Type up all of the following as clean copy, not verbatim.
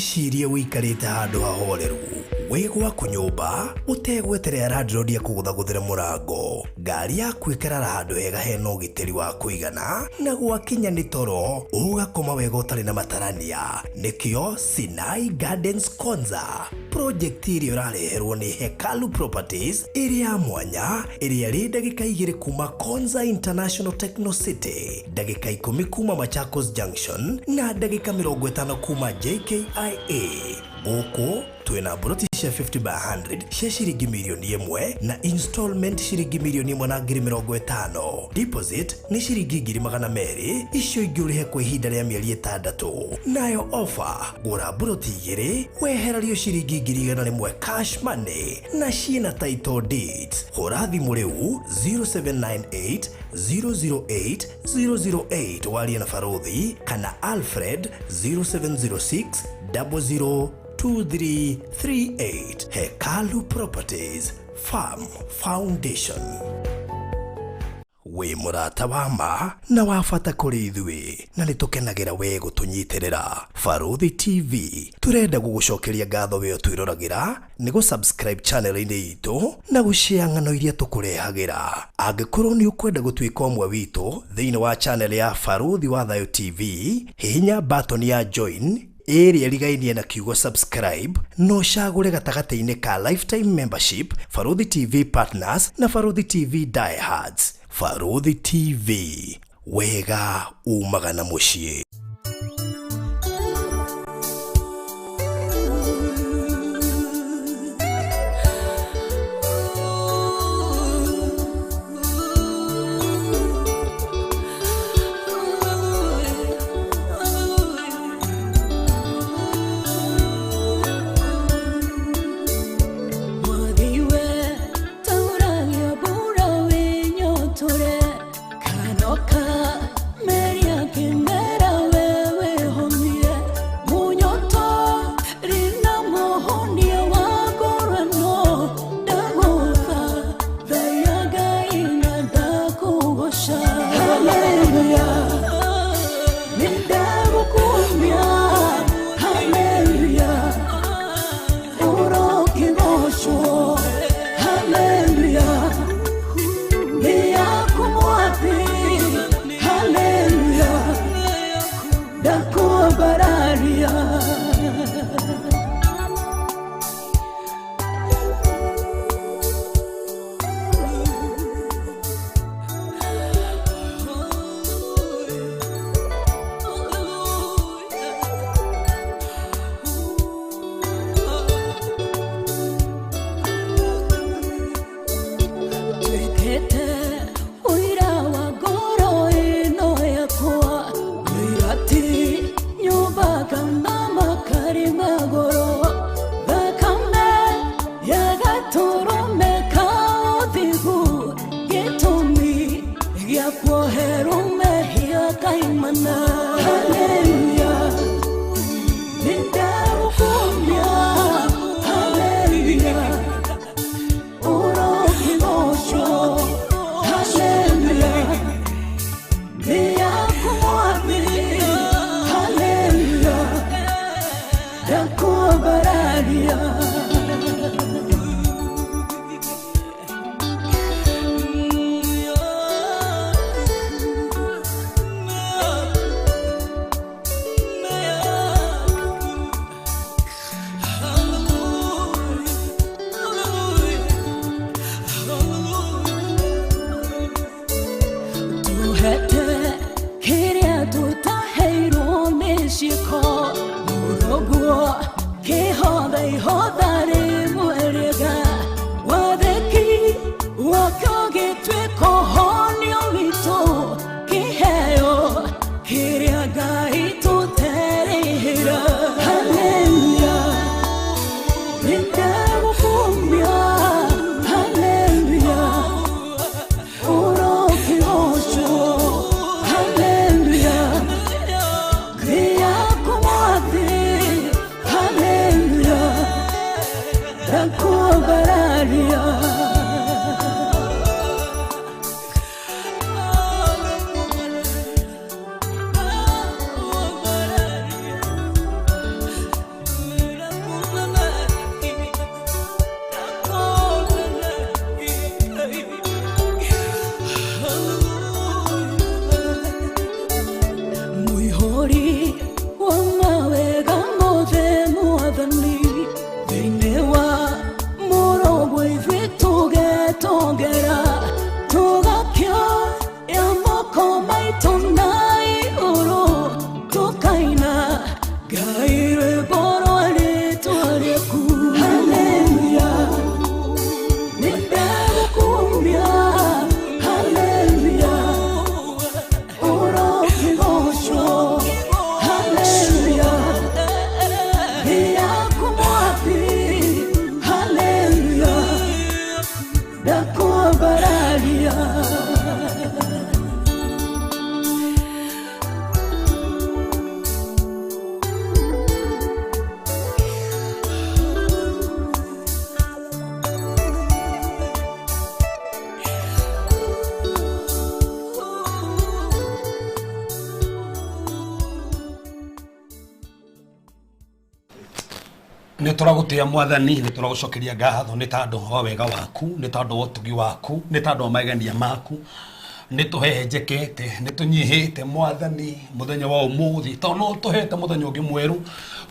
Wĩcirie ũikarĩte handũ hahoreru wĩ gwaku nyũmba ũtegweterera landlord akũgũthagũthĩre mũrango. Ngari yaku ĩkarara handũ hega hena ũgitĩri wa kũigana na gwakinya nĩ toro ũgakoma wega ũtarĩ na matarania. Nĩkĩo Sinai Gardens Konza project ĩrĩa ũrareherwo nĩ Hekalu Properties ĩrĩ ya mwanya, ĩrĩa ĩrĩ ndagĩka 2 kuma Konza International Techno City, ndagĩka 10 kuma Machakos Junction na ndagĩka 50 kuma JKIA. Gũkũ twĩna mburoti cia 50 by 100 cia ciringi mirioni 1 na installment ciringi 1,050,000. Deposit nĩ ciringi 200,000, icio ingĩ ũrĩhe kwa ihinda rĩa mĩeri 6. Nayo offer, gũra mburoti 2 wehererio ciringi 100,000 cash money na ciĩna title deeds. Hũra thimũ rĩu 0798 008 008 warie na Barothi kana Alfred 0706 00 2338. Hekalu Properties Farm Foundation. Wĩ mũrata wa ma na wa bata kũrĩ ithuĩ na nĩ tũkenagĩra we gũtũnyitĩrĩra. Barothi TV tũrenda gũgũcokeria ngatho we ũtwĩroragĩra nĩ gũ-subscribe channel-inĩ itũ na gũshare ng'ano iria tũkũrehagĩra. Angĩkorwo nĩ ũkwenda gũtuĩka ũmwe witũ thĩinĩ wa channel ya Barothi wa Thayũ TV, hihinya button ya join ĩrĩa ĩrigainie na kiugo subscribe na ũcagũre gatagatĩ-inĩ ka lifetime membership, Barothi TV Partners na Barothi TV Diehards. Barothi TV, wega umaga na mũciĩ. Mwathiwe tauragia mbura wĩnyotore kanoka meria kĩmera. Nĩ tũragũtĩa Mwathani, nĩ tũragũcokeria ngatho nĩ tondũ wa wega waku, nĩ tondũ wa ũtugi waku, nĩ tondũ wa magegania maku. Nĩ tũhehenjekete, nĩ tũnyihĩte Mwathani mũthenya wa ũmũthĩ, tondũ no ũtũhete mũthenya ũngĩ mwerũ.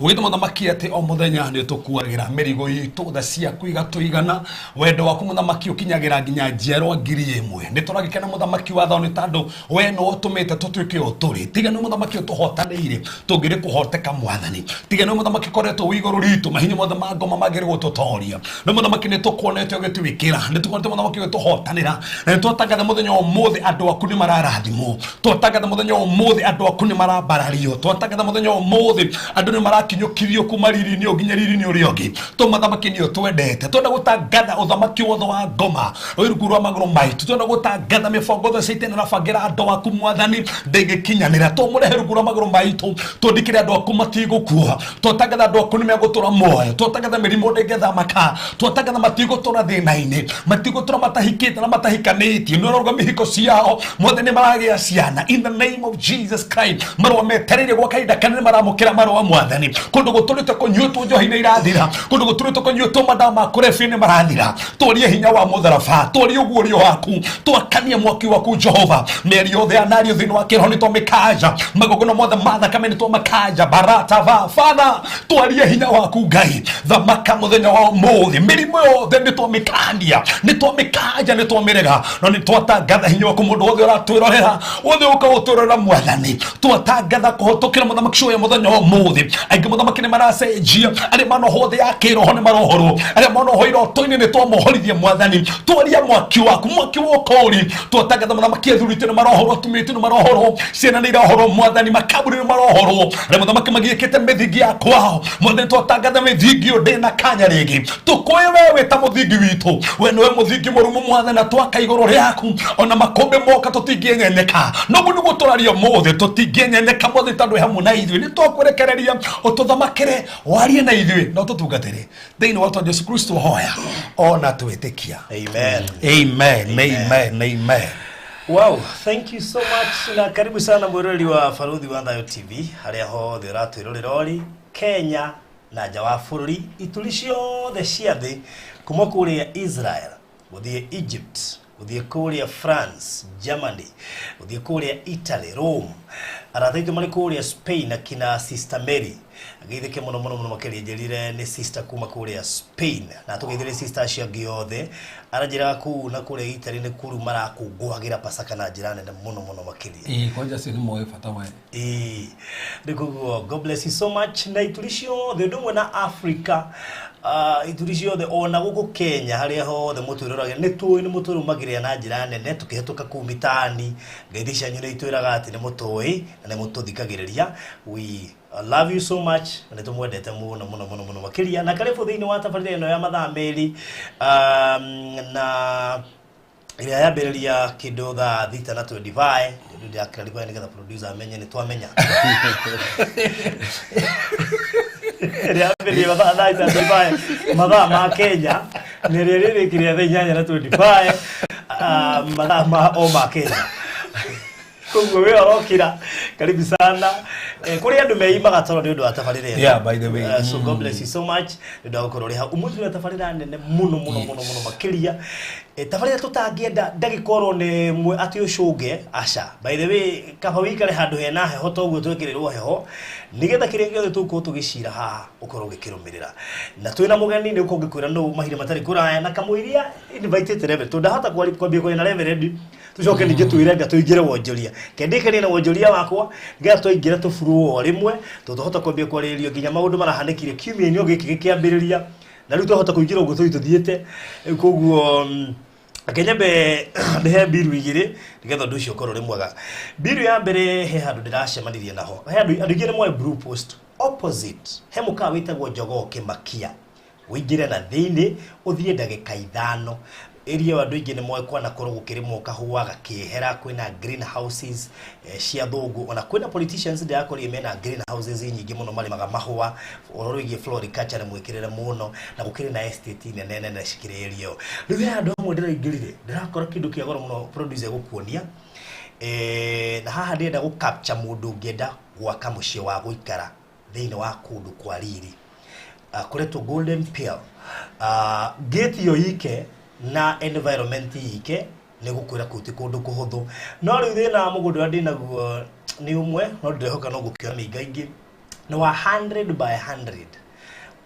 Wĩte mũthamaki atĩ o mũthenya nĩ ũtũkuagĩra mĩrigo itũ, tha ciaku igatũigana, wendo waku mũthamaki ũkinyagĩra nginya njiarwa 1000. Nĩ tũragĩkena mũthamaki wa thao nĩ tondũ we nĩwe ũtũmĩte tũtuĩke o tũrĩ. Tiga nĩ mũthamaki ũtũhotanĩire, tũngĩrĩ kũhoteka Mwathani. Tiga nĩ mũthamaki ũkoretwo wĩ igũrũ ritũ, mahinya mothe ma ngoma mangĩrĩ gũtũtoria. Nĩ mũthamaki nĩ tũkuonete ũgĩtwĩkĩra, nĩ tũkuonete mũthamaki ũgĩtũhotanĩra, na nĩ twatangatha mũthenya wa ũmũthĩ andũ aku nĩ mararathimwo. Twatangatha mũthenya wa ũmũthĩ andũ aku nĩ marambarario. Twatangatha mũthenya wa ũmũthĩ andũ nĩ marakinyũkithio kuma riri-inĩ ũyũ nginya riri-inĩ ũrĩa ũngĩ. To mũthamaki nĩ ũtwendete. Twenda gũtangatha ũthamaki wothe wa ngoma wĩ rungu rwa magũrũ maitũ. Twenda gũtangatha mĩbango yothe Caitani arabangĩra andũ aku Mwathani ndĩngĩkinyanĩra. Tũmũrehe rungu rwa magũrũ maitũ, tũndikĩre andũ aku matigũkua. Twatangatha andũ aku nĩ megũtũra muoyo. Twatangatha mĩrimũ ndĩngĩthamaka. Twatangatha matigũtũra thĩna-inĩ, matigũtũra matahikĩte na matahikanĩtie. Nĩ ũrarũgamia ihiko ciao Mwathani, nĩ maragĩa ciana in the name of Jesus Christ. Marũa metereire gwa kahinda kanene maramũkĩra marũa Mwathani. Kũndũ gũtũrĩte kũnyuĩtwo njohi nĩ irathira, kũndũ gũtũrĩte kũnyuĩtwo madawa ma kũrebia nĩ marathira. Twarie hinya wa mũtharaba, twarie ũguũrio waku, twakanie mwaki waku Jehova. Mĩario yothe ya nario thĩinĩ wa kĩroho nĩ twamĩkanja, magongona mothe ma thakame nĩ twamakanja. Barata va Father, twarie hinya waku Ngai. Thamaka mũthenya wa ũmũthĩ, mĩrimũ yothe nĩ twamĩkania, nĩ twamĩkanja, nĩ twamĩrega, no nĩ twatangatha hinya waku. Mũndũ wothe ũratwĩrorera, wothe ũka gũtwĩrorera Mwathani, twatangatha kũhĩtũkĩra mũthamaki ũyũ mũthenya wa ũmũthĩ. Aingĩ mũthamaki nĩ maracenjia, arĩa manohwo thĩ ya kĩroho nĩ marohorwo, arĩa manohwo iroto-inĩ nĩ twamohorithia Mwathani. Twaria mwaki waku, mwaki wa ũkũũri. Twatangatha mũthamaki athuri aitũ nĩ marohorwo, atumia aitũ nĩ marohorwo, ciana nĩ irohorwo Mwathani, makaburi nĩ marohorwo, arĩa mũthamaki magiĩkĩte mĩthingi ya kwao Mwathani, twatangatha mĩthingi ĩyo ndĩna kanya rĩngĩ. Tũkũĩ we wĩ ta mũthingi witũ, we nĩwe mũthingi mũrumu Mwathani, na twaka igũrũ rĩaku ona makũmbĩ moka tũtingĩenyenyeka. Noguo nĩguo tũraria ũmũthĩ, tũtingĩenyenyeka Mwathani, tondũ wĩ hamwe na ithuĩ. Nĩ twakũrekereria ũtũthamakĩre, warie na ithuĩ na ũtũtungatĩre thĩinĩ wa rĩĩtwa Jesu Kristo hoya ona twĩtĩkia. Amen. Amen, amen, amen. Wow, thank you so much na karibu sana mwĩroreri wa Barũthi wa Thayo TV harĩa hothe ũratwĩrorera ũrĩ Kenya na nja wa bũrũri, ituri ciothe cia thĩ, kuma kũrĩa Israel gũthiĩ Egypt, gũthiĩ kũrĩa France, Germany, gũthiĩ kũrĩa Italy, Rome, arata aitũ marĩ kũrĩa Spain akina Sister Mary, ngeithĩke mũno mũno mũno makĩria, njĩrire nĩ sister kuma kũrĩa Spain, na tũgeithĩre sister acio angĩ othe. Aranjĩraga kũu na kũrĩa Italy nĩ kũrũ marakũngũagĩra Pasaka na njĩra nene mũno mũno makĩria. Ĩĩ, kwanja acio nĩ moĩ bata wa Ĩĩ, nĩ koguo God bless you so much. Na ituri ciothe ũndũ ũmwe na Africa, ituri ciothe ona gũkũ Kenya harĩa hothe mũtwĩroragĩra, nĩ tũĩ nĩ mũtũrũmagĩrĩra na njĩra nene tũkĩhĩtũka kũu mitaani. Ngeithi cianyu nĩ itwĩraga atĩ nĩ mũtũĩ na nĩ mũtũthikagĩrĩria. We love you so much na nĩ tũmwendete mũno mũno mũno mũno makĩria. Na karibu thĩinĩ wa tabarĩra ĩno ya mathaa merĩ, na ĩrĩa yambĩrĩria kĩndũ thaa thita na 25. Ndĩ ndĩra nĩgetha producer amenye nĩ twamenya ĩrĩa yambĩrĩria mathaa thaa thita na 25 mathaa ma Kenya, na ĩrĩa ĩrĩrĩkĩria thaa inyanya na 25, mathaa ma o ma Kenya. Koguo we orokira, karibu sana. Kũrĩ andũ meimaga toro nĩ ũndũ wa tabarĩra ĩno. Yeah, by the way. So God bless you so much nĩ ũndũ wa gũkorwo ũrĩ hau ũmũthĩ. Twĩna tabarĩra nene mũno mũno mũno mũno makĩria, tabarĩra tũtangĩenda ndagĩka oro nĩ ĩmwe atĩ ũcũnge. Aca, by the way, kaba wĩikare handũ hena heho toguo twĩkĩrĩrwo heho, nĩgetha kĩrĩa gĩothe tũgũkorwo tũgĩcira haha ũkorwo ũgĩkĩrũmĩrĩra. Na twĩna mũgeni, nĩ ũkorwo ngĩkwĩra nũ mahinda matarĩ kũraya, na kamũiria invitĩte reverend, tondũ ndahota kwambia kwaria na reverend tucoke ningĩ twĩre nga tũingĩre wonjoria. Kendĩkanie na wonjoria wakwa nĩgetha twaingĩra tũburwo o rĩmwe, tondũ twahota kwambia kwarĩrĩrio nginya maũndũ marahanĩkire kiumia-inĩ o gĩkĩ gĩkĩambĩrĩria, na rĩu twahota kũingĩra ũguo tũthiĩ tũthiĩte. Rĩu koguo, reke nyambe ndĩhe mbiru igĩrĩ nĩgetha ũndũ ũcio ũkorwo ũrĩ mwega. Mbiru ya mbere, he handũ ndĩracemanirie naho, he andũ aingĩ nĩ moĩ Blue Post opposite, he mũkawa wĩtagwo Jogoo Kĩmakia. Ũingĩre na thĩinĩ ũthiĩ ndagĩka 5, area ĩyo andũ aingĩ nĩ moĩ kwanakorwo gũkĩrĩmwo kahũa gakĩehera. Kwĩna green houses cia thũngũ, ona kwĩna politicians ndĩrakorire mena green houses nyingĩ mũno, marĩmaga mahũa. Ũhoro wĩgiĩ floriculture nĩ mwĩkĩrĩre mũno, na gũkĩrĩ na estate nene nene cikĩrĩ area ĩyo. Rĩu he handũ hamwe ndĩraingĩrire, ndĩrakora kĩndũ kĩa goro mũno. Producer egũkuonia, na haha ndĩrenda gũ capture mũndũ ũngĩenda gwaka mũciĩ wa gũikara thĩinĩ wa kũndũ kwa riri. Kũretwo Golden Pearl. Gate ĩyo ike na environment ike nĩ gũkwĩra kũu ti kũndũ kũhũthũ. No rĩu thĩna wa mũgũnda ũrĩa ndĩnaguo nĩ ũmwe, no ndĩrehoka no gũkĩona mĩingaingĩ, nĩ wa 100 by 100,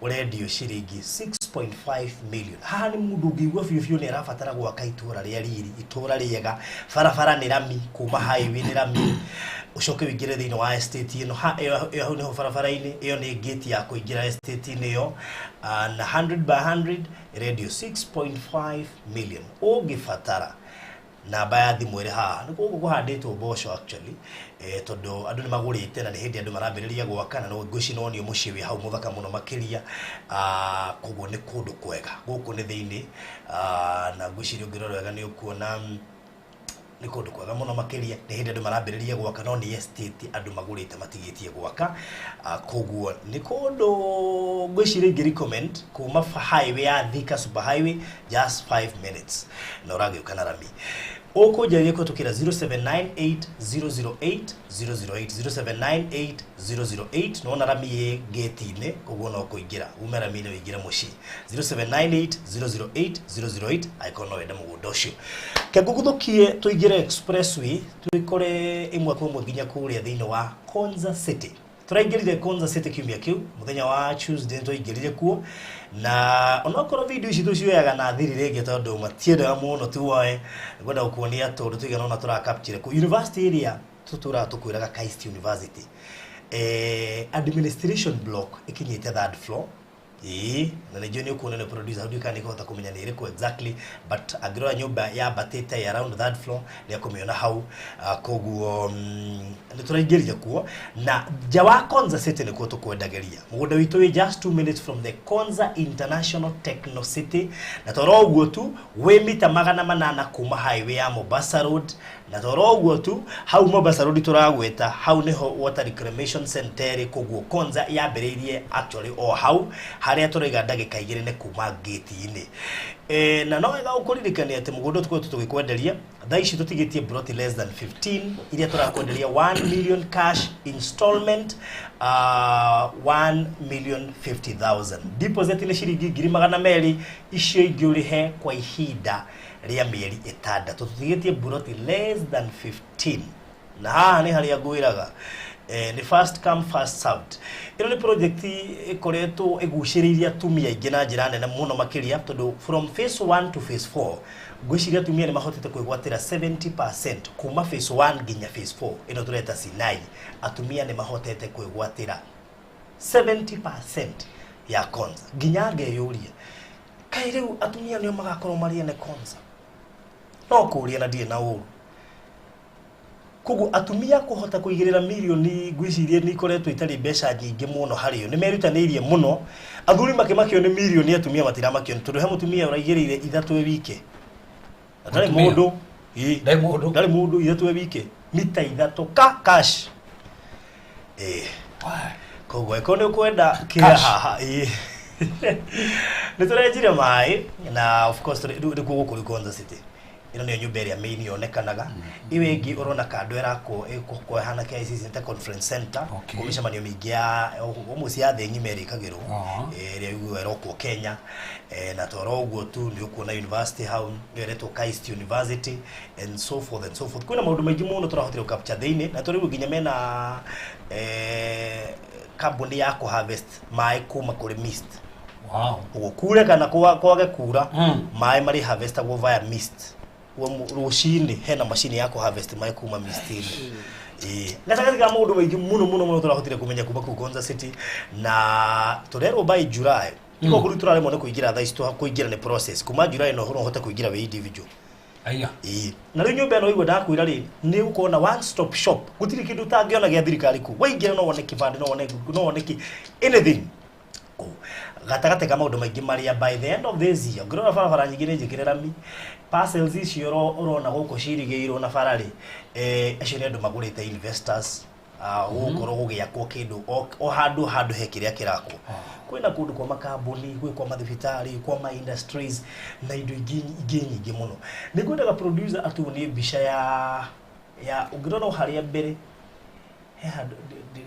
ũrendio ciringi 6.5 million. Haha nĩ mũndũ ũngĩigua biũ biũ nĩ arabatara gwaka itũra rĩa riri, itũra rĩega, barabara nĩ rami, kuma highway nĩ rami, ũcoke ũingĩre thĩinĩ wa estate ĩno. Ha ĩyo ĩyo hau nĩho barabara-inĩ ĩyo nĩ gate ya kũingĩra estate-inĩ ĩyo. Na 100 by 100 ĩrendio 6.5 million. Ũngĩbatara, namba ya thimũ ĩrĩ haha. Nĩ gũkũ kũhandĩtwo mboco actually, tondũ andũ nĩ magũrĩte na nĩ hĩndĩ andũ marambĩrĩria gwaka, na no ngwĩciria nonio mũciĩ wĩ hau mũthaka mũno makĩria. Koguo nĩ kũndũ kwega gũkũ nĩ thĩinĩ. Na ngwĩciria ũngĩrora wega nĩ ũkuona nĩ kũndũ kwega mũno makĩria. Nĩ hĩndĩ andũ marambĩrĩria gwaka, no nĩ estate andũ magũrĩte matigĩtie gwaka. Koguo nĩ kũndũ ngwĩciria ingĩ recommend. Kuma highway ya Thika Super Highway, just 5 minutes na ũragĩũka na rami. Ũkũnjarĩria kũhetũkĩra 0798 008 008, 0798 008. Nĩwona rami ĩ gate-inĩ, koguo no kũingĩra ume rami-inĩ ũingĩre mũciĩ. 0798 008 008 angĩkorwo no wende mũgũnda ũcio. Kengũgũthũkie tũingĩre expressway, twĩkore ĩmwe kwa ĩmwe nginya kũrĩa thĩinĩ wa Konza City. Tũraingĩrire Konza City kiumia kĩu, mũthenya wa Tuesday twaingĩrire kuo, na onokorwo video ici tũcioyaga na thiri rĩngĩ tondũ matiendaga mũno tuoe, ngwenda gũkuonia tũndũ tũigana ũna tũrakapture kũu university ĩrĩa tũtũraga tũkwĩraga, KAIST University. Administration block ĩkinyĩte third floor. Ĩĩ, na nĩnjũĩ nĩ ũkuona nĩ producer hau, ndiũĩ kana nĩ kũhota kũmenya nĩ ĩrĩkũ exactly, but angĩrora nyũmba yambatĩte ya around third floor nĩ ekũmĩona hau. Koguo nĩ tũraingĩrire kuo, na nja wa Konza City nĩkuo tũkwendagĩria mũgũnda witũ. Wĩ just 2 minutes from the Konza International Techno City, na toro ũguo tu wĩ mita 800 kuma highway ya Mombasa Road. Na toro ũguo tu, hau Mombasa Road tũragwĩta hau nĩho Water Reclamation Center ĩrĩ. Koguo Konza yambĩrĩirie actually o hau harĩa tũraiga, ndagĩka 2 nĩ kuma gate-inĩ. Na no wega ũkũririkania atĩ mũgũnda tũkoretwo tũgĩkwenderia thaa ici tũtigĩtie broti less than 15 iria tũrakwenderia 1 million cash, installment 1 million 50,000, deposit nĩ ciringi 200,000, icio ingĩ ũrĩhe kwa ihinda rĩa mĩeri 6. Tũtigĩtie broti less than 15, na haha nĩ harĩa ngwĩraga nĩ first come, first served. Ĩno nĩ project ĩkoretwo ĩgucĩrĩirie atumia aingĩ na njĩra nene mũno makĩria, tondũ from phase 1 to phase 4 ngwĩciria atumia nĩ mahotete kwĩgwatĩra 70%. Kuma phase 1 nginya phase 4 ĩno tũreta Sinai, atumia nĩ mahotete kwĩgwatĩra 70% ya Konza. Nginya ngeyũria, kaĩ rĩu atumia nĩo magakorwo marĩ ene Konza? No kũũria na ndirĩ na ũru. Koguo atumia kũhota kũigĩrĩra mirioni ngwĩciria nĩ ikoretwo itarĩ mbeca nyingĩ mũno harĩo. Nĩ merutanĩirie mũno. Athuri makĩmakio nĩ mirioni, atumia matiramakio, tondũ he mũtumia ũraigĩrĩire 3 e wike na ndarĩ Mũtumia? mũndũ. Ĩĩ. Ndarĩ mũndũ? Ndarĩ mũndũ, 3 e wike, mita 3 ka cash, ĩĩ. Koguo ĩkorwo nĩ ũkwenda kĩra Cash. haha, ĩĩ, nĩ tũrenjire maĩ na of course rĩu nĩkuo gũkũ rĩu Konza City. Ĩno nĩyo nyũmba ĩrĩa main yonekanaga. Ĩyo ĩngĩ ũrona kando ĩrakwo ĩgũkorwo ĩhana KICC ta conference center. Kũu mĩcemanio mĩingĩ ya almost ya thĩ ng'ima ĩrĩkagĩrwo. Ĩrĩa ĩguo ĩrokwo Kenya. Na toro ũguo tu nĩ ũkuona university hau nĩyo ĩretwo KAIST University and so forth and so forth. Kwĩna maũndũ maingĩ mũno tũrahotire gũcapture thĩinĩ, na tũrĩu nginya mena kambuni ya kũharvest maĩ kuma kũrĩ mist. Ũguo kure kana kwage kura, maĩ marĩ harvestagwo via mist. Ũguo rũcinĩ hena macini ya kũharvest maĩ kuma mist-inĩ. Ĩĩ, gatagatĩ ka maũndũ maingĩ mũno mũno mũno tũrahotire kũmenya kuma kũu Konza City, na tũrerwo by July. Koguo rĩu tũraremwo nĩ kũingĩra thaa ici, kũingĩra nĩ process. Kuma July no ũhote kũingĩra wĩ individual. Aya. Ĩĩ, na rĩu nyũmba ĩno igua ndakwĩra rĩ, nĩ ũgũkorwo na one stop shop. Gũtirĩ kĩndũ ũtangĩona gĩa thirikari kũu. Waingĩra no wone kĩbandĩ, no wone Google, no wone kĩ anything kũu. Gatagatĩ ka maũndũ maingĩ marĩa by the end of this year ũngĩrora barabara nyingĩ nĩ njĩkĩre rami. Parcels icio ũrona gũkũ cirigĩirwo na bara rĩ, acio nĩ andũ magũrĩte, investors. Gũgũkorwo gũgĩakwo kĩndũ o handũ handũ he kĩrĩa kĩrakwo. Kwĩna kũndũ kwa makambuni, gwĩ kwa mathibitarĩ, kwa ma industries na indo ingĩ ingĩ nyingĩ mũno. Nĩ ngwendaga producer atuonie mbica ya ũngĩrora o harĩa mbere. He handũ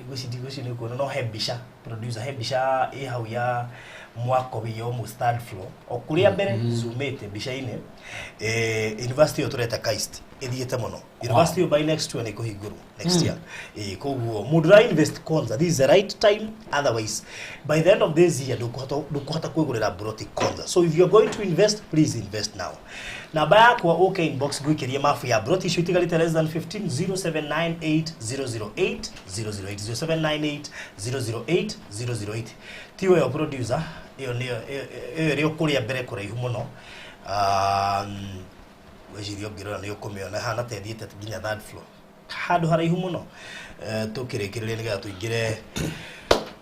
ngwĩciria nĩ kuona no he mbica, producer, he mbica ĩ hau ya mwako wĩ almost third floor o kũrĩa mbere zoomĩte mbica-inĩ. University ĩyo tũreta KAIST ĩthiĩte mũno. University ĩyo by next year nĩ kũhingũrwo, next year. Koguo mũndũ ũra invest Konza, this is the right time, otherwise by the end of this year ndũkũhota kwĩgũrĩra broti Konza. So if you are going to invest, please invest now. Namba yakwa, ũke inbox ngũikĩrie mabu ya broti icio itigarĩte less than 15, 0798 008 008, 0798 008 008. Tiyo ĩyo, producer, ĩyo nĩyo ĩyo ĩrĩ o kũrĩa mbere kũraihu mũno. Ngwĩciria ũngĩrora nĩ ũkũmĩona hana ta ĩthiĩte nginya third floor, handũ haraihu mũno. Tũkĩrĩkĩrĩria nĩgetha tũingĩre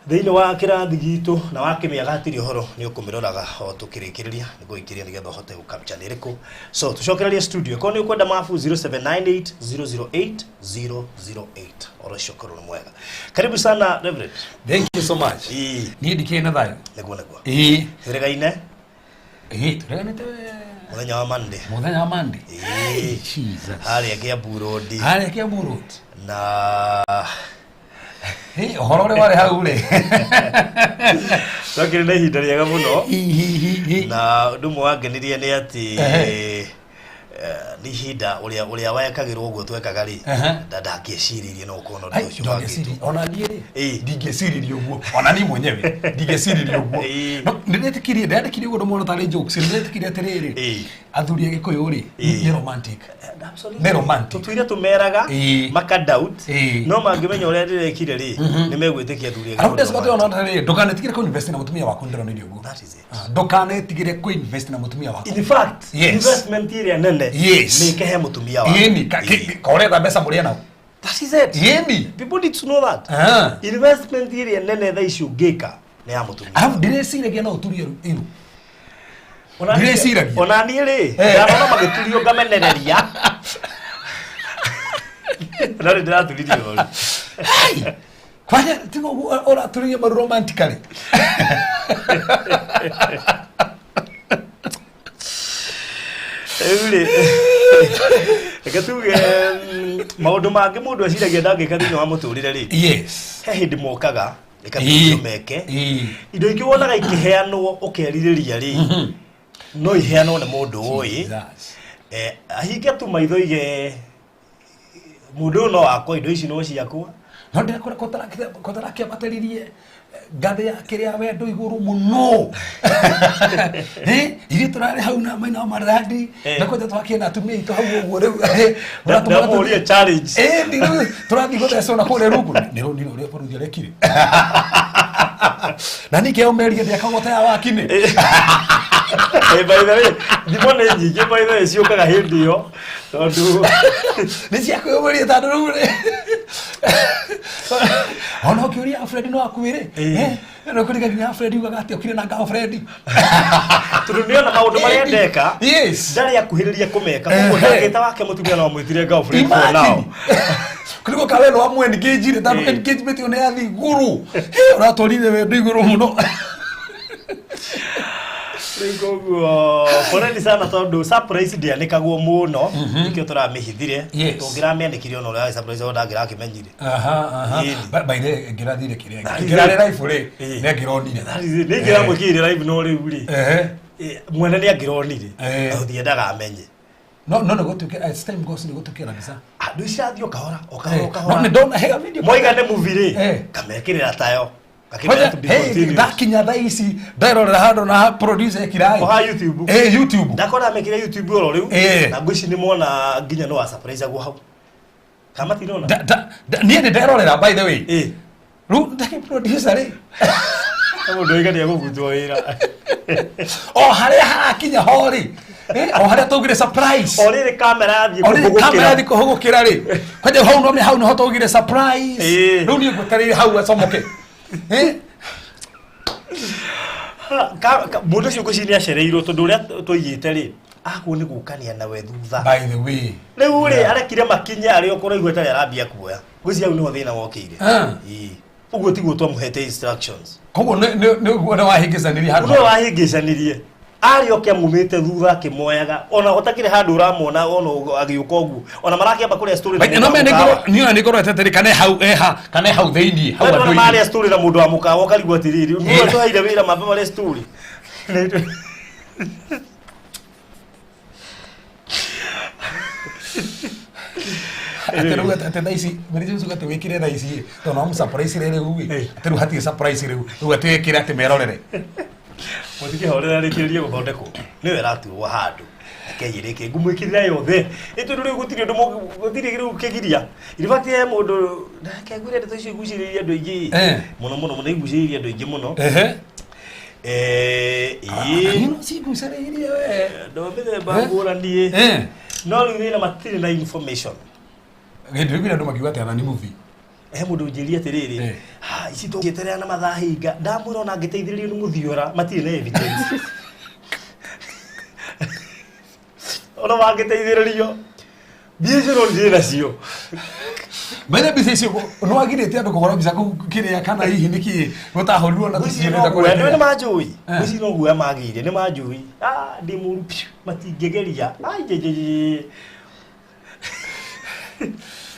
thĩinĩ wa kĩrathi gitũ na wakĩmĩaga hatirĩ ũhoro, nĩ ũkũmĩroraga o tũkĩrĩkĩrĩria nĩgũikĩria nĩgetha ũhote gũcapture nĩ ĩrĩkũ. So tũcokererie studio korwo nĩ ũkwenda mabu, 0798 008 008. Oro ũcio ũkorwo nĩ mwega. Karibu sana, Reverend. Thank you so much. Niĩ ndikĩrĩ na thayũ. Nĩguo. Ĩĩ. Twĩrĩgaine. Ĩĩ, tũreganĩte. Mũthenya wa Monday. Mũthenya wa Monday. Ĩĩ. Jesus. Harĩa Kiambu Road. Harĩa Kiambu Road. Na Ĩ, ũhoro ũrĩa warĩ hau rĩ. Twakĩrĩ na ihinda rĩega mũno. Hi. Na ũndũ ũmwe wangenirie nĩ atĩ nĩ ihinda ũrĩa wekagĩrwo ũguo twekaga rĩ, ndangĩeciririe no ũkorwo na ũndũ ũcio wangĩtwo. Ona niĩ rĩ, Ĩĩ. ndingĩciririe ũguo, ona niĩ mwenyewe ndingĩciririe ũguo. No nĩndetĩkirie, ndandĩkire ũguo ndũmona tarĩ jokes, nĩndetĩkirie atĩrĩrĩ, athuri a Gĩkũyũ rĩ, nĩ romantic. Absolutely. Nĩ romantic. Tũtũire tũmeraga maka doubt, no mangĩmenya ũrĩa ndĩrekire rĩ, nĩ megwĩtĩkia athuri a Arabu Gĩkũyũ ndeciria romantic. ona atĩrĩrĩ, ndũkanetigĩre kũ-invest na mũtumia waku, ndĩronire ũguo. That is it. Ah, ndũkanetigĩre kũ-invest na mũtumia waku. In fact, investment ĩrĩa nene nĩ ĩkehe mũtumia waku. Ĩni, koretha mbeca mũrĩe nao. That is it. Ĩni. People need to know that investment ĩrĩa nene thaa ici ũngĩka nĩ ya mũtumia. Arabu ndĩreciragia no ũturie iru. Ndĩreciragia. Ona niĩ rĩ, ndanona magĩturio ngamenereria, no nĩ ndĩraturirie ũru. Hai! Kwanja tiga ũguo ũratũrĩrie maru romantically. Rĩu rĩ, reke tuge maũndũ mangĩ mũndũ eciragia ndangĩka thĩinĩ wa mũtũrĩre rĩ, he hĩndĩ mokaga ĩkatũrio meke. Indo ingĩ wonaga ikĩheanwo ũkerirĩria rĩ, no iheanwo nĩ mũndũ ũĩ. Jesus. Ahinge tu maitho ige mũndũ ũyũ no wakwa, indo ici no ciakwa. No ndĩrakora kũtarakĩambatĩririe ngathĩ ya kĩrĩa wendo igũrũ mũno. Ithuĩ tũrarĩ hau na maina wa marandi na kwanja twakĩena atumia aitũ hau ũguo rĩu Ndamũrie challenge. Ĩni rĩu tũrathiĩ gũthecwo na kũrĩa rungu nĩ rũnire ũrĩa bũrũri arekire na ningĩ aumerie ndĩakagwo ta ya wakinĩ. By the way, thimo nĩ nyingĩ, by the way, ciũkaga hĩndĩ ĩyo tondũ nĩ cia kwĩyũmĩria, tondũ rĩu rĩ, ona ũkĩũria Alfred no akwĩre. No kũriga nginya Alfred ugaga atĩ okire na girlfriend. Tondũ nĩona maũndũ marĩa ndeka ndarĩ akuhĩrĩria kũmeka, koguo ndangĩta wake mũtumia no amwĩtire girlfriend for now. Kũrigwo ka wendo wa mwe engage rĩ, tondũ engagement ĩyo nĩ yathi igũrũ. Ũratwarire wendo igũrũ mũno. Rĩu koguo poleni sana tondũ surprise ndĩanĩkagwo mũno, nĩkĩo tũramĩhithire. Tũngĩramĩanĩkire ona ũrĩa warĩ surprise o ndangĩrakĩmenyire. Aha. Ĩni. By the way, ngĩrathire kĩrĩa That is ngĩrarĩ it. live rĩ, nĩ angĩronire. That is it. Nĩ ingĩramwĩkĩrire live, no rĩu rĩ, mwene nĩ angĩronire, no amenye. No nĩ gũtuĩke as time goes nĩ gũtuĩke na mbica. Andũ ici rathiĩ o kahora o kahora o No kahora. nĩ ndona hega video. Moiga nĩ movie rĩ, kamekĩrĩra tayo gakĩmera to be Hey, continued. ndakinya thaa ici nderorera handũ na producer ekiraĩ. O ha YouTube. YouTube. Ndakora amekire YouTube oro rĩu. Eh. Na ngwĩci nĩ mona nginya no wa surprise agwo hau kama tinona. Niĩ nĩ nderorera, by the way. Rĩu ndakĩ producer rĩ, mũndũ oiga nĩ egũbutwo wĩra. O harĩa harakinya ho rĩ, o harĩa twaugire surprise, o rĩrĩ kamera yathiĩ o rĩrĩ kũhũgũkĩra. Kamera yathi kũhũgũkĩra rĩ, kwanja hau no hau nĩho twaugire surprise. Rĩu niĩ ngwetereire hau acomoke. Mũndũ ũcio ngwĩciria nĩ acereirwo tondũ ũrĩa twaigĩte rĩ, agwo nĩ gũkania nawe thutha. By the way, rĩu rĩ, arekire makinye arĩ o kũraihu atarĩ arambia kuoya. Ngwĩciria hau nĩho thĩna wokĩire. Ĩĩ. Ũguo tiguo twamũhete instructions. Koguo nĩ ũguo nĩ wahĩngĩcanirie handũ. Ũguo wahĩngĩcanirie. Arĩ oke amumĩte thutha akĩmoyaga ona ũtakĩrĩ handũ ũramwona ona agĩũka ũguo ona marakĩamba kũrĩa story na no mũndũ wa mene mũkawa. ngoro niona nĩ ngoro etetere kana hau eha kana hau thĩinĩ hau Andũ arĩa andũ-inĩ. marĩa story na mũndũ wa mũkawa ũkarigwo atĩrĩrĩ Eh. nĩwe tũheire wĩra mambe marĩa story. Atĩ rĩu atĩ thaa ici manager ũcio atĩ wĩkĩre thaa ici tondũ no mũsurprise rĩu ĩ Eh. atĩ rĩu hatirĩ surprise rĩu rĩu atĩ wĩkĩre atĩ merorere. Mũtikĩhorera rĩkĩrĩrie gũthondekwo nĩwe ĩraturwo handũ rekei ĩrĩke ngũmwĩkĩrĩra yothe ĩtondũ rĩu gũtirĩ ũndũ gũtirĩ rĩu kĩgiria. In fact he mũndũ reke ngwĩre ndeto icio igucĩrĩirie andũ aingĩ Eh. mũno mũno mũno igucĩrĩirie andũ aingĩ mũno. Ehe. Ĩĩ. No cigucĩrĩirie we. Andũ a mĩthemba Eh. ngũrani. Eh. No rĩu thĩna matirĩ na information. Hĩndĩ ĩyo andũ makiuga atĩ ana nĩ movie. He mũndũ ũnjĩrie atĩrĩrĩ, Eh. "Ha, ici tũngĩeterera na mathaa hinga ndamwĩra ona angĩteithĩrĩrio nĩ mũthiora matirĩ na evidence ona mangĩteithĩrĩrio mbia icio no ndirĩ nacio." Mene mbica icio nĩ wagirĩte andũ kũhũra mbica kũu kĩrĩa kana hihi nĩkĩ gũtahũrirwo na Ngwĩciria tũciĩrĩte no guoya, kũrĩa. nĩ manjũĩ. Eh. Ngwĩciria no guoya magĩire nĩ manjũĩ. Ah, ndĩ mũru piũ matingĩgeria. Ai, je, je, je.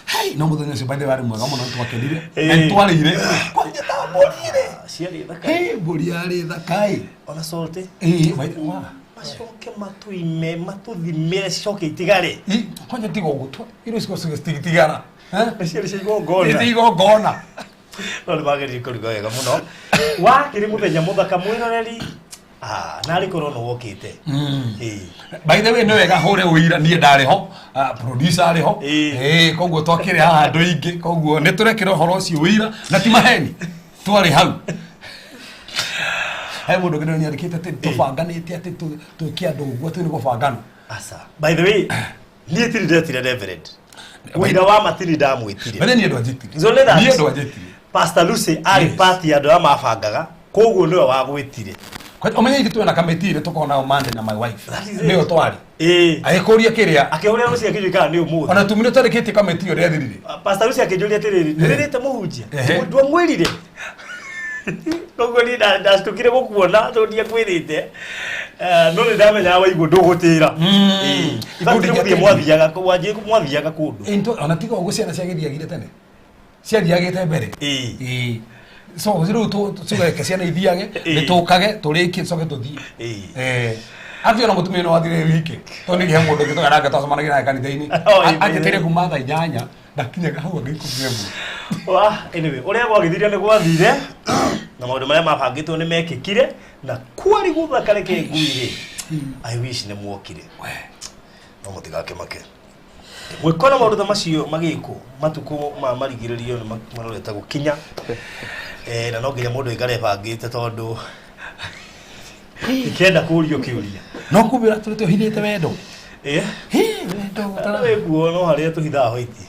Hei, no mũthenya ũcio by the way warĩ mwega mũno nĩtwakenire. Eh. Na nĩtwarĩire. Kwanja ta mbũri rĩ. Ah, ciarĩ thaka. Hei, mbũri yarĩ thaka ĩ. Ona salt. Ĩ, by the wa. Macoke matũime matũthimĩre cicoke itigare. Ĩ, kwanja tiga ũguo irio cikorwo citigĩtigara. Eh? Ciarĩ cia igongona. Nĩ igongona. No nĩ mageririe kũruga wega mũno. Wakĩrĩ mũthenya mũthaka mwĩroreri. Ah, narĩ korwo nĩ wokĩte. Ĩĩ. By the way nĩ wega hũre ũira niĩ ndarĩ ho, producer arĩ ho. Ĩĩ. Ĩĩ, koguo twakĩrĩ haha andũ aingĩ koguo nĩ tũrekĩra ũhoro ũcio ũira na ti maheni twarĩ hau. He mũndũ ũngĩ ndĩrona nĩandĩkĩte atĩ tũbanganĩte atĩ twĩke andũ ũguo atĩ nĩ gũbangana. Aca. By the way, niĩ tiri ndetire Reverend. Ũira wa matiri ndamwĩtire. Mene niĩ ndwanjĩtire. It's only that. Niĩ ndwanjĩtire. Pastor Lucy arĩ Yes. part ya andũ arĩa mabangaga koguo nĩwe wagwĩtire. Ũmenye ithuĩ twĩna kamĩtĩ ĩrĩa tũkoragwo nayo Monday na my wife. That is it. Nĩyo twarĩ. Ĩĩ. Agĩkũria kĩrĩa Akĩhũrĩra Lucy akĩnjũria kana nĩ ũmũthĩ. ona tumire twarĩkĩtie kamĩtĩ ĩyo rĩathirire. Pastor Lucy akĩnjũria atĩrĩrĩ, nĩwĩrĩte mũhunjia? Ehe. Ndwamwĩrire? Koguo niĩ ndacukire gũkuona tondũ ndiakwĩrĩte. No nĩ ndamenyaga waigua ndũgũtĩra. Ĩĩ. In fact, nĩ gũthiĩ mwathiaga wanjie mwathiaga kũndũ. Ĩ, ona tiga ũguo ciana ciagĩthiagire tene ciathiagĩte mbere. Ĩĩ. Ĩĩ. So rĩu tũgeke ciana ithiage Ĩĩ. nĩ tũkage tũrĩkie tũcoke tũthiĩ. Ĩĩ. Eh, atĩ ona mũtumia nĩ wathire wiki tondũ nĩ he mũndũ ũngĩ tũgana nake twacemanagia nake kanitha-inĩ. Oh, ĩĩ, Anjĩtĩire kuma thaa 8 ndakinyaga hau angĩ 11. Wa, anyway, ũrĩa gwagĩthire nĩ gwathire na maũndũ marĩa mabangĩtwo nĩ mekĩkire na kwarĩ gũthaka reke nguire. I wish nĩ muokire. No mũtigakĩmake. Gwĩkora maũndũ ta macio magĩkwo matukũ ma marigĩrĩrio nĩ marorete gũkinya. Na no nginya mũndũ aikare ebangĩte tondũ ikĩenda kũrio kĩũria. No kumbĩra tũrĩ tũhithĩte wendo. Ĩ? Hĩ, wendo ũtara- Wĩguo no harĩa tũhithaga hoiti.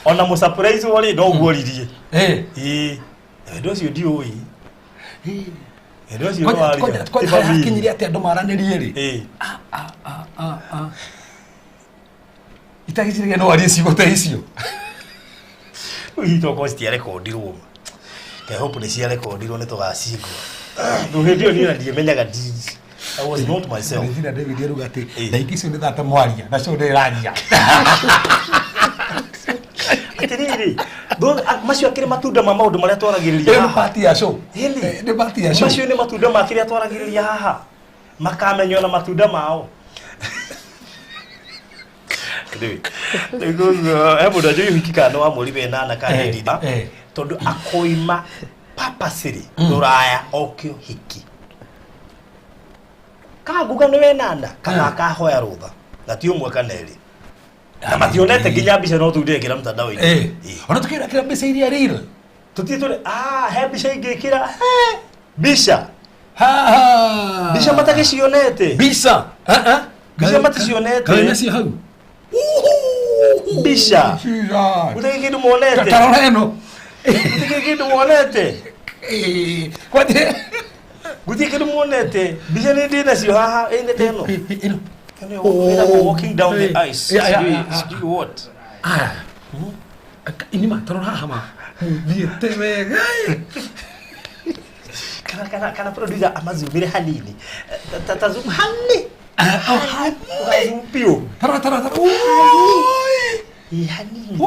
Ona mũ surprise wo rĩ no guoririe. Eh. Ĩĩ. Wendo ũcio ndiũĩ. Wendo ũcio Kwanja- nĩwaria. kwanja- Ti kwanja family. hakinyire atĩ andũ maranĩrie rĩ. Ĩĩ. Itagĩciragia no warie ciugo ta icio. Rĩu hihi tokorwo citiarekondirwo ma. I hope nĩ ciarekondirwo nĩ tũgacigua. Rĩu hĩndĩ ĩyo niĩ ona ndiamenyaga I was not myself. Regina David aruga atĩ Ĩĩ. thaa ingĩ icio nĩ thate mwaria na cio ndĩraria. Atĩrĩrĩ, macio akĩrĩ matunda ma maũndũ marĩa twaragĩrĩria Ĩyo nĩ haha. part ya show. Ĩni. Nĩ part ya show. Macio nĩ matunda ma kĩrĩa twaragĩrĩria haha. Makamenywo na matunda mao. Anyway, rĩu koguo, he mũndũ anjũria ũhiki kana nĩ wa mweri wenana kana Eh, ĩrira eh. tondũ akoima purposely rũraya oke ũhiki kanguga nĩ wenana kana Eh. akahoya rũtha na ti ũmwe kana erĩ na mationete nginya mbica no tundekĩra mtandao-inĩ. Eh. Ĩĩ. Ona tukĩra mbica iria real. Tũthiĩ tũrĩ he mbica ingĩkĩra he mbica Ha ha. mbica matagĩcionete. Mbica. Ah ah. Mbica maticionete. Kaĩ nacio hau. Mbica. Jesus. Gũtirĩ kĩndũ monete. Tarora ĩno. Gũtirĩ kĩndũ monete. Eh, kwanje. Gũtirĩ kĩndũ monete. Mbica nĩ ndĩ nacio haha ĩnĩ ta ĩno. Ĩno. Ĩno ĩtagwo walking down the ice. Yeah, yeah, Sijui- yeah. sijui what. Aya. Inima tarora haha ma. Thiĩte wega. Kana producer amazumire hanini. Ta zoom hani. Zoom biũ. Tara tara tara. Ĩ hanini.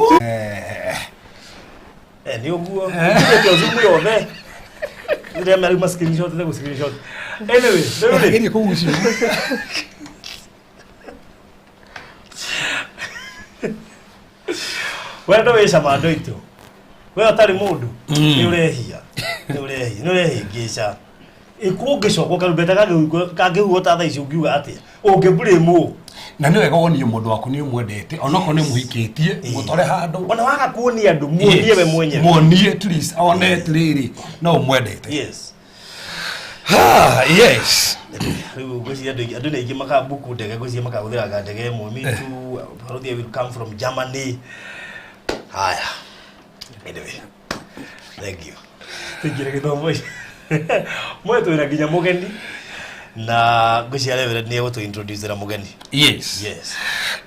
Nĩ ũguo. Nĩ zoom yothe. Rĩrĩa marĩ ma screenshot nĩ screenshot. Anyway, rĩu rĩ. Geria kũgucia. Wendo wĩ cama andũ aitũ. We ũtarĩ mũndũ nĩ ũrehia. Nĩ ũrehia, nĩ ũrehĩngĩca. Ĩkũngĩcokwo karumbeta kangĩhuhwo ta thaa ici ũngiuga atĩa? Ũngĩmburĩmwo. Na nĩ wega wonie mũndũ waku nĩ ũmwendete onokorwo nĩ mũhikĩtie mũtware handũ. Ona waga kuonia andũ, muonie we mwenyewe. Muonie at least one atĩrĩrĩ no ũmwendete. Yes. Ha, yes. Rĩu ngwĩciria andũ nĩ aingĩ makabuku ndege, ngwĩciria makahũthĩraga ndege ĩmwe. Me too, Baruthi will come from Germany. Haya. Anyway, thank you. Tũingĩre gĩthomo mwe twĩna nginya mũgeni na ngwĩciria Reverend nĩ egũtũ introduce mũgeni. Yes. Yes.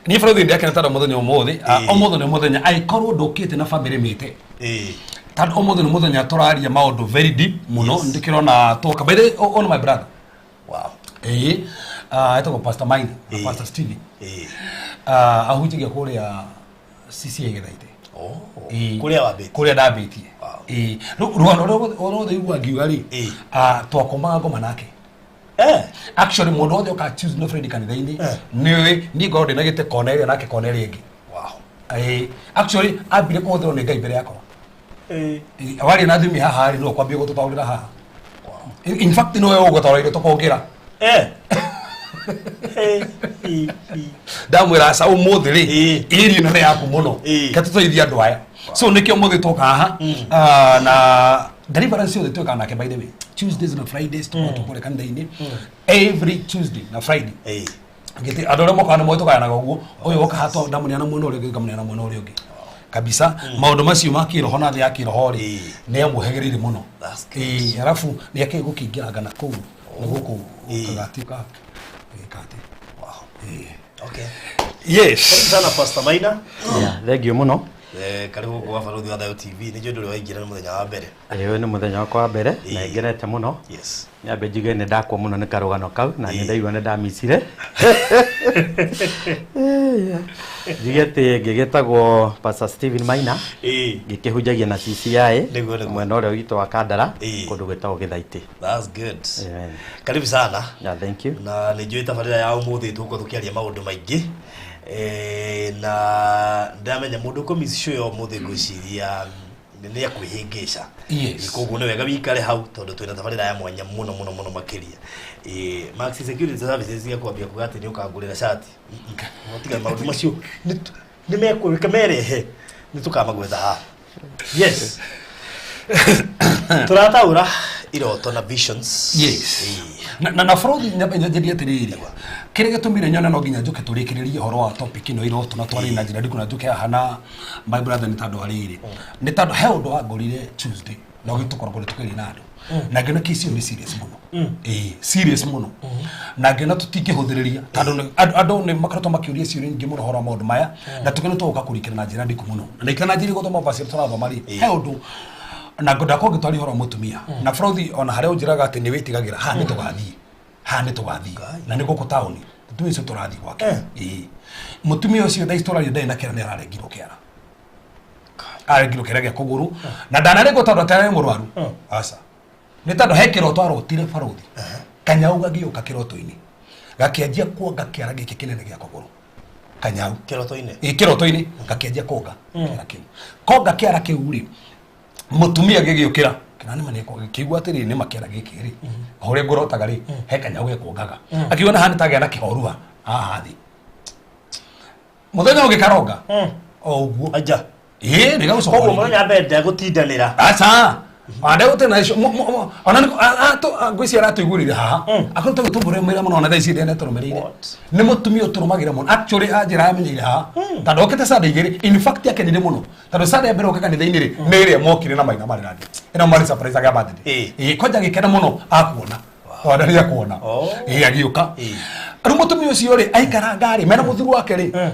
Niĩ bũrũri ndĩakena tondũ mũthenya ũmũthĩ, ũmũthĩ nĩ mũthenya angĩkorwo ndũkĩte na bamĩrĩ mĩte. Tondũ ũmũthĩ nĩ mũthenya tũraria maũndũ very deep mũno ndĩkĩrona twoka. By the way, on my brother. Wow. Ĩĩ, etagwo Pastor Maina, Pastor Steven. Ahunjagia kũrĩa CCA Gĩthaitĩ. Oh. Kũrĩa wambĩtie. Kũrĩa ndambĩtie. Ĩĩ. Rĩu rũgano rũrĩa rwothe igua ngiuga rĩ, twakomaga ngoma nake. Actually mũndũ wothe ũka Tuesday na Friday kanitha-inĩ nĩũĩ niĩ ngorwo ndĩna gĩtĩ kona ĩrĩa nake kona ĩrĩa ĩngĩ. Wow. Actually ambire kũhũthĩrwo nĩ Ngai mbere yakwa. Waria na thimi haha rĩ nĩwe ũkwambia gũtũtaũrĩra haha. In fact nĩwe ũgũtaũrĩire tũkongĩra. Ndamwĩra aca ũmũthĩ rĩ ĩri ĩno nĩ yaku mũno ke tũteithie andũ aya. So nĩkĩo ũmũthĩ twoka haha na deliverance ciothe twĩkaga nake by the way Tuesdays na Fridays tũkoragwo tũkũrĩa kanitha-inĩ every Tuesday na Friday. Gĩtĩ andũ arĩa mokaga nĩ moĩ tũgayanaga ũguo ũyũ woka haha ndamũneana mwena ũrĩa ũngĩ ngamũneana mwena ũrĩa ũngĩ kabisa. Maũndũ macio ma kĩroho na thĩ ya kĩroho rĩ nĩ amũhĩgĩrĩire mũno. Arabu nĩ akĩũĩ gũkĩingĩranga na kũu na gũkũ kagati gakate. Okay. Yes. Karibu sana Pastor Maina. Thank you mũno. Karibu gũkũ gwa Barũthi wa Thayũ TV. Nĩ njũĩ ndũrĩ waingĩra nĩ mũthenya wa mbere. Ũyũ nĩ mũthenya wakwa wa mbere na ngenete mũno. Yes. Nyambe njuge nĩ ndakwa mũno nĩ karũgano kau na nĩ ndaigua nĩ ndamicire. Njuge atĩ ngĩgĩtagwo Pastor Stephen Maina. Ngĩkĩhunjagia na CCI mwena ũrĩa witũ wa Kandara kũndũ gwĩtagwo Gĩthaitĩ. That's good. Amen. Karibu sana. Yeah, thank you. Na nĩ njũĩ tabarĩra ya ũmũthĩ tũgũkorwo tũkĩaria maũndũ maingĩ. Na ndamenya mũndũ ũkũmiss show ya ũmũthĩ ngwĩciria nĩ ekwĩhĩngĩca. Yes. Koguo nĩ wega wikare hau tondũ twĩna tabarĩra ya mwanya mũno mũno mũno makĩria. Max Security Services yakwambia kuga atĩ nĩ ũkangũrĩra cati. Tiga maũndũ macio nĩ mekwĩrĩka merehe nĩ tũkamagwetha haha. Yes. Tũrataũra iroto na visions. Yes. Na bũrũri nyanjĩrie atĩrĩrĩ kĩrĩa gĩtũmire nyone no nginya njũke tũrĩkĩrĩrie ũhoro wa topic ĩno iroto na twarie na njĩra ndiku na njũke haha na my brother nĩ tondũ wa rĩrĩ nĩ tondũ he ũndũ wangorire Tuesday na ũgĩtũkorwo tũkĩaria na andũ na ngĩona kesi ĩyo nĩ serious mũno. Serious mũno na ngĩona tũtingĩhũthĩrĩria tondũ andũ nĩ makoretwo makĩũria ciũria nyingĩ mũno ũhoro wa maũndũ maya na tũkĩona tũgũka kũrikĩra na njĩra ndiku mũno na ikĩra na njĩra gũthoma verse tũrathoma rĩ he ũndũ na ndakorwo ngĩtwaria ũhoro wa mũtumia na bũrũri ona harĩa ũnjĩraga atĩ nĩ wĩtigagĩra haha nĩ tũgathiĩ haha nĩ tũgathiĩ na nĩ gũkũ taũni mũtumia ũcio tũrathiĩ gwake. Mũtumia ũcio thaa ici tũraria ndarĩ na kĩara nĩ ararengirwo kĩara arengirwo kĩara gĩa kũgũrũ na ndanarengwo tondũ atĩ ararĩ mũrwaru aca nĩ tondũ he kĩroto arotire barũthi kanyau gagĩũka kĩroto-inĩ gakĩanjia kuonga kĩara gĩkĩ kĩnene gĩa kũgũrũ kanyau kĩroto-inĩ kĩroto-inĩ gakĩanjia kuonga kĩara kĩu konga kĩara kĩu rĩ mũtumia gĩgĩũkĩra kĩra nĩ maneko kĩigua atĩrĩ nĩ makĩara gĩkĩ rĩ ũrĩa ngũrotaga rĩ he kanyau gekuongaga akiuga na hana tagĩa na kĩhorua haha thĩ mũthenya ũngĩ karonga o ũguo aja ĩĩ nĩ gagũcoka koguo mũthenya mbere ndegũtindanĩra aca andegũtinda icio ona ngwĩciria aratũiguĩrĩire haha akorwo tũgĩtũmũrĩmĩra mũno ona thaa ici ndene tũrũmĩrĩire nĩ mũtumia ũtũrũmagĩra mũno actually anjĩra amenyeire haha tondũ okĩte Sunday igĩrĩ in fact akenire mũno tondũ Sunday ya mbere oka kanitha-inĩ rĩ nĩ ĩrĩa mokire na maina marĩ randi ĩno marĩ surprise ya birthday ĩĩ kwanja agĩkena mũno akuona tondũ nĩ akuona ĩĩ agĩũka rĩu mũtumia ũcio rĩ aikaranga rĩ mena mũthuri wake rĩ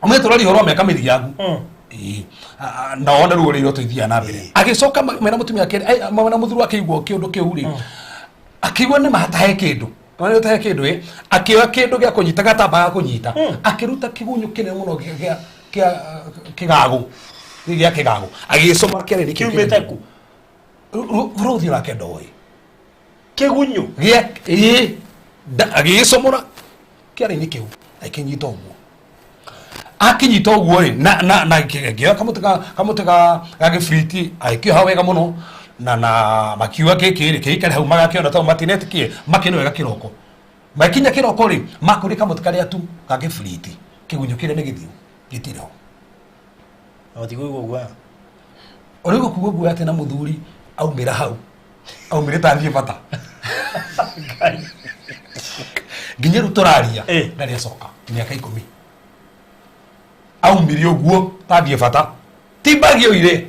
ũmwe tũraria ũhoro wa mĩaka mĩthiangu Ĩĩ. Na wone ruo rĩrĩa tũthiaga na mbere. Agĩcoka mena mũtumia wake, mena mũthuri wake aigua kĩũndũ kĩu rĩ, akĩigua nĩ mahatahe kĩndũ. Nĩ hatahe kĩndũ ĩ, akĩoya kĩndũ gĩa kũnyita, gatamba ga kũnyita, akĩruta kĩgunyũ kĩnene mũno gĩa kĩa kĩgago, gĩa kĩgago, agĩcoma kĩarĩ Kiumĩte kũ? Bũrũthi wake ndoĩ. Kĩgunyũ? Gĩa ĩĩ, agĩgĩcomora kĩarĩ-inĩ kĩu, akĩnyita ũguo. Akinyita ũguo rĩ, na na na ngĩoya kamũtĩ ka kamũtĩ ga ga gĩbiriti, agĩkĩoha wega mũno, na na makiuga gĩkĩ rĩ kĩikare hau magakĩona tondũ matinetĩkie makĩone wega kĩroko. Makinya kĩroko rĩ, makũrĩ kamũtĩ karĩa tu ga gĩbiriti, kĩgunyũ kĩrĩa nĩ gĩthiu, gĩtirĩ ho. Na ũtigũigua guoya? Ũrĩa ũgũkua guoya atĩ na mũthuri aumĩra hau, aumĩre ta athiĩ bata. Nginya rĩu tũraria, ndarĩ acoka mĩaka 10. Aumire ũguo ta athiĩ bata. Ti mbagi oire.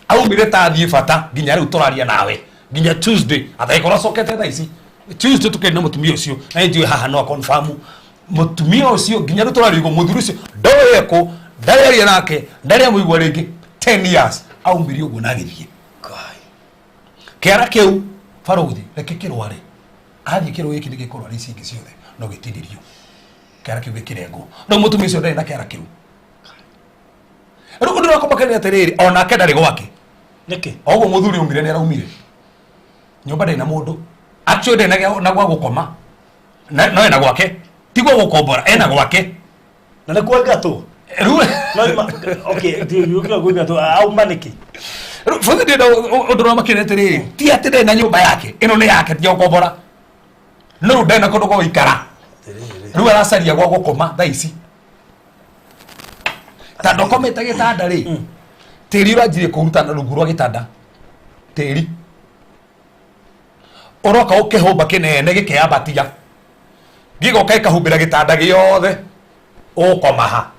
Aumire ta athiĩ bata nginya rĩu tũraria nawe. Nginya Tuesday, atagĩkorwo acokete thaa ici. Tuesday tũkĩaria na mũtumia ũcio, na nĩ njũĩ haha no confirm. Mũtumia ũcio nginya rĩu tũraria ũguo, mũthuri ũcio ndoĩ ekũ, ndarĩ aria nake, ndarĩ amũigua rĩngĩ. 10 years aumire ũguo na agĩthiĩ. Kĩara kĩu barũthi reke kĩrware. Athiĩ kĩrũ gĩkĩ nĩ gĩkũrwara ici ingĩ ciothe, no gĩtinirio. Kĩara kĩu gĩkĩrengwo. Rĩu mũtumia ũcio ndarĩ na kĩara kĩu. Rĩu ũndũ ũrĩa ũkũmakania atĩrĩrĩ, onake ndarĩ gwake. Nĩkĩ? O ũguo mũthuri aumire nĩ araumire. Nyũmba ndarĩ na mũndũ. Actually ndarĩ na gwa gũkoma. No ena gwake. Ti gwa gũkombora, ena gwake. Na nĩ kwengatwo? Rĩu No ima, okay, ndiũkĩra kwengatwo, auma nĩkĩ? Rĩu bũrũri ndĩrenda ũndũ ũrĩa makĩria atĩrĩrĩ, ti atĩ ndarĩ na nyũmba yake, ĩno nĩ yake, ti ya gũkombora. No rĩu ndarĩ na kũndũ gwa gũikara. Rĩu aracaria gwa gũkoma thaa ici. Ta ndokomete gĩtanda rĩ, tĩri ũranjirie kũruta na rungu rwa gĩtanda. Tĩri. Ũroka ũkĩhũmba kĩnene gĩkĩambatia. Gĩgoka gĩkahumbĩra gĩtanda gĩothe. Ũgũkoma ha?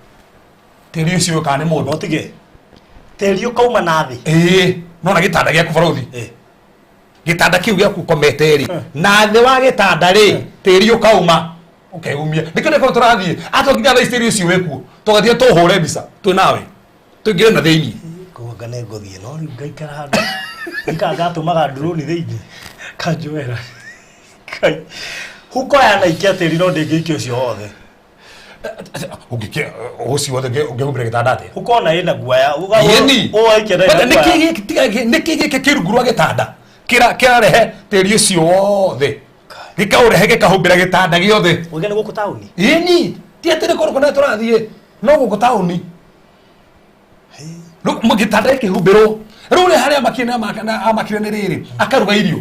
Tĩri ũcio ũyũ kana nĩ mũndũ? Ũtige. Tĩri ũkauma na thĩ. Ĩĩ, nona gĩtanda gĩaku barũthi. Gĩtanda kĩu gĩaku ũkomete rĩ, na thĩ wa gĩtanda rĩ, tĩri ũkauma. Ũkeumia. Nĩkĩo nĩkĩo tũrathiĩ. Ato nginya thaa ici tĩri ũcio wĩkuo. Tũgathiĩ tũhũre mbica twĩ nawe. Tũingĩre na thĩinĩ. Koguo nĩ ngũthiĩ no rĩu ngaikara handũ. Ngaikara ngatũmaga drone thĩinĩ. Kanjoera. Ngai. Huko ya naikia tĩri no ndĩngĩikia ũcio wothe. Ũngĩkia ũcio wothe ũngĩhumbĩra gĩtanda atĩa? Huko ona ĩna guoya. Yeni. Ũwaikia ndarĩ na Nĩkĩ guoya. gĩkĩ tiga nĩkĩ gĩkĩ kĩ rungu rwa gĩtanda? Kĩrarehe tĩri ũcio wothe. Gĩkaũrehe gĩkahumbĩra gĩtanda gĩothe. Ũgĩa nĩ gũkũ taũni? Yeni. Ti atĩ nĩ kũndũ kũnene tũrathiĩ. No gũkũ taũni. Rĩu gĩtanda gĩkĩhumbĩrwo. Rĩu rĩ harĩa amakire na amakire nĩ rĩrĩ, akaruga irio.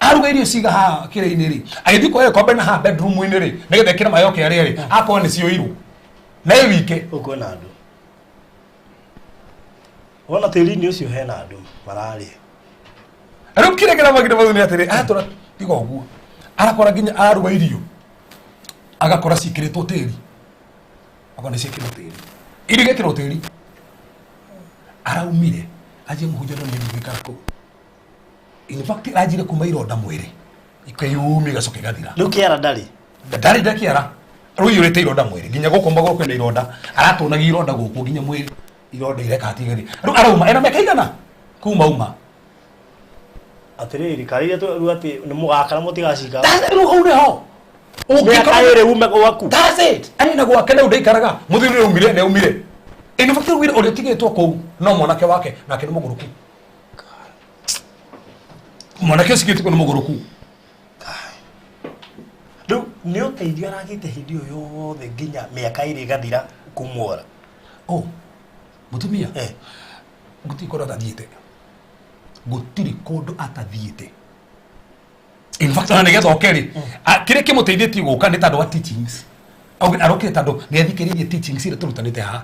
Aruga irio ciga haha kĩrĩa-inĩ rĩ, agĩthiĩ kuoya gĩkombe na haha bedroom-inĩ rĩ, nĩgetha ĩkĩre maĩ oke arĩe rĩ, akorwo nĩ cioirwo. Na ĩ wike. Gũkũ kwĩna andũ. Wona tĩri-inĩ ũcio hena andũ mararĩa. Rĩu kĩrĩa kĩramakire mau nĩ atĩrĩ, atũra tiga ũguo. Arakora nginya aruga irio, agakora ciĩkĩrĩtwo tĩri. Akona nĩ ciĩkĩrwo tĩri. Irio igekĩrwo tĩri. Araumire, anjie mũhunjia ndonire nĩ gũikara kũu. In fact, aranjire kuma ironda mwĩrĩ. Ikeyumia igacoka igathira. Rĩu kĩara ndarĩ? Ndarĩ nda kĩara. Rĩu iyũrĩte ironda mwĩrĩ. Nginya gũkũ magũrũ kwĩna ironda. Aratũnagia ironda gũkũ nginya mwĩrĩ. Ironda ireka atigari. Rĩu arauma ena mĩaka igana? Kuma uma. Atĩrĩrĩ, karĩria rĩu atĩ nĩ mũgaka na mũtigacika. That's it, rĩu hau nĩho. Mĩaka ĩrĩ ume gwaku. That's it. Ani na gwake rĩu ndaikaraga. Mũthuri nĩ aumire, nĩ aumire. In fact, rĩu ũrĩa ũtigĩtwo kũu no mwanake wake, nake nĩ mũgũrũku. Mwanake ũcio ũtigĩtwo nĩ mũgũrũku. Rĩu nĩ ũteithio aragĩte hĩndĩ ĩyo yothe nginya mĩaka ĩrĩ ĩgathira kumwora. Oh, mũtumia. Gũtirĩ kũndũ atathiĩte. Gũtirĩ kũndũ atathiĩte. In fact, ona nĩgetha oke rĩ, kĩrĩa kĩmũteithĩtie gũka nĩ tondũ wa teachings. Arokire tondũ nĩ athikĩrĩirie teachings iria tũrutanĩte haha.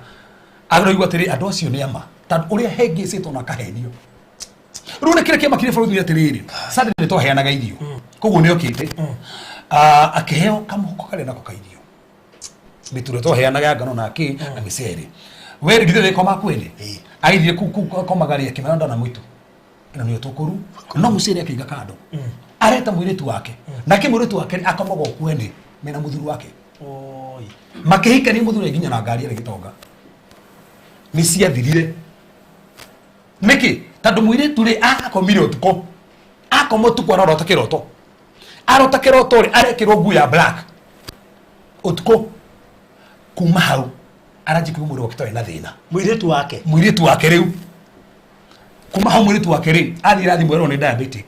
Aroigua atĩrĩ, andũ acio nĩ ama. Tondũ ũrĩa hengecĩtwo na akahenio. Rĩu nĩ kĩrĩa kĩamakire bũrũri nĩ atĩrĩrĩ, Sunday nĩ twaheanaga irio. Koguo nĩ okĩte. Akĩheo kamũhuko karĩa nako ka irio. Mĩtu ĩrĩa twaheanaga ya ngano na kĩ na mĩcere. We githĩ ndĩkoma kwene? Agĩthiĩ kũu kũu akomaga rĩ, akĩmera ndona mũitũ. Ĩno nĩyo tũkũru. No mũcere akĩiga kando. Areta mũirĩtu wake. Nake mũirĩtu wake akomaga o kwene mena mũthuri wake. Makĩhikania mũthuri nginya na ngari arĩ gĩtonga. Nĩ ciathirire. Nĩkĩ? Tondũ mũirĩtu rĩ akomire ũtukũ. Akoma ũtukũ arorota kĩroto. Arota kĩroto rĩ arekĩrwo nguo ya black. Ũtukũ. Kuma hau aranjia kũigua mwĩrĩ wake ta wĩna thĩna. Mũirĩtu wake. Mũirĩtu wake rĩu. Kuma hau mũirĩtu wake rĩ athiĩ irathimwo erwo nĩ diabetic.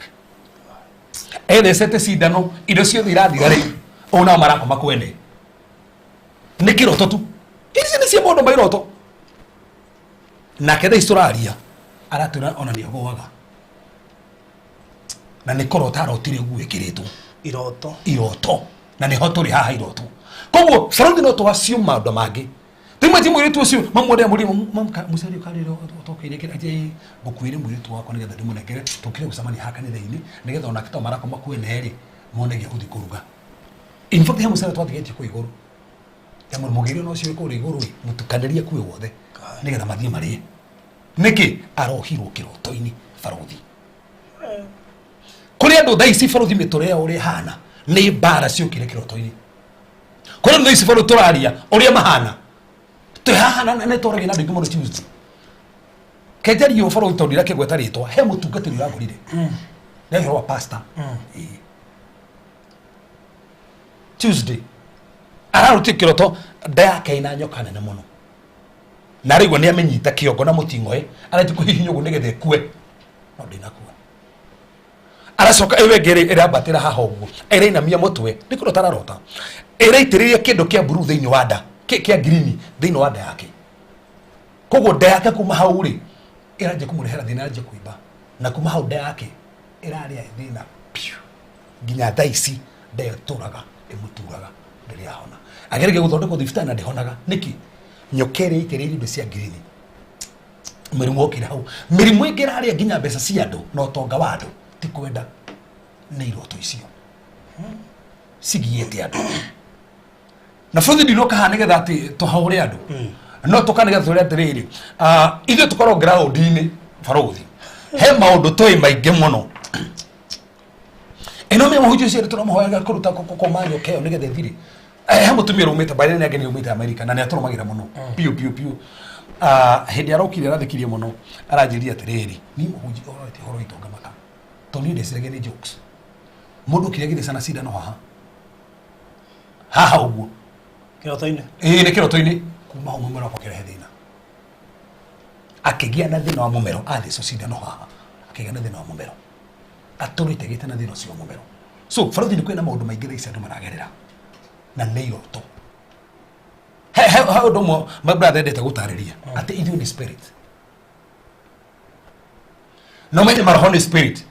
Ethecete cindano indo ciothe irathira rĩu. Ũũ nao marakoma kwene. Nĩ kĩroto tu. Ici nĩ cia maũndũ ma iroto. Nake thaa ici tũraria aratwĩra ona nĩ agũaga. Na nĩ kũrota arotire nguo ĩkĩrĩtwo. Iroto. Iroto. Na nĩho tũrĩ haha iroto. Koguo bũrũri no tũaciũ maũndũ mangĩ. Rĩmwe ti mũirĩtu ũcio mamwendea mũrimũ mũciari ũkarĩra ũtokeire kĩrĩa atĩ ngũkuĩre mũirĩtu wakwa nĩgetha ndĩmũnengere tũkire gũcemania haha kanitha-inĩ nĩgetha onake to marakoma kwene rĩ mone gĩa gũthiĩ kũruga. In fact he mũcere twathigetie kũu igũrũ. Ya mũgĩri ona ũcio wĩ kũrĩa igũrũ ĩ mũtukanĩrie kuo wothe nĩgetha mathiĩ marĩe. Nĩkĩ arohirwo kĩroto-inĩ barothi. Kũrĩ andũ thaa ici barothi mĩtũrĩre yao ũrĩa ĩhana nĩ mbara ciũkire kĩroto-inĩ. Kũrĩ andũ thaa ici barothi tũraria ũrĩa mahana. Twĩ haha na nĩ twaragia na andũ aingĩ mũno Tuesday. Kenjaria ũyũ barothi tondũ ndirakĩgweta rĩtwa he mũtungatĩri ũragũrire. Nĩ ũhoro wa pastor. Ĩĩ. Tuesday ararutire kĩroto nda yake ĩna nyoka nene mũno. Na araigua nĩ amĩnyita kĩongo na mũting'oe aranjia kũhihinya ũguo nĩgetha ĩkue no ndĩnakua. Aracoka ĩyo ĩngĩ ĩrĩ ĩrambatĩra haha ũguo ĩrainamia mũtwe nĩ kũrota ararota ĩraitĩrĩria kĩndũ kĩa blue thĩinĩ wa nda kĩa green thĩinĩ wa nda yake. Koguo nda yake kuma hau rĩ ĩranjia kũmũrehera thĩna ĩranjia kũimba na kuma hau nda yake ĩrarĩa thĩna piũ nginya thaa ici nda ĩyo ĩtũraga ĩmũturaga ndĩrĩ yahona. Ageragia gũthondekwo thibitarĩ na ndĩhonaga. Nĩkĩ? Nyoka ĩrĩa ĩitĩrĩirie indo cia green. Mĩrimũ okire hau. Mĩrimũ ĩngĩ ĩrarĩa nginya mbeca cia andũ na ũtonga wa andũ ti kwenda nĩ iroto icio cigiĩte andũ. Na bũrũri ndinoka haha nĩgetha atĩ tũhahũre andũ no tũka nĩgetha twĩre atĩrĩrĩ ithuĩ tũkorwo ground-inĩ barũthi he maũndũ tũĩ maingĩ mũno ĩno mĩ mũhunjia ũcio tũramũhoyaga kũruta kũma nyoka ĩyo nĩgetha ĩthire. He mũtumia ũraumĩte mbarĩ nĩ angĩ nĩ aumĩte Amerika na nĩ atũrũmagĩra mũno piũ piũ piũ. Hĩndĩ arokire arathĩkirie mũno aranjĩria atĩrĩrĩ niĩ mũhunjia ũrorete ũhoro witũ ngamaka tondũ niĩ ndeciragia nĩ jokes. Mũndũ okire agĩthecana cindano haha haha ũguo Kĩroto-inĩ. Ĩĩ nĩ kĩroto-inĩ kuma hau mũmero wakwa ũkĩrehe thĩna. Akĩgĩa na thĩna wa mũmero athecwo cindano haha akĩgĩa na thĩna wa mũmero atũrĩte gĩte na thĩna ũcio wa mũmero. So bũrũri nĩ kwĩna maũndũ maingĩ thaa ici andũ maragerera na nĩ iroto. He he he ũndũ ũmwe my brother endete gũtarĩria atĩ ithuĩ nĩ spirit. No menye maroho nĩ spirit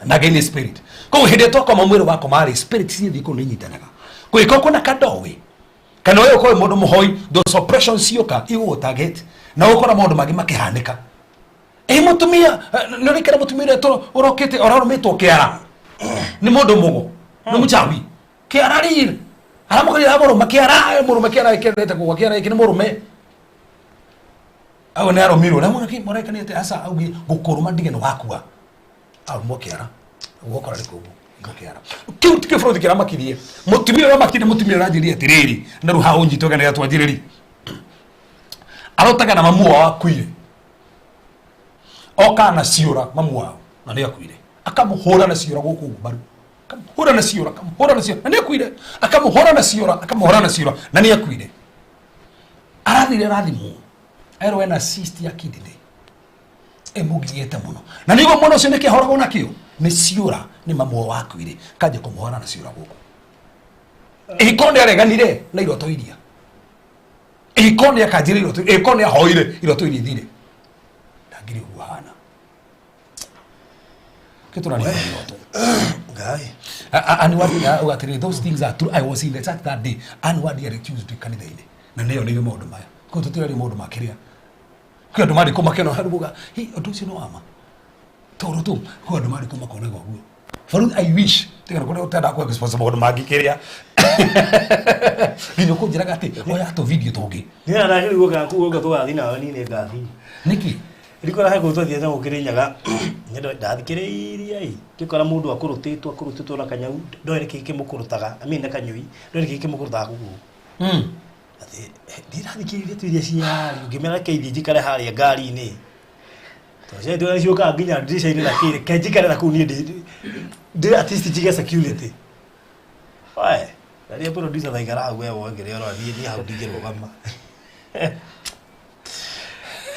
na Ngai nĩ spirit. Koguo hĩndĩ ĩrĩa twakoma mwĩrĩ wakoma rĩ spirit ciathiĩ kũu nĩ inyitanaga. Kũngĩkorwo kwĩna kandoĩ kana ũyũ ũkorwo wĩ mũndũ mũhoi those oppressions cioka igũgũ target na ũgũkora maũndũ mangĩ makĩhanĩka. Ĩ mũtumia nĩ ũrĩkĩra mũtumia ũrĩa ũrokĩte ũrarũmĩtwo kĩara nĩ mũndũ mũgo nĩ mũchawi kĩara rĩrĩ aramũkorire amũrũma kĩara mũrũme kĩara kĩendete kũgwa kĩara gĩkĩ nĩ mũrũme au nĩ arũmirwo na mwana mũraika nĩ atĩ aca augi ngũkũrũma ndige nĩ wakua arũmwo kĩara ũgũkora nĩ kũu kĩara kĩu tikĩo bũrũri kĩramakirie mũtumia ũramakirie mũtumia ũranjĩria atĩrĩrĩ na rĩu haha ũnyitwo kana twanjĩrĩri arotaga na mamu wao akuire oka na ciũra mamu wao na nĩ akuire akamũhũra na ciũra gũkũ mbaru akamũhũra na ciũra akamũhũra na ciũra na nĩ akuire akamũhũra na ciũra akamũhũra na ciũra na nĩ akuire arathire arathimwo erwo ena cyst ya kidney ĩmũgiĩte mũno na nĩguo mwana ũcio nĩkĩ ahoragwo nakĩo nĩ ciũra nĩ mamu wao akuire kanjia kũmũhũra na ciũra gũkũ ĩko nĩ areganire na iroto iria ĩko nĩ akanjire iroto ĩko nĩ ahoire iroto iria ithire ndangĩrĩ ũguo ahana kĩtũraria iroto Ngai. Anwadi ugatĩrĩ those things are true. I was in the church that day. Anwadi arĩ Tuesday kanitha-inĩ na nĩyo nĩyo maũndũ maya koguo tũtiraria maũndũ ma kĩrĩa kwĩ andũ marĩ kũ makĩona harĩ muga hi ũndũ ũcio nĩ wa ma tondũ tu kwĩ andũ marĩ kũ makonaga ũguo. Barũthi I wish tiga kũrĩa ũtenda kũ expose maũndũ mangĩ kĩrĩa nginya ũkũnjĩraga atĩ oya tũ video tũngĩ Niĩ ndagĩrĩirwo gũka kũu ũka tũgathiĩ nawe niĩ nĩ ngathiĩ. Nĩkĩ? Riko rahe kũu twathiĩte na gũkĩrĩ Nyaga niĩ ndathikĩrĩirie ĩ ngĩkora mũndũ akũrũtĩtwo akũrũtĩtwo na kanyau ndoĩ nĩkĩ kĩmũkũrũtaga I mean na kanyui ndoĩ nĩkĩ kĩmũkũrũtaga kũgũrũ. Atĩ ndirathikĩrĩria tu iria ciario ngĩmera reke ithiĩ njikare harĩa ngari-inĩ. Tondũ ciana itũ ciũkaga nginya ndirica-inĩ na kĩ, reke njikare na kũu niĩ ndĩ at least njige security. Oe, na rĩrĩa producer thaikara hau we woe kĩrĩa ũrathiĩ niĩ hau ndingĩrũgama.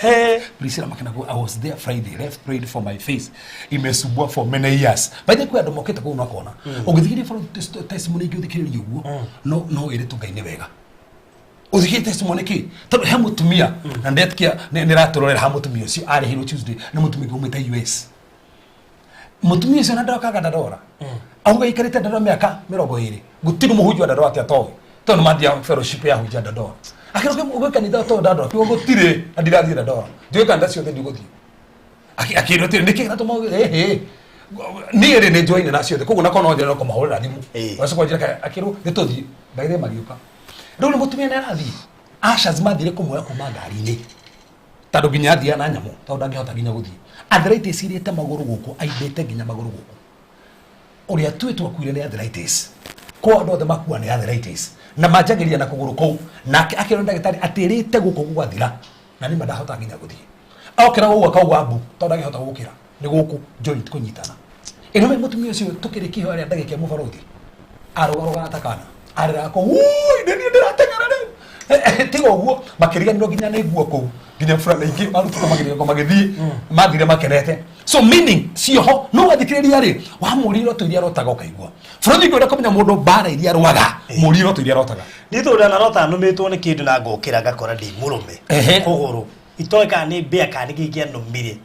He. Priscilla Makena I was there Friday, left prayed for my face. Imesumbua for many years. By the way, andũ mokĩte kũu makona. Ũngĩthikĩrĩria for testimony ingĩ ũthikĩrĩrie ũguo, no no wĩre tu Ngai nĩ wega. Ũthikĩrĩrie testimony kĩ? Tondũ he mũtumia na ndetĩkia nĩ nĩratũrorera ha mũtumia ũcio arĩhirwo Tuesday nĩ mũtumia ũngĩ umĩte US. Mũtumia ũcio na ndokaga Dandora. Auga aikarĩte Dandora mĩaka 20. Gũtirĩ mũhunjia wa Dandora atĩ atoĩ. Tondũ nĩ mathiaga fellowship ya hunjia Dandora. Akĩrwo gwĩ kanitha ũtoĩ Dandora, kiugo gũtirĩ na ndirathiĩ Dandora. Ndiũĩ kanitha ciothe ndigũthiĩ. Akĩrwo atĩrĩ nĩkĩ gĩratũma ũgĩ ĩhĩ niĩ rĩ nĩ njoine na ciothe koguo nakorwo no njĩre kũmahũrĩra thimũ. Ũgacoka ũnjĩre kana akĩrwo nĩ tũthiĩ ndagĩrĩ magĩũka. Rĩu nĩ mũtumia nĩ arathiĩ. Ushers mathire kũmuoya kuma ngari-inĩ. Tondũ nginya athiaga na nyamũ tondũ ndangĩhota nginya gũthiĩ. Arthritis irĩte magũrũ gũkũ aimbĩte nginya magũrũ gũkũ. Ũrĩa tuĩ twakuire nĩ arthritis. Kwa andũ othe makua nĩ arthritis. Na manjagĩria na kũgũrũ kũu. Nake akĩrwo nĩ ndagĩtarĩ atĩrĩte gũkũ gũgathira. Na nĩma ndahota nginya gũthiĩ. Okĩra gũkũ akauga mbu tondũ ndangĩhota gũkĩra. Nĩ gũkũ joint kũnyitana. Ĩno me mũtumia ũcio tũkĩrĩkia ihoya rĩa ndagĩka ĩmwe barũthi. Arũgarũgaga ta kana. Arĩraga kũu, "Ũi, nĩ niĩ ndĩrateng'era rĩu." Tiga ũguo, makĩriganĩrwo nginya nĩ nguo kũu. Nginya burana ingĩ marutĩtwo magĩthiĩ magĩthiĩ, mathire makenete. So meaning, cioho, no wathikĩrĩria rĩ, wamũria iroto iria arotaga ũkaigua. Bũrũri ũngĩenda kũmenya mũndũ mbara iria arũaga, mũrie iroto iria arotaga. Niĩ tondũ ndanarota nũmĩtwo nĩ kĩndũ na ngokĩra ngakora ndĩ mũrũme. Kũgũrũ. Itoĩ kana nĩ mbĩa kana nĩ kĩĩ kĩanũmire.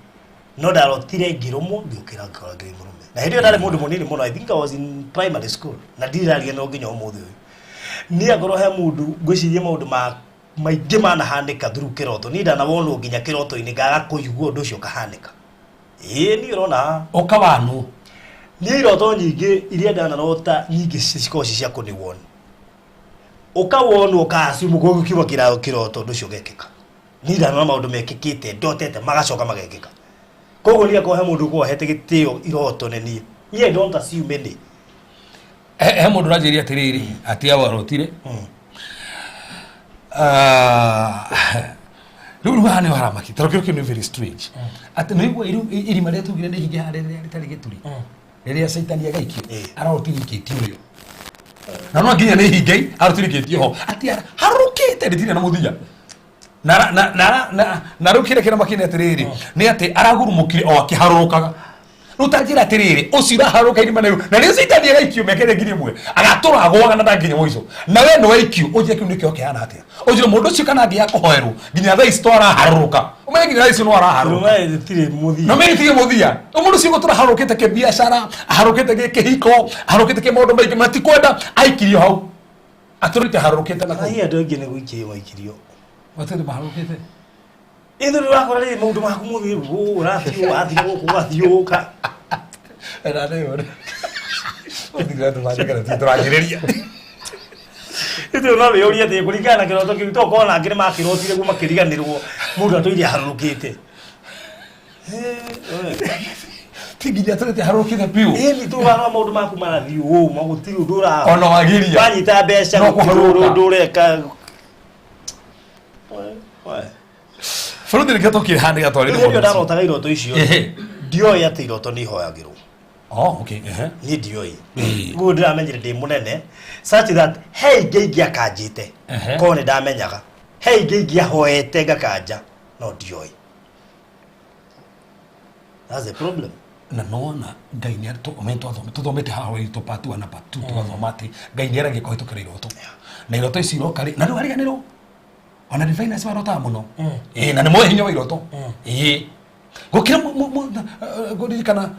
No ndarotire ngĩrũmwo ngĩũkĩra ngĩkora ndĩ mũrũme. Na hĩndĩ ĩyo ndarĩ mũndũ mũnini mũno, I think I was in primary school. Na ndirariganĩrwo nginya ũmũthĩ ũyũ. Niĩ angorwo he mũndũ ngwĩciria maũndũ ma maingĩ manahanĩka through kĩroto. Niĩ ndanawonwo nginya kĩroto-inĩ ngaga kũigua ũndũ ũcio ũkahanĩka. Ĩĩ niĩ ũrona haha. Ũkawanwo. Niĩ iroto nyingĩ iria ndanarota nyingĩ cikoragwo ci cia kũnĩwon. Ũkawonwo ũka assume kũu kiuma kĩroto ũndũ ũcio ũgekĩka. Niĩ ndanona maũndũ mekĩkĩte ndotete magacoka magekĩka. Koguo niĩ akorwo he mũndũ ũkoragwo ahete gĩtĩo iroto nĩ niĩ. Niĩ I don't assume any. He mũndũ ũranjĩria atĩrĩrĩ atĩ awarotire. Rĩu rĩu haha nĩho haramaki tondũ kĩro kĩu nĩ very strange. Atĩ nĩ igua irima rĩrĩa tugire nĩ ihinge harĩa rĩrĩa rĩtarĩ gĩturi. Rĩrĩa caitani agaikio arotirikĩtio rĩo. Na no nginya nĩ ihinge arotirikĩtio ho. Atĩ harũkĩte rĩtirĩ na mũthia. Na na na na na rĩu kĩrĩa kĩramakenia atĩrĩrĩ nĩ atĩ aragurumũkire o akĩharũrũkaga. Rĩu ta njĩra atĩrĩrĩ ũcio ũraharũrũka irima rĩu na rĩu caitani agaikio mĩaka ĩrĩa 1000 agatũra agũaga na ndanginya mũico na we nĩ waikio ũnjĩre kĩu nĩkĩo kĩhana atĩa ũnjĩre mũndũ ũcio kana angĩaga kũhoerwo nginya thaa ici to araharũrũka ũmenye nginya thaa ici no araharũrũka Rũmaĩ rĩtirĩ mũthia. na ũmenye tirĩ mũthia mũndũ ũcio gũtũra aharũrũkĩte kĩbiacara aharũrũkĩte gĩkĩhiko aharũrũkĩte kĩmaũndũ maingĩ matikwenda aikirio hau atũrĩte aharũrũkĩte na kũu Ai andũ aingĩ nĩ gũikio maikirio. Watũrĩte maharũrũkĩte Ithuĩ ũrakora rĩrĩ maũndũ maku mothe ũũ ũrathiĩ ũũ wathiĩ gũkũ ũgathiĩ ũka. Ithuĩ no wĩyũrie atĩ kũringana na kĩroto kĩu tokorwo na angĩ nĩ makĩrotire guo makĩriganĩrwo mũndũ atũire aharũrũkĩte. Ti nginya atũrĩte aharũrũkĩte biũ. Ĩni tũgarũra maũndũ maku marathiĩ ũũ ma gũtirĩ ũndũ ũra. Ona wagĩria. Wanyita mbeca No gũtirĩ kũharũrũka. ũndũ ũreka. Bũrũri nĩkĩo tũkire haha nĩgetha twarĩrie Rĩu hĩndĩ ĩyo mũndũ ũcio. ndarotaga iroto icio ndioĩ atĩ iroto nĩ ihoyagĩrwo. Oh, okay. Ehe. Niĩ ndioĩ. Guo ndĩramenyire ndĩ mũnene such that he ingĩ ingĩakanjĩte korwo nĩ ndamenyaga. He ingĩ ingĩahoete ngakanja no ndioĩ. That's the problem. Na nona Ngai nĩ tũthomete haha witũ part 1 na part 2 tũgathoma atĩ Ngai nĩ aragia kũhĩtũkĩra iroto. Na iroto ici iroka rĩ, na ndũkariganĩrwo. Ona diviners marotaga mũno. Ĩĩ, na nĩ moĩ hinya wa iroto. Ĩĩ. Gũkĩra ngũririkana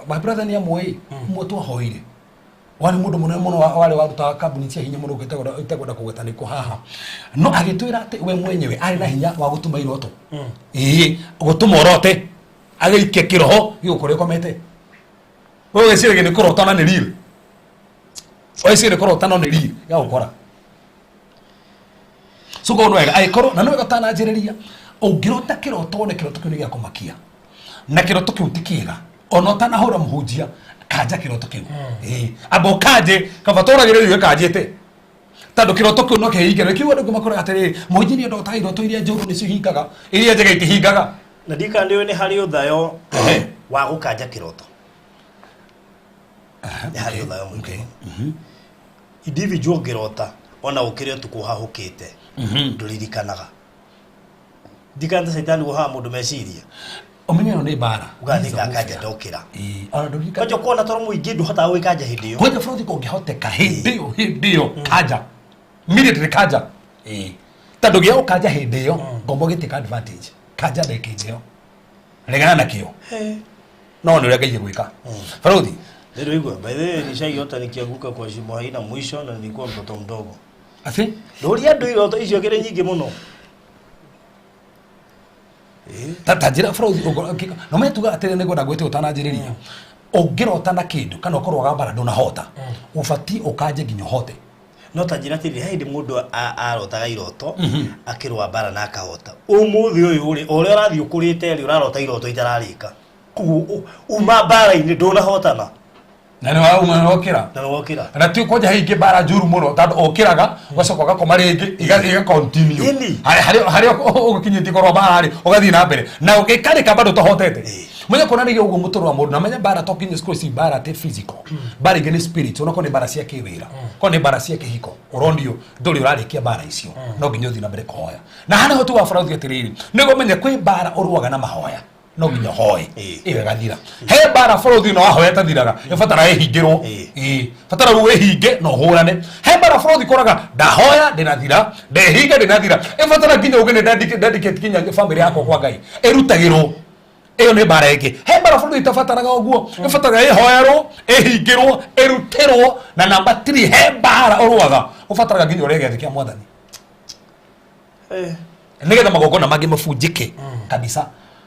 my brother nĩ amũĩ ũmwe twahoire. Warĩ mũndũ mũnene mũno warĩ warutaga kambuni cia hinya mũno itekwenda kũgweta nĩkũ haha. No agĩtwĩra atĩ we mwenyewe arĩ na hinya wa gũtuma iroto. Ĩĩ, gũtũma ũrote. Agĩikia kĩroho gĩgũkore ũkomete. We wĩciragia nĩ kũrota na nĩ real. Wĩciragia nĩ kũrota no nĩ real gĩgũkora. So koguo nĩ wega angĩkorwo na nĩ wega ũtananjĩrĩria ũngĩrota kĩroto wone kĩroto kĩu nĩ gĩa kũmakia na kĩroto kĩu ti kĩega ona ũtanahũra mũhunjia kanja kĩroto kĩu. Ĩĩ, amba ũkanje kaba tũragĩrĩria ũgĩkanjĩte. Tondũ kĩroto kĩu no kĩhinge. Nĩkĩo andũ makoraga atĩrĩrĩ, mũhunjia nĩ ndotaga iroto iria njũru nĩcio ihingaga, iria njega itihingaga. Na ndikana nĩ nĩ harĩ ũthayo wa gũkanja kĩroto. Nĩ harĩ ũthayo mũingĩ mũno. Individual ũngĩrota ona ũkĩre ũtukũ ũhahũkĩte, ndũririkanaga. Ndikana ta caitani wohaga mũndũ meciria. Ũmenye ĩno nĩ mbara. Ugaga nĩ ngakanja ndokĩra. Ĩĩ, ona ndũririkanaga. Kwanja ũkona toro mũingĩ ndũhotaga gwĩkanja hĩndĩ ĩyo. Kwanja bũrũri kũngĩhoteka hĩndĩ ĩyo, hĩndĩ ĩyo kanja. Immediately kanja. Ĩĩ. Tondũ gĩa gũkanja hĩndĩ ĩyo, ngombo gĩtĩka advantage. Kanja ndĩkĩnje ĩyo. Regana nakĩo. No nĩ ũrĩa Ngai egwĩka. Barũthi. Nĩrũigua, by the way, nishaiota nikianguka kwa shimo haina mwisho na nilikuwa mtoto mdogo. Ati? Ndũria andũ iroto icio kĩrĩ nyingĩ mũno. Ta ta njĩra bũrũri ũngĩ no metuga atĩrĩ nĩngwenda gwĩte ũtananjĩrĩria. Ũngĩrota na kĩndũ kana ũkorwo wagambara ndũnahota, ũbatiĩ ũkanje nginya ũhote. No ta njĩra atĩrĩrĩ, he hĩndĩ mũndũ arotaga iroto, akĩrũa mbara na akahota. Ũmũthĩ ũyũ rĩ, o ũrĩa ũrathiĩ ũkũrĩte rĩ, ũrarota iroto itararĩka. Koguo uma mbara-inĩ ndũnahotana. Na nĩ wauma na wokĩra. Na nĩ wokĩra. Na ti kwanja he ingĩ mbara njũru mũno tondũ ũkĩraga ũgacoka ũgakoma rĩngĩ iga continue. Ĩni. Harĩa ũgũkinyĩtie kũrũa mbara rĩ, ũgathiĩ na mbere. Na ũgĩkarĩka bado ũtahotete. Menya kuonanagia ũguo mũtũrĩre wa mũndũ, na menya mbara to nginya cikorwo ci mbara atĩ physical. Mbara ingĩ nĩ spirit, onakorwo nĩ mbara cia kĩwĩra, korwo nĩ mbara cia kĩhiko, ũronio ndũrĩ ũrarĩkia mbara icio, no nginya ũthiĩ na mbere kũhoya. Na haha nĩho tugaga bũrũri atĩrĩrĩ, nĩguo ũmenye kwĩ mbara ũrũaga na mahoya, no nginya ũhoe, ĩyo ĩgathira. He mbara bũrũri no wahoya ĩtathiraga, ĩbatara ĩhingĩrwo. Batara rĩu ĩhinge na ũhũrane. He mbara bũrũri koraga ndahoya ndĩnathira, ndehinga ndĩnathira, ĩbatara nginya uge nĩ dedicate nginya family yakwa kwa Ngai, ĩrutagĩrwo. Ĩyo nĩ mbara ĩngĩ. He mbara bũrũri ĩtabataraga ũguo, ĩbataraga ĩhoerwo, ĩhingĩrwo, ĩrutĩrwo. Na namba 3, he mbara ũrũaga ũbataraga nginya ũrĩe gĩathĩ kĩa Mwathani. Nĩgetha magongona mangĩ mabunjĩke kabisa.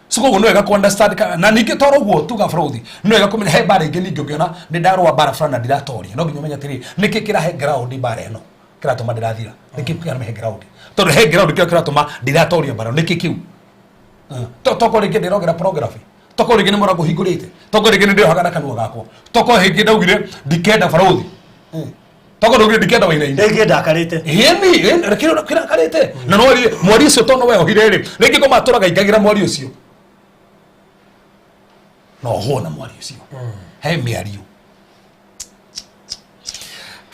So koguo nĩ wega kũ understand na ningĩ toro ũguo tuga bũrũri, nĩ wega kũmenya he mbara ĩngĩ ningĩ ũngĩona nĩ ndarũa mbara fulani na ndiratoria, no nginya ũmenye atĩrĩrĩ, nĩkĩ kĩrahe ground mbara ĩno kĩratũma ndĩrathira, nĩkĩ kĩrahe ground, tondũ he ground kĩrĩa kĩratũma ndiratoria mbara, nĩkĩ kĩu? Toko rĩngĩ ndĩrogera pornography, toko rĩngĩ nĩ mũrango hingũrĩte, toko rĩngĩ nĩ ndĩrohaga na kanua gakwa, toko rĩngĩ ndaugire ndikenda barũthi, toko ndaugire ndikenda wainaina, Rĩngĩ ndakarĩte. Ĩni, ĩni, kĩrakarĩte. Na no rĩ, mwari ũcio tondũ weohire rĩ, rĩngĩ ngoma atũraga ingagĩra mwari ũcio. No ũhũo na mwari ũcio. He mĩario.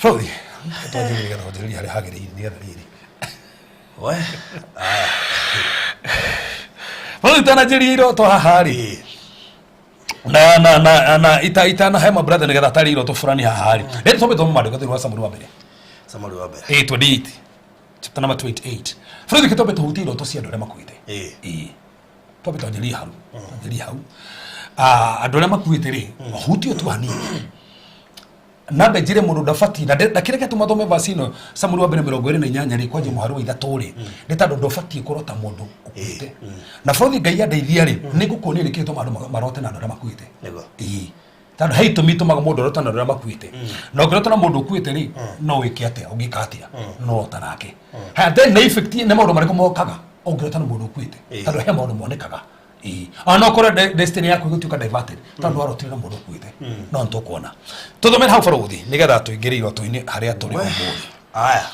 Bũrũri, twanjĩrĩrie nĩgetha wanjĩrĩrie harĩa hagĩrĩire nĩgetha rĩrĩ. We. Bũrũri tananjĩrĩria iroto haha rĩ. Na na na na ita ita na hema brother nĩgetha atarĩ iroto fulani haha rĩ. Rĩrĩ twambe thoma maandĩko thĩinĩ wa Samueli wa mbere. Samueli wa mbere. 28. Chapter number 28. Bũrũri kĩtombe tũhutie iroto cia andũ arĩa makuĩte. Twambe twanjĩrĩrie hau. Twanjĩrĩrie hau. Andũ arĩa makuĩte rĩ, mahutie tu hanini. Nambe njĩre mũndũ ndabatiĩ, na ndakĩreke tũmathome verse ĩno, Samueli wa mbere mĩrongo ĩrĩ na inyanya rĩ, kwanja mũhari wa ithatũ rĩ, nĩ tondũ ndũbatiĩ kũrota mũndũ ũkuĩte. Na bũrũri Ngai andeithia rĩ, nĩ ngũkuonia nĩkĩ gĩtũmaga andũ marote na andũ arĩa makuĩte. Tondũ he itũmi itũmaga mũndũ arote na andũ arĩa makuĩte. Na ũngĩrota na mũndũ ũkuĩte rĩ, no wĩke atĩa, ũngĩka atĩa, no ũrota nake. Haya, then nĩ effect, nĩ maũndũ marĩkũ mokaga ũngĩrota na mũndũ ũkuĩte? Tondũ he maũndũ monekaga. Ona no ũkorwo destiny yaku ĩgũtuĩka diverted tondũ warotire na mũndũ ũkuĩte. No nĩtũkuona. Tũthomere hau barũthi nĩgetha tũingĩre iroto-inĩ harĩa tũrĩ ũmũthĩ. Aya.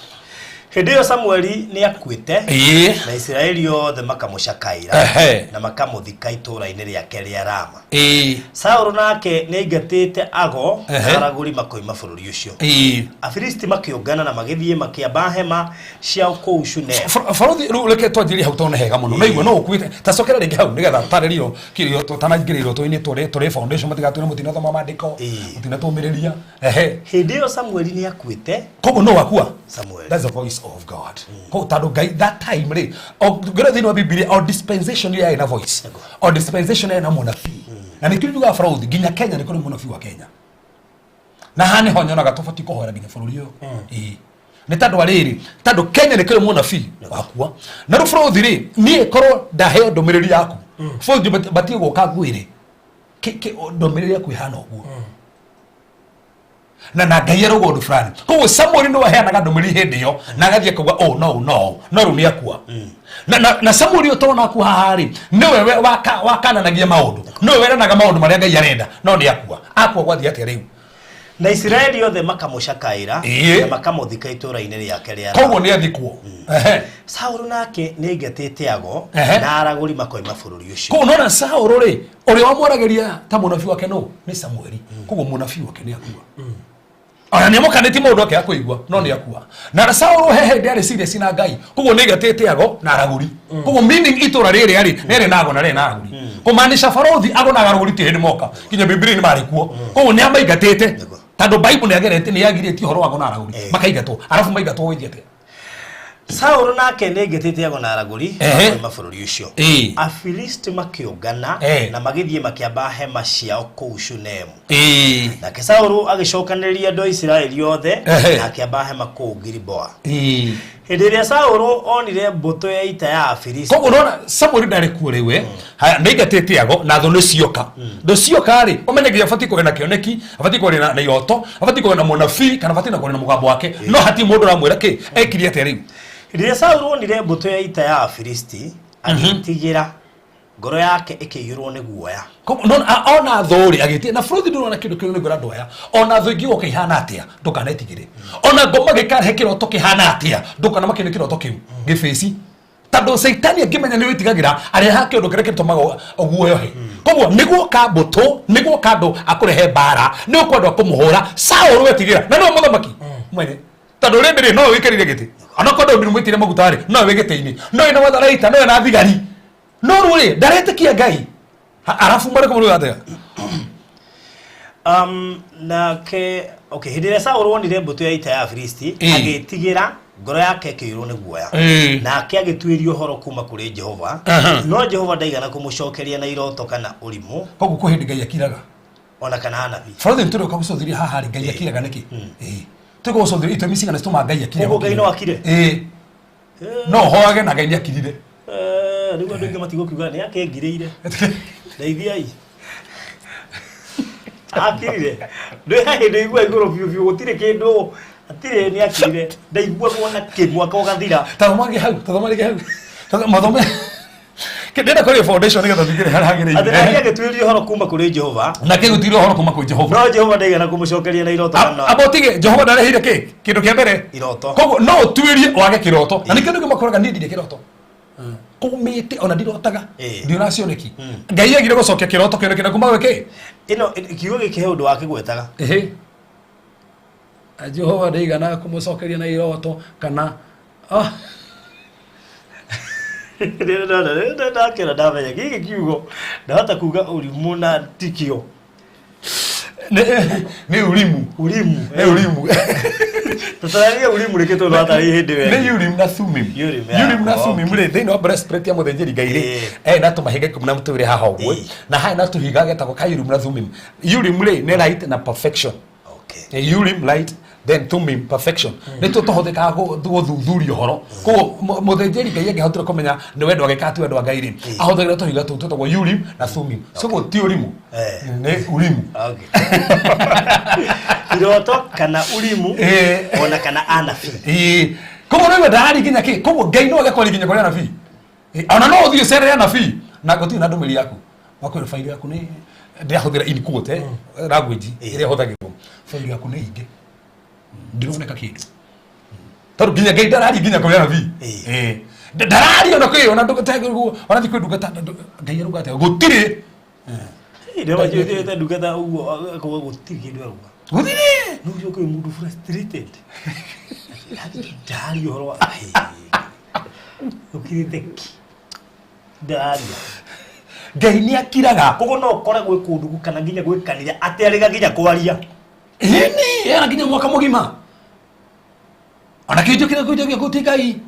Hĩndĩ ĩyo Samueli nĩ akuĩte na Isiraeli othe makamũcakaĩra na makamũthika itũũra-inĩ rĩake rĩa Rama. Saũlũ nake nĩ aingatĩte ago na aragũri makoima bũrũri ũcio. Afilisti makĩũngana na magĩthiĩ makĩamba hema ciao kũu Shunemu. Barũthi, rĩu reke twanjĩrĩrie hau tondũ nĩ hega mũno. No igue no ũkuĩte. Ta cokera rĩngĩ hau nĩgetha tũtarĩrio kĩrĩa tũtanaingĩra iroto-inĩ tũrĩ foundation matigatwĩre mũtinathoma maandĩko, mũtinatũmĩrĩria. Hĩndĩ ĩyo Samueli nĩ akuĩte. Koguo no akua? Samuel. That's the voice of God. Koguo tondũ Ngai that time rĩ, ngĩrora thĩinĩ wa Bibilia, o dispensation yarĩ na voice. O dispensation yarĩ na mũnabii. Na nĩkĩo njugaga barũthi, nginya Kenya nĩ kũrĩ mũnabii wa Kenya. Na haha nĩho nyonaga tũbatiĩ kũhoera nginya bũrũri ũyũ. Nĩ tondũ wa rĩrĩ, tondũ Kenya nĩ kũrĩ mũnabii wakua. Na rĩu bũrũri rĩ, niĩ korwo ndaheo ndũmĩrĩri yaku, bũrũri batiĩ gũka ngwĩre, ndũmĩrĩri yaku ĩhana ũguo. Na na Ngai arauga ũndũ fulani. Koguo Samuel nĩwe aheanaga ndũmĩrĩri hĩndĩ ĩyo, na agathiĩ akauga, oh, no, no, no rĩu nĩ akua. Na Samuel ũyũ tũrona akua haha rĩ, nĩwe we wakananagia maũndũ, nĩwe weranaga maũndũ marĩa Ngai arenda, no nĩ akua. Akua gwathiĩ atĩa rĩu? Na Isiraeli othe makamũcakaĩra na makamũthika itũũra-inĩ rĩake rĩa Koguo nĩ athikwo. Ehe. Saũlũ nake nĩ aingatĩte ago na aragũri makoima bũrũri ũcio. Koguo nona Saũlũ rĩ, ũrĩa wamwaragĩria ta mũnabii wake no nĩ Samueli. Koguo mũnabii wake nĩ akua. Ona nĩ amũkanĩtie maũndũ ake akũigua no nĩ akua. Na Saũlũ he hĩndĩ arĩ serious na Ngai. Koguo nĩ aingatĩte ago na aragũri. Koguo meaning itũra rĩrĩ arĩ rĩrĩ na ago na rĩrĩ na aragũri. Kũmaanisha barothi ago na aragũri ti hĩndĩ moka. Nginya Bibilia-inĩ marĩ kuo. Koguo nĩ amaingatĩte. Tondũ Bible nĩ agerete nĩ yagirĩtie ũhoro wa ago na aragũri. Makaingatwo. Arabu maingatwo gũgĩthiĩ atĩa? Saũlũ nake nĩ aingatĩte ago na aragũri makoima bũrũri ũcio. Afilisti makĩũngana na magĩthiĩ makĩamba hema ciao kũu Shunemu. Nake Saũlũ agĩcokanĩrĩria andũ a Isiraeli othe na akĩamba hema kũu Giliboa. Hĩndĩ ĩrĩa Saũlũ onire mbũtũ ya ita ya Afilisti. Koguo nona Samueli ndarĩ kuo rĩu eh. Haya nĩ aingatĩte ago na thũ nĩ cioka. Thũ cioka rĩ, ũmenye nginya abatiĩ kũgĩa na kĩoneki, abatiĩ kũgĩa na iroto, abatiĩ kũgĩa na mũnabii kana abatiĩ na kũgĩa na mũgambo wake. No hatirĩ mũndũ ũramwĩra kĩ, ekire atĩa rĩu. Hĩndĩ ĩrĩa Saũlũ onire mbũtũ ya ita ya Afilisti, agĩĩtigĩra. Ngoro yake ĩkĩiyũrwo nĩ guoya. Koguo, no, ona thũ rĩ agĩtia na bũrũri ndũrona kĩndũ kĩu nĩngwĩra andũ aya ona thũ ingĩgoka ihana atĩa ndũkanetigĩre ona ngoma gĩkarehe kĩroto kĩhana atĩa ndũkanamake nĩ kĩroto kĩu gĩbĩci tondũ caitani angĩmenya nĩ wĩtigagĩra arehaga kĩũndũ kĩrĩa kĩtũmaga ũguoyohe koguo nĩguoka mbũtũ nĩguoka andũ akũrehe mbara nĩgũkwa andũ akũmũhũra Saũlũ etigĩra na nĩwe mũthamaki mwene tondũ rĩndĩ rĩ no wĩkĩrire gĩtĩ onakorwo Daudi nĩmwĩtire maguta rĩ no wĩ gĩtĩ-inĩ no wĩna matharaita no wĩna thigari no rĩu rĩ ndaretĩkia Ngai arabu marĩkũ mũrĩ atĩa Nake okay hĩndĩ ĩrĩa Saũlũ onire mbũtũ ya ita ya Afilisti agĩĩtigĩra ngoro yake ĩkĩiyũrwo nĩ guoya. Nake agĩtuĩria ũhoro kuma kũrĩ Jehova no Jehova ndaigana kũmũcokeria na iroto kana ũrimũ. Koguo kwĩ hĩndĩ Ngai akiraga ona kana anabii. Bũrũri nĩ tũrĩũka gũcũthĩrĩria haha rĩ Ngai akiraga nĩkĩ? Ĩĩ. Tũrĩũka gũcũthĩrĩria itũmi cigana citũmaga Ngai akire. Koguo Ngai no akire? Ĩĩ. No hoage na Ngai nĩ akirire. Rĩu andũ aingĩ matigũkiuga nĩ akĩngirĩire. Ndeithiai. Akirire. Ndĩ hĩndĩ igua igũrũ biũ biũ gũtirĩ kĩndũ hatirĩ nĩ akirire. Ndaiguagwo na kĩ mwaka ũgathira. Tathoma rĩngĩ hau, tathoma rĩngĩ hau. Mathome. Ndĩrenda kũrĩ foundation nĩgetha tũingĩre harĩa hagĩrĩire. Atĩ nake agĩtuĩria ũhoro kuma kũrĩ Jehova. Nake agĩtuĩria ũhoro kuma kũrĩ Jehova. No Jehova ndaigana kũmũcokeria na iroto kana. Amba ũtige Jehova ndarehire kĩ? Kĩndũ kĩa mbere. Iroto. Koguo no ũtuĩrie wage kĩroto. Na nĩkĩo andũ makoraga niĩ ndirĩ kĩroto. Kũmĩte ona ndirotaga. Ndionaga cioneki. Ngai agire gũcokia kĩroto kĩoneki na kuma gwĩ kĩ? Ĩno kiugo gĩkĩ he ũndũ wakĩgwetaga. Ĩhĩ. Jehova ndaigana kũmũcokeria na iroto kana ah. Ndakĩra ndamenya gĩkĩ kiugo ndahota kuga ũrimũ na tikio. Nĩ urimu. Urimu. Nĩ urimu. Tũtarĩrie urimu rĩkĩ tondũ watarĩirie hĩndĩ wega. Nĩ Urim na Thummim. Urim na Thummim rĩ thĩinĩ wa breastplate ya mũthĩnjĩri Ngai rĩ na tũmahiga ikũmi na twĩrĩ haha ũguo na haha na tũhiga getagwo ka Urim na Thummim. Urim rĩ nĩ light na perfection. Okay. Urim light then Thummim perfection. Nĩ tũ tũhũthĩkaga gũthuthuria ũhoro. Koguo mũthĩnjĩri Ngai angĩahotire kũmenya nĩ wendo wake kana ti wendo wa Ngai rĩ, ahũthagĩra tũhiga tũu twĩtagwo Urim na Thummim. So koguo ti ũrimũ. Nĩ Urimu. Okay. Iroto kana Urimu ona kana anabii. Koguo rĩu ndarari nginya kĩ? Koguo Ngai no age kwaria nginya kũrĩ anabii. Ona no ũthiĩ ũcerere anabii na gũtirĩ na ndũmĩrĩri yaku. Makwĩra faili yaku nĩ ndĩrahũthĩra in quote language ĩrĩa ĩhũthagĩrwo. Faili yaku nĩ ingĩ. Ndĩroneka kĩndũ. Tondũ nginya Ngai ndararia nginya kũrĩ anabii. Ndararia ona kwĩ ona ndũgũtegũrwo ona thi kwĩ ndungata Ngai aruga atĩa? Gũtirĩ. Ndio wajua ndungata ũguo akauga gũtirĩ kĩndũ arauga. Gũtirĩ. No ũcio kwĩ mũndũ frustrated. Ndaria ũhoro wa ũkirĩte ki. Ndaria. Ngai nĩ akiraga. Koguo no ũkore gwĩ kũndũ kana nginya gwĩ kanitha atĩ arĩga nginya kwaria. Ĩni, era nginya mwaka mũgima. Ona kĩnjũ kĩrĩa kũnjagia gũti Ngai.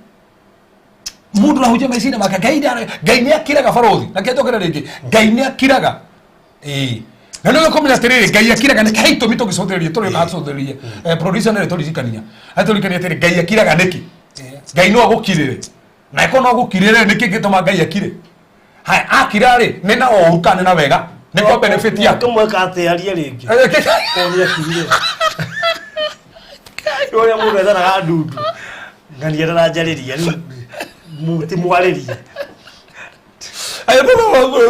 Mũndũ arahunjia meciria make Ngai ndara Ngai nĩ akiraga barothi. Na kĩnjokere rĩngĩ. Ngai nĩ akiraga. Ĩĩ. Na nĩ ũkũmenya atĩrĩrĩ Ngai akiraga nĩkĩ he itũmi tũngĩcũthĩrĩria tũrĩ na tũcũthĩrĩrie. Producer nĩ tũririkania. Atũririkania atĩrĩ Ngai akiraga nĩkĩ? Ngai no agũkirĩre. Na eko no agũkirĩre nĩkĩ gĩtũma Ngai akire? Haya akira rĩ nĩ na ũru kana nĩ na wega? Nĩ kwa benefit yaku. Kĩmwe atĩ arie rĩngĩ. Korwo nĩ akirire. Ũrĩa mũndũ ethanaga ndundu. Ng'ania ndaranjarĩria rĩu ti mwarĩrie. Aya no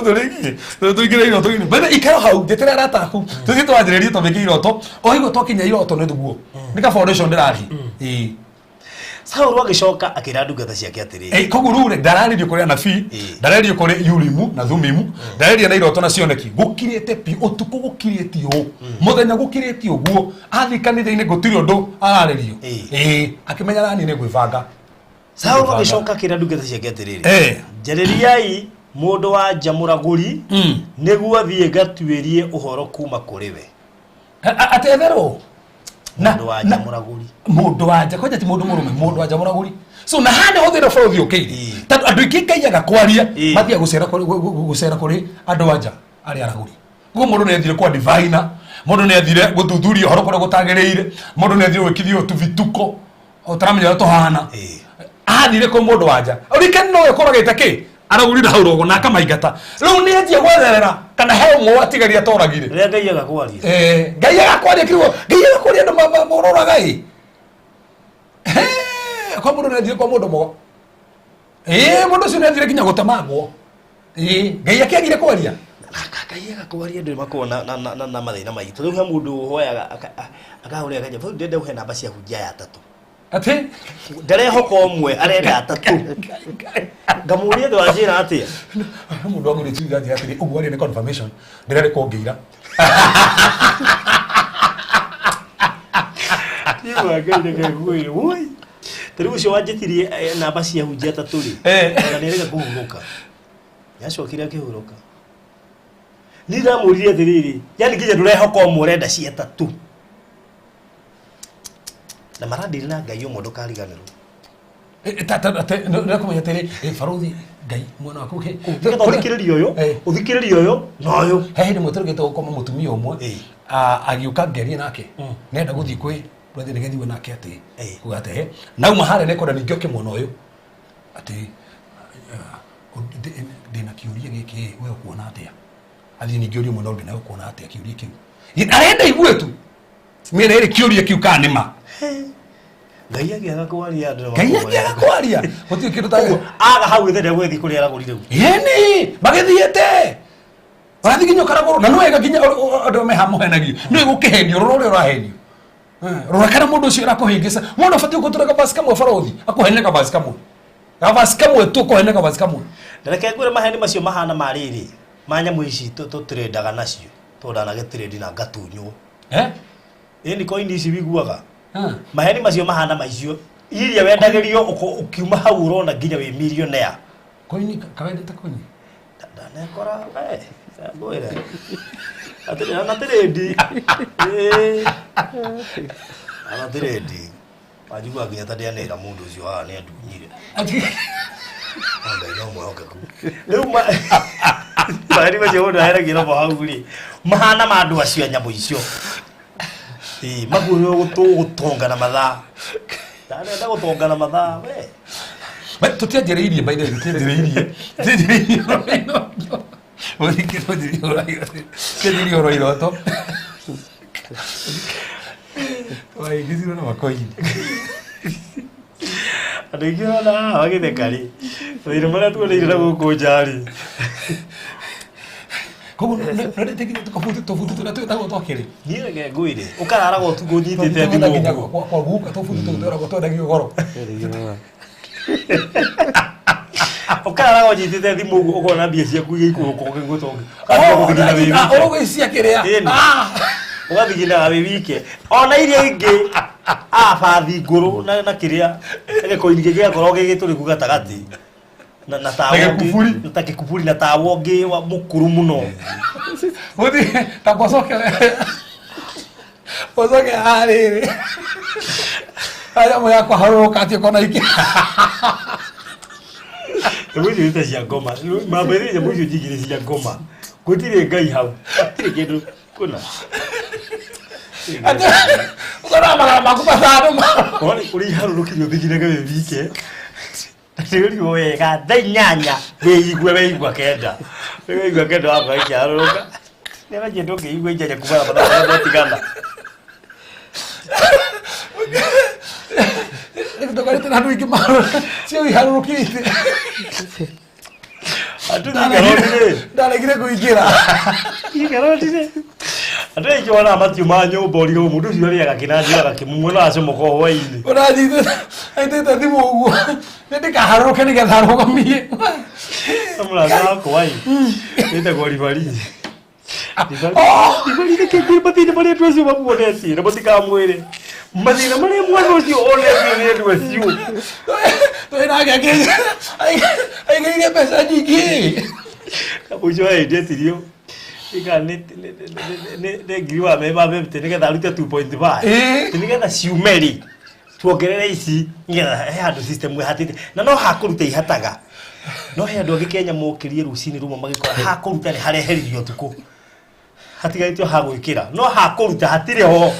tũrĩkie tũingĩre iroto-inĩ. Bana ikara hau njĩtĩra arata aku tũthiĩ twanjĩrĩrie tũmĩke iroto o higuo twakinya iroto nĩ thuguo nĩ ka foundation ndĩrarĩ ĩĩ. Saũlũ agĩcoka akĩra ndungata ciake atĩrĩrĩ. Eh, koguo rĩu rĩ ndararĩrio kũrĩ anabii, ndararĩrio kũrĩ Urimu na Thumimu, ndararĩria na iroto na cioneki. Gũkirĩte piũ, ũtukũ gũkirĩte ũũ, mũthenya gũkirĩte ũguo, athiĩ kanitha-inĩ gũtirĩ ũndũ ararĩrio. Ĩĩ, akĩmenya nani nĩ gwĩbanga. Saũlũ agĩcoka akĩra ndungata ciake atĩrĩrĩ, Eh. Njarĩriai mũndũ wa nja mũragũri, nĩguo thiĩ ngatuĩrie ũhoro kuma kũrĩ we. Atetherwo na Mũndũ wa nja mũragũri. Mũndũ wa nja kwanja ti mũndũ mũrũme, mũndũ wa nja mũragũri. So na hana hothe na bũrũri ũkĩire tondũ andũ aingĩ Ngai aga kwaria mathiaga gũcera gũcera kũrĩ andũ a nja arĩa aragũri. Koguo mũndũ nĩ athire kwa divina, mũndũ nĩ athire gũthuthuria ũhoro kũrĩa gũtagĩrĩire, mũndũ nĩ athire gwĩkithio tũbituko ũtaramenya ũrĩa tũhana, athire kwĩ mũndũ wa nja ũrikani nowe ũkoragĩte kĩ aragũrire hau rogo na akamaingata. Rĩu nĩ anjia gwetherera kana he ũmwe watigaria atoragire. Rĩrĩa Ngai aga kwaria. Eh, Ngai agakwaria kiugo, Ngai agakwaria andũ mororaga ĩ. Kwa mũndũ nĩ athire kwa mũndũ mũgo. Ĩ, mũndũ ũcio nĩ athire nginya gũtemangwo. Ĩ, Ngai akĩagire kwaria. Ngai aga kwaria andũ makoragwo na mathĩna maingĩ. Tondũ he mũndũ ũhoyaga akahũrĩra akanja, "Bau ndĩrenda ũhe namba cia hunjia aya atatũ." Atĩ? Ndarehoka ũmwe, arenda atatũ. Ngamũria thĩ wanjĩra atĩa? Mũndũ wagũrĩte ciugo anjĩra atĩrĩ, ũguo arĩ nĩ confirmation. Ndĩrarĩ kũngĩira. Kiugo Ngai reke ngwĩre, woi. Ta rĩu ũcio wanjĩtirie namba cia hunjia atatũ rĩ, ona nĩ arega kũhurũka. Nĩacokire akĩhurũka. Niĩ ndamũririe atĩrĩrĩ, yani nginya ndũrehoka ũmwe ũrenda cia atatũ. Na marandiri na Ngai ũmwe ndũkariganĩrwo. Nĩkũmenya atĩrĩ, baruthi Ngai mwena waku Nĩgetha ũthikĩrĩrie ũyũ, ũthikĩrĩrie ũyũ na ũyũ. He hĩndĩ ĩmwe tũrĩkĩte gũkoma mũtumia ũmwe, agĩũka ngerie nake nenda gũthiĩ kwĩ brother nĩgethiwe nake atĩ kuga atĩ he nauma harĩa nĩkwenda ningĩ oke mwena ũyũ atĩ ndĩna kĩũria gĩkĩ, we ũkuona atĩa? Athiĩ ningĩ ũrie mwena ũngĩ, nawe ũkuona atĩa kĩũria kĩu? Arenda igue tu mĩena ĩrĩ kĩũria kĩu kana nĩ ma. Ngai angĩaga kwaria andũ Ngai angĩaga kwaria gũtirĩ kĩndũ ta aga hau ithenya gwĩthiĩ kũrĩa aragũri rĩu. Yeni magĩthiĩte ũrathiĩ nginya ũkaragũrwo na nĩwega nginya andũ meha mũhenagio nĩwe gũkĩhenio, rora ũrĩa ũrahenio. Rora kana mũndũ ũcio ũrakũhĩngĩca. Mũndũ abatiĩ gũtũra kabasi kamwe barothi akũhene kabasi kamwe, kabasi kamwe tu ũkũhene kabasi kamwe. Na reke ngwĩre maheni macio mahana ma rĩrĩ ma nyamũ ici tũtĩrendaga nacio tondũ ndanagĩtĩrendi na ngatunywo. Ĩni koini ici wiguaga maheni macio mahana maicio iria wendagĩrio ũkiuma hau ũrona nginya wĩ millionaire. Koini kawendete koini? Ndanekora we ngwĩre atĩrĩ ana tĩrĩndi ana tĩrĩndi wanjigua nginya ta ndĩanĩra mũndũ ũcio haha nĩ andunyire. Ngai no mwĩhokeku. Rĩu maheni macio mũndũ aheragio namo hau rĩ mahana ma andũ acio a nyamũ icio. Ĩĩ, maguo gũtonga na mathaa. Ndanenda gũtonga na mathaa we. Ba, tũtianjĩrĩirie by the way, tũtianjĩrĩirie tũtianjĩrĩirie ũhoro wa iroto. Tũtianjĩrĩirie ũhoro wa iroto. Tũtianjĩrĩirie ũhoro wa iroto. Twaingĩcirwo na makoini. Andũ aingĩ ona haha magĩtheka rĩ, mathĩna marĩa tuoneire na gũkũ nja rĩ. Koguo nĩndĩkire tũkabuti tũbuti tũrĩa twĩtagwo twakĩrĩ. Niĩ reke ngwĩre, ũkararaga ũtukũ ũnyitĩte thimũ nginya ũguo. Kwa guka tũbuti tũu twĩragwo twendagio goro. Ũkararaga ũnyitĩte thimũ ũguo ũkona mbia ciaku igĩikũrũka ũkĩgũta Ũrũgĩcia kĩrĩa. Ũgathiginaga wĩ wike. Ona iria ingĩ abathi ngũrũ na kĩrĩa gĩkoini gĩgakorwo gĩgĩtũrĩku gatagatĩ. Na tawa Na ũngĩ- gĩkuburi. na ta gĩkuburi na tawa ũngĩ wa mũkũrũ mũno. Gũthiĩ ta gwacoke gwacoke harĩrĩ nyamũ yakwa harũrũka atĩ ũkona ikĩ. Nyamũ icio nĩ ta cia ngoma. Mambĩrĩria nyamũ icio njigire cia ngoma. Gũtirĩ Ngai hau. Gũtirĩ kĩndũ kuna. Ũkona magana maku matano. Wone ũrĩa iharũrũkire ũthiginage wĩ wike. Nĩũrigwo wega thaa inyanya wĩigue weigua kenda. Wĩigua kenda wakwa ikĩharũrũka. Nĩaranjia ndũngĩigua inyanya kuma na mathaa marĩa mwatigana. Ndũkarĩte na andũ aingĩ cio iharũrũkĩte. Andũ Thika Road rĩ. Ndaregire kũingĩra. Thika Road rĩ. Andũ aingĩ wonaga matiumaga nyũmba ũrigagwo mũndũ ũcio arĩaga kĩnanjiraga kĩmumwe no acomoka o hwainĩ. Ũranyitĩte aitĩte thimũ ũguo. Nĩ ndĩkaharũrũke nĩgetha arũgamie. Mũrata wakwa ĩ. Wĩtagwo Ribari. Ribari nĩkĩ ngwĩ mathĩna marĩa andũ acio mamuonetie na mũtikamwĩre. Mathĩna marĩa mwana ũcio onetio nĩ andũ acio. Twĩ nake aigĩire mbeca nyingĩ. Kamũico hĩndĩ etirio ika nĩ nĩ ngiri wa mema bebte nĩgetha arute 2.5 Ĩĩ. Atĩ nĩgetha ciume rĩ tuongerere ici nĩgetha he handũ system ĩhatĩte na no hakũruta ihataga no he andũ angĩ Kenya mokĩrie rũcinĩ rũmwe magĩkora hakũruta nĩ hareheririo ũtukũ hatigarĩtio ha gwĩkĩra no hakũruta hatirĩ ho.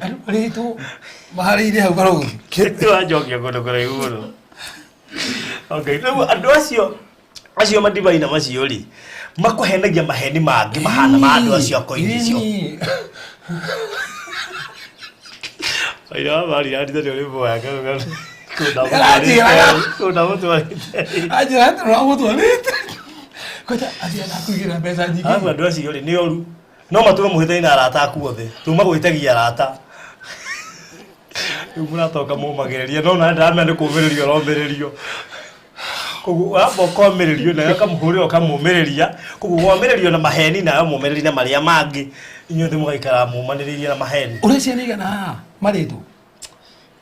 Andũ marĩtwo maharĩire hau karũthi. Wanjokia kũndũ kũraihu mũno. Okay, rĩu andũ acio acio madivaina macio rĩ makũhenagia maheni mangĩ mahana ma andũ acio akoini icio. Aira wa mari anditha nĩ ũrĩ mboya Aranjĩraga. kũndũ mũtwarĩte. Anjĩra atĩ ũramũtwarĩte. Kwanja athiaga kũigĩra mbeca nyingĩ. Arabu andũ acio rĩ nĩ oru no matũme mũhĩtanie na arata aku othe tuma gwĩtagia arata rĩu mũratoka mũmagĩrĩria no na ndamenya nĩ kũmĩrĩrio ũromĩrĩrio koguo wamba ũkomĩrĩrio nawe ũkamũhũrĩra ũkamũmĩrĩria koguo womĩrĩrio na maheni nawe mũmĩrĩrie na marĩa mangĩ inyuothe mũgaikara mũmanĩrĩirie na maheni. Ũrĩa ciana igana haha marĩtwo.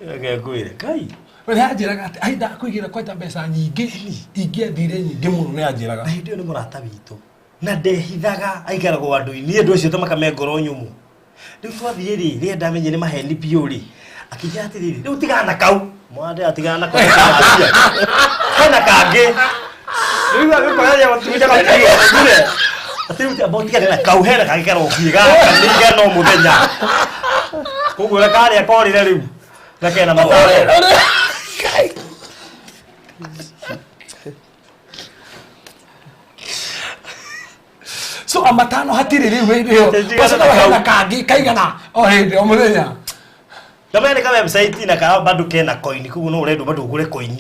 Reke ngwĩre Ngai. We nĩ anjĩraga atĩ ai ndakũigĩra kwanja mbeca nyingĩ ingĩathire nyingĩ mũno nĩ anjĩraga. Na hĩndĩ ĩyo nĩ mũrata witũ na ndehithaga aikaragwo andũ-inĩ andũ acio tamaka me ngoro nyũmũ rĩu twathiĩ rĩ rĩrĩa ndamenye nĩ maheni biũ rĩ akĩnjĩra atĩrĩrĩ rĩu tigana na kau mwana tigana na kau hena kangĩ rĩu agĩkoraria gũtunya gatuire atĩ rĩu amba ũtigane na kau hena kangĩ karokie gaka nĩ igana o mũthenya koguo na karĩa korĩre rĩu na kena mataro. So amatano hatirĩ rĩu hĩndĩ ĩyo. Tigana na Ũcoka kau. hena kangĩ kaigana o hĩndĩ o mũthenya. Ndamenya nĩ ka website na ka bado kena coin koguo no ũrendwo bado ũgũre coin.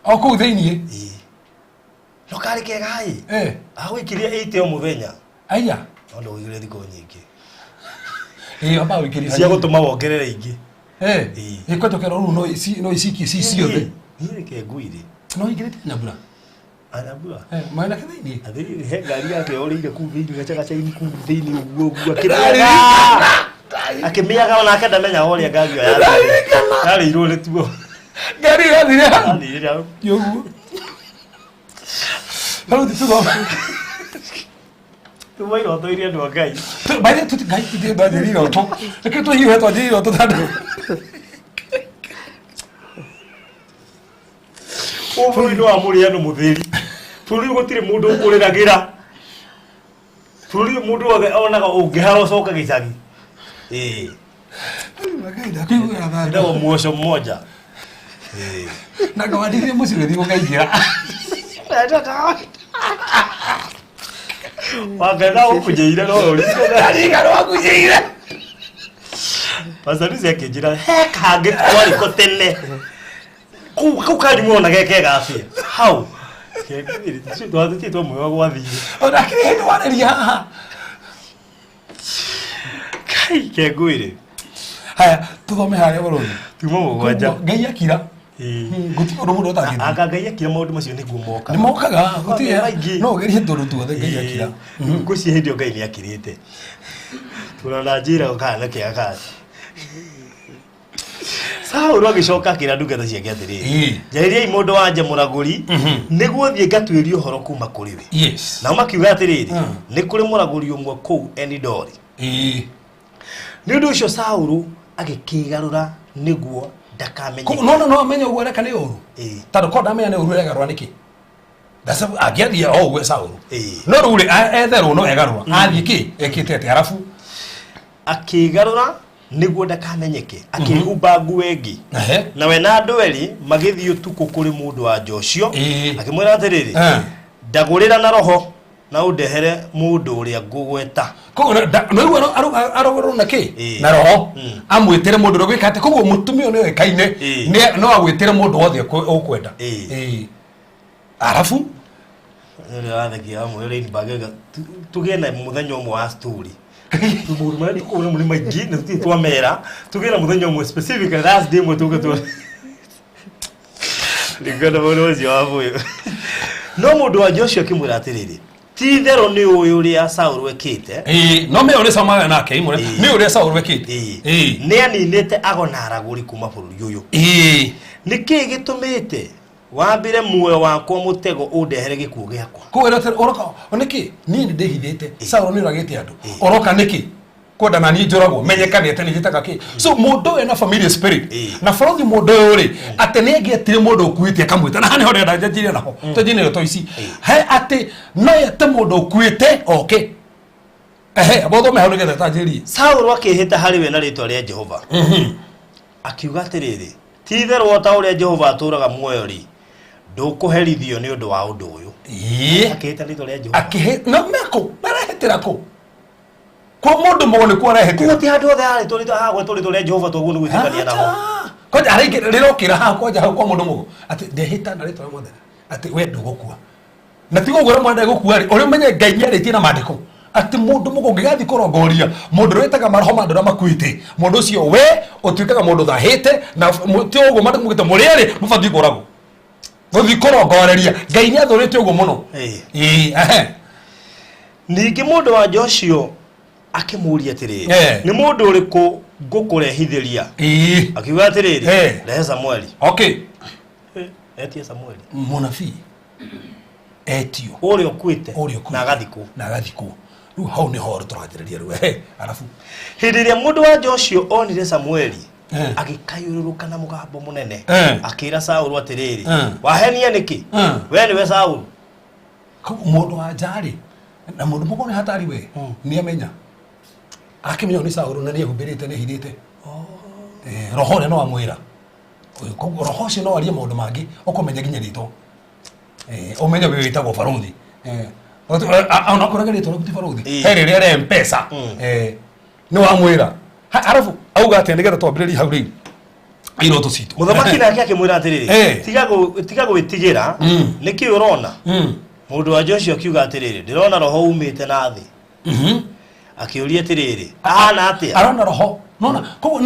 O kũu thĩiniĩ. Ĩĩ. No karĩ kega ĩ. Eh. Agũikirie 80 o mũthenya. Aya. No ndũgũigĩre thikũ nyingĩ. Ĩĩ amba ũikĩrie. Cia gũtũma wongerere ingĩ. Eh. Ĩĩ. Ĩ kwanja kero rĩu no ici no icikie ci ciothe. Niĩ reke ngwĩre. No ingĩrĩte nyambura. Anyambura. Eh, maĩ nake thĩiniĩ. Athĩrĩ he ngari yake yorĩire kũu thĩinĩ gacagaca-inĩ kũu thĩinĩ ũguo ũguo Ndarĩrĩkana. akĩmĩaga. Akĩmĩaga onake ndamenyaga ũrĩa ngari ĩyo yathire. Yarĩirwo nĩ tuo. Ngari ĩyo yathire hau. Yathire hau. Ũguo. Rĩu tũthome. Tuma iroto iria andũ a Ngai. By the way, Ngai tũthiĩ twanjĩrĩire iroto. Reke tũhiũhe twanjĩrĩire iroto tondũ. Ũyũ bũrũri nĩ wa mũrĩano mũtheri. Bũrũri gũtirĩ mũndũ ũkũrĩragĩra. Bũrũri ũyũ mũndũ wothe onaga ũngĩhara ũcoka gĩcagi. Ĩĩ. Ngai ndakuiguĩra tha. Ĩtagwo muoco mmoja. Ĩĩ. Na ngawandithie mũciĩ ũgĩthiĩ gũkaingĩra. Wangaina ũkũnjĩire no ũrigana. Ndarigana wakũnjĩire. Pastor Lucy akĩnjĩra he kangĩ kwarĩ ko tene. Kau kau kanyu muona ge kega atĩa? Hau. Twathiĩ twamwĩra gwathire. Ona kĩrĩ hĩndĩ warĩria haha. Kai kengwĩre. Haya, tũthome harĩa bũrũri. Tuma mũgwanja. Ngai akira. Ĩĩ. Gũtirĩ ũndũ mũndũ ũtangĩthiĩ. Anga Ngai akira maũndũ macio nĩguo mokaga. Nĩ mokaga, gũtirĩ Maingĩ. no ũgerie tũndũ tuothe Ngai akira. Ngwĩciria hĩndĩ ĩyo Ngai nĩ akirĩte. Tũrona njĩra kana kĩega kana. Saũlũ agĩcoka akĩra ndungata ciake atĩrĩrĩ, Ĩĩ. njarĩriai mũndũ wa nja mũragũri nĩguo thiĩ ngatuĩrie ũhoro kuma kũrĩ we. Yes. Nao makiuga atĩrĩrĩ, Mm. nĩ kũrĩ mũragũri ũmwe kũu Enidori. Ĩĩ. Nĩ ũndũ ũcio Saũlũ agĩkĩgarũra nĩguo ndakamenyeke. No no no amenye ũguo areka nĩ ũru. Ĩĩ. Tondũ korwo ndamenya nĩ ũru aregarũra nĩkĩ? Angĩathiĩ o ũguo Saũlũ. Ĩĩ. No rĩu rĩ etherwo no egarũra. Athiĩ kĩ? Ekĩte atĩa arabu? Akĩgarũra nĩguo ndakamenyeke, akĩĩhumba nguo ĩngĩ. Ehe. Nawe na andũ erĩ magĩthiĩ ũtukũ kũrĩ mũndũ wa nja ũcio, Ĩĩ. akĩmwĩra atĩrĩrĩ, Eh. ndagũrĩra na roho na ũndehere mũndũ ũrĩa ngũgweta. Koguo nĩguo arũgũrwo na kĩ? Ĩĩ. Na roho. Mm. Amwĩtĩre mũndũ ũrĩa ũgwĩka atĩ koguo mũtumia ũyũ nĩoĩkaine Ĩĩ. no agwĩtĩre mũndũ wothe ũkwenda. Ĩĩ. Ĩĩ. Arafu Ũrĩa wathekia hamwe Rainbag tũgĩe na mũthenya ũmwe wa story. Maũndũ marĩa tũkũona nĩ maingĩ na tũtirĩ twamera. Tũgĩe na mũthenya ũmwe specific last day ĩmwe tũke tu. Ringana mũndũ ũcio wa mũyũ. No mũndũ wa Joshua akĩmwĩra atĩrĩrĩ, ti itherũ nĩ ũĩ ũrĩa Saũlũ ekĩte. Ĩĩ, no me ũrĩa Samuel nake imwe nĩ ũrĩa Saũlũ ekĩte. Ĩĩ. Nĩ aninĩte ago na aragũri kuma bũrũri ũyũ. Ĩĩ. Nĩ kĩĩ gĩtũmĩte wambire muoyo wakwa mũtego ũndehere gĩkuũ gĩakwa? Koguo ĩra ũroka nĩkĩ niĩ nĩ ndĩhithĩte Saũlũ nĩ ũragĩte andũ ũroka nĩkĩ kwenda na niĩ njũragwo menyekane atĩ nĩ njĩtaga kĩ. So mũndũ ũyũ na familiar spirit na bũrũthi mũndũ ũyũ rĩ atĩ nĩ angĩetire mũndũ ũkuĩte akamwĩta na haha nĩho ndĩrenda njanjirie naho twanjirie to ici he atĩ no ete mũndũ ũkuĩte oke ehe bothome hau nĩgetha tanjĩrie. Saũlũ akĩĩhĩta harĩ we na rĩĩtwa rĩa Jehova akiuga atĩrĩrĩ, ti itherũ o ta ũrĩa Jehova atũũraga muoyo rĩ, ndũkũherithio nĩ ũndũ wa ũndũ ũyũ. Ĩĩ. Akĩĩhĩta rĩĩtwa rĩa Jehova. Akĩhĩ no meko marehĩtĩra kũ kwa mũndũ mũgo nĩ kuo arehĩtĩra. Koguo ti handũ hothe harĩtwo rĩtwa hagwetwo rĩtwa rĩa Jehova toguo nĩ gwĩtĩkania naho. Kwanja araingĩ rĩrokĩra haha kwanja hau kwa mũndũ mũgo atĩ ndehĩta na rĩtwa rĩa Mwathani atĩ we ndũgũkua. Na tiga ũguo ũrĩa ndegũkua rĩ, ũrĩa ũmenye Ngai nĩarĩtie na maandĩko atĩ mũndũ mũgo ũngĩgathiĩ kũrongoria mũndũ ũrĩa wĩtaga maroho ma andũ arĩa makuĩte, mũndũ ũcio we ũtuĩkaga mũndũ ũthahĩte na ti ũguo maandĩko maugĩte mũrĩ erĩ mũbatiĩ kũragwo. Gũthiĩ kũrongoreria Ngai nĩathũrĩte ũguo mũno. Ĩĩ, ehe. Ningĩ mũndũ wa nja ũcio akĩmũũria atĩrĩrĩ, nĩ mũndũ ũrĩkũ ngũkũrehithĩria? Akiuga atĩrĩrĩ, rehe Samueli. Okay. Etie Samueli. Mũnabii etio ũrĩa ũkuĩte ũrĩa na agathikwo na agathikwo. Rĩu hau nĩho tũranjĩrĩria rĩu. Ehe, arabu hĩndĩ ĩrĩa mũndũ wa nja ũcio onire Samueli agĩkayũrũrũka na mũgambo mũnene akĩra Saũlũ atĩrĩrĩ, wahenia nĩkĩ? We nĩwe Saũlũ. Koguo mũndũ wa nja rĩ na mũndũ mũgo nĩ hatari we nĩ amenya akĩmenya nĩ Saũlũ na nĩ ehumbĩrĩte nĩ ehithĩte. Roho ũrĩa no amwĩra. Koguo roho ũcio no arie maũndũ mangĩ ũkũmenya nginya rĩtwa. Ũmenye wĩ wĩtagwo barũthi. Ona okorwo rĩtwa rĩaku ti barũthi he rĩrĩa rĩa M-Pesa nĩ wamwĩra. Arabu auga atĩa nĩgetha twambĩrĩrie hau rĩu iroto citũ. Mũthamaki nake akĩmwĩra atĩrĩrĩ, tiga gwĩtigĩra, nĩkĩ ũrona? Mũndũ wa nja ũcio akiuga atĩrĩrĩ, ndĩrona roho umĩte na thĩ. Akĩũria atĩrĩrĩ, ahana atĩa? Arona roho. Nona koguo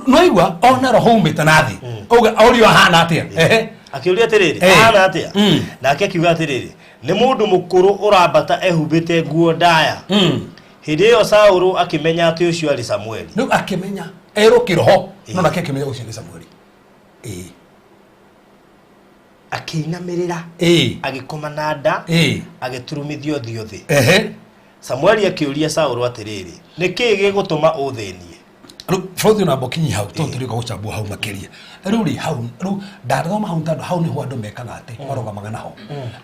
no igua ona roho umĩte na thĩ. Auga orio ahana atĩa? Ehe. Akĩũria atĩrĩrĩ, ahana atĩa? Nake akiuga atĩrĩrĩ, nĩ mũndũ mũkũrũ ũrambata ehumbĩte nguo ndaya. Hĩndĩ ĩyo Saũlũ akĩmenya atĩ ũcio arĩ Samueli. Rĩu akĩmenya erwo kĩroho no nake akĩmenya ũcio nĩ Samueli. Ĩĩ. Akĩinamĩrĩra. Agĩkoma na nda. Agĩturumithia ũthiũ thĩ. Ehe. Samueli akĩũria Saũlũ atĩrĩrĩ, nĩ kĩĩ gĩgũtũma ũthĩnie? Rĩu bũrũri ũyũ namba ũkinyi hau tondũ tũrĩũka gũcambwo hau makĩria. Rĩu rĩ hau rĩu ndathoma hau tondũ hau nĩho andũ mekaga atĩ marũgamaga naho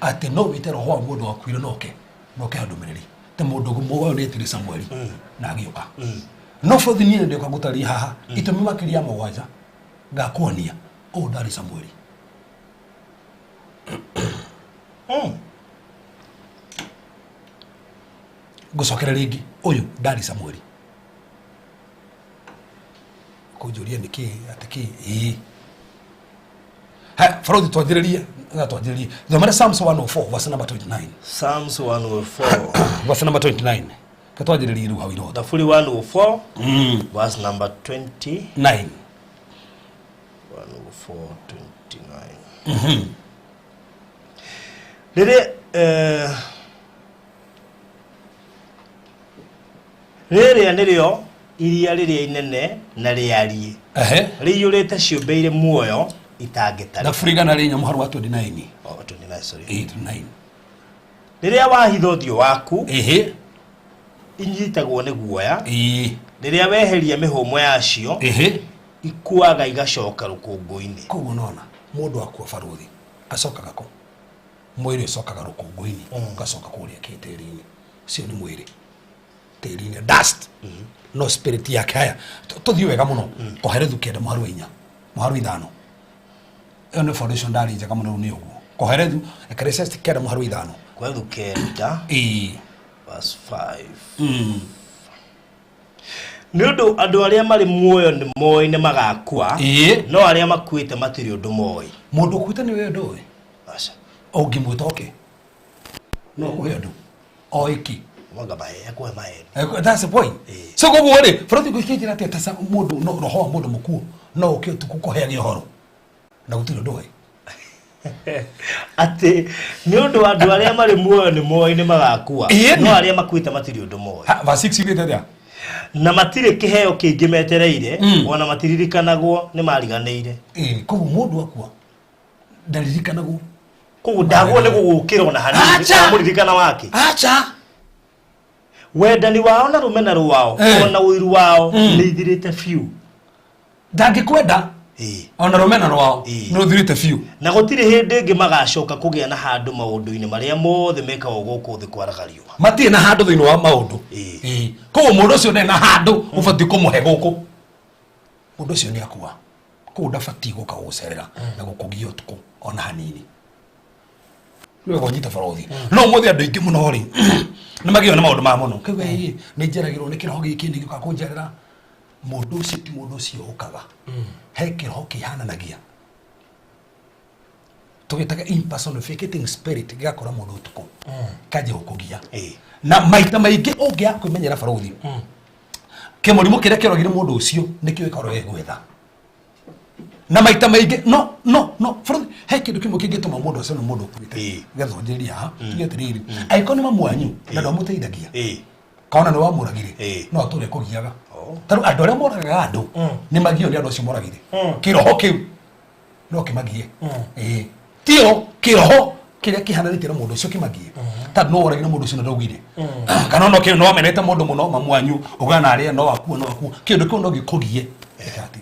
atĩ no wĩte roho wa mũndũ wakuire noke noke andũmĩrĩri te mũndũ ũyũ nĩ etire Samueli na agĩũka. No bũrũri niĩ ndĩũka gũtaria haha itũmi makĩria mũgwanja ngakuonia ũũ ndarĩ Samueli. Ngũcokera rĩngĩ ũyũ ndarĩ Samueli. Kũnjũria nĩkĩ atĩ kĩ ĩĩ. Ha bũrũri twanjĩrĩrie na twanjĩrĩrie. Thomera Psalms 104 verse number 29. Psalms 104 verse number 29. Ka twanjĩrĩrie rĩu hau iroto. Thaburi 104 verse number 29. 104 29. Rĩrĩa rĩrĩa nĩrĩo iria rĩrĩa inene na rĩariĩ rĩiyũrĩte ciũmbe irĩ muoyo itangĩtarĩka. Thaburi igana rĩa inya mũhari wa 29. Oh, 29, sorry. 29. Rĩrĩa wahitha ũthiũ waku inyitagwo nĩ guoya. Rĩrĩa weheria mĩhũmũ yacio ikuaga igacoka rũkũngũ-inĩ. Koguo nona mũndũ akua barũthi acokaga kũ? Mwĩrĩ ũcokaga rũkũngũ-inĩ ũgacoka kũrĩa kĩtĩri-inĩ. Ũcio nĩ mwĩrĩ tĩri-inĩ dust no spirit yake. Haya tũthiĩ wega mũno. Koherethu kenda mũhari wa inya mũhari wa ithano. Ĩyo nĩ foundation ndarĩ njega mũno rĩu nĩ ũguo. Koherethu Ecclesiastes kenda mũhari wa ithano. Koherethu kenda verse 5. Nĩ ũndũ andũ arĩa marĩ muoyo nĩ moĩ nĩ magakua, no arĩa makuĩte matirĩ ũndũ moĩ. Mũndũ ũkuĩte nĩwe ndũĩ. Aca. Ũngĩmwĩta oke no kũhe ũndũ o ĩki. Mwanga mahe akuhe mahe. That's the point. So koguo rĩ, bũrũri gũkĩnjĩra atĩa ta mũndũ no roho wa mũndũ mũkuũ no ũke ũtukũ kũheage ũhoro na gũtirĩ ũndũ ũĩ. Atĩ nĩ ũndũ wa andũ arĩa marĩ muoyo nĩ moĩ nĩ magakua, no arĩa makuĩte matirĩ ũndũ moĩ. Verse 6 yugĩte atĩa? Na matirĩ kĩheo kĩngĩ metereire, ona matiririkanagwo nĩ mariganĩire. Koguo mũndũ akua ndaririkanagwo. Koguo ndagwo nĩ gũgũkĩra ona hanini, mũririkana wake. Acha. Wendani wao na rũmena rwao ona ũiru wao nĩ ithirĩte biũ. Ndangĩkwenda ona rũmena rwao nĩ rũthirĩte biũ. Na gũtirĩ hĩndĩ ĩngĩ magacoka kũgĩa na handũ maũndũ-inĩ marĩa mothe mekagwo gũkũ thĩ kwaraga riũa. Matirĩ na handũ thĩinĩ wa maũndũ. Koguo mũndũ ũcio ndarĩ na handũ ũbatiĩ kũmũhe gũkũ. Mũndũ ũcio nĩ akua. Koguo ndabatiĩ gũka gũgũcerera na gũkũgia ũtukũ ona hanini. Nĩ wega ũnyite borothi. No ũmũthĩ andũ aingĩ mũno rĩ nĩ magĩo na maũndũ ma mũno. Kaigua ĩ nĩ njeragĩrwo nĩ kĩroho gĩkĩ nĩ gĩũkaga kũnjerera. Mũndũ ũcio ti mũndũ ũcio ũkaga. He kĩroho kĩhananagia. Tũgĩtaga impersonificating spirit gĩgakora mũndũ ũtukũ. Kanjia gũkũgia. Na maita maingĩ ũngĩaga kwĩmenyera borothi. Kĩmũrimũ kĩrĩa kĩoragire mũndũ ũcio nĩkĩo gĩkoragwo gĩgwetha. Na maita maingĩ no no no borothi he kĩndũ kĩmwe kĩngĩtũma mũndũ ũcio nĩ mũndũ ũkuĩte. Gĩgathonjeria haha. Tuge atĩrĩrĩ, angĩkorwo nĩ mamu wanyu na ndwamũteithagia. Kaona nĩ wamũragire no atũre kũgiaga. Tarĩu andũ arĩa moragaga andũ nĩ magio nĩ andũ acio moragire. Kĩroho kĩu no kĩmagie. Tio kĩroho kĩrĩa kĩhananĩtie na mũndũ ũcio kĩmagie. Tondũ no woragire mũndũ ũcio na ndaugire. Kana no kĩo no wamenete mũndũ mũno mamu wanyu ũgana arĩa no akua no akua. Kĩndũ kĩu no gĩkũgie. Ĩka atĩ.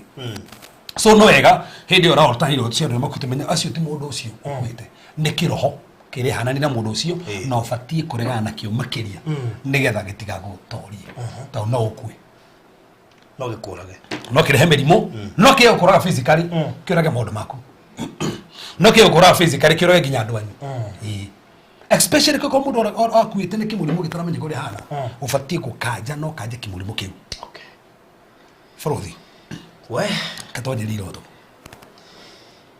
So no wega hĩndĩ ĩyo ũrahota iroto cia andũ makuĩte menya acio ti mũndũ ũcio ũkuĩte. Nĩ kĩroho kĩrĩa hanani na mũndũ ũcio na ũbatiĩ kũregana nakĩo makĩria nĩgetha gĩtigagũtorie. Tondũ no ũkue. No gĩkũrage. No kĩrehe mĩrimũ, no kĩo kũraga physically, kĩũrage maũndũ maku. No kĩo kũraga physically kĩũrage nginya andũ anyu. Especially koko mũndũ akuĩte nĩ kĩmũrimũ gĩtaramenyeka ũrĩa ahana. Ũbatiĩ gũkanja no kanje kĩmũrimũ kĩu. Bũrũthi. We. Katwanjĩrĩrie iroto.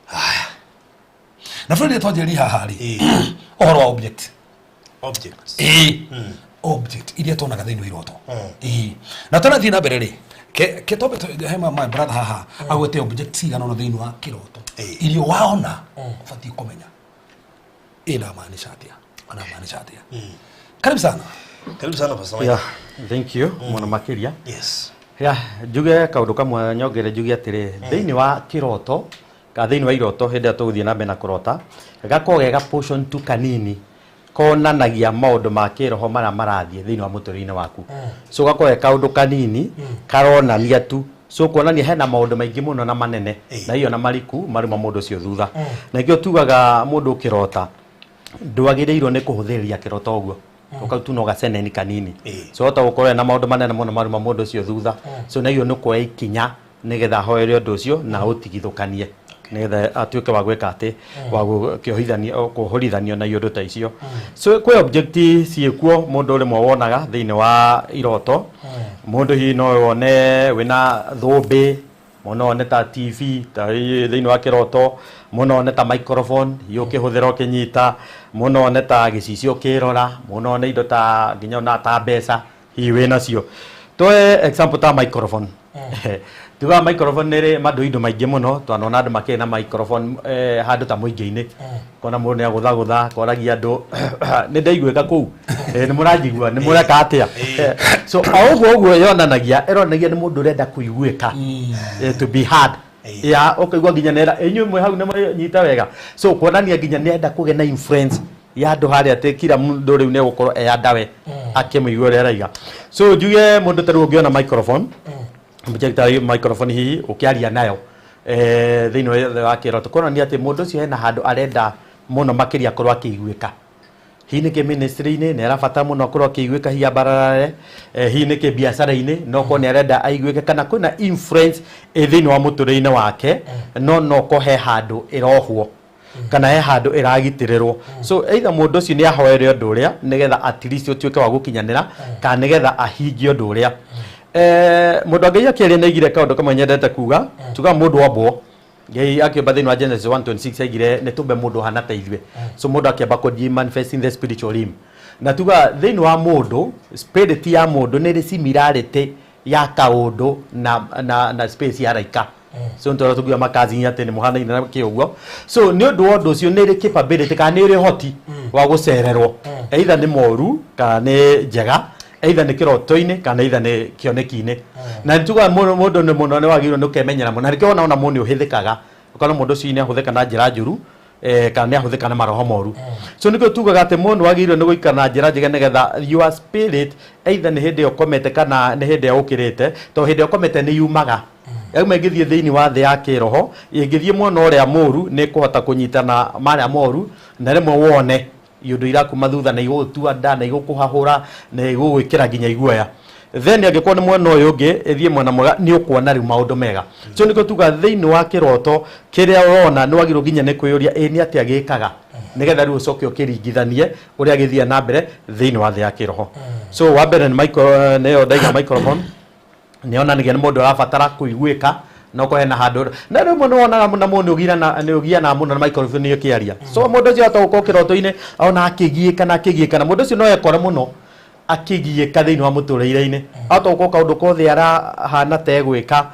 Haya. Na bũrũri twanjĩrĩrie haha rĩ. Ũhoro wa object. Objects. Object iria tuonaga thĩinĩ wa iroto. Na tũrathiĩ na mbere rĩ. Ke tobe he my brother haha agwete object cigana ũna thĩinĩ wa kĩroto. Iria waona ũbatiĩ kũmenya. Ina maanisha atĩa? Ana maanisha atĩa? Karibu sana. Karibu sana Pastor. Yeah, thank you mũno makĩria. Yes. Yeah, njuge kaũndũ kamwe nyongere njuge atĩrĩ, thĩinĩ wa kĩroto ka thĩinĩ wa iroto hĩndĩ ĩrĩa tũgũthiĩ na mbere na kũrota gakoragwo ge ga portion tu kanini konanagia maũndũ ma kĩroho marĩa marathiĩ thĩinĩ wa mũtũrĩre-inĩ waku. So gakoragwo ge kaũndũ kanini karonania tu. So kuonania hena maũndũ maingĩ mũno na manene na iyo na mariku maruma mũndũ ũcio thutha. Na nĩkĩo tugaga mũndũ ũkĩrota ndwagĩrĩirwo nĩ kũhũthĩrĩria kĩroto ũguo. Ũkau tu no gaceneni kanini. So hota gũkorwo na maũndũ manene mũno maruma mũndũ ũcio thutha. So na iyo nĩ kuoya ikinya nĩgetha ahoere ũndũ ũcio na ũtigithũkanie nĩgetha atuĩke wa gwĩka atĩ wa gũkĩohithanio kũhũrithanio na iũndũ ta icio. So kwĩ object ciĩkuo mũndũ rĩmwe wonaga thĩinĩ wa iroto. Mũndũ hihi no wone wĩna thũmbĩ, mũndũ no one ta TV ta thĩinĩ wa kĩroto, mũndũ no one ta microphone hihi ũkĩhũthĩra ũkĩnyita, mũndũ no one ta gĩcicio ũkĩrora, mũndũ no one indo ta nginya ona ta mbeca hihi wĩnacio. Tuoe example ta microphone. Tugaga microphone nĩ ĩrĩ mandũ maingĩ mũno, twanona andũ makĩrĩ na microphone handũ ta mũingĩ-inĩ. Kona mũndũ nĩ agũthagũtha, akoragia andũ nĩ ndaiguĩka kũu, nĩ mũranjigua, nĩ mũreka atĩa? So o ũguo ũguo yonanagia, ĩronanagia nĩ mũndũ ũrenda kũiguĩka, to be heard. Ya ũkaigua nginya nĩ inyuĩ mwĩ hau nĩ mũnyita wega. So kuonania nginya nĩ enda kũgĩa na influence ya andũ harĩa atĩ kila mũndũ rĩu nĩ egũkorwo e andawe akĩmũigua ũrĩa araiga. So njuge mũndũ ta rĩu ũngĩona microphone, projector microphone hihi ũkĩaria nayo thĩinĩ wa kĩroto kuonania atĩ mũndũ ũcio hena handũ arenda mũno makĩria akorwo akĩiguĩka. Hihi nĩ kĩ ministry-inĩ nĩ arabatara mũno akorwo akĩiguĩka hihi ambararare, hihi nĩ kĩ biacara-inĩ no korwo nĩ arenda aiguĩke kana kwĩna influence ĩ thĩinĩ wa mũtũrĩre-inĩ wake no no ko he handũ ĩrohwo kana he handũ ĩragitĩrĩrwo. So either mũndũ ũcio nĩ ahoere ũndũ ũrĩa nĩgetha at least ũtuĩke wa gũkinyanĩra kana nĩgetha ahingie ũndũ ũrĩa. Mũndũ angĩiya kĩaria nĩ aigire kaũndũ kamwe nyendete kuga, tuga mũndũ ambwo. Ngai akĩũmba thĩinĩ wa Genesis 1:26 aigire nĩ tũmbe mũndũ hana ta ithuĩ. So mũndũ akĩamba kũ manifest in the spiritual realm. Na tuga thĩinĩ wa mũndũ, spirit ya mũndũ nĩ ĩrĩ similarity ya kaũndũ na space ya raika. So nĩ tũrĩa makazi atĩ nĩ mũhanaine na kĩ ũguo. So nĩ ũndũ wa ũndũ ũcio nĩ ĩrĩ capability kana nĩ ĩrĩ ũhoti wa gũcererwo, either nĩ moru kana nĩ njega, either nĩ kĩroto-inĩ kana either nĩ kĩoneki-inĩ. Na nĩ tugaga mũndũ nĩ mũno nĩ wagĩrĩirwo nĩ ũkemenyera mũno, na nĩkĩo wona ona mũndũ nĩ ũhĩthĩkaga, ũkona mũndũ ũcio nĩ ahũthĩka na njĩra njũru, kana nĩ ahũthĩka na maroho moru. So nĩkĩo tugaga atĩ mũndũ wagĩrĩirwo nĩ gũikara na njĩra njega nĩgetha your spirit, either nĩ hĩndĩ ĩyo ũkomete kana nĩ hĩndĩ ĩyo ũkĩrĩte, tondũ hĩndĩ ĩyo ũkomete nĩ yumaga yauma ĩngĩthiĩ thĩinĩ wa thĩ ya kĩroho, ĩngĩthiĩ mwena ũrĩa mũru nĩ ĩkũhota kũnyitana marĩa moru, na rĩmwe wone iũndũ irakuma thutha na igũgũtua nda na igũkũhahũra na igũgwĩkĩra nginya iguoya. Then angĩkorwo nĩ mwena ũyũ ũngĩ ĩthiĩ mwena mwega, nĩ ũkuona rĩu maũndũ mega. So nĩkĩo tuga thĩinĩ wa kĩroto kĩrĩa ũrona nĩ wagĩrĩirwo nginya nĩ kwĩyũria ĩ nĩ atĩa gĩkaga, nĩgetha rĩu ũcoke ũkĩringithanie ũrĩa gĩthiaga na mbere thĩinĩ wa thĩ ya kĩroho. So wa mbere nĩ micro, nĩyo ndaiga microphone, nĩ yonanagia nĩ mũndũ ũrabatara kũiguĩka, no ko hena handũ na rĩmwe nĩ wonaga na mũndũ nĩ ũgianaga mũno na microphone ĩkĩaria. So mũndũ ũcio ahota gũkorwo kĩroto-inĩ ona akĩgiĩka na akĩgiĩka, na mũndũ ũcio no ekore mũno akĩgiĩka thĩinĩ wa mũtũrĩre-inĩ, ahota gũkorwo kaũndũ kothe arahana ta egwĩka,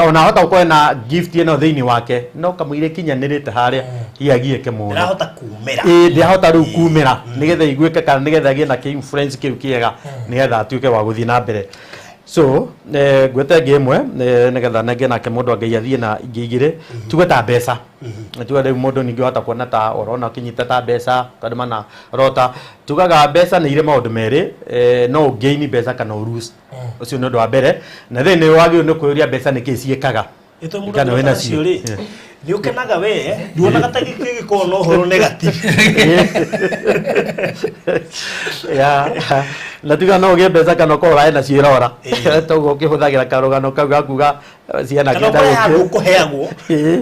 ona ahota gũkorwo ena gift ĩno thĩinĩ wake, no kamũira ĩkinyanĩrĩte harĩa hihi agiĩke mũno, ndĩrahota kumĩra. Ĩĩ, ndĩrahota rĩu kumĩra nĩgetha iguĩke kana nĩgetha agĩe na kĩ-influence kĩu kĩega nĩgetha atuĩke wa gũthiĩ na mbere. So ngwĩte ĩngĩ ĩmwe, nĩgetha nenge nake mũndũ wa Ngai athiĩ na ingĩ igĩrĩ. Tuge ta mbeca, tuge rĩu mũndũ ningĩ wahota kuona ta ũrona ũkĩnyita ta mbeca tondũ mana rota. Tugaga mbeca nĩ irĩ maũndũ merĩ, no ũgain mbeca kana ũ lose. Ũcio nĩ ũndũ wa mbere. Na then nĩ wagĩrĩirwo nĩ kwĩyũria mbeca nĩkĩ ciĩkaga. Ĩtũ mũndũ Kana wĩna acio cio. Rĩ, nĩ ũkenaga we, nduonaga ta gĩkĩ gĩkoragwo na ũhoro negative? Ya, na tuga no ũgĩe mbeca kana ũkorwo ũrarĩ nacio irora, toguo ũkĩhũthagĩra karũgano kau gakuga ciana kana kenda ũkore handũ gũkĩ. ũkũheagwo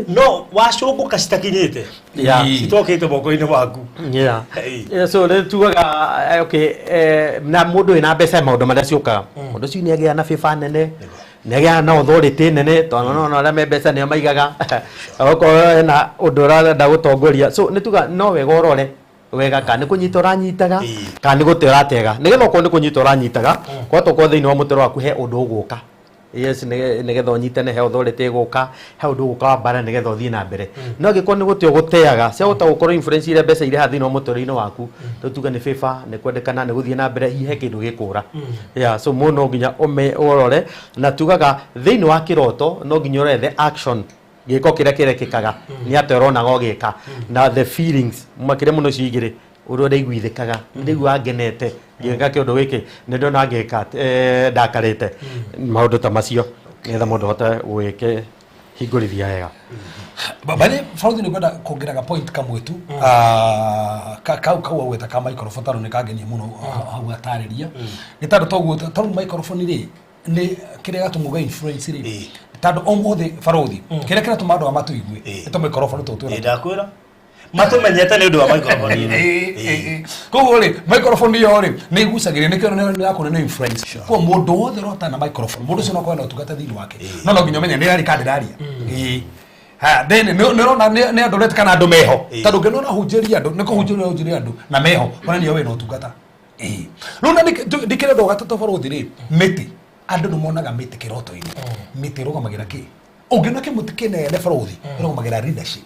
no wacũngũka citakinyĩte, citokĩte moko-inĩ maku. Yeah, so rĩu tugaga okay, na mũndũ wĩna mbeca he maũndũ marĩa ciũkaga. Mũndũ ũcio nĩ agĩaga na favor nene, nĩ agĩaga na authority nene, tondũ nona arĩa me mbeca nĩo maigaga okorwo hena ũndũ ũrenda gũtongoria. So nĩ tuga no wega ũrore wega kana nĩ kũnyita ũranyitaga kana nĩ gũte ũratega, nĩgetha okorwo nĩ kũnyita ũranyitaga kwahota ũkorwo thĩinĩ wa mũtũrĩre waku he ũndũ ũgũka, yes, nĩgetha ũnyitane, he authority ĩgũka, he ũndũ ũgũka wa mbara nĩgetha ũthiĩ na mbere. No angĩkorwo nĩ gũte ũgũteaga, ciahota gũkorwo influence iria mbeca irehaga thĩinĩ wa mũtũrĩre-inĩ waku, rĩu tuge nĩ favor, nĩ kwendekana, nĩ gũthiĩ na mbere, hihi he kĩndũ gĩkũra. Yeah, so mũndũ no nginya ũrore. Na tugaga thĩinĩ wa kĩroto no nginya ũrore the action, gĩko kĩrĩa kĩrekĩkaga nĩ atĩa ũronaga ũgĩka, na the feelings makĩria mũno icio igĩrĩ, ũrĩa ũraiguithĩkaga, ndĩiguaga ngenete ngĩka kĩũndũ gĩkĩ, nĩ ndona ngĩka, ndakarĩte, maũndũ ta macio nĩgetha mũndũ ahote gwĩkĩhingũrithia wega. Bale Faudhi, nĩ ngwenda kuongerera point kamwe tu. Kau agweta ka microphone tondũ nĩ kangenia mũno hau atarĩria, nĩ tondũ toguo tondũ microphone rĩ nĩ kĩrĩa gatũmũga influence rĩ, tondũ ũmũthĩ barothi kĩrĩa kĩratũma andũ aya matũigue nĩ tũ microphone tũtũ twĩna. Ĩ, ndakwĩra matũmenyete nĩ ũndũ wa microphone ĩno. Koguo rĩ, microphone ĩyo rĩ nĩ igucagĩrĩria, nĩkĩo nĩ yakuona nĩ influence. Koguo mũndũ wothe ũrota na microphone, mũndũ ũcio no akorwo na ũtungata thĩinĩ wake, no nginya ũmenye nĩ raria kana ndĩraria. Ĩĩ. Ha, then nĩ ũrona nĩ andũ ũretĩka na andũ meho, tondũ ũngĩona ũrahunjĩria andũ nĩ kũhunjĩria ũrahunjĩria andũ na meho onania wĩna ũtungata. Ĩĩ. Rĩu na ndĩkĩrĩ ũndũ wa gatatũ barothi rĩ, mĩtĩ, andũ nĩ monaga mĩtĩ kĩroto-inĩ. Mĩtĩ ĩrũgamagĩra kĩ? Ũngĩona kĩmũtĩ kĩnene barothi, ĩrũgamagĩra leadership.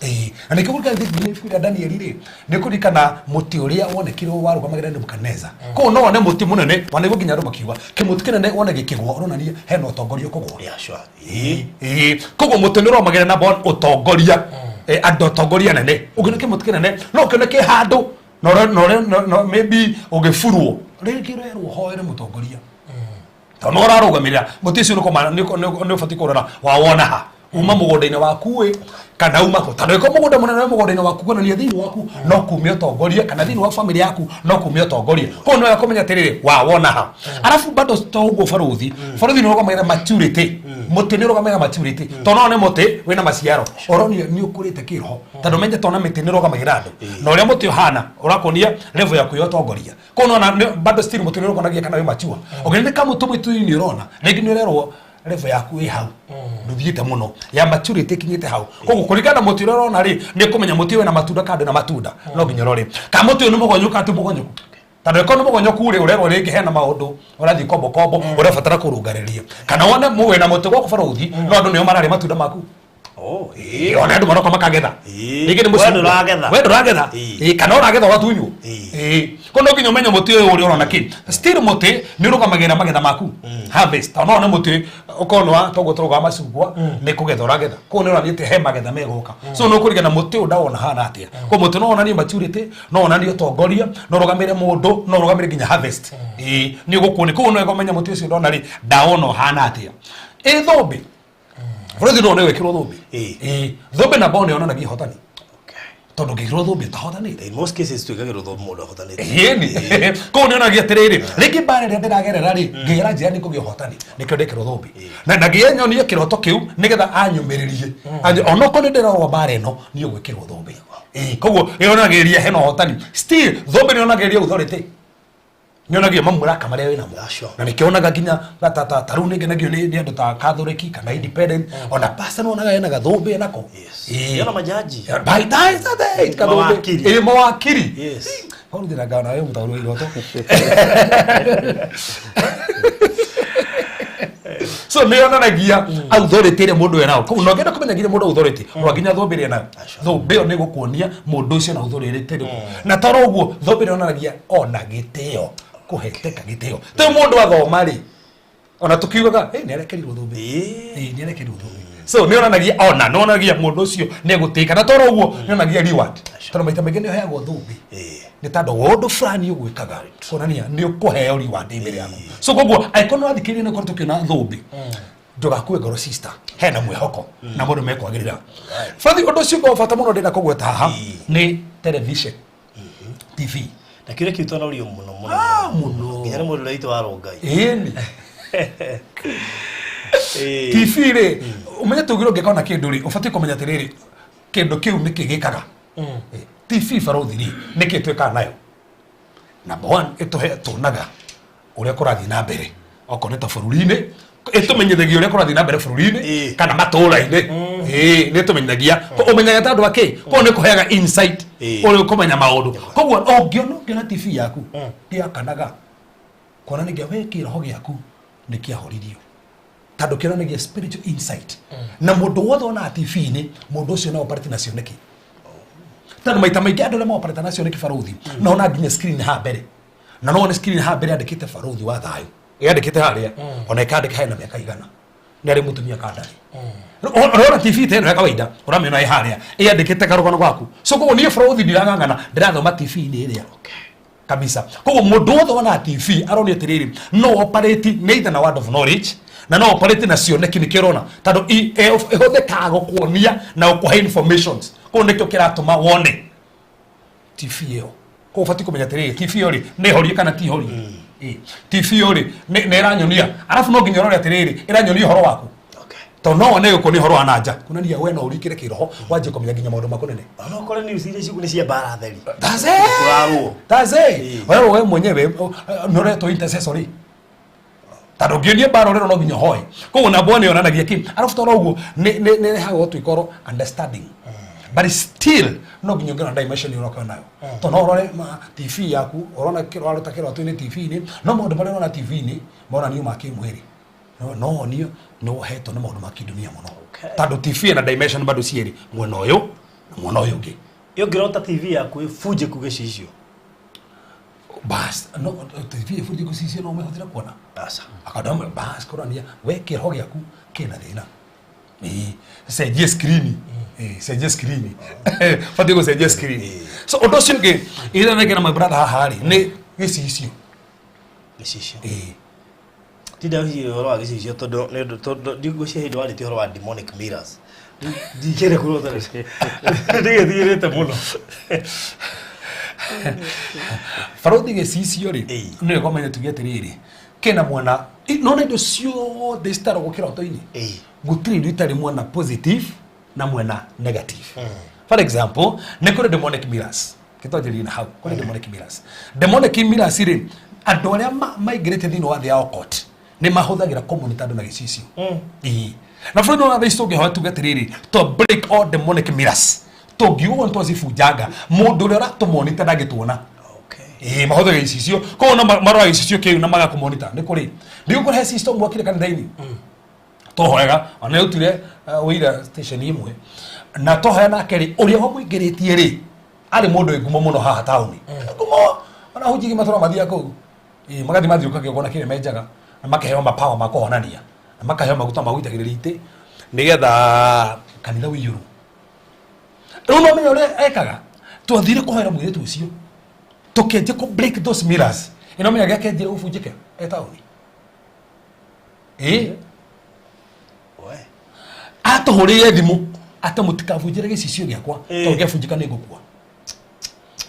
Ĩĩ, na nĩkĩo kũririkana thĩinĩ ibuku rĩa Danieli rĩ, nĩ kũririkana mũtĩ ũrĩa wonekire warũgamagĩrĩra Nebukadneza. Koguo no wone mũtĩ mũnene, wanaigua nginya andũ makiuga kĩmũtĩ kĩnene wone gĩkĩgũa ũronania hena ũtongoria ũkũgũa. Yeah, sure. Ĩĩ, koguo mũtĩ nĩ ũrũgamagĩrĩra number one ũtongoria, andũ atongoria nene. Ũngĩona kĩmũtĩ kĩnene no ũkĩone kĩ handũ na maybe ũgĩburwo rĩngĩ ũrerwo ũhoere mũtongoria tondũ nĩ ũrarũgamĩrĩra mũtĩ ũcio, nĩ ũbatiĩ kũrora wawona ha uma mũgũnda-inĩ waku ĩ kana uma kũ, tondũ ĩkorwo mũgũnda mũnene wĩ mũgũnda-inĩ waku kuonania thĩinĩ waku no kume ũtongoria, kana thĩinĩ wa family yaku no kume ũtongoria. Koguo nĩ wega kũmenya atĩrĩrĩ, wawona ha. Arabu bado to ũguo, barothi nĩ ũrũgamagĩrĩra maturity, mũtĩ nĩ ũrũgamagĩrĩra maturity, tondũ no nĩ mũtĩ wĩna maciaro ũronio nĩ ũkũrĩte kĩroho, tondũ menye tona mĩtĩ nĩ ĩrũgamagĩrĩra andũ na ũrĩa mũtĩ ũhana ũrakuonia level yaku ya ũtongoria. Koguo nona bado still mũtĩ nĩ ũrũganagia kana wĩ mature. Ũngĩona nĩ kamũtĩ mũtĩ-inĩ ũrona rĩngĩ nĩ ũrerwo Level yaku ĩ hau, ndũthiĩte mũno ya maturity ĩkinyĩte hau. Koguo kũringana na mũtĩ ũrĩa ũrona rĩ, nĩ ũkũmenya mũtĩ ũyũ wĩna matunda kana ndũrĩ na matunda. No nginya ũrore kana mũtĩ ũyũ nĩ mũgonyoku kana ti mũgonyoku, tondũ ĩkorwo nĩ mũgonyoku rĩ, ũrerwo rĩngĩ hena maũndũ ũrathiĩ kombo kombo ũrabatara kũrũngarĩria, kana wone wĩna mũtĩ gwaku barũthi, no andũ nĩo mararĩa matunda maku. Oh, Ĩĩ, ona andũ maroka makagetha. Ĩĩ. Rĩngĩ nĩ We mũcungwa. ndũragetha. We ndũragetha. Ĩĩ. Ĩĩ, kana ũragetha ũgatunywo. Ĩĩ. Ĩĩ. Koguo no nginya ũmenye mũtĩ ũyũ ũrĩa ũrona kĩ still mũtĩ nĩ ũrũgamagĩrĩra magetha maku, harvest, tondũ no wone mũtĩ ũkorwo nĩ wa toguo tũrauga wa macungwa, nĩ kũgetha ũragetha, koguo nĩ ũronania atĩ he magetha megũka. So nĩ ũkũringana mũtĩ ũyũ ndawona hana atĩa. Koguo mũtĩ no wonanie maturity, no wonanie ũtongoria, no ũrũgamĩre mũndũ, no ũrũgamĩre nginya harvest. Ĩĩ, nĩ ũgũkuonia. Koguo no wega ũmenye mũtĩ ũcio ndona rĩ, ndawona ũhana atĩa. Ĩ thũmbĩ, bũrũri no wĩkĩrwo thũmbĩ. Ĩĩ. Ĩĩ, thũmbĩ namba one yonanagia ihotani, tondũ ũngĩkĩrwo thũmbĩ ũtahotanĩte. In most cases twĩkagĩrwo thũmbĩ mũndũ ahotanĩte. Ĩni koguo nĩonagia atĩrĩrĩ, rĩngĩ mbara ĩrĩa ndĩragerera rĩ, ngĩgera njĩra nĩ kũgĩa ũhotani, nĩkĩo ndĩkĩrwo thũmbĩ na ngĩye nyonie kĩroto kĩu nĩgetha anyũmĩrĩrie. Onokorwo nĩ ndĩrarũa mbara ĩno, niĩ ũgwĩkĩrwo thũmbĩ. Ĩĩ, koguo yonagĩrĩria hena ũhotani. Still thũmbĩ nĩyonagĩrĩria authority, nyonagia mamũraka marĩa wĩnamo. Yeah, sure. Na nĩkĩonaga nginya ta rĩu nĩngenagio nĩ andũ ta Catholic kana Independent, ona pastor nĩwonaga ena gathũmbĩ enako. Yes. Ĩĩ. Yona majaji. By that that kathũmbĩ. Mawakiri. Ĩĩ, mawakiri. Yes. Hau ndĩra ngana wewe mũtaũri wa iroto. So nĩ yonanagia authority ĩrĩa mũndũ enayo. Koguo no ngenda kũmenya nginya mũndũ authority, rora nginya thũmbĩ ĩrĩa enayo. Thũmbĩ ĩyo nĩ gũkuonia mũndũ ũcio na authority ĩrĩkũ. Na toro ũguo thũmbĩ ĩrĩa yonanagia ona gĩtĩo, kũheteka gĩtĩo. Tĩ mũndũ athoma rĩ, ona tũkiugaga, "Ĩ, nĩ arekerirwo thũmbĩ." Ĩĩ. Ĩĩ, nĩ arekerirwo thũmbĩ. So nĩ yonanagia ona nĩ yonanagia mũndũ ũcio nĩ egũtĩĩka, na toro ũguo nĩ yonanagia reward, tondũ maita maingĩ nĩ ũheagwo thũmbĩ Ĩĩ. nĩ tondũ wa ũndũ fulani ũgwĩkaga, kuonania nĩ ũkũheo reward mbere yaku. So koguo angĩkorwo nĩ wathikĩrĩria nĩ ũkorwo tũkĩona thũmbĩ, ndũgakue ngoro sister, hena mwĩhoko na maũndũ mekwagĩrĩra. Bathi ũndũ ũcio ũngĩ wa bata mũno ndĩrenda kũgweta haha nĩ television, TV. Na kĩũria kĩu twanorio mũno mũno. Ah, mũno. Nginya nĩ mũndũ ũrĩa witũ wa Rongai. Ĩni. Ĩĩ. TV rĩ, ũmenye tugire ũngĩkona kĩndũ rĩ, ũbatiĩ kũmenya atĩrĩrĩ, kĩndũ kĩu nĩkĩ gĩkaga. TV barũthi rĩ, nĩkĩ twĩkaga nayo? Number one, ĩtũhe tuonaga ũrĩa kũrathiĩ na mbere, okorwo nĩ ta bũrũri-inĩ, ĩtũmenyithagia ũrĩa kũrathiĩ na mbere bũrũri-inĩ kana matũũra-inĩ. Ĩĩ, nĩ ĩtũmenyithagia. Ũmenyaga ta andũ akĩ koguo nĩ kũheaga insight ũrĩa ũkũmenya maũndũ. Koguo ũngĩona TV yaku ĩakanaga, kuonanagia we kĩroho gĩaku nĩ kĩahoririo, tondũ kĩonanagia spiritual insight. Na mũndũ wothe wonaga TV-inĩ, mũndũ ũcio no operate na cioneki, tondũ maita maingĩ andũ arĩa maoperate na cioneki barũthi, no ona nginya screen haha mbere, na no one screen haha mbere yandĩkĩte barũthi wa thayũ, yandĩkĩte harĩa, ona ĩkandĩka hena mĩaka igana nĩ arĩ mũtumia kandarĩ. Ũrona TV ta ĩno ya kawaida ũramĩona ĩ harĩa ĩyandĩkĩte karũgano gaku. So koguo niĩ barũthi ndirang'ang'ana, ndĩrathoma TV-inĩ ĩrĩa kabisa. Koguo mũndũ wothe wonaga TV aronio atĩrĩrĩ, no operate nĩ either na word of knowledge na no operate na cioneki. Nĩkĩo ũrona tondũ ĩhũthĩkaga gũkuonia na gũkũhe informations. Koguo nĩkĩo kĩratũma wone TV ĩyo. Koguo ũbatiĩ kũmenya atĩrĩrĩ, TV ĩyo rĩ, nĩ horie kana ti horie? Ĩ, TV ĩyo rĩ, nĩ ĩranyonia, arabu no nginya ũrore atĩrĩrĩ, ĩranyonia ũhoro waku, tondũ no wone gũkũ nĩ ũhoro wa nanja, kuonania we no ũrikĩre kĩroho wanjie kũmenya nginya maũndũ makũnene. Ona ũkore news iria ciugu nĩ cia mbara theri. That's it. Kũrarũo. That's it. Wewe we mwenyewe nĩ ũretwo intercessory, tondũ ũngĩonia mbara ũrerwo no nginya ũhoe. Koguo namba one yonanagia kĩ? Arabu toro ũguo nĩ ĩrehaga ũtuĩka oro understanding, but still no nginya ũngĩona dimension ũroka nayo, tondũ no ũrore ma TV yaku, ũrona kĩraruta kĩroto-inĩ TV-inĩ, no maũndũ marĩa ũrona TV-inĩ monanio ma kĩmwĩrĩ, no wonio nĩ wohetwo nĩ maũndũ ma kĩndunia mũno, tondũ TV ĩna dimension bado cierĩ, mwena ũyũ na mwena ũyũ ũngĩ. Ĩ ũngĩrota TV yaku ĩbunjĩku gĩcicio? Bas, no TV ĩbunjĩku gĩcicio no ũmĩhũthĩre kuona? Aca. Akadama bas kũrania we kĩroho gĩaku kĩna thĩna. Ĩĩ, cenjie screen. Ĩĩ, cenjie screen, batiĩ gũcenjia screen. So ũndũ ũcio ũngĩ ĩrĩa nengera my brother haha rĩ, nĩ gĩcicio. Gĩcicio. Ĩĩ. Tinda hihi ũhoro wa gĩcicio, tondũ nĩ ũndũ tondũ ndigwĩciria hĩndĩ warĩtie ũhoro wa demonic mirrors. Ndikĩrĩ kũrota ndigĩtigĩrĩte mũno. Barũthi, gĩcicio rĩ, Ĩĩ. nĩ wega ũmenye, tuge atĩrĩrĩ, kĩna mwena nona indo ciothe citaragwo kĩroto-inĩ, gũtirĩ indo itarĩ mwena positive na mwena negative. For example, nĩ kũrĩ demonic mirrors. Kĩtwanjĩrĩrie na hau kũrĩ demonic mirrors. Demonic mirrors rĩ, andũ arĩa maingĩrĩte thĩinĩ wa thĩ ya occult. Nĩ mahũthagĩra kũmonitor andũ na gĩcicio. Ĩĩ. Na bũrũri wa thaa ici tũngĩhoya tuge atĩrĩrĩ, to break all demonic mirrors, tũngiuga nĩ twacibunjanga, mũndũ ũrĩa ũratũmonita ndangĩtuona. Ĩĩ, mahũthagĩra gĩcicio, koguo no maroraga gĩcicio kĩu na magakũmonita. Nĩ kũrĩ ndigũkũrehe system gwakire kanitha-inĩ tũhoyaga, ona nĩautire ũira station imwe na tũhoya nake rĩ, ũrĩa wamũingĩrĩtie rĩ, arĩ mũndũ wĩ ngumo mũno haha taũni, ngumo ona hunjigi matũra mathiaga kũu. Ĩĩ, magathiĩ mathiũka kĩgongona kĩrĩa menjaga na makaheo mapawa ma kũhonania na makaheo maguta ma gũitagĩrĩria itĩ nĩgetha kanitha ũiyũrwo. Rĩu no menya ũrĩa ekaga, twathire kũhoera mũirĩtu ũcio, tũkĩanjia kũ break those mirrors. Ĩno menya gĩakĩanjire gũbunjĩka e taũni. Ĩĩ, atũhũrĩire thimũ atĩ mũtikabunjĩre gĩcicio gĩakwa, tondũ gĩabunjĩka nĩ ngũkua.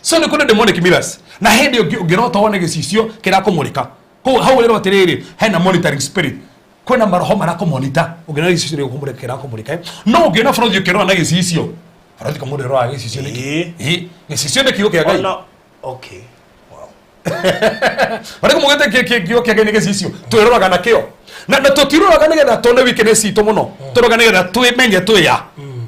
So nĩ kũrĩ demonic mirrors, na hĩndĩ ũngĩrota wone gĩcicio kĩrakũmũrĩka kũu hau, ũrĩrwo atĩrĩrĩ, hena monitoring spirit, kwĩna maroho marakũmonita. Ũngĩona gĩcicio nĩ kĩrakũmũrĩka, no ũngĩona bũrũri ũkĩrora na gĩcicio, bũrũri kamũndũ ĩroraga gĩcicio nĩkĩ? Ĩĩ, gĩcicio nĩ kiugo kĩa Ngai. Ona okay, wow. Marĩa kũmũgĩte kiugo kĩa Ngai nĩ gĩcicio twĩroraga nakĩo, na tũtiroraga nĩgetha tuone weakness citũ mũno, tũroraga nĩgetha twĩmenye twĩya.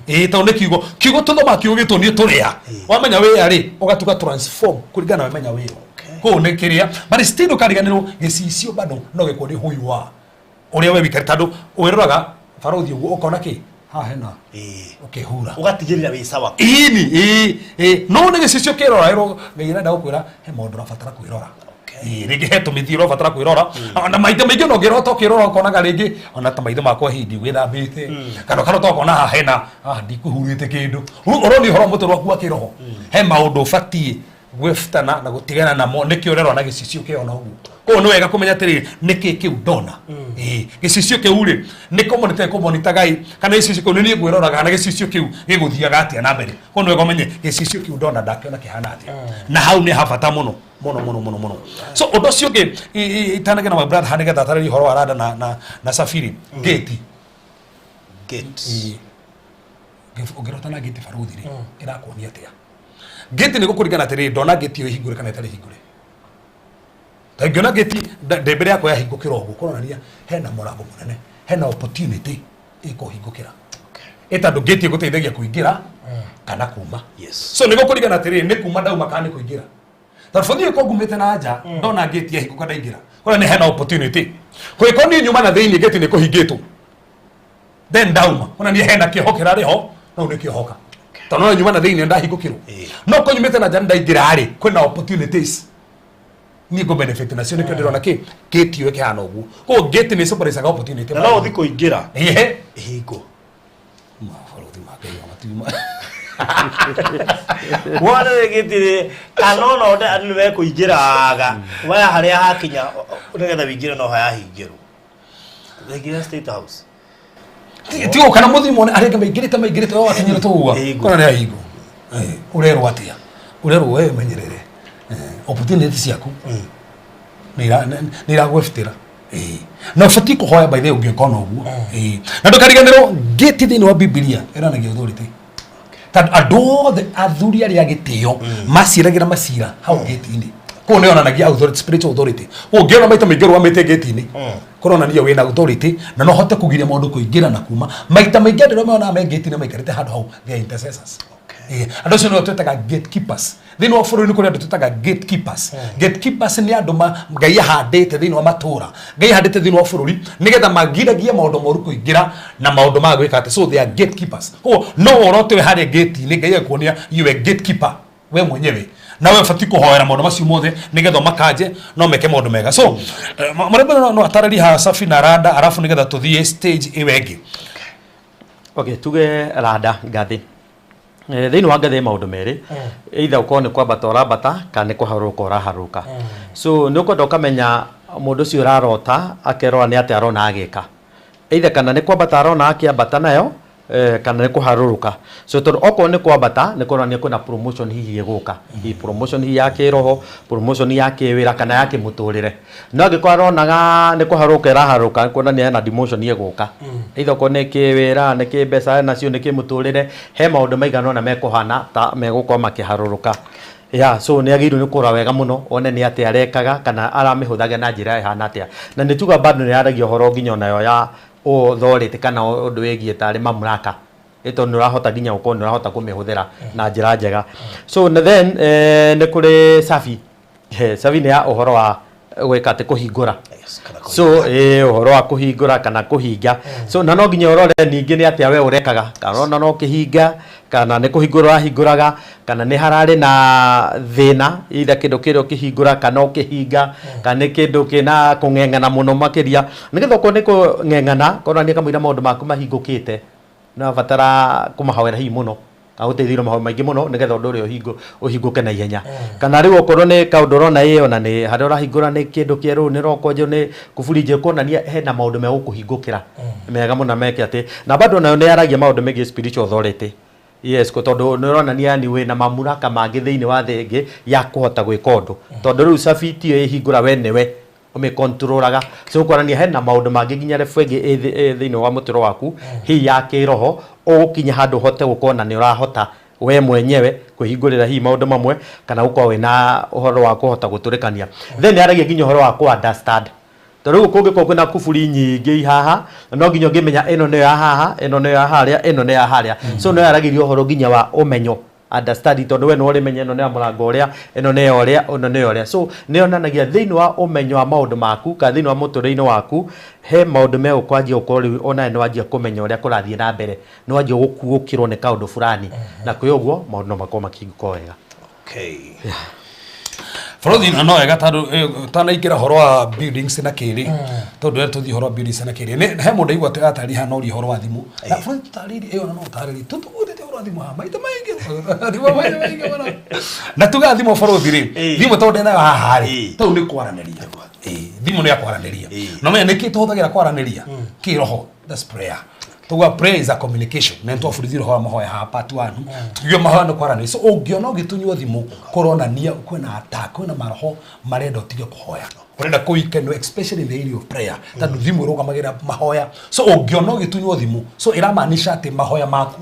Ĩĩ, tondũ nĩ kiugo tũthomaga, kiugo gĩtũnie tũrĩa. Wamenya wĩya rĩ, ũgatuka transform kũringana na wamenya wĩyo kũu nĩ kĩrĩa. But still ndũkariganĩrwo gĩcicio bado no gĩkuonie who you are, ũrĩa we wikari, tondũ wĩroraga barũthi ũguo ũkona kĩ haha hena ũkĩhura. Ũgatigĩrĩra wĩ sawa. Ĩni, ĩĩ, ĩĩ, no nĩ gĩcicio kĩrora ĩrwo Ngai arenda gũkwĩra he maũndũ ũrabatara kwĩrora. Ĩĩ, rĩngĩ he tũmĩthiĩ ũrabatara kwĩrora. Na maita maingĩ ona ũngĩrota ũkĩrora ũkonaga rĩngĩ ona ta maitho makwa hihi ndigwĩthambĩte, kana ũkarota ũkona haha hena haha ndikũhurĩte kĩndũ. Rĩu ũronia ũhoro wa mũtũrĩre waku wa kĩroho, he maũndũ ũbatiĩ gwĩbutana na gũtigana namo, nĩkĩo ũrerora na gĩcicio kĩona ũguo. Koguo nĩ wega kũmenya atĩrĩrĩ, nĩkĩ kĩu ndona? Ĩĩ, gĩcicio kĩu rĩ, nĩ kũmonita kũmonita Ngai, kana gĩcicio kĩu nĩ niĩ ngwĩroraga, kana gĩcicio kĩu gĩgũthiaga atĩa na mbere? Koguo nĩ wega ũmenye gĩcicio kĩu ndona ndakĩona kĩhana atĩa, na hau nĩ ha bata mũno mũno mũno mũno mũno. So ũndũ ũcio ũngĩ itanagĩa na my brother haha nĩgetha atarĩrie ũhoro wa rada na safiri gate. Gate. Ĩĩ. Ũngĩrota na gate barũthi rĩ, ĩrakuonia atĩa? Gate nĩ gũkũringana atĩrĩrĩ, ndona gate ĩyo ĩhingũre kana ĩtarĩ hingũre. Ta ingĩona gate ndĩ mbere yakwa yahingũkĩra ũguo, kũronania hena mũrango mũnene, hena opportunity ĩkũhingũkĩra, ĩ tondũ gate ĩgũteithagia kũingĩra kana kuma. So nĩ gũkũringana atĩrĩrĩ, nĩ kuma ndauma kana nĩ kũingĩra? Tondũ bũthi ko ngumĩte na nja, ndona gate yahingũka ndaingĩra, kũrĩa nĩ hena opportunity. Kũngĩkorwo niĩ nyuma na thĩinĩ, gate nĩ kũhingĩtwo, then ndauma, ona niĩ hena kĩoho kĩrarĩ ho, no nĩ kĩohoka tondũ no nyuma na thĩinĩ ndahingũkĩrwo. No ko nyumĩte na nja ndaingĩra rĩ, kwĩna opportunities niĩ ngũ benefit nacio, nĩkĩo ndĩrona kĩ gate ĩyo ĩkĩhana ũguo. Koguo gate nĩ symbolizaga opportunity. Na no ũthi kũingĩra Ĩhĩ. ĩhingwo. Mabarũthi ma Ngai matiuma. Wona gĩtirĩ kana ona onde nĩ wekũingĩraga waya harĩa hakinya nĩgetha wĩingĩre no hayahingĩrwo thengia State House. Tigo kana mũthiĩ muone arĩa angĩ maingĩrĩte we wakinyĩra tũgua. Ĩhingo. Kona nĩ ahingo ũrerwo atĩa? Ũrerwo we menyerere opportunity ciaku nĩ iragwĩbutĩra. Ĩĩ. Na ũbatiĩ kũhoya by the way ũngĩkona ũguo. Ĩĩ. Na ndũkariganĩrwo gate thĩinĩ wa Bibilia ĩranagia authority, tondũ andũ othe athuri arĩa a gĩtĩo maciragĩra macira hau gate-inĩ. Koguo nĩ yonanagia authority, spiritual authority. Koguo ũngĩona maita maingĩ ũrũgamĩte gate-inĩ, kũronania wĩna authority na no hote kũgiria maũndũ kũingĩra na kuma. Maita maingĩ andũ arĩa meonaga me gate-inĩ maikarĩte handũ hau, they are intercessors. Ĩĩ, andũ acio nĩo twĩtaga gatekeepers. Thĩinĩ wa bũrũri nĩ kũrĩ andũ twĩtaga gatekeepers. Gatekeepers nĩ andũ Ngai ahandĩte thĩinĩ wa matũũra, Ngai ahandĩte thĩinĩ wa bũrũri nĩgetha magiragie maũndũ moru kũingĩra na maũndũ ma gwĩka atĩ. So they are gatekeepers. Koguo no ũrote wĩ harĩa gate-inĩ, Ngai agĩkuonia you are gatekeeper we mwenyewe, na we ũbatiĩ kũhoera maũndũ macio mothe nĩgetha ũmakanje no meke maũndũ mega. So mũrĩmũ no atarĩrie haha Safi na rada, arabu nĩgetha tũthiĩ stage ĩyo ĩngĩ. Okay, tuge rada ngathĩ. Thĩinĩ wa ngathĩ maũndũ merĩ, either ũkorwo nĩ kwambata ũrambata kana nĩ kũharũrũka ũraharũrũka. So nĩ ũkwenda ũkamenya mũndũ ũcio ũrarota akerora nĩ atĩa arona agĩka, either kana nĩ kwambata arona akĩambata nayo, kana nĩ kũharũrũka. So tondũ okorwo nĩ kwambata nĩ kũronania kwĩna promotion hihi ĩgũka, hihi promotion hihi ya kĩroho, promotion ya kĩwĩra kana ya kĩmũtũrĩre. No angĩkorwo aronaga nĩ kũharũrũka ĩraharũrũka, nĩ kuonania hena demotion ĩgũka, either okorwo nĩ kĩwĩra, nĩ kĩmbeca nacio, nĩ kĩmũtũrĩre, he maũndũ maigana ũna mekũhana ta megũkorwo makĩharũrũka. Ya, so nĩ agĩrĩirwo nĩ kũrora wega mũno one nĩ atĩa arekaga kana aramĩhũthagia na njĩra ĩhana atĩa. Na nĩ tuga bado nĩ yaragia ũhoro nginya onayo ya authority kana ũndũ wĩgiĩ tarĩ mamlaka, ĩ tondũ nĩ ũrahota nginya gũkorwo nĩ ũrahota kũmĩhũthĩra na njĩra njega. So na then nĩ kũrĩ cabi. Cabi nĩ ya ũhoro wa gwĩka atĩ kũhingũra. Yes, kana kũhinga. So ũhoro wa kũhingũra kana kũhinga. So na no nginya ũrore ningĩ nĩ atĩa we ũrekaga, kana ona no ũkĩhinga, kana nĩ kũhingũra ũrahingũraga, kana nĩ hararĩ na thĩna, either kĩndũ kĩrĩa ũkĩhingũra kana ũkĩhinga, kana nĩ kĩndũ kĩna kũng'eng'ana mũno makĩria, nĩgetha okorwo nĩ kũng'eng'ana konania kamũira maũndũ maku mahingũkĩte, nĩ ũrabatara kũmahoera hihi mũno, kana gũteithĩrĩrio mahoya maingĩ mũno nĩgetha ũndũ ũrĩa ũhingũke na ihenya. Kana rĩu okorwo nĩ kaũndũ ũrona ĩ ona nĩ harĩa ũrahingũra nĩ kĩndũ kĩerũ, nĩ rokonjo, nĩ kuburi njĩũ, kuonania hena maũndũ megũkũhingũkĩra mega mũno meke atĩ. Na bado nayo nĩ yaragia maũndũ megiĩ spiritual authority. Yes, tondũ nĩ ũronania yani wĩna mamlaka mangĩ thĩinĩ wa thĩ ĩngĩ ya kũhota gwĩka ũndũ. Tondũ rĩu cabi tiyo ĩhingũra we nĩwe ũmĩkontrolaga. So kuonania hena maũndũ mangĩ nginya level ĩngĩ ĩ thĩinĩ wa mũtũrĩre waku, hihi ya kĩroho, ũgũkinya handũ ũhote gũkorwo na nĩ ũrahota we mwenyewe kwĩhingũrĩra hihi maũndũ mamwe, kana gũkorwo wĩna ũhoro wa kũhota gũtũrĩkania. Then yaragia nginya ũhoro wa kũ understand. Tondũ rĩu kũngĩkorwo kwĩna kuburi nyingĩ haha, no nginya ũngĩmenya ĩno nĩyo ya haha, ĩno nĩyo ya harĩa, ĩno nĩyo ya harĩa. So no yaragĩria ũhoro nginya wa ũmenyo, understand, tondũ we nĩwe ũrĩmenya ĩno nĩ ya mũrango ũrĩa, ĩno nĩ ya ũrĩa, ĩno nĩ ya ũrĩa. So nĩ yonanagia thĩinĩ wa ũmenyo wa maũndũ maku, kana thĩinĩ wa mũtũrĩre-inĩ waku, he maũndũ megũkwanjia gũkorwo rĩu onawe nĩ wanjia kũmenya ũrĩa kũrathiĩ na mbere, nĩ wanjia gũkuũkĩrwo nĩ kaũndũ fulani, na kwĩ ũguo maũndũ no makorwo makĩhingũka wega. Okay. Bũrũri no wega tondũ tanaingĩra ũhoro wa buildings na kĩrĩ, tondũ rĩrĩa tũthiĩ ũhoro wa buildings na kĩrĩ, he mũndũ aigua atĩ atarĩ haha no ũrie ũhoro wa thimũ. Na bũrũri tũtarĩirie ĩyo na no ũtarĩrie. Tũtũgũrĩte ũhoro wa thimũ haha maita maingĩ. Thimũ maita maingĩ mũno. Na tuga thimũ bũrũri rĩ, thimũ tondũ ndĩnayo haha rĩ, tondũ nĩ kwaranĩria. Thimũ nĩ ya kwaranĩria. Na ũmenye nĩkĩ tũhũthagĩra kwaranĩria? Kĩroho, that's prayer. Tuga prayer is a communication. Na nĩtwabundithirio ũhoro wa mahoya haha part 1. Tukiuga mahoya nĩ kwaranĩria. So ũngĩona ũgĩtunywo thimũ kũronania kwĩna attack, kwĩna maroho marenda ũtige kũhoya. Ũrenda kũikenwo especially in the area of prayer. Tondũ thimũ ĩrũgamagĩrĩra mahoya. So ũngĩona ũgĩtunywo thimũ, so ĩramaanisha atĩ mahoya maku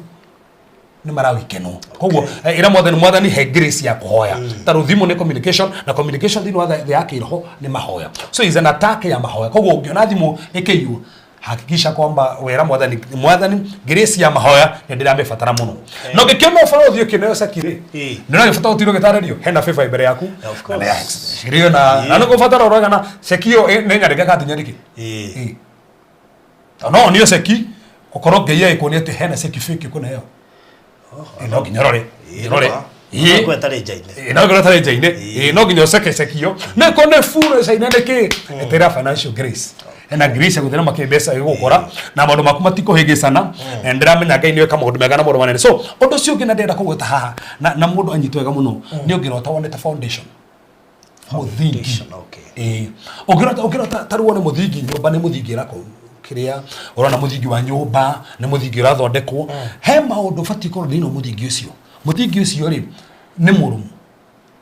nĩ marawikenwo. Koguo ĩra mwathani, mwathani he grace ya kũhoya. Tondũ thimũ nĩ communication, na communication thĩinĩ wa thĩ ya kĩroho nĩ mahoya. So is an attack ya mahoya. Koguo ũngĩona thimũ ĩkĩiywo, hakikisha kwamba wera mwathani, mwathani grace ya mahoya nĩ ndĩramĩbatara mũno. Na ũngĩkĩona ũboro ũthiĩ ũkĩneo ceki rĩ, nĩ ũragĩbatara ũtirwo ũgĩtarĩrio, hena favor mbere yaku. Of Na nĩ course. ĩrĩo na nĩ gũbatara ũroiga na ceki ĩyo nĩ nyandĩke kana ti nyandĩke. No nĩyo ceki, ũkorwo Ngai agĩkuonia atĩ hena ceki fake ũkũneo. No nginya ũrore. Ũrore. Ĩĩ. Ĩtarĩ nja-inĩ. No nginya ũtarĩ nja-inĩ. No nginya ũceke ceki ĩyo. No ĩkorwo nĩ bure caina nĩ kĩ? Ĩtĩra financial grace. Hena grace ya gũthĩra makĩmbeca ĩgũgũkora na maũndũ maku matikũhĩngĩcana. Na nĩndĩramenya Ngai nĩoĩ maũndũ mega na maũndũ manene. So ũndũ ũcio ũngĩ na ndĩrenda kũgweta haha na mũndũ anyitwo wega mũno nĩ ũngĩrota wonete foundation. Mũthingi. Okay. Ũngĩrota ũngĩrota ta rĩu wone mũthingi nyũmba nĩ mũthingi ĩrakwo kĩrĩa ũrona mũthingi wa nyũmba nĩ mũthingi ũrathondekwo, he maũndũ ũbatiĩ kũrora thĩinĩ wa mũthingi ũcio. Mũthingi ũcio rĩ nĩ mũrũmu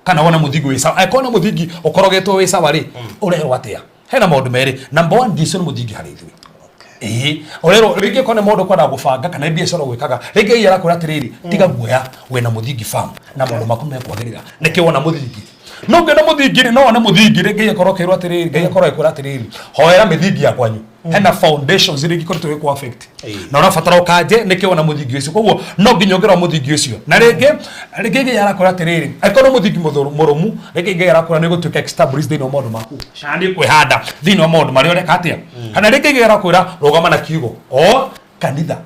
kana wona mũthingi wĩ sawa. Angĩkorwo nĩ mũthingi ũkorogetwo wĩ sawa rĩ, ũrerwo atĩa? Hena maũndũ merĩ. Number one, Jesu nĩ mũthingi harĩ ithuĩ. Ũrerwo rĩngĩ korwo nĩ maũndũ ũkwendaga gũbanga kana nĩ biacara ũgwĩkaga, rĩngĩ Ngai arakwĩra atĩrĩrĩ, tiga guoya, wĩna mũthingi firm na maũndũ maku mekwagĩrĩra. Nĩkĩo wona mũthingi. No ũngĩona mũthingi rĩ, no wone mũthingi rĩ, Ngai akorwo akĩrwo atĩrĩrĩ, Ngai akorwo agĩkwĩra atĩrĩrĩ, hoera mĩthingi ya kwanyu. Hena foundations iria ingĩkoretwo igĩkũ affect. Na ũrabatara ũkanje nĩkĩo wona mũthingi ũcio. Koguo no nginya ũngĩrora mũthingi ũcio. Na rĩngĩ rĩngĩ Ngai arakwĩra atĩrĩrĩ, angĩkorwo nĩ mũthingi mũrũmu, rĩngĩ Ngai arakwĩra nĩ ũgũtuĩka established thĩinĩ wa maũndũ maku. Kana nĩ ũkwĩhanda thĩinĩ wa maũndũ marĩa ũreka atĩa. Kana rĩngĩ Ngai arakwĩra rũgama na kiugo o kanitha.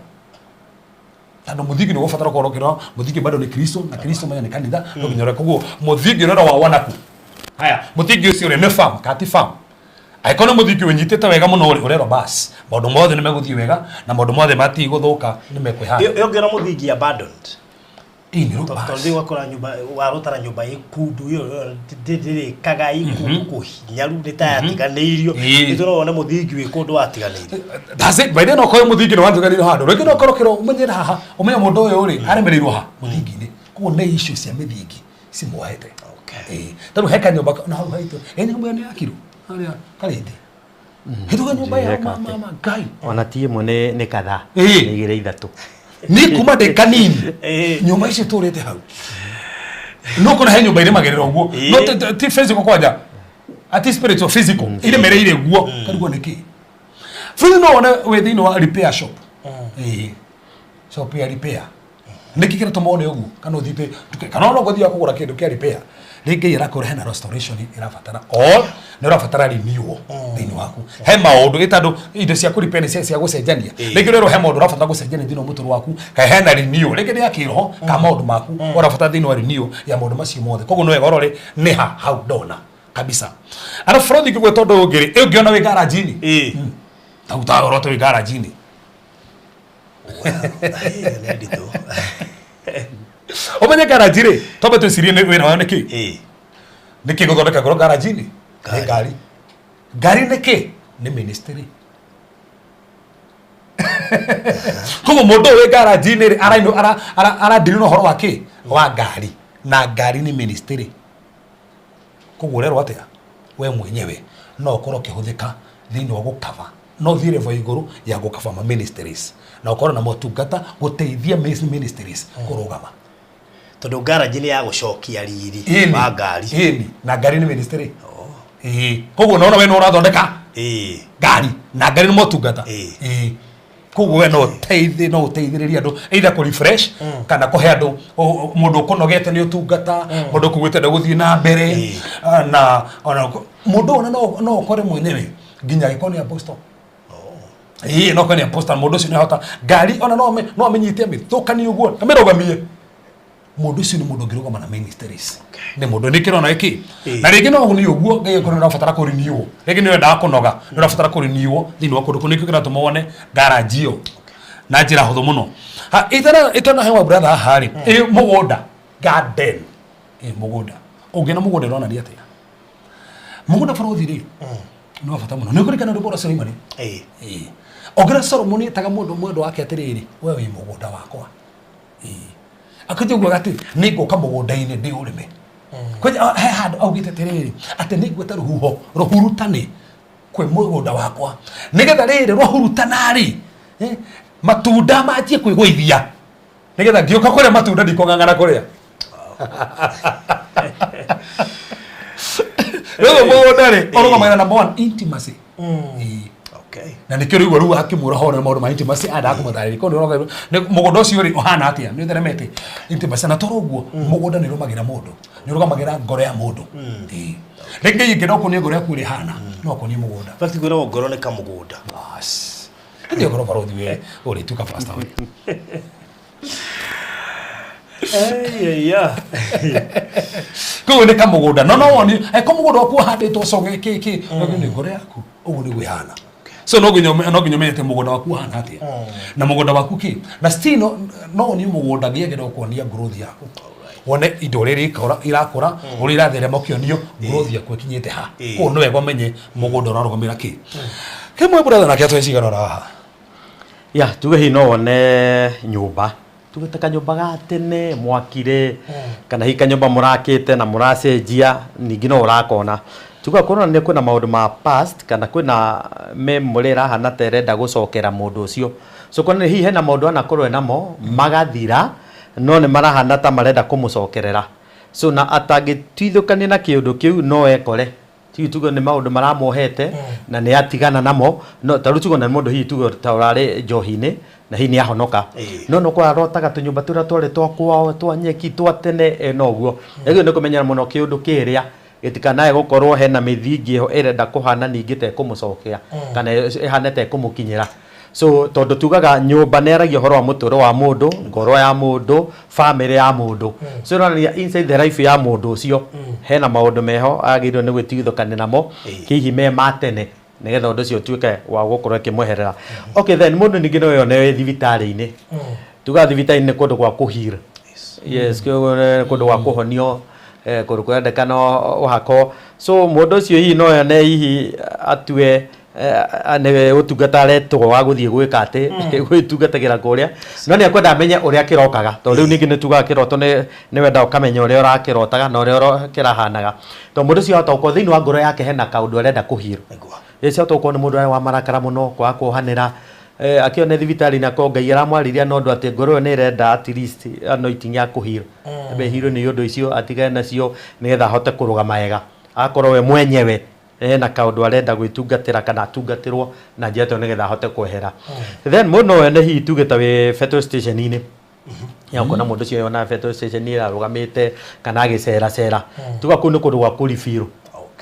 Tondũ mũthingi nĩ ũgũbatara ũkorwo ũkĩrora mũthingi bado nĩ Kristo, na Kristo menya nĩ kanitha, no nginya ũrore. Koguo mũthingi ũrĩa wa wanaku. Haya, mũthingi ũcio rĩ nĩ firm kana ti firm? Angĩkorwo nĩ mũthingi ũnyitĩte wega mũno rĩ, ũrerwo bas maũndũ mothe nĩ megũthiĩ wega na maũndũ mothe matigũthũka nĩ mekwĩhanda. Ĩyo ngĩona mũthingi abandoned. Ĩĩ, nĩ Tondũ bas. rĩu ũgakora nyũmba warotara nyũmba ĩkundu ĩyo ndĩrĩkaga ĩkundu kũhinyaru nĩ ta yatiganĩirio. Nĩ tũrona mũthingi wĩ kũndũ watiganĩirio. That's it. By then okorwo mũthingi nĩ watiganĩirio handũ. Rĩngĩ no ũkorwo ũkĩrwo ũmenyere haha, ũmenye mũndũ ũyũ rĩ, aremereirwo ha mũthingi-inĩ. Koguo nĩ issue cia mĩthingi cimuohete. Tondũ he kanyũmba na hau haitũ, ĩ nyũmba ĩyo nĩ yakirwo harĩa Karĩndĩ. Hĩtũka nyũmba ya Njĩka mama atĩ. mama Ngai. Ona ti ĩmwe nĩ kadhaa. Ĩĩ. Nĩ igĩrĩ ithatũ. Niĩ kuma ndĩ kanini nyũmba icio tũrĩte hau. No kona he nyũmba irĩmagĩrĩra ũguo. Ĩĩ. No ti physical kwanja. Ati spiritual physical irĩmĩrĩire guo. Karigwo nĩ kĩ? Bũrũri no wone wĩ thĩinĩ wa repair shop. Ĩĩ. Shop ya repair. Nĩkĩ kĩratũma wone ũguo? Kana ũthiĩte nduka kana ona ũgũthiaga kũgũra kĩndũ kĩa repair. Rĩngĩ ĩrakwĩra hena restoration ĩrabatara or nĩ ũrabatara renewal thĩinĩ waku. He maũndũ ĩ tondũ indo cia kũ repair nĩ cia gũcenjania. Rĩngĩ ũrerwo he maũndũ ũrabatara gũcenjania thĩinĩ wa mũtũrĩre waku kana hena renewal rĩngĩ nĩ ya kĩroho kana maũndũ maku ũrabatara thĩinĩ wa renewal ya maũndũ macio mothe. Koguo nĩ wega ũrore nĩ ha hau ndona kabisa. Arabu bũrũri ngĩgwĩta ũndũ ũyũ ũngĩ rĩ, ĩ ũngĩona wĩ garage-inĩ Ĩĩ. tau tarora wĩ garage-inĩ. Ĩĩ, nĩ nditũ. Ũmenye garage rĩ, twambe twĩcirie nĩ wĩra wayo nĩ kĩ? Ĩĩ. Nĩ kĩ gũthondeka ngoro garage-inĩ? Nĩ Ngari. ngari. Ngari nĩ kĩ? Nĩ ministry. Koguo mũndũ ũyũ wĩ garage-inĩ rĩ, aradiri na ũhoro wa kĩ? Wa ngari. Na ngari nĩ ministry. Koguo ũrerwo atĩa? We mwenyewe no ũkorwo ũkĩhũthĩka thĩinĩ wa gũkaba no ũthiĩ level igũrũ ya gũkaba ma ministries na ũkorwo na motungata gũteithia ministries kũrũgama. Tondũ garage nĩ ya gũcokia riri Ĩni. wa ngari. Ĩni. Na ngari nĩ ministry. Ĩĩ. Koguo naona we no ũrathondeka Ĩĩ. ngari na ngari nĩ motungata. Ĩĩ. Ĩĩ. Koguo we no ũteithie no ũteithĩrĩrie andũ either kũ refresh kana kũhe andũ mũndũ ũkũnogete nĩ ũtungata mũndũ ũkuĩte ndegũthiĩ na mbere Ĩĩ. Na ona mũndũ ona no ũkore mwenyewe nginya agĩkorwo nĩ apostle. Ĩĩ no korwo nĩ apostle mũndũ ũcio nĩahota ngari ona no amĩnyite amĩthũkanie ũguo amĩrũgamie. Mũndũ ũcio nĩ mũndũ ũngĩrũgama na ministries. Nĩ mũndũ nĩ kĩrona gĩkĩ. Ĩĩ. Na rĩngĩ no nĩ ũguo Ngai akorwo nĩ ũrabatara kũ renew. Rĩngĩ nĩ ũrendaga kũnoga, nĩ ũrabatara kũ renew thĩinĩ wa kũndũ kũu nĩkĩo kĩratũma wone garage ĩyo na njĩra hũthũ mũno. Ha itanahewa brother haha rĩ, ĩ mũgũnda garden. Ĩ mũgũnda. Ũngĩona mũgũnda ũronania atĩa? Mũgũnda bũrũthi rĩ, nĩ wa bata mũno. Nĩ ũkũririkana rwĩmbo rwa Suleimani? Ĩĩ. Ĩĩ. Ongera Solomoni etaga mũndũ mwendwa wake atĩrĩrĩ, we wĩ mũgũnda wakwa. Ĩĩ. Akĩnjia kuga atĩ nĩ ngũka mũgũnda-inĩ ndĩũrĩme. Kwanja he handũ augĩte atĩrĩrĩ, atĩ nĩ ngwĩta rũhuho rũhurutane kwĩ mũgũnda wakwa. Nĩgetha rĩrĩ rwahurutana rĩ, matunda manjie kwĩgũithia. Nĩgetha ngĩũka kũrĩa matunda ndikũng'ang'ana kũrĩa. Rĩu mũgũnda rĩ, ũrũgamagĩra number one, intimacy. Ĩĩ. Okay. Na nĩkĩo rĩu rĩu akĩmwĩra horo na maũndũ ma intimacy endaga kũmũtarĩria. Koguo nĩ nĩ mũgũnda ũcio rĩ ũhana atĩa? Nĩ ũtheremete intimacy na toro ũguo mũgũnda nĩ ũrũmagĩra mũndũ. Nĩ ũrũgamagĩra ngoro ya mũndũ. Ĩĩ. Rĩngĩ ingĩenda ũkuonie ngoro yaku ũrĩa ĩhana, no ũkuonie mũgũnda. In fact kwĩragwo ngoro nĩ kamũgũnda. Bas. Ndio ngoro barothi we ũrĩtuĩka pastor we. Ĩĩ. Koguo nĩ kamũgũnda. No no woni, angĩkorwo mũgũnda waku ũhandĩtwo coge kĩ kĩ, nĩ ngoro yaku. Ũguo nĩguo ĩhana. So no nginya ũmenye atĩ mũgũnda waku ũhana atĩa. Na mũgũnda waku kĩ. Na still no wonie mũgũnda ngĩagĩrĩra gũkuonia growth yaku. Wone indo ũrĩa irakũra, ũrĩa iratherema ũkĩonio growth yaku ĩkinyĩte ha. Ĩĩ. Koguo nĩ wega ũmenye mũgũnda ũrarũgamĩra kĩ. Kĩmwe brother nake atwae cigana haha. Ya, tuge hihi no wone nyũmba tuge ta kanyũmba ga tene mwakire kana hihi kanyũmba mũrakĩte na mũracenjia ningĩ no ũrakona tuga kuonania kwĩna maũndũ ma past kana kwĩna memory ĩrahana ta ĩrenda gũcokera mũndũ ũcio so kuonania hihi hena maũndũ anakorwo namo magathira no nĩ marahana ta marenda kũmũcokerera so na atangĩtuithũkania na kĩũndũ kĩu no ekore hihi tuge nĩ maũndũ maramuohete na nĩ atigana namo no ta rĩu tuge na mũndũ hihi tuge ta ũrarĩ njohi-inĩ na hihi nĩ ahonoka no no arotaga tũnyũmba tũrĩa twarĩ twa kwao twa nyeki twa tene no ũguo rĩu nĩ kũmenyera mũno kĩũndũ kĩrĩa gĩtikanae gũkorwo hena mĩthingi ĩho ĩrenda kũhana ningĩ ta ĩkũmũcokea kana ĩhane ta ĩkũmũkinyĩra so tondũ tugaga nyũmba nĩ yaragia ũhoro wa mũtũrĩre wa mũndũ ngoro ya mũndũ family ya mũndũ so ĩronania inside the life ya mũndũ ũcio hena maũndũ meho agĩrĩirwo nĩ gwĩtigithũkania namo hihi me ma tene nĩgetha ũndũ ũcio ũtuĩke wa gũkorwo ĩkĩmweherera. Okay then mũndũ ningĩ no yone wĩ thibitarĩ-inĩ tugaga thibitarĩ nĩ kũndũ gwa kũ heal. Yes, kũndũ gwa kũhonio kũndũ kũrendekana ũhako so mũndũ ũcio hihi no yone hihi atue nĩ ũtungata aretwo wa gũthiĩ gwĩka atĩ gwĩtungatagĩra kũrĩa no nĩ ekwenda amenye ũrĩa kĩrokaga tondũ rĩu ningĩ nĩ tugaga kĩroto nĩ wendaga ũkamenya ũrĩa ũrakĩrotaga na ũrĩa kĩrahanaga tondũ mũndũ ũcio ahota gũkorwo thĩinĩ wa ngoro yake hena kaũndũ arenda kũ heal. Ĩcio ahota gũkorwo nĩ mũndũ wa marakara mũno kwaga kuohanĩra Akĩone thibitarĩ na ko Ngai aramwarĩria na ũndũ atĩ ngoro ĩyo nĩ ĩrenda at least anointing ya kũhiro ambe hiro nĩ ũndũ icio atigane nacio nĩgetha ahote kũrũgama wega, akorwo we mwenyewe ena kaũndũ arenda gwĩtungatĩra kana atungatĩrwo na njĩra ta ĩyo nĩgetha ahote kwehera. Then mũndũ no wone hihi tuge ta wĩ petrol station-inĩ, ya ũkona mũndũ ũcio yona petrol station ĩrarũgamĩte kana agĩceracera, tuga kũu nĩ kũndũ gwa kũrefill,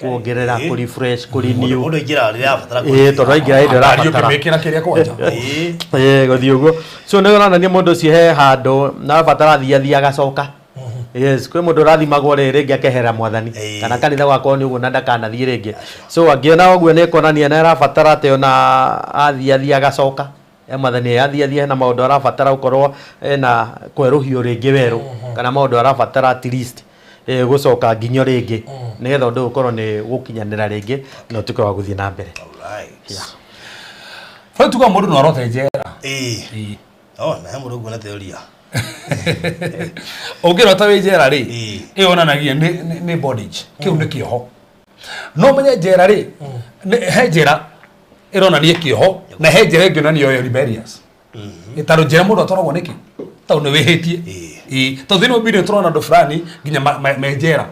kuongerera, kũ refresh, kũ renew. Mũndũ aingĩra rĩrĩa abatara. Ĩĩ, tondũ aingĩra hĩndĩ Ngari ũrabatara. ũkĩmĩkĩra kĩrĩa kwanja. Ĩĩ, gũthiĩ ũguo. So nĩ ũronania mũndũ ũcio he handũ na abatara athiĩ agacoka. Yes, kwĩ mũndũ ũrathimagwo rĩ rĩngĩ akehera mwathani kana kanitha gwakorwo nĩ ũguo na ndakanathiĩ rĩngĩ. So angĩona ũguo nĩ kuonania nĩ arabatara atĩ ona athiĩ agacoka e mwathani, athiĩ hena maũndũ arabatara gũkorwo ena kwerũhio rĩngĩ werũ kana maũndũ arabatara at least gũcoka nginyo rĩngĩ nĩgetha ũndũ ũyũ ũkorwo nĩ gũkinyanĩra rĩngĩ na ũtuĩke wa gũthiĩ na mbere. Bado tuga mũndũ no arote njera. Ĩĩ. Oh, na he mũndũ nguona theoria. Ũngĩrota wĩ njera rĩ, Ĩĩ. ĩyo yonanagia nĩ bondage, kĩu nĩ kĩoho. No menye njera rĩ, he njera ĩronania kĩoho na he njera ĩngĩ onania yo rebellious. Tondũ njera mũndũ atwaragwo nĩkĩ? Tondũ nĩ wĩhĩtie. Ĩĩ. Tondũ thĩinĩ wa Bibilia tũrona andũ fulani nginya me njera.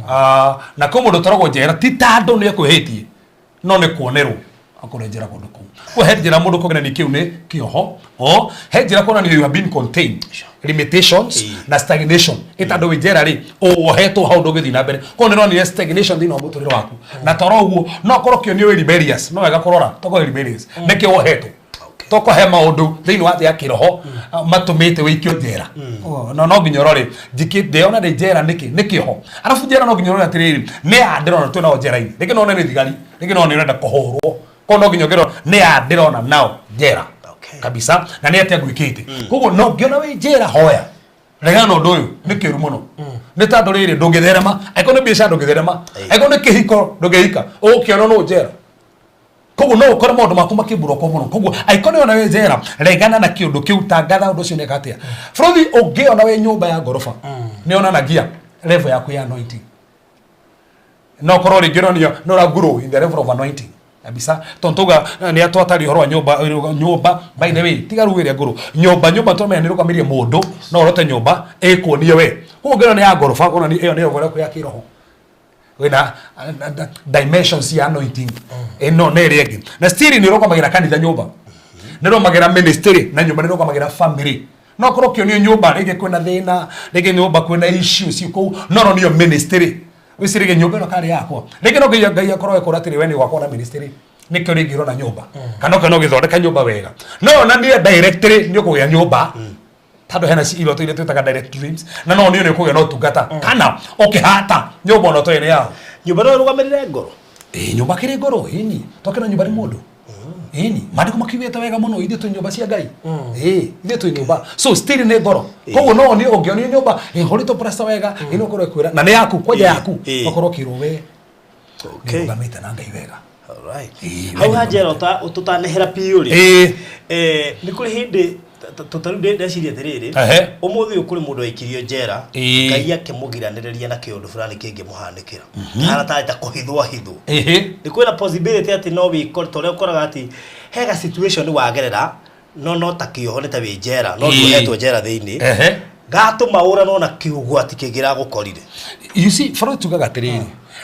Ah, na kwĩ mũndũ ũtwaragwo njera ti tondũ nĩ ekwĩhĩtie, no nĩ kuonerwo akorwo njera kũndũ kũu. Kwa he njĩra mũndũ kuonania kĩu nĩ kĩoho, o he njĩra kuonania you have been contained, limitations na stagnation. Ĩtandũ wĩ njera rĩ, ũwohetwo hau ndũngĩthiĩ na mbere. Koguo nĩ ĩronania stagnation thĩinĩ wa mũtũrĩre waku. Na toro ũguo no korwo kĩonio wĩ rebellious, no wega kũrora tokorwo wĩ rebellious nĩkĩo wohetwo, toko he maũndũ thĩinĩ wa thĩ ya kĩroho matũmĩte wĩikio njera. Oh, no nginya ũrore njikĩ ndĩona ndĩ njera nĩkĩ nĩ kĩoho. Arabu njera no nginya ũrore atĩrĩrĩ, nĩ ya ndĩrona twĩ nao njera-inĩ, rĩngĩ no one nĩ thigari, rĩngĩ no one ũrenda kũhũrwo. Koguo no nginya ũngĩrora nĩ ya ndĩrona nao njera kabisa na nĩ atĩa ngwĩkĩte. Koguo no ngĩona wĩ njera, hoya, regana na ũndũ ũyũ, nĩ kĩũru mũno, nĩ tondũ rĩrĩ ndũngĩtherema. Angĩkorwo nĩ biacara ndũngĩtherema, angĩkorwo nĩ kĩhiko ndũngĩhika, ũgũkĩona no njera. Koguo no ũkore maũndũ maku makĩmburokwo mũno. Koguo angĩkorwo nĩ wona wĩ njera, regana na kĩũndũ kĩu, tangatha ũndũ ũcio nĩka atĩa. Bũrũri ũngĩona wĩ nyũmba ya ngoroba, nĩ yonanagia level yaku ya anointing. No korwo rĩngĩ ũronio no ũra grow in the level of anointing kabisa, tondũ tuga nĩ atwataria ũhoro wa nyũmba. Nyũmba, by the way, tiga rĩu ĩrĩa ngũrũ, nyũmba tũramenya nĩ ĩrũgamĩrĩire mũndũ. No ũrote nyũmba ĩkuonie we. Koguo ũngĩona nĩ ya ngoroba, kuonania ĩyo nĩ level yaku ya kĩroho, wĩna dimensions ya anointing ĩno na ĩrĩa ĩngĩ. Na still nĩ ĩrũgamagĩra kanitha, nyũmba nĩ ĩrũgamagĩra ministry, na nyũmba nĩ ĩrũgamagĩra family. No korwo kĩonio nyũmba rĩngĩ kwĩna thĩna, rĩngĩ nyũmba kwĩna issues kũu, no ronio ministry wĩcirĩrie nyũmba ĩno karĩ yakwa. Rĩngĩ no Ngai akorwo ekũra atĩrĩ, we nĩ ũgakorwo na ministry, nĩkĩo rĩngĩ ũrona nyũmba, kana ũkĩona ũgĩthondeka nyũmba wega, no yonanie directly nĩ ũkũgĩa nyũmba, tondũ hena iroto iria twĩtaga direct dreams, na no nĩ ũkũgĩa na ũtungata kana ũkĩhata nyũmba ona ũtoĩ nĩ yao. Nyũmba no ĩrũgamĩrĩre ngoro? Ĩĩ, nyũmba kĩrĩ ngoro ĩni, tokĩna nyũmba nĩ mũndũ ĩni. Maandĩko makiugĩte wega mũno, ithuĩ twĩ nyũmba cia Ngai. Ĩĩ, ithuĩ twĩ nyũmba, so still nĩ ngoro. Koguo no nĩ ũngĩonio nyũmba ĩhũrĩtwo plaster wega, ĩno ũkorwo ĩkwĩra na nĩ yaku kwanja yaku, ũkorwo ũkĩrwo we nĩ ũrũgamĩte na Ngai wega. Alright. Ĩĩ, Hau we ha njera tũtanehera piũ rĩ, nĩ kũrĩ hĩndĩ ta rĩu ndeciria atĩrĩrĩ, ũmũthĩ ũyũ kũrĩ mũndũ waikirio njera, Ngai akĩmũgiranĩrĩria na kĩũndũ fulani kĩngĩmũhanĩkĩra, hana tarĩ ta kũhithwo ahithwo. Nĩ kwĩna possibility atĩ no wĩkore ta ũrĩa ũkoraga atĩ he ga situation wagerera, no ta kĩoho, nĩ ta wĩ njera no nduohetwo njera thĩinĩ, gatũma ũranwo na kĩũgwati kĩngĩragũkorire? You see, bũrũri tugaga atĩrĩrĩ,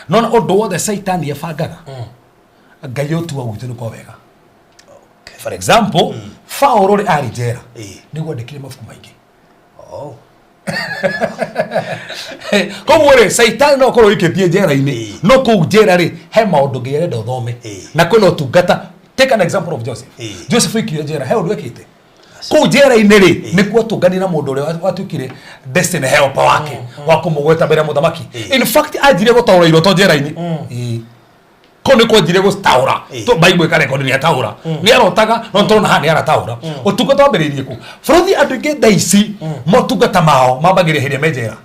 nona ũndũ wothe Caitani abangaga, Ngai ũtua gwitũ nĩ kwa wega. For example, Paũlũ rĩ, arĩ njera nĩguo andĩkire mabuku maingĩ. Koguo rĩ, Caitani no akorwo ũikĩtie njera-inĩ, no kũu njera rĩ, he maũndũ Ngai arenda ũthome na kwĩna ũtungata. Take an example of Joseph. Joseph aikirio njera, he ũndũ ekĩte kũu njera-inĩ rĩ, nĩkuo atũnganire na mũndũ ũrĩa watuĩkire destiny helper wake wa kũmũgweta mbere ya mũthamaki. In fact, anjirie gũtaũra iroto njera-inĩ. Ĩĩ. Kũu nĩ kwanjire gũtaũra. To Bible ĩkarekondi nĩ ataũra, nĩ arotaga, no tũrona haha nĩ arataũra. Ũtungata wambĩrĩirie kũ? Bũrũri, andũ aingĩ thaa ici motungata mao mambagĩrĩria hĩndĩ ĩrĩa me njera.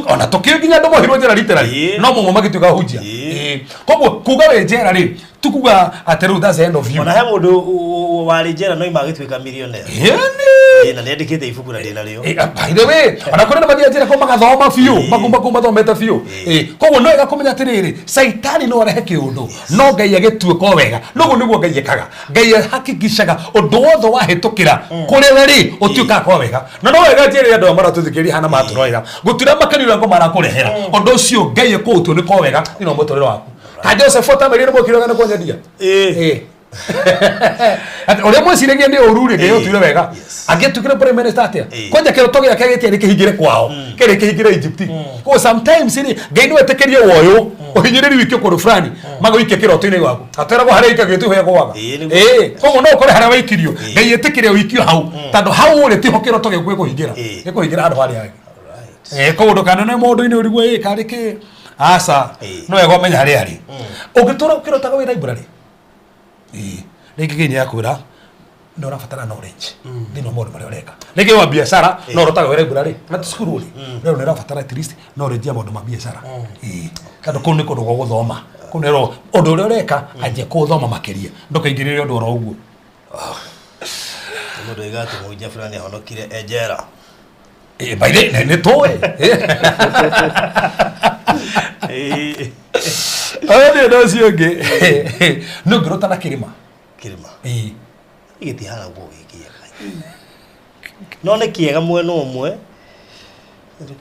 Ona tũkĩũĩ nginya andũ mohirwo njera literally, no mũmwe magĩtuĩka hunjia. Ĩĩ. Koguo kuga wĩ njera rĩ, ti kuga atĩ rĩu that's the end of you. Ona he mũndũ warĩ njera no ima agĩtuĩka millionaire. Ĩni. Na nĩandĩkĩte ibuku na ndĩnarĩo. By the way, ona kũrĩ na mathiaga njĩra kũ magathoma biũ, maku mathomete biũ. Koguo no wega kũmenya atĩrĩrĩ, caitani no arehe kĩũndũ, no Ngai agĩtuĩka o wega. Noguo nĩguo Ngai ekaga. Ngai ahakikishaga ũndũ wothe wahĩtũkĩra kũrĩ we rĩ, ũtuĩkaga kwa wega. Na no wega njĩre andũ aya maratũthikĩrĩria hana matũrorera, gũtirĩ makeni ũrĩa ngoma arakũrehera. Ũndũ ũcio Ngai ekũũtua nĩ kwa wega thĩinĩ wa mũtũrĩre waku. Ta Joseph atamĩrire mwĩkire wega nĩ kũnyendia. Atĩ ũrĩa mwĩciragia nĩ ũru rĩ, Ngai ũtuire wega. Angĩtuĩkire prime minister atĩa? Kwanja kĩroto gĩake gĩtiarĩ kĩhingĩre kwao, kĩarĩ kĩhingĩre Egypt. Koguo sometimes rĩ, Ngai no etĩkĩrie woyũ, ũhinyĩrĩri wikio kũndũ fulani, magũikie kĩroto-inĩ gwaku. Atwĩragwo harĩa ikagio tiho hegũaga. Koguo no ũkore harĩa waikirio, Ngai etĩkĩre ũikio hau, tondũ hau ũrĩ tiho kĩroto gĩaku gĩkũhingĩra. Gĩkũhingĩra handũ harĩa hangĩ. Koguo ndũkanone mũndũ-inĩ ũrigwo ĩ karĩ kĩ. Aca, no wega ũmenye harĩa arĩ. Ũngĩtũra ũkĩrotaga wĩ library, rĩngĩ Ngai nĩakwĩra nĩ ũrabatara knowledge thĩinĩ wa maũndũ marĩa ũreka. Rĩngĩ wa biacara no ũrotaga wĩ library na ti cukuru rĩ, rĩu nĩ ũrabatara at least knowledge ya maũndũ ma biacara. Tondũ kũu nĩ kũndũ gwa gũthoma, kũu nĩ ũndũ ũrĩa ũreka anjia kũũthoma makĩria, ndũkaingĩrĩre ũndũ oro ũguo. Mũndũ oiga atĩ mũhunjia fulani ahonokire e njera. By the way, nĩ tũĩ. Ũyũ nĩ ũndũ ũcio ũngĩ. Nĩ ũngĩrota na kĩrĩma. Kĩrĩma. Gĩtihana guo gĩ kĩega. No nĩ kĩega mwena ũmwe.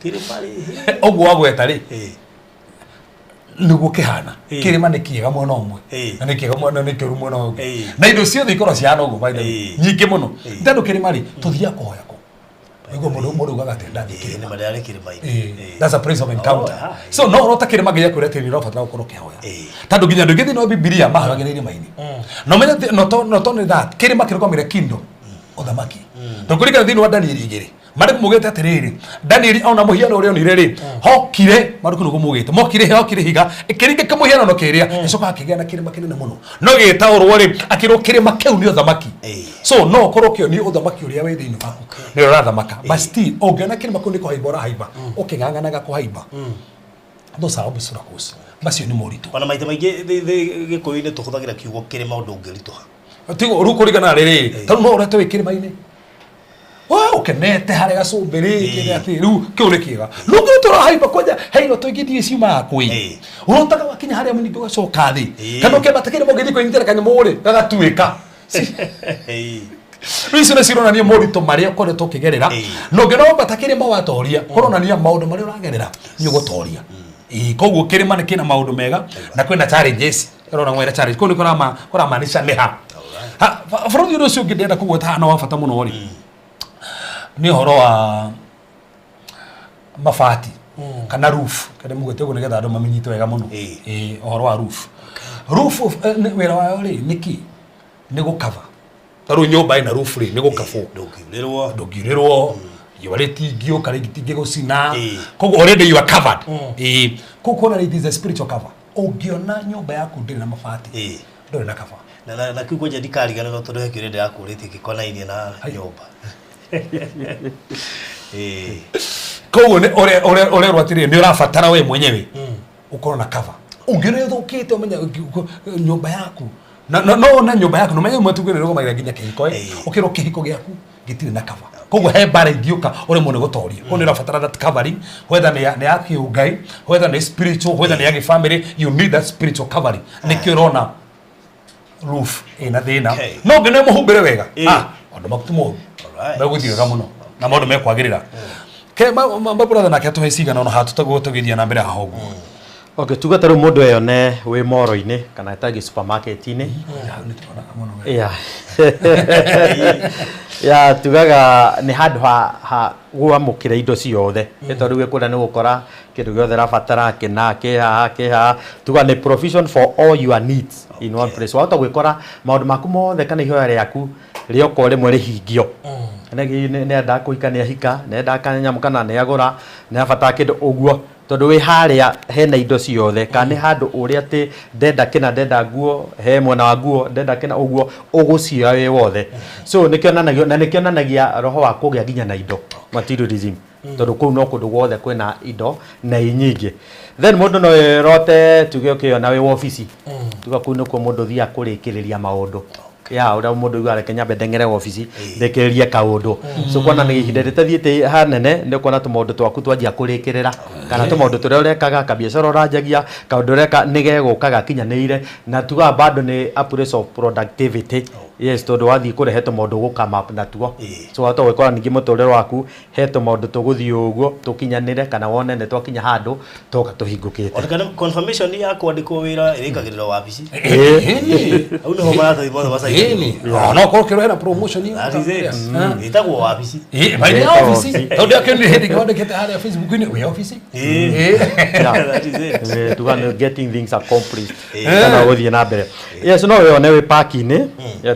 Kĩrĩma rĩ. Ũguo wagweta rĩ. Nĩguo kĩhana. Kĩrĩma nĩ kĩega mwena ũmwe. Na nĩ kĩega mwena nĩ kĩũru mwena ũngĩ. Na indo ciothe ikoragwo cihana ũguo by the way. Nyingĩ mũno. Tondũ kĩrĩma rĩ, tũthiaga kũhoya kũ. Nĩguo mũndũ ugaga atĩ ndathiĩ kĩrĩma. Nĩ ndarĩ kĩrĩma-inĩ. That's a place of encounter. So no ũrota kĩrĩma Ngai akwĩra atĩ nĩ ũrabatara gũkorwo ũkĩhoya. Tondũ nginya andũ aingĩ thĩinĩ wa Bibilia mahoyagĩra irĩma-inĩ. Na ũmenye atĩ not only that, kĩrĩma kĩrũgamĩrĩire kingdom, ũthamaki. Tondũ kũringana thĩinĩ wa Danieli 2, Marĩkũ mugĩte atĩrĩrĩ, Danieli ona mũhiano ũrĩa onire rĩ, hokire, Marĩkũ nĩguo mugĩte, mokire hokire ihiga, ĩkĩringa mũhianano kĩrĩa, ĩcoka akĩgĩa na kĩrĩma kĩnene mũno. No gĩgĩtaũrwo rĩ, akĩrwo kĩrĩma kĩu nĩ ũthamaki. So no ũkorwo ũkĩonio ũthamaki ũrĩa wĩ thĩinĩ waku, nĩ ũrĩa ũrathamaka. But still, ũngĩona kĩrĩma kĩu nĩ kũhaimba ũrahaimba, ũkĩng'ang'anaga kũhaimba. Those are obstacles. Macio nĩ moritũ. Ona maita maingĩ Gĩkũyũ-inĩ tũhũthagĩra kiugo kĩrĩma ũndũ ũngĩritũha. Tigo rĩu kũringana na rĩrĩ, tondũ no ũrete wĩ kĩrĩma-inĩ. Ũkenete harĩa gacũmbĩrĩ kĩrĩa atĩ rĩu kĩu nĩ kĩega. No kĩu tũrahaimba kwanja he iroto ingĩ ndiĩ ciumaga kwĩ. Ũrotaga wakinya harĩa mũningĩ ũgacoka thĩ. Kana ũkĩambata kĩrĩma ũgĩthiĩ kwĩnyitĩra kanyamũ rĩ, gagatuĩka. Rĩu icio nĩcio ironania moritũ marĩa ũkoretwo ũkĩgerera. Na ũngĩona wambata kĩrĩma watoria, kũronania maũndũ marĩa ũragerera nĩ ũgũtoria. Koguo kĩrĩma nĩ kĩna maũndũ mega na kwĩna challenges. Ĩrona mwene challenge. Kũu nĩ kũramaanisha nĩ ha. Bũrũri ũndũ ũcio ũngĩ ndĩrenda kũgweta haha na wa bata mũno rĩ, nĩ ũhoro wa mabati kana roof. Kende mugwete ũguo nĩgetha andũ mamenyite wega mũno. Ũhoro wa roof. Roof wĩra wayo rĩ nĩ kĩ? Nĩ gũkaba. Ta rĩu nyũmba ĩna roof rĩ nĩ gũkabwo. Ndũngiurĩrwo. Ndũngiurĩrwo. Riũa rĩtingĩũka rĩtingĩgũcina. Koguo already you are covered. Koguo kuona it is a spiritual cover. Ũngĩona nyũmba yaku ndĩrĩ na mabati, ndũrĩ na cover. Na kĩu kwanja ndikariganĩrwo tondũ he kĩũria ndĩrakũrĩtie gĩkonainie na nyũmba. Koguo nĩ ũrerwo atĩrĩrĩ, nĩ ũrabatara we mwenyewe ũkorwo na cover. Ũngĩona ĩthũkĩte ũmenye nyũmba yaku. No wone nyũmba yaku, na ũmenye ĩmwe tuge nĩ ĩrũgamagĩrĩra nginya kĩhiko, ũkĩrwo kĩhiko gĩaku gĩtirĩ na cover. Koguo he mbara ingĩũka ũremwo nĩ gũtoria. Koguo nĩ ũrabatara that covering, whether nĩ ya kĩũngai, whether nĩ spiritual, whether nĩ ya gĩbamĩrĩ, you need that spiritual covering. Nĩkĩo ũrona roof ĩna thĩna. No ũngĩona mũhumbĩre wega, maũndũ maku ti moru. Megũthiĩ wega mũno na maũndũ mekwagĩrĩra. Ke ma brother nake atũhe cigana ona haha tũtagwo tũgĩthiĩ na mbere haha ũguo. Okay, tuge ta rĩu mũndũ eyone wĩ moro-inĩ kana ta gĩ supermarket-inĩ. Ya tugaga nĩ handũ ha gwamũkĩra indo ciothe. Nĩ tondũ rĩu kũrĩa nĩ gũkora kĩndũ gĩothe ũrabatara kĩna kĩ haha kĩ haha. Tuga nĩ provision for all your needs in one place. Wahota gwĩkora maũndũ maku mothe kana ihoya rĩaku rĩoka o rĩmwe rĩhingio. Nĩ endaga kũhika nĩ ahika, nĩ endaga kanyamũ kana nĩ agũra, nĩ abatara kĩndũ ũguo. Tondũ wĩ harĩa hena indo ciothe, kana nĩ handũ ũrĩa atĩ ndenda kĩna ndenda nguo, he mwena wa nguo ndenda kĩna ũguo, ũgũcioya wĩ wothe. So nĩkĩonanagia, na nĩkĩonanagia roho wa kũgĩa nginya na indo, materialism. Tondũ kũu no kũndũ guothe kwĩna indo na i nyingĩ. Then mũndũ no erote tuge ũkĩona wĩ wobici, tuga kũu nĩkuo mũndũ ũthiaga kũrĩkĩrĩria maũndũ. Ya uria mundu igua reke nyambe ndeng'ere wabici ndikiririe kaundu. So kuona ni ihinda ritathiite hanene ni kuona tumaundu twaku twanjia kurikirira kana tumaundu turia urekaga kabiacara uranjagia kaundu ureka ni gegũka gakinyanĩire na tuga bado ni a place of productivity. Yes, tondu wathii kurehe tumaundu gũkama natuo. So wahota gwĩkora ningĩ mũtũrĩre waku he tũmaũndũ tũgũthiĩ ũguo tũkinyanĩre kana wone nĩ twakinya handũ tũka tũhingũkĩte. Ona kana confirmation ya kwandĩkwo wĩra ĩrĩkagĩrĩra wabici. Hau nĩho maratathi mothe macainagĩrwo. No korwo kĩrohera promotion ĩyo. That is it. Ĩtagwo wabici. Ĩ wabici. Tondũ akĩonire hĩndĩ ĩngĩ wandĩkĩte harĩa Facebook-inĩ wĩ wabici. That is it. Tuga nĩ getting things accomplished. Kana gũthiĩ na mbere. Yes, no wĩone wĩ park-inĩ.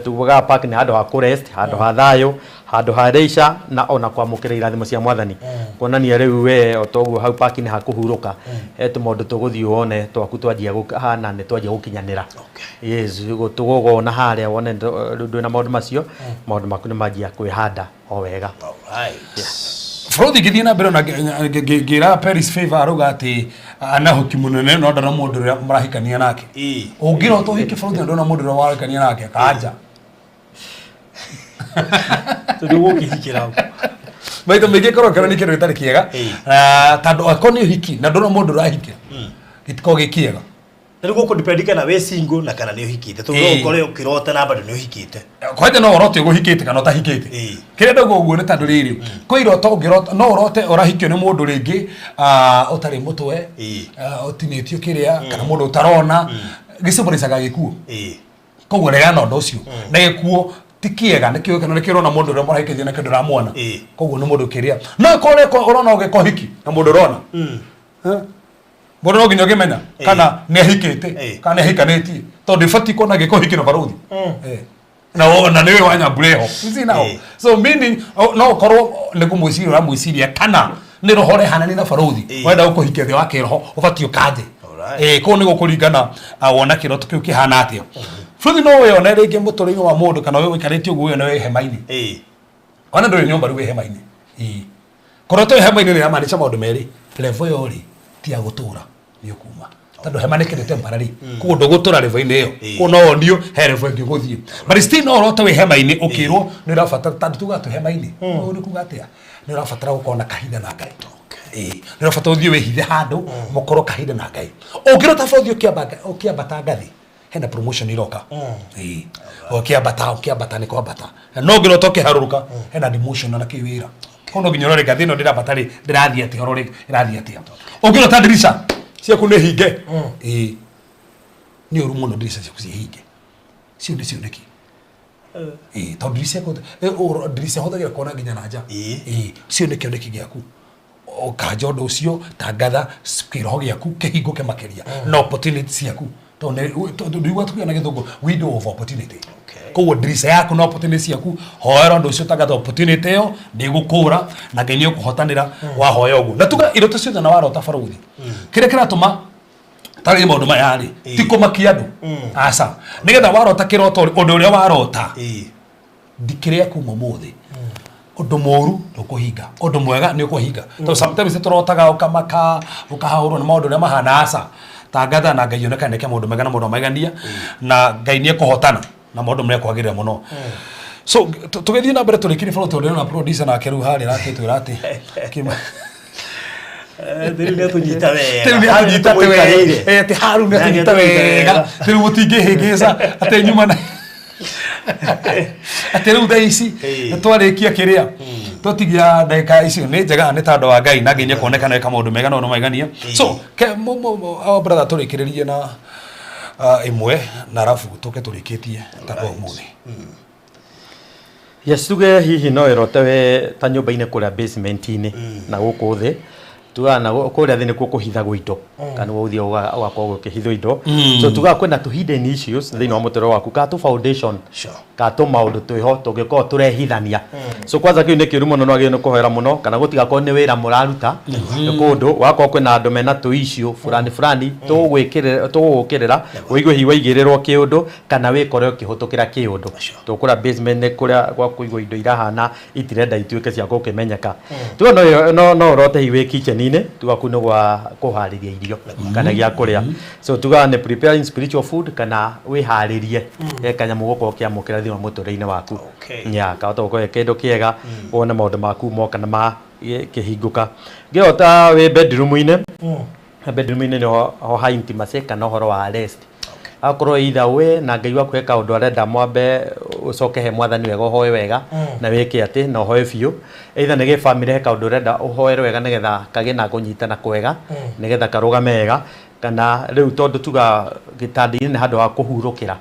Tugaga park nĩ handũ ha kũrest, handũ ha thayũ, handũ ha leisure na ona kwamũkĩra irathimo cia mwathani. Kuonania rĩu we o toguo hau park-inĩ ha kũhurũka he tũmaũndũ tũgũthiĩ wone twaku twanjia hana nĩ twanjia gũkinyanĩra. Yes, tũgũgona harĩa wone rĩu ndwĩna maũndũ macio, maũndũ maku nĩ manjia kwĩhanda o wega. Bũrũthi ngĩthiĩ na mbere ona ngĩra Paris Favor arauga atĩ anahoki mũnene no ndona mũndũ ũrĩa mũrahikania nake. Ũngĩrota ũhiki bũrũthi na ndona mũndũ ũrĩa warahikania nake kanja. Tondũ ũgũkĩhikĩra. Maita maingĩ korwo kĩro nĩ kĩndũ gĩtarĩ kĩega tondũ akorwo nĩ ũhiki na ndona mũndũ ũrahikĩra gĩtikoragwo gĩ kĩega. Na rĩu gũkũ kana wĩ single na kana nĩ ũhikĩte tondũ no ũkore ũkĩrota na bado nĩ ũhikĩte. Kwanja no ũrote ũhikĩte kana ũtahikĩte. Kĩrĩa ndauga ũguo nĩ tondũ rĩrĩ kwĩ iroto ũngĩrota no ũrote ũrahikio nĩ mũndũ rĩngĩ ũtarĩ mũtwe ũtinĩtio kĩrĩa kana mũndũ ũtarona gĩcimboracaga gĩkuũ. Koguo regana na ũndũ ũcio na gĩkuũ ti kĩega nĩ kĩo kana nĩ kĩrona mũndũ ũrĩa mũrahikĩtie na kĩndũ ũramwona. Koguo nĩ mũndũ kĩrĩa no ĩkorwo ũrona ũgĩka ũhiki na mũndũ ũrona mũndũ no nginya ũngĩmenya kana nĩ ahikĩte kana nĩ ahikanĩtie tondũ ĩbatiĩ kuona gĩka ũhiki na barũthi na nĩwe wa Nyambura ĩho. You see now? So meaning no ũkorwo nĩ kũmwĩciria ũramwĩciria kana nĩ roho ũrehanania na barũthi wenda gũkũhikia thĩ wa kĩroho ũbatiĩ ũkanje. Kũu nĩ gũkũringana wona kĩroto kĩu kĩhana atĩa. Bũrũthi no wĩone rĩngĩ mũtũrĩre-inĩ wa mũndũ kana wĩ ũikarĩte ũguo wĩone wĩ hema-inĩ. Ona ndũrĩ nyũmba rĩu wĩ hema-inĩ. Kũrota wĩ hema-inĩ nĩ ĩramaanisha maũndũ merĩ. Level ĩyo rĩ ti ya gũtũra nĩ ũkuma. Tondũ hema nĩ kĩndũ temporary. Koguo ndũgũtũra level-inĩ ĩyo. Koguo no wonio he level ĩngĩ ũgũthiĩ. But still no ũrote wĩ hema-inĩ ũkĩrwo nĩ ũrabatara tondũ tugaga twĩ hema-inĩ. Ũguo nĩ kuga atĩa? Nĩ ũrabatara gũkorwo na kahinda na Ngai. Nĩ ũrabatara ũthiĩ wĩhithe handũ mũkorwo kahinda na Ngai. Ũngĩrota bũrũthi ũkĩambata ngathĩ hena promotion iroka. Ũkĩambata nĩ kwambata. No ũngĩrota ũkĩharũrũka hena demotion na kĩ wĩra. Koguo no nginya ũrore ngathĩ ĩno ndĩrambata rĩ ndĩrathiĩ atĩa ũrore ĩrathiĩ atĩa. Ũngĩrota ndirica ciaku nĩ hinge. Nĩ ũru mũno ndirica ciaku ciĩ hinge. Cio nĩ cioneki. Tondũ ndirica hũthagĩra kuona nginya na nja. Cio nĩ kĩoneki gĩaku. Ũkanja ũndũ ũcio tangatha kĩroho gĩaku kĩhingũke makĩria na opportunity ciaku tondũ ndũigua tukiuga na gĩthũngũ window of opportunity. Koguo ndirica yaku na opportunity ciaku hoera ũndũ ũcio tangatha opportunity ĩyo ndĩgũkũra na Ngai nĩũkũhotanĩra wahoya ũguo. Na tuga iroto ciothe na warota barũthi kĩrĩa kĩratũma tarĩ maũndũ maya rĩ ti kũmakia andũ aca nĩgetha warota kĩroto ũndũ ũrĩa warota ndikĩrĩa kuma ũmũthĩ ũndũ mũru ndũkũhinga ũndũ mwega nĩ ũkũhinga tondũ sometimes tũrotaga ũkamaka ũkahahũrwo nĩ maũndũ ũrĩa mahana aca tangatha na Ngai onekane nĩke maũndũ mega na maũndũ maigania na Ngai nĩ ekũhotana na maũndũ marĩa kwagĩrĩra mũno. So tũgĩthiĩ na mbere tũrĩkĩrie bũrũri tondũ ndĩrona producer nake rĩu harĩa arakĩtwĩra atĩ Rĩu nĩ atũnyita wega. Rĩu nĩ atũnyita wega. Atĩ haru nĩ atũnyita wega. Rĩu mũtingĩhĩngĩca atĩ nyuma na atĩ rĩu thaa ici twarĩkia kĩrĩa twatigia ndagĩka icio nĩ njega nĩ tondũ wa Ngai na Ngai nĩekuonekana eka maũndũ mega na maũndũ maigania. So our brother tũrĩkĩrĩrie na ĩmwe na arabu tũke tũrĩkĩtie tondũ ũmũthĩ. Yes, tuge hihi no ĩrote we ta nyũmba-inĩ kũrĩa basement-inĩ na gũkũ thĩ tugaga na kũrĩa thĩ nĩkuo kũhithagwo indo kana ũthiĩ ũgakorwo ũkĩhithwo indo. So tugaga kwĩna tũ hidden issues thĩinĩ wa mũtũrĩre waku kana tũ foundation kana tũ maũndũ twĩho tũngĩkorwo tũrehithania. So kwanza kĩu nĩ kĩũru mũno no wagĩrĩirwo nĩ kũhoera mũno kana gũtigakorwo nĩ wĩra mũraruta nĩ kũndũ wakorwo kwĩna andũ mena tũ issue fulani fulani tũgũgũkĩrĩra ũigue hihi waigĩrĩrwo kĩũndũ kana wĩkore ũkĩhũtũkĩra kĩũndũ. Tũkũra basement nĩ kũrĩa gwa kũigwo indo irahana itirenda ituĩke cia gũkĩmenyeka. Tuo no ũrote hihi wĩ kitchen kitchen-inĩ tuga kuu nĩ gwa kũharĩria irio kana gĩa kũrĩa so tugaga nĩ preparing spiritual food kana wĩharĩrie he kanyamũ gũkorwo ũkĩamũkĩra thĩinĩ wa mũtũrĩre-inĩ waku. Okay. Ya kahota gũkorwo ge kĩndũ kĩega wone maũndũ maku moka na makĩhingũka ngĩrota wĩ bedroom-inĩ bedroom-inĩ nĩho ho ha intimacy kana ũhoro wa rest akorwo either we na ngai waku he kaũndũ arenda mwambe ũcoke he mwathani wega ũhoe wega na wĩke atĩ na ũhoe biũ either nĩ gĩbamĩrĩ he kaũndũ ũrenda ũhoere wega nĩgetha kagĩe na kũnyitana kwega nĩgetha karũgame wega kana rĩu tondũ tuga gĩtanda-inĩ nĩ handũ ha kũhurũkĩra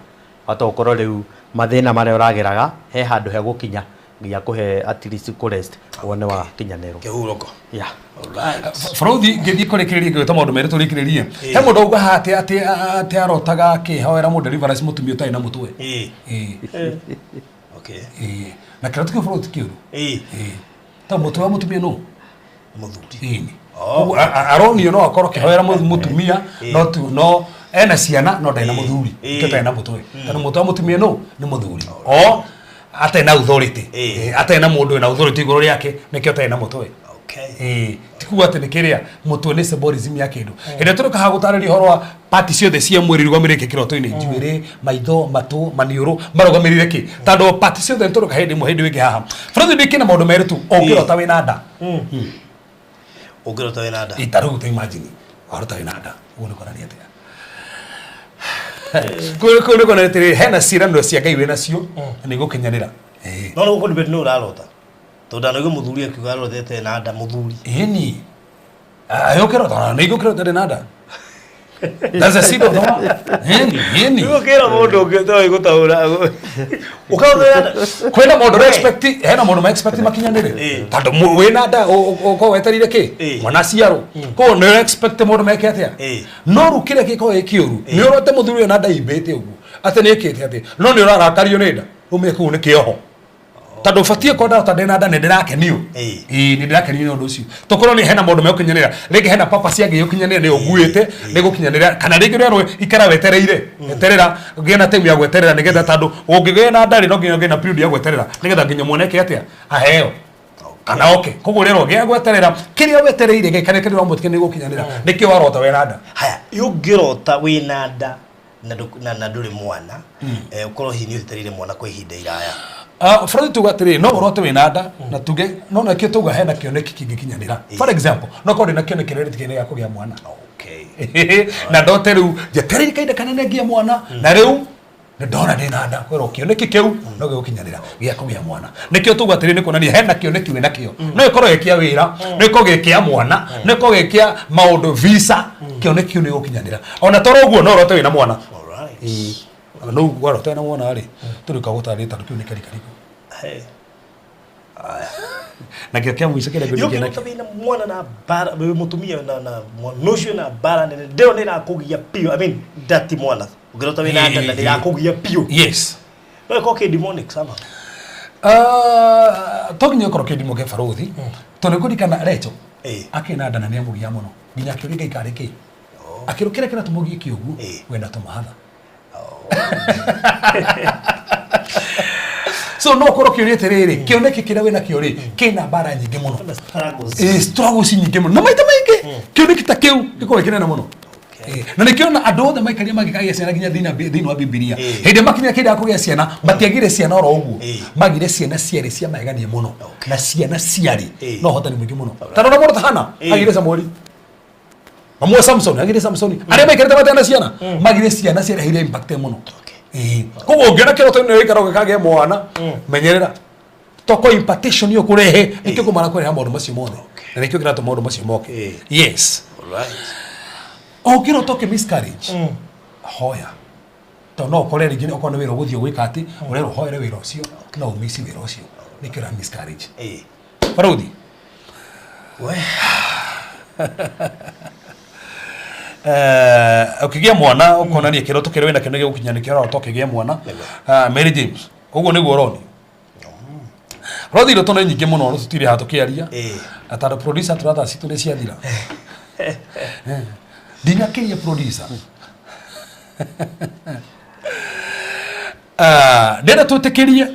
wahota gũkorwo rĩu mathĩna marĩa ũrageraga he handũ he gũkinya nginya kũhe at least kũ rest wone wa kinyanĩro. Kĩhurũko. Yeah. Alright. Bũrũthi ngĩthiĩ kũrĩkĩrĩria ngĩgwĩta maũndũ merĩ tũrĩkĩrĩrie he mũndũ auga haha atĩ atĩ atĩ arotaga akĩhoera mũndũ deliverance mũtumia ũtarĩ na mũtwe. Ĩĩ. Ĩĩ. Okay. Ĩĩ. Na kĩroto kĩu bũrũthi ti kĩũru. Ĩĩ. Ĩĩ. Ta mũtwe wa mũtumia nũ? Mũthuri. Ĩĩ. Oh. Ũguo, aronio no akorwo akĩhoera mũtumia no tu no ena ciana no ndarĩ na Ĩĩ. mũthuri Ĩĩ. nĩkĩo ũtarĩ na mũtwe tondũ mũtwe wa mũtumia nũ nĩ mũthuri o atarĩ na authority. Ĩĩ. Ĩĩ, atarĩ na mũndũ wĩna authority igũrũ rĩake nĩkĩo ũtarĩ na mũtwe. Okay. Ĩĩ, ti kuga atĩ nĩ kĩrĩa mũtwe nĩ symbolism ya kĩndũ hĩndĩ ĩrĩa tũrĩka haha gũtarĩria ũhoro wa pati ciothe cia mwĩrĩ irũgamĩrĩire kĩ kĩroto-inĩ njuĩrĩ maitho matũ maniũrũ marũgamĩrĩire kĩ tondũ pati ciothe nĩ tũrĩka hĩndĩ ĩmwe hĩndĩ ĩngĩ haha bũrũri ndĩkĩ na maũndũ merĩ tu ũngĩrota wĩna nda. Ũngĩrota wĩna nda. Ĩ, ta rĩu ta imagine warota wĩna nda ũguo nĩ kuonania atĩa kũu nĩ kuonania atĩrĩrĩ hena ciĩranĩro cia Ngai wĩnacio na nĩ igũkinyanĩra. Ĩĩ. No nĩ gũkũ debate nĩ ũrarota. Tondũ ndanaigua mũthuri akiuga arotete na nda mũthuri. Ĩni ayũkĩrota nĩ igũkĩrota ndĩ na nda. That's a seed of the word. Ĩni, ĩni. Ũkĩra mũndũ ũngĩ ũtoĩ gũtaũra. Ũkarota wĩna nda. Kwĩna maũndũ ũra expect hena maũndũ ma expect makinyanĩre Ĩĩ. tondũ wĩna nda ũkorwo wetereire kĩ Ĩĩ. mwana aciarwo koguo nĩ ũra expect maũndũ meke atĩa Ĩĩ. no rĩu kĩrĩa gĩkoragwo gĩ kĩũru nĩ ũrote mũthuri wĩna nda imbĩte ũguo atĩ nĩ ĩkĩte atĩ no nĩ ũrarakario nĩ nda ũmenye kũu nĩ kĩoho tondũ ũbatiĩ korwo ndarota ndĩna nda nĩ ndĩrakenio. Ĩĩ. Ĩĩ, nĩ ndĩrakenio nĩ ũndũ ũcio tokorwo nĩ hena maũndũ megũkinyanĩra rĩngĩ hena papa cia Ngai ũkinyanĩra nĩ ũguĩte nĩ gũkinyanĩra kana rĩngĩ ũrerwo ikara wetereire eterera gĩa na time ya gweterera nĩgetha tondũ ũngĩgĩa na nda rĩ no nginya ũgĩe na period ya gweterera nĩgetha nginya mwana eke atĩa aheo kana oke koguo rĩrwo gĩa gweterera kĩrĩa wetereire Ngai kana kĩrĩa wamũtikia nĩ gũkinyanĩra nĩkĩo warota wena nda. Haya, ũngĩrota wĩna nda na na ndũrĩ mwana, ũkorwo hihi nĩ ũtetereire mwana kwa ihinda iraya. Bũrũri tuga atĩrĩrĩ no ũrote wĩna nda na tuge no nakĩo tuga hena kĩoneki kĩngĩkinyanĩra for example no korwo ndĩna kĩoneki kĩrĩa kĩrĩa gĩa kũgĩa mwana. Okay. Na ndote rĩu njetereire kahinda kanene ngĩe mwana na rĩu nĩ ndona ndĩna nda kwĩrwo kĩoneki kĩu no gĩgũkinyanĩra gĩa kũgĩa mwana nĩkĩo tuga atĩrĩrĩ nĩ kuonania hena kĩoneki wĩna kĩo no ĩkorwo gĩ kĩa wĩra no ĩkorwo gĩ kĩa mwana no ĩkorwo gĩ kĩa maũndũ visa kĩoneki kĩu nĩ gĩgũkinyanĩra ona toro ũguo no ũrote wĩna mwana. Alright. Ĩĩ. No warota wĩna mwana rĩ tũrĩ ũgũtarĩria tondũ kĩu nĩ kĩrikariko. Hey. Na kĩo kĩa mũico kĩrĩa ngũrĩkia Ũngĩrota nakĩo wĩna mwana na mbara wĩ mũtumia na mwana ũcio na mbara nene ndĩyo nĩ ĩrakũgia biũ. I mean nda ti mwana. Ũngĩrota wĩna nda na nĩ ĩrakũgia biũ. Yes. No ĩkorwo kĩ demonic sama. To nginya ũkorwo kĩndimo kĩa barũthi tondũ nĩ kũririkana Rachel Ĩĩ. akĩna nda na nĩ amũgia mũno nginya akĩũria Ngai karĩ kĩ akĩrwo kĩrĩa kĩratũmũgie kĩ ũguo Ĩĩ. wenda tũmahatha so no ũkorwo kĩũria atĩrĩrĩ kĩoneki kĩrĩa wĩna kĩo rĩ kĩna mbara nyingĩ mũno. Struggles. Ĩĩ, struggles nyingĩ mũno na maita maingĩ kĩoneki ta kĩu gĩkoragwo kĩnene mũno. Ĩĩ, na nĩkĩo andũ othe maikaria mangĩkagĩa ciana nginya thĩinĩ wa Bibilia Ĩĩ. hĩndĩ ĩrĩa makinyire kĩndũ gĩa kũgĩa ciana matiagire ciana oro ũguo Ĩĩ. magire ciana ciarĩ cia magegania mũno Okay. na ciana ciarĩ Ĩĩ. na ũhotani mũingĩ mũno ta rora mũndũ ta Hana Ĩĩ. agire Samueli mamwe Samson agire Samsoni arĩa maikarĩte matarĩ na ciana magire ciana ciareheire impact mũno. Okay. Ĩĩ. Koguo ũngĩona kĩroto-inĩ wĩikara ũgĩkagĩa mwana menyerera toko impartation yo kũrehe nĩkĩo kũmara kũreha maũndũ macio mothe na nĩkĩo kĩratũma maũndũ macio moke. Ĩĩ. Yes. Alright. Ũngĩrota ũkĩ miscarriage hoya tondũ no ũkore rĩngĩ okorwo nĩ wĩra ũgũthiĩ gwĩka atĩ ũrerwo ũhoere wĩra ũcio no ũmici wĩra ũcio nĩkĩo ũra miscarriage. Ĩĩ. Barũthi. We. Ũkĩgĩa mwana ũkonania kĩroto kĩrĩa wĩna kĩo nĩ gĩgũkinya nĩkĩo ũrarota ũkĩgĩa mwana. Mary James ũguo nĩguo ũroni rothi iroto nĩ nyingĩ mũno no tũtirĩ haha tũkĩaria Ĩĩ. na tondũ producer tũratha citũ nĩ ciathira ndinakĩria producer ndĩrenda twĩtĩkĩrie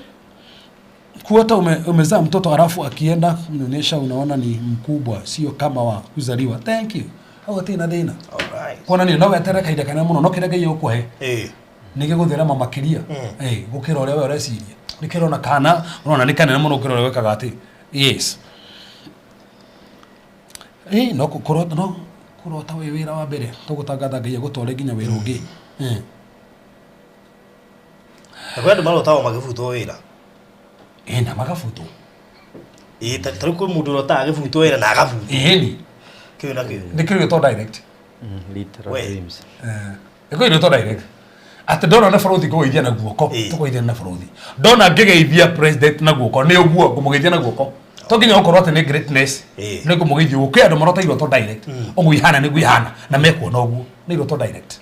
Kuota umezaa mtoto halafu akienda kunyonyesha unaona ni mkubwa, sio kama wa kuzaliwa. Thank you. Hau hatirĩ na thĩna. Alright. Kuonania no weterere kahinda kanene mũno, no kĩrĩa Ngai egũkũhe Eh. nĩ gĩgũtherema makĩria, gũkĩra ũrĩa we ũreciria. Nĩkĩo ũrona kana ũrona nĩ kanene mũno gũkĩra ũrĩa wĩkaga atĩ. Yes. No kũrota, no kũrota wĩ wĩra wa mbere tũgũtangatha Ngai agũtware nginya wĩra ũngĩ. Na kwĩ andũ marotagwo magĩbutwo wĩra. Na magabutwo. Ĩĩ, ta rĩu kwĩ mũndũ ũrotaga agĩbutwo wĩra na agabutwo. Ĩni. Kĩu na kĩu. Nĩ kĩrĩtwo direct. Literal We. dreams. Nĩ kĩrĩtwo direct. Atĩ ndona nĩ bũrũthi ngũgeithia na guoko, tũkũgeithia na bũrũthi. Ndona ngĩgeithia president na guoko, nĩ ũguo ngũmũgeithia na guoko. To nginya ũkorwo atĩ nĩ greatness. Nĩ ngũmũgeithia ũguo. Kwĩ andũ marota iroto direct. Ũguo ihana nĩguo ihana na mekuona ũguo. Nĩ iroto direct.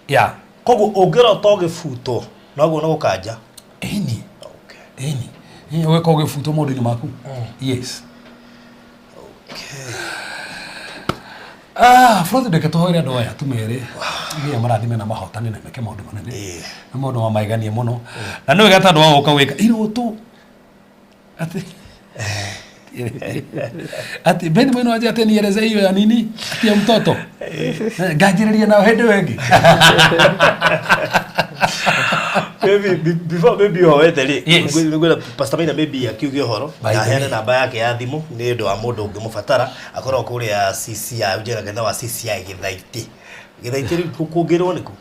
Yeah. Koguo ũngĩrota ũgĩbutwo noguo nĩ gũkanja. Ĩni. Okay. Ĩni. Ũgĩkorwo ũgĩbutwo maũndũ-inĩ maku. Yes. Okay. Bũrũthi, ndeke tũhoere andũ aya tumere nginya marathime na mahotane na meke maũndũ manene na maũndũ ma maiganie mũno, na nĩ wega tondũ wa gũka gwĩka iroto atĩ Ben mwena waje atĩ nieleze hiyo ya nini ati ya mtoto. Nganjĩrĩria nao hĩndĩ ĩyo ĩngĩ. Maybe before maybe ũhoete rĩ, Yes. ngwĩra Pastor Maina maybe akiuge ũhoro By the na aheane way. namba yake ya thimũ nĩ ũndũ wa mũndũ ũngĩmũbatara akorwo kũrĩa CCI ũnjĩra kanitha wa CCI Gĩthaitĩ. Gĩthaitĩ rĩu kũngĩrwo nĩkũ?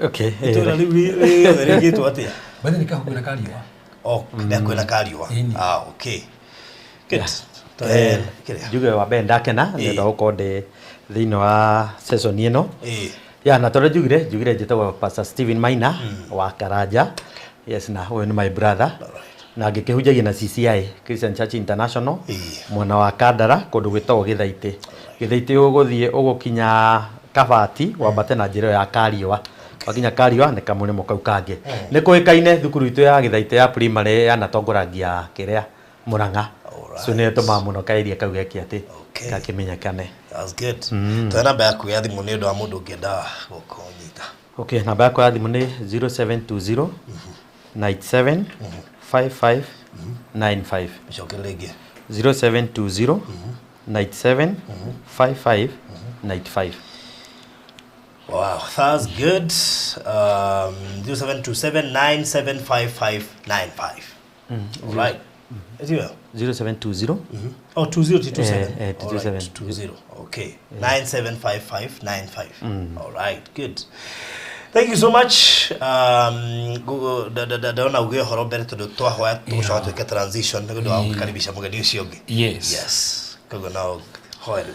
Okay. Itũra rĩu rĩothe rĩgĩtwo atĩa? Bathi nĩ kahumbĩ na kariũa. Oh, nĩ kwĩna kariũa. Ĩni. Ah, okay. Good. Tũhe kĩrĩa. Njuge wa mbere ndakena nĩ ũndũ wa gũkorwo ndĩ thĩinĩ wa session ĩno. Ya, na tondũ njugire njĩtagwo Pastor Stephen Maina wa Karanja. Yes, na ũyũ nĩ my brother. Na ngĩkĩhunjagia na CCI, Christian Church International, mwena wa Kandara kũndũ gwĩtagwo Gĩthaitĩ. Gĩthaitĩ ũgũthiĩ ũgũkinya Kabati wambate na njĩra ĩyo ya Kariũa. Wakinya Kariũa nĩ kamũrĩmo kau kangĩ. Nĩ kũĩkaine thukuru itũ ya Gĩthaitĩ ya primary yanatongoragia kĩrĩa Mũrang'a. So nĩ ĩtũmaga mũno kaeria kau geke atĩ gakĩmenyekane. That's good. Tũhe namba yaku ya thimũ nĩ ũndũ wa mũndũ ũngĩenda gũkũnyita. Okay, namba yakwa ya thimũ nĩ 0720 97 55 95. Cokeria rĩngĩ. 0720 97 55 95. Wow, that's good. 0727 975595. All right. Is it well? 0720. Oh, 2027. Eh, All right, 27. 20. Okay. 975595. All right, good. Thank you so much. Ndona uge ũhoro mbere tondũ twahoya tũgũcoka twĩke transition nĩ ũndũ wa gũkaribisha mũgeni ũcio ũngĩ. Yes. Yes. Koguo no hoe rĩu.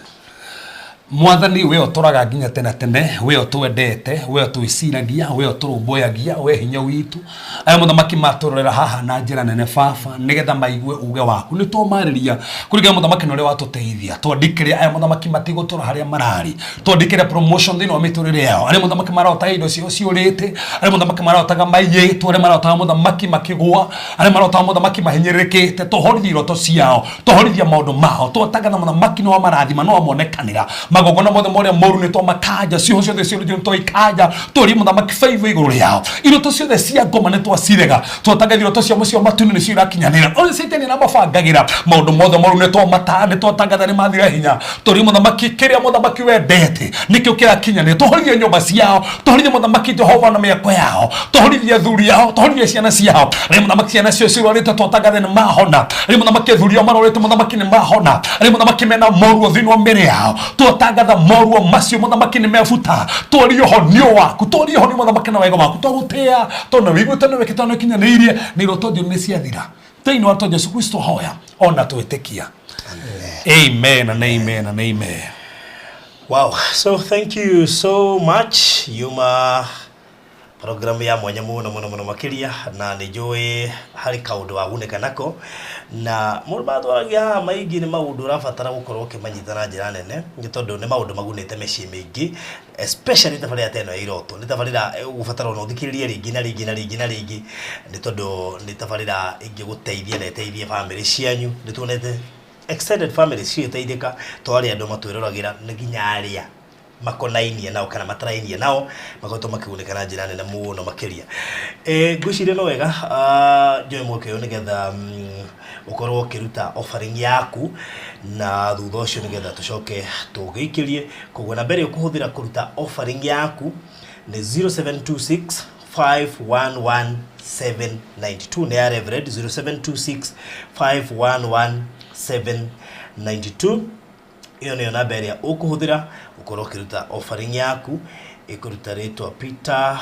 Mwathani, we ũtũraga nginya tene tene, we ũtwendete, we ũtwĩciragia, we ũtũrũmbũyagia, we hinya witũ. Aya mũthamaki matũrorera haha na njĩra nene baba, nĩgetha maigue uge waku. Nĩ twamarĩria kũringana mũthamaki na ũrĩa watũteithia. Twandĩkĩre aya mũthamaki matigũtũra harĩa mararĩ, twandĩkĩre promotion thĩinĩ wa mĩtũrĩre yao. Arĩa mũthamaki marotaga indo ciao ciũrĩte, arĩa mũthamaki marotaga maiyĩtwo, arĩa marotaga mũthamaki makĩgũa, arĩa marotaga mũthamaki mahinyĩrĩrĩkĩte, tũhorithie iroto ciao, tũhorithie maũndũ mao, twatangatha mũthamaki nĩ wa marathima, no amonekanĩra magongona mothe marĩa moru nĩ twamakanja, ciũhũ ciothe ciũrĩtio nĩ twaikanja, tũrie mũthamaki favor igũrũ rĩao. Iroto ciothe cia ngoma nĩ twacirega, twatangatha iroto cia mũciĩ wa matu-inĩ nĩcio irakinyanĩra. Ũrĩa Caitani aramabangagĩra maũndũ mothe moru nĩ twamata, nĩ twatangatha nĩ mathira hinya. Tũrie mũthamaki kĩrĩa mũthamaki wendete nĩkĩo kĩrakinyanĩra. Tũhorithie nyũmba ciao, tũhorithie mũthamaki Jehova na mĩako yao, tũhorithie athuri ao, tũhorithie ciana ciao. Rĩrĩa mũthamaki ciana cio cirwarĩte twatangatha nĩ mahona. Rĩrĩa mũthamaki athuri ao marwarĩte mũthamaki nĩ mahona. Rĩrĩa mũthamaki mena moruo thĩinĩ wa mĩĩrĩ yao, twatangatha moruo macio mũthamaki nĩ mebuta. Twarie ũhonio waku, twarie ũhonio mũthamaki na wega waku, twagũtĩa tondũ wĩiguĩte nĩ wĩkĩte na ũkinyanĩirie, nĩ iroto njũru nĩ ciathira. Thĩinĩ wa Jesu Kristo hoya ona twĩtĩkia. Amen and amen and amen. Wow. So thank you so much. Yuma program ya mwanya muno muno muno makiria, na nĩ njũĩ harĩ kaũndũ wagunĩka nako, na mũndũ matwaragia haha maingĩ nĩ maũndũ ũrabatara gũkorwo ũkĩmanyita na njĩra nene, nĩ tondũ nĩ maũndũ magunĩte mĩciĩ mĩingĩ, especially tabarĩra ta ĩno ya iroto. Nĩ tabarĩra ũgũbatara ona ũthikĩrĩrie rĩngĩ na rĩngĩ na rĩngĩ na rĩngĩ, nĩ tondũ nĩ tabarĩra ĩngĩgũteithia na ĩteithie bamĩrĩ cianyu. Nĩ tuonete extended families cigĩteithĩka, to arĩa andũ matwĩroragĩra, nĩ nginya arĩa Makonainie nao kana matarainie nao makoretwo makĩgunĩka na njĩra nene mũno makĩria. Ngwĩciria no wega njoe mweke ũyũ nĩgetha ũkorwo ũkĩruta offering yaku na thutha ũcio nĩgetha tũcoke tũgĩikĩrie. Koguo namba ĩrĩa ũkũhũthĩra kũruta offering yaku nĩ 0726 511 792, nĩ ya Reverend, 0726 511 792. Ĩyo nĩyo namba ĩrĩa ũkũhũthĩra ũkorwo ũkĩruta offering yaku. Ĩkũruta rĩtwa Peter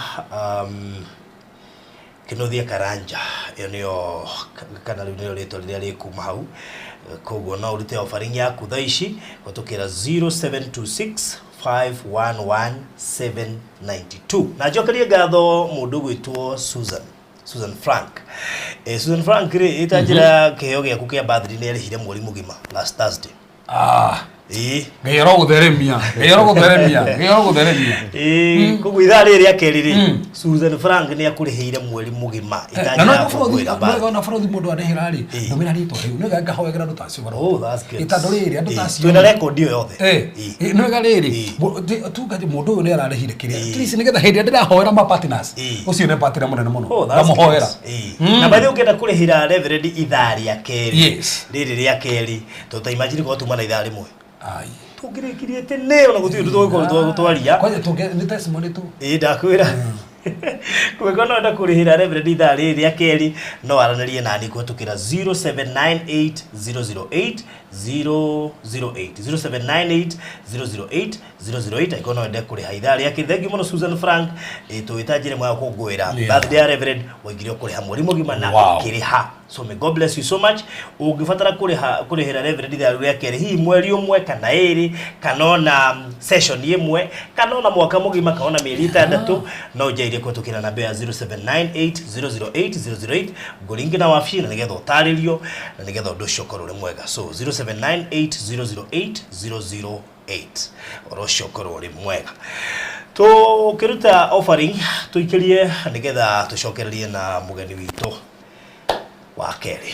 Kinuthia Karanja, ĩyo nĩyo kana rĩu nĩyo rĩtwa rĩrĩa rĩkuma hau. Koguo no ũrute offering yaku thaa ici gũtũkĩra 0726 511 792. Na njokerie ngatho mũndũ ũgwĩtwo Susan Frank. Susan Frank rĩ, ĩtanjĩra kĩheo gĩaku kĩa birthday nĩ arĩhire mweri mũgima last Thursday. Ah. Ĩĩ. Ngai arogũtheremia, Ngai arogũtheremia, Ngai arogũtheremia. Ĩĩ, koguo ithaa rĩrĩ rĩa kerĩ rĩ, Susan Frank nĩ akũrĩhĩire mweri mũgima Na no itanjĩra kũngũĩra birthday. bũrũthi na bũrũthi mũndũ andĩhĩra rĩ, Ĩĩ. ndũmĩra rĩtwa rĩu nĩga ngahoyagĩra andũ ta acio. Oh, that's good. Ĩtandũ rĩrĩ andũ ta Ĩĩ, acio. twĩna rekondi ĩyo yothe. Ĩĩ. Nĩwega rĩrĩ, Ĩĩ. tuga atĩ mũndũ ũyũ nĩ ararĩhire kĩrĩa. Ĩĩ. At least nĩgetha hĩndĩ ĩrĩa ndĩrahoera ma partners, Ĩĩ. ũcio nĩ partner mũnene mũno. Oh, that's Ngamũhoera. good. Ĩĩ. Na by the way ũngĩenda kũrĩhĩra Reverend ithaa rĩa kerĩ, Yes. rĩrĩ rĩa kerĩ, tondũ ta imagine korwo tuma na ithaa rĩmwe, Ai. tũngĩrĩkirie tene ona gũtirĩ ũndũ tũgũkorwo twaria. Kwanja nĩ testimony tu. Ĩĩ, ndakwĩra kũngĩkorwo no wenda kũrĩhĩra Reverend ithaa rĩrĩ rĩa kerĩ, no aranĩrie nani kũhetũkĩra 0798 008 008, 0798 008 008, angĩkorwo no wende kũrĩha ithaa rĩa kerĩ. Thengiũ mũno Susan Frank. Tũgĩta njĩra ĩmwe ya gũkũngũĩra birthday ya Reverend, waigire ũkũrĩha mweri mũgima na ũkĩrĩha. So may God bless you so much. Ũngĩbatara kũrĩha kũrĩhĩra Reverend ithaa rĩu rĩa kerĩ, hihi mweri ũmwe kana ĩrĩ kana ona session ĩmwe kana ona mwaka mũgima kana ona mĩeri 6, no ũnjaire kũhetũkĩra namba ya 0798 008 008, ngũringe na wabici na nĩgetha ũtarĩrio na nĩgetha ũndũ ũcio ũkorwo ũrĩ mwega. So 0798 008 008, ũhoro ũcio ũkorwo ũrĩ mwega. Tũkĩruta offering tũikĩrie nĩgetha tũcokererie na mũgeni witũ wa kerĩ.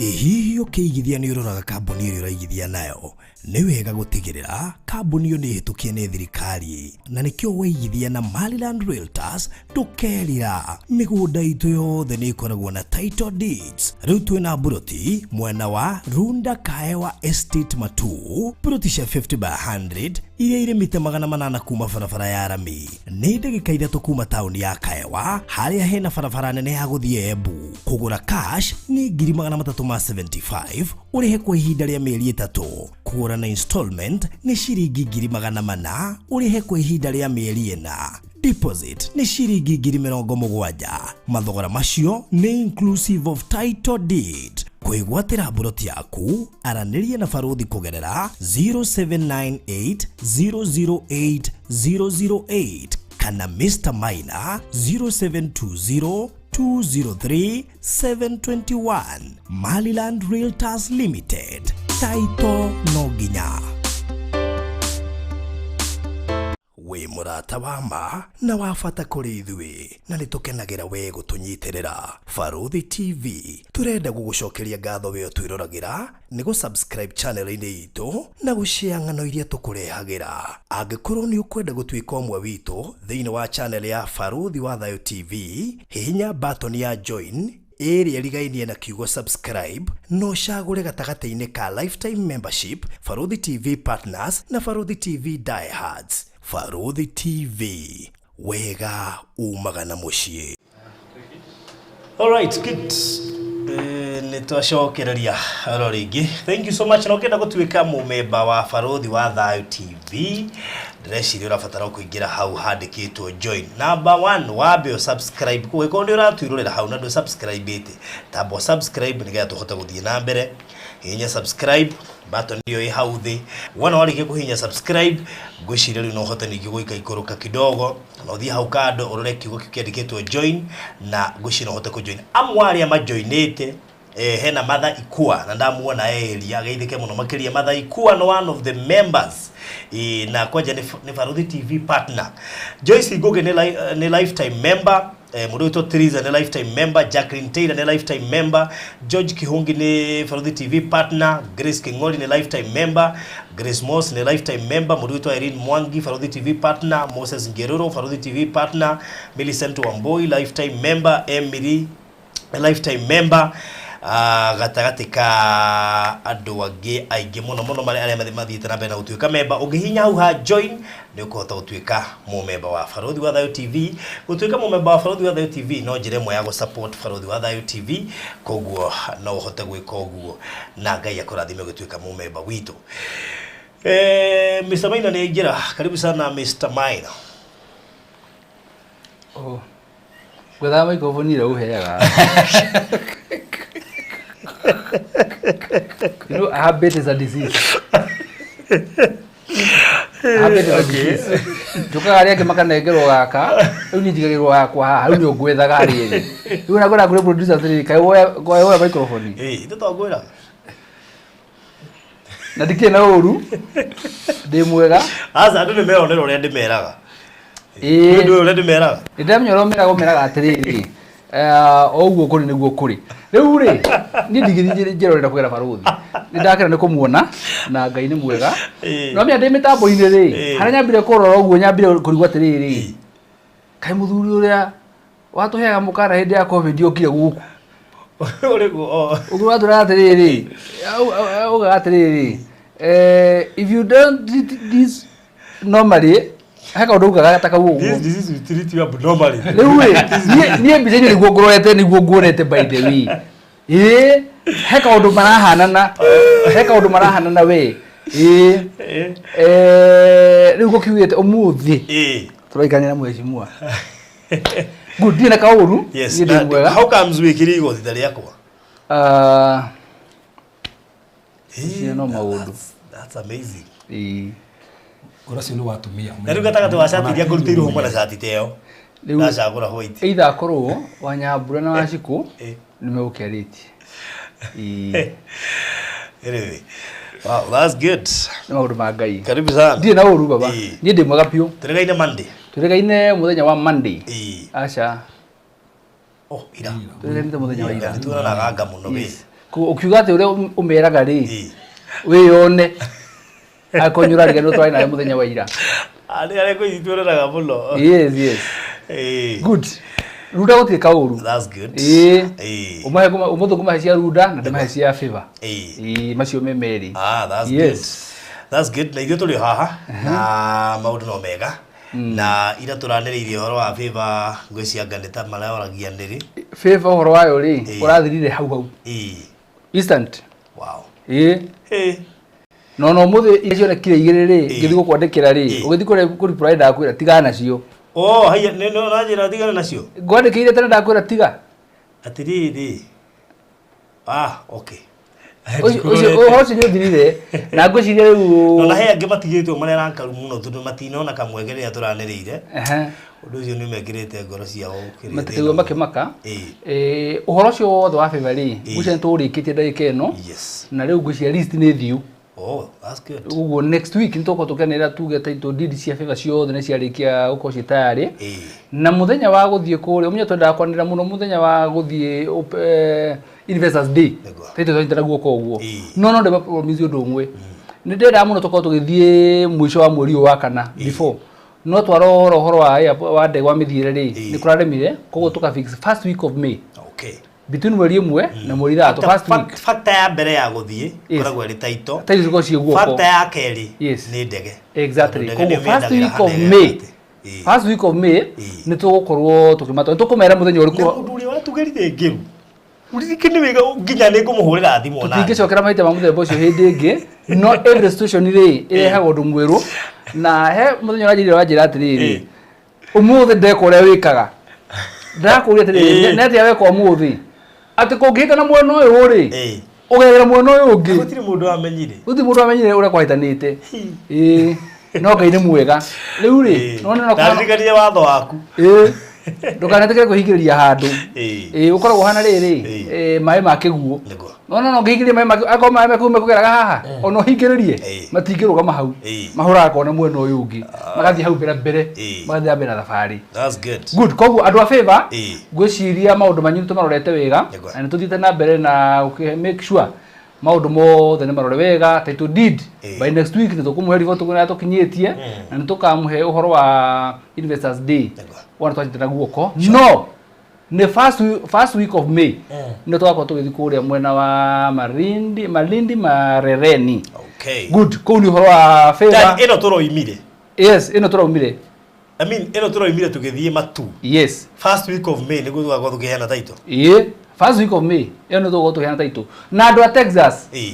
Ĩ hihi ũkĩigithia nĩ ũroraga kambuni ĩrĩa ũraigithia nayo? Nĩ wega gũtigĩrĩra kambuni ĩyo nĩ ĩhĩtũkie nĩ thirikari, na nĩkĩo waigithia na Maryland Realtors ndũkerira. Mĩgũnda itũ yothe nĩ ĩkoragwo na title deeds. Rĩu twĩna mburoti mwena wa Runda Kaewa Estate Matu, mburoti cia 50 by 100 iria irĩ mita 800 kuma barabara ya rami, nĩ ndagĩka 3 kuma taũni ya Kaewa harĩa hena barabara nene ya gũthiĩ Embu. Kũgũra cash nĩ 375,000, ũrĩhe kwa ihinda rĩa mĩeri 3. Kũgũra na installment nĩ ciringi 400,000, ũrĩhe kwa ihinda rĩa mĩeri 4. Deposit nĩ ciringi 70,000. Mathogora macio nĩ inclusive of title deed. Kwĩgwatĩra mburoti yaku, aranĩria na barũthi kũgerera 0798 008 008 kana Mr. Maina 0720 203 721. Maryland Realtors Limited. Taito no nginya. Wĩ mũrata wa ma na wa bata kũrĩ ithuĩ, na nĩ tũkenagĩra we gũtũnyitĩrĩra. Barũthi TV tũrenda gũgũcokeria ngatho we ũtwĩroragĩra nĩ gũ-subscribe channel-inĩ itũ na gũshare ng'ano iria tũkũrehagĩra. Angĩkorwo nĩ ũkwenda gũtuĩka ũmwe witũ thĩinĩ wa channel ya Barũthi wa Thayũ TV, hihinya button ya join ĩrĩa ĩrigainie na kiugo subscribe, no ũcagũre gatagatĩ-inĩ ka lifetime membership, Barũthi TV partners na Barũthi TV diehards. Barũthi TV, wega umaga na mũciĩ. Alright, good. Nĩ twacokereria oro rĩngĩ. Thank you so much. Na ũngĩenda gũtuĩka mũmemba wa Barũthi wa Thayũ TV, ndĩreciria ũrabatara kũingĩra hau handĩkĩtwo join. Number 1, wambe ũ subscribe. Kũngĩkorwo nĩ ũratwĩrorera hau na ndũ subscribe-ĩte, tamba ũ subscribe nĩgetha tũhote gũthiĩ na mbere. Hihinya subscribe button ĩyo ĩ hau thĩ. Wona warĩkia kũhihinya subscribe, ngwĩciria rĩu no ũhote ningĩ gũika ikũrũka kidogo na ũthiĩ hau kando ũrore kiugo kĩu kĩandĩkĩtwo join, na ngwĩciria no ũhote kũjoin. Amwe arĩa majoinĩte, hena Martha Ikua na ndamuona area ageithĩke mũno makĩria. Martha Ikua nĩ one of the members, na kwanja nĩ Barũthi TV partner. Joyce Ngugi nĩ lifetime member. Mũndũ wĩtwo Teresa nĩ lifetime member, Jacqueline Taylor nĩ lifetime member, George Kihungi nĩ Baruthi TV partner, Grace King'ori nĩ lifetime member, Grace Moss nĩ lifetime member, mũndũ wĩtwo Irene Mwangi Baruthi TV partner, Moses Ngeruro Baruthi TV partner, Millicent Wambui lifetime member, Emily lifetime member. Gatagatĩ ka andũ angĩ aingĩ mũno mũno marĩa arĩa mathiĩte na mbere na gũtuĩka memba. Ũngĩhihinya hau ha join nĩ ũkũhota gũtuĩka mũmemba wa Baruthi wa Thayũ TV. Gũtuĩka mũmemba wa Baruthi wa Thayũ TV no njĩra ĩmwe ya gũ-support Baruthi wa Thayũ TV, koguo no ũhote gwĩka ũguo na Ngai akũrathime gũtuĩka mũmemba witũ. Mr. Maina nĩ aingĩra. Karibu sana Mr. Maina. Oh. Ngwethaga microphone ĩrĩa ũheaga. You know, habit is a disease. Habit is a disease. Njũkaga arĩa angĩ makanengerwo gaka, rĩu niĩ njigagĩrwo gakwa haha, rĩu nĩo ngwethaga rĩrĩ. Rĩu ona ngwenda kũrĩ producer atĩrĩrĩ, kaĩ woya microphone? Ĩĩ, ithe to ngwĩra. Na ndikĩrĩ na ũru, ndĩ mwega. Aca, andũ nĩ meronera ũrĩa ndĩmeraga. Ĩĩ. Nĩ ũrĩa ndĩmeraga. Nĩ ndamenya ũrĩa ũmeraga, ũmeraga atĩrĩrĩ, o ũguo kũrĩ nĩguo kũrĩ. Rĩu rĩ, niĩ ndingĩthiĩ njĩra ũrenda kũgera barũthi. Nĩ ndakena nĩ kũmuona na Ngai nĩ mwega. No menya ndĩ mĩtambo-inĩ rĩ, harĩa nyambire kũrora ũguo nyambire kũrigwo atĩrĩrĩ, kaĩ mũthuri ũrĩa watũheaga mũkana hĩndĩ ya COVID okire gũkũ. Ũrĩkũ? Oh. Ũguo watũraga atĩrĩrĩ, augaga atĩrĩrĩ, if you don't treat this normally, he kaũndũ augaga ta kau ũguo. This disease will treat you abnormally. Rĩu rĩ, niĩ mbica-inĩ nĩguo ngũrorete, nĩguo nguonete by the way. Ĩĩ, he kaũndũ marahanana, he kaũndũ marahanana we. Ĩĩ. Rĩu gũkiugĩte ũmũthĩ tũraikarania na mheshimiwa. Good, ndirĩ na kaũru, Yes. niĩ ndĩ mwega. How comes wĩkĩre igoti ta rĩakwa? Icio no maũndũ. That's amazing. Ĩĩ. Ũhoro ũcio nĩ wa atumia. Na rĩu gatagatĩ wa cati iria ngũrutĩirwo huma na cati ta ĩyo. Rĩu Ndacagũra white. Either akorwo Wanyambura na Wacikũ nĩ megũkĩarĩtie. Ĩĩ. Anyway. Wow, that's good. Nĩ maũndũ ma Ngai. Karibu sana. Ndirĩ na ũru baba. Niĩ ndĩ mwega biũ. Tũrĩgaine Monday. Tũrĩgaine mũthenya wa Monday. Ĩĩ. Aca. Oh, ira. Tũrĩgainĩte mũthenya wa ira. Nĩ tuonanaga nga mũno we. Yes. Koguo ũkiuga atĩ ũrĩa ũmeraga rĩ, wĩyone. Angĩkorwo nĩ ũrariganĩrwo twarĩ nawe mũthenya wa ira. Arĩa arĩa kwĩ tuonanaga mũno. Yes, yes. Good. Runda gũtirĩ kaũru. That's good. Ĩĩ. Ĩĩ. Ũmahe ũmũthĩ ngũmahe cia runda na ndĩmahe cia favor. Ĩĩ. Ĩĩ, macio me merĩ. Ah, that's Yes. good. That's good. Na ithuĩ tũrĩ o haha na maũndũ no mega. Na ira tũranĩrĩirie ũhoro wa favor, ngwĩciria anga nĩ ta maroragia nĩrĩ. Favor ũhoro wayo rĩ, ũrathirire hau hau. Ĩĩ. Instant. Wow. Ĩĩ. No no mũthĩ iria cionekire igĩrĩ rĩ, ngĩthiĩ gũkwandĩkĩra rĩ, ũgĩthiĩ kũrĩa kũ reply ndakwĩra tigana nacio. Oh, haiya, nĩ nĩ ũranjĩra tigana nacio? Ngwandĩkĩire tene ndakwĩra tiga. Atĩrĩrĩ. Ah, okay. Ũcio ũhoro ũcio nĩ ũthirire na ngwĩciria rĩu No na he angĩ matigĩtwo marĩa arankaru mũno tondũ matinona kamweke rĩrĩa tũranĩrĩire. Ũndũ ũcio nĩ mekĩrĩte ngoro ciao kĩrĩa Matikĩigua thĩna. makĩmaka. Ũhoro ũcio wothe wa favor rĩ, ngwĩciria nĩ tũũrĩkĩtie ndagĩka ĩno. Yes. Na rĩu ngwĩciria list nĩ thiu. Oh, that's good. Ũguo next week nĩ tũgũkorwo tũkĩanĩrĩra tuge title deed cia favor ciothe nĩ ciarĩkia gũkorwo ciĩ tayarĩ. Na mũthenya wa gũthiĩ kũrĩa, ũmenye twendaga kwanĩrĩra mũno mũthenya wa gũthiĩ Investors Day. Title twanyitana guoko ũguo. No no ndĩma promise ũndũ ũmwe. Nĩ ndendaga mũno tũkorwo tũgĩthiĩ mũico wa mweri ũyũ wa kana before. No twarora ũhoro wa airport, wa ndege wa mĩthiĩre rĩ, nĩ kũraremire, koguo tũka fix first week of May. Okay. Between mweri ĩmwe na mweri ithathatũ, first week. Factor ya mbere ya gũthiĩ ĩkoragwo ĩrĩ title. Title cikoragwo ciĩ guoko. Factor ya kerĩ Yes. nĩ ndege. Exactly. Tondũ ndege Koguo nĩ first ũmĩendagĩra week of handũ May. ĩgate. First week of May nĩ tũgũkorwo tũkĩmatwara. Nĩ tũkũmera mũthenya ũrĩkũ. Na mũndũ ũrĩa watũgerire ngĩru. Ũririkane wega nginya nĩ ngũmũhũrĩra thimũ ona. Tũtingĩcokera mahĩtia ma mũthemba ũcio hĩndĩ ĩngĩ, no every situation rĩ ĩrehaga ũndũ mwerũ. Na he mũthenya ũranjĩrire wanjĩra atĩrĩrĩ, ũmũthĩ ndeka ũrĩa wĩkaga. Ndakũria atĩrĩrĩ, nĩ atĩa weka ũmũthĩ? Atĩ kũngĩhĩtana mwena ũyũ rĩ, ũgerera mwena ũyũ ũngĩ. Gũtirĩ mũndũ wamenyire. Gũtirĩ mũndũ wamenyire ũrĩa kwahĩtanĩte. Ĩĩ. No Ngai nĩ mwega. Rĩu rĩ, nĩwona no Ndaririkanire watho waku. Ĩĩ. Ndũkanetĩkĩre kwĩhingĩrĩria handũ. Ĩĩ. Ĩĩ ũkoragwo ũhana rĩrĩ, Ĩĩ. maĩ ma kĩguũ. Nĩguo. No no no ngĩhingĩrĩria maĩ ma akorwo maĩ ma kĩguũ mekũgeraga haha, ona ũhingĩrĩrie Ĩĩ. matingĩrũgama hau. Ĩĩ. Mahũraga kona mwena ũyũ ũngĩ. Magathiĩ hau mbere mbere. Ĩĩ. Magathiĩ na mbere na thabarĩ. That's good. Good. Koguo andũ a favor Ĩĩ. ngwĩciria maũndũ manyu nĩ tũmarorete wega Nĩguo. na nĩ tũthiĩte na mbere na gũkĩ- make sure maũndũ mothe nĩ marore wega. Title deed Ĩĩ. by next week nĩ tũkũmũhe report kũrĩa tũkinyĩtie na nĩ tũkamũhe ũhoro wa Investors Day Nĩguo. wona twanyitana guoko no nĩ first week of May nĩ tũgakorwo tũgĩthiĩ kũrĩa mwena wa Malindi Malindi Marereni. Okay. Good. Kũu nĩ ũhoro wa favor. Dad, ĩno tũroimire. Yes, ĩno tũraumire. I mean, ĩno tũroimire tũgĩthiĩ matu. Yes. First week of May nĩguo tũgakorwo tũkĩheana title. Ĩĩ, first week of May ĩyo nĩ tũgũkorwo tũkĩheana title na andũ a Texas Ĩĩ.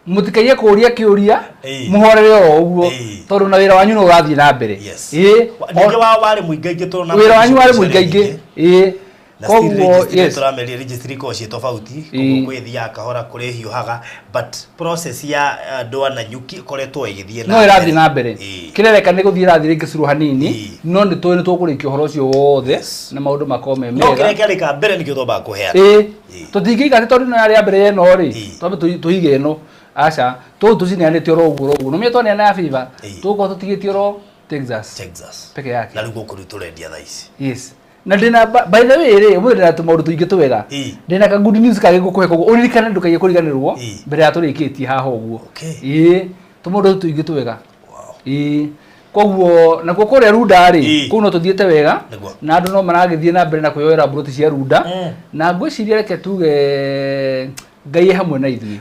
mũtikaiye kũria kĩũria Ĩĩ. mũhorere oro ũguo Ĩĩ. tondũ na wĩra wanyu no ũrathiĩ na mbere. Yes. Ĩĩ. Ningĩ wa warĩ mũingaingĩ tũrona Wĩra wanyu warĩ mũingaingĩ. Ĩĩ. Na still Koguo registry yes. tũrameria registry ikoragwo ciĩ tofauti Ĩĩ. koguo kwĩ thiaga kahora kũrĩ hiũhaga but process ya andũ a Nanyuki ĩkoretwo ĩgĩthiĩ No ĩrathiĩ na mbere. Ĩĩ. Kĩrĩa reka nĩ gũthiĩ ĩrathiĩ rĩngĩ curu hanini Ĩĩ. no nĩ tũĩ nĩ tũkũrĩkia ũhoro ũcio wothe Yes. na maũndũ makorwo me no kĩrĩa mega. kĩarĩ ka mbere nĩkĩo twambaga kũheana. Ĩĩ. Ĩĩ. Tũtingĩiga atĩ tondũ ĩno yarĩ ya mbere ĩno rĩ Ĩĩ. twambe tũige ĩno aca tũu tũcineanĩte oro ũguo oro ũguo no mĩe twaneana ya favor Ĩĩ. tũgũkorwo tũtigĩtie oro Texas Texas peke yake. Na rĩu gũkũ rĩu tũrendia thaa ici. Yes. Na ndĩna by the way rĩ ũmũthĩ ndĩna tũmaũndũ tũingĩ twega. Ĩĩ. Ndĩna ka good news kangĩ ngũkũhe koguo ũririkane ndũkaiye kũriganĩrwo Ĩĩ. mbere ya tũrĩkĩtie haha ũguo. Okay. Ĩĩ tũmaũndũ tũingĩ twega. Wow. Ĩĩ. Koguo nakuo kũrĩa Runda rĩ Ĩĩ. kũu no tũthiĩte wega Nĩguo. na andũ no maragĩthiĩ na mbere na kwĩyoera mburoti cia Runda na ngwĩciria reke tuge Ngai e hamwe na ithuĩ.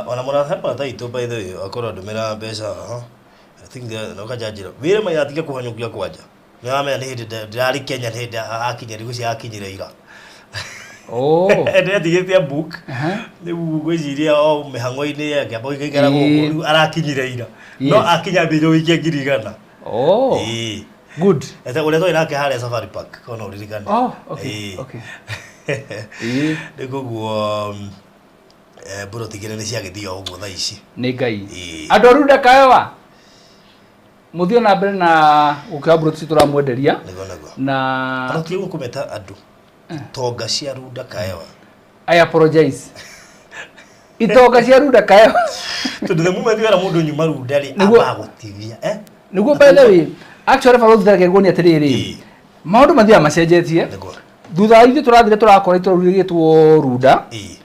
Ona mũrata taitũ by the way akorwo andũmĩra mbeca haha I think no kanjanjĩra wĩre maya atige kũhanyũkia kwanja nĩ wamenya nĩ hĩndĩ ndĩrarĩ Kenya nĩ hĩndĩ akinya rĩu akinyire ira. Oh. Ndĩratigĩte book Aha. rĩu ngwĩciria o mĩhang'o-inĩ akĩamba gũikaikara gũkũ Ĩĩ. rĩu arakinyire ira no Yes. akinya mbĩrĩ ũikie 100,000. Oh. Ĩĩ. Good. Ete ũrĩa twarĩ nake harĩa Safari Park kona ũririkane. Oh, okay. Ĩĩ. Okay. Ĩĩ. Rĩu koguo mburoti igĩrĩ nĩ ciagĩthiĩ o ũguo thaa ici. Nĩ Ngai. Ĩĩ. Andũ a Runda Kaewa mũthiĩ na mbere na gũkĩoya mburoti ici tũramwenderia Nĩguo nĩguo. na Ona tũtige kũmeta andũ itonga cia Runda Kaewa. I apologize. Itonga cia Runda Kaewa. Tondũ the moment wera mũndũ nyuma Runda rĩ Nĩguo- ambaga gũtithia eh? Nĩguo by the way actually barũthi tareke nguonie atĩrĩrĩ Ĩĩ. maũndũ mathiaga macenjetie. Nĩguo. Thutha wa ithuĩ tũrathire tũrakora itũra rĩu rĩgĩtwo Runda. Ĩĩ.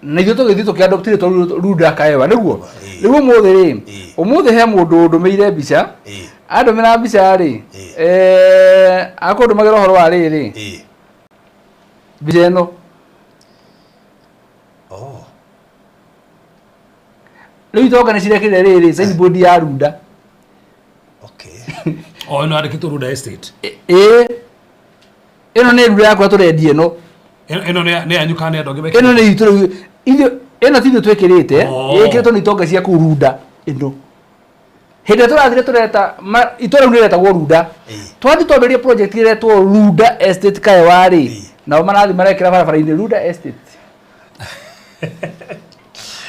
Na ithuĩ tũgĩthiĩ tũkĩadopt rĩtwa Runda Kaewa nĩguo. Ĩĩ. Rĩu ũmũthĩ rĩ Ĩĩ. ũmũthĩ he mũndũ ũndũmĩire mbica Ĩĩ. andũmĩra mbica rĩ Ĩĩ. akũndũmagĩra ũhoro wa rĩrĩ Ĩĩ. mbica ĩno. Oh. Rĩu itonga nĩ cirekĩrire rĩrĩ signboard ya Runda. Okay. O ĩno yandĩkĩtwo Runda Estate. Ĩĩ ĩno nĩ Runda yakwa tũrendia ĩno. Ĩno nĩ yanyu kana nĩ andũ angĩ Ĩno nĩ itũ rĩu ithuĩ ĩno ti ithuĩ twĩkĩrĩte Oh. ĩkĩrĩtwo nĩ itonga cia kũu Runda ĩno. Hĩndĩ ĩrĩa tũrathire tũreta itũra rĩu rĩretagwo Runda. Ĩĩ. Twathiĩ twambĩrĩrie project ĩretwo Runda Estate Kaewa rĩ Ĩĩ. nao marathiĩ marekĩra barabara-inĩ Runda Estate.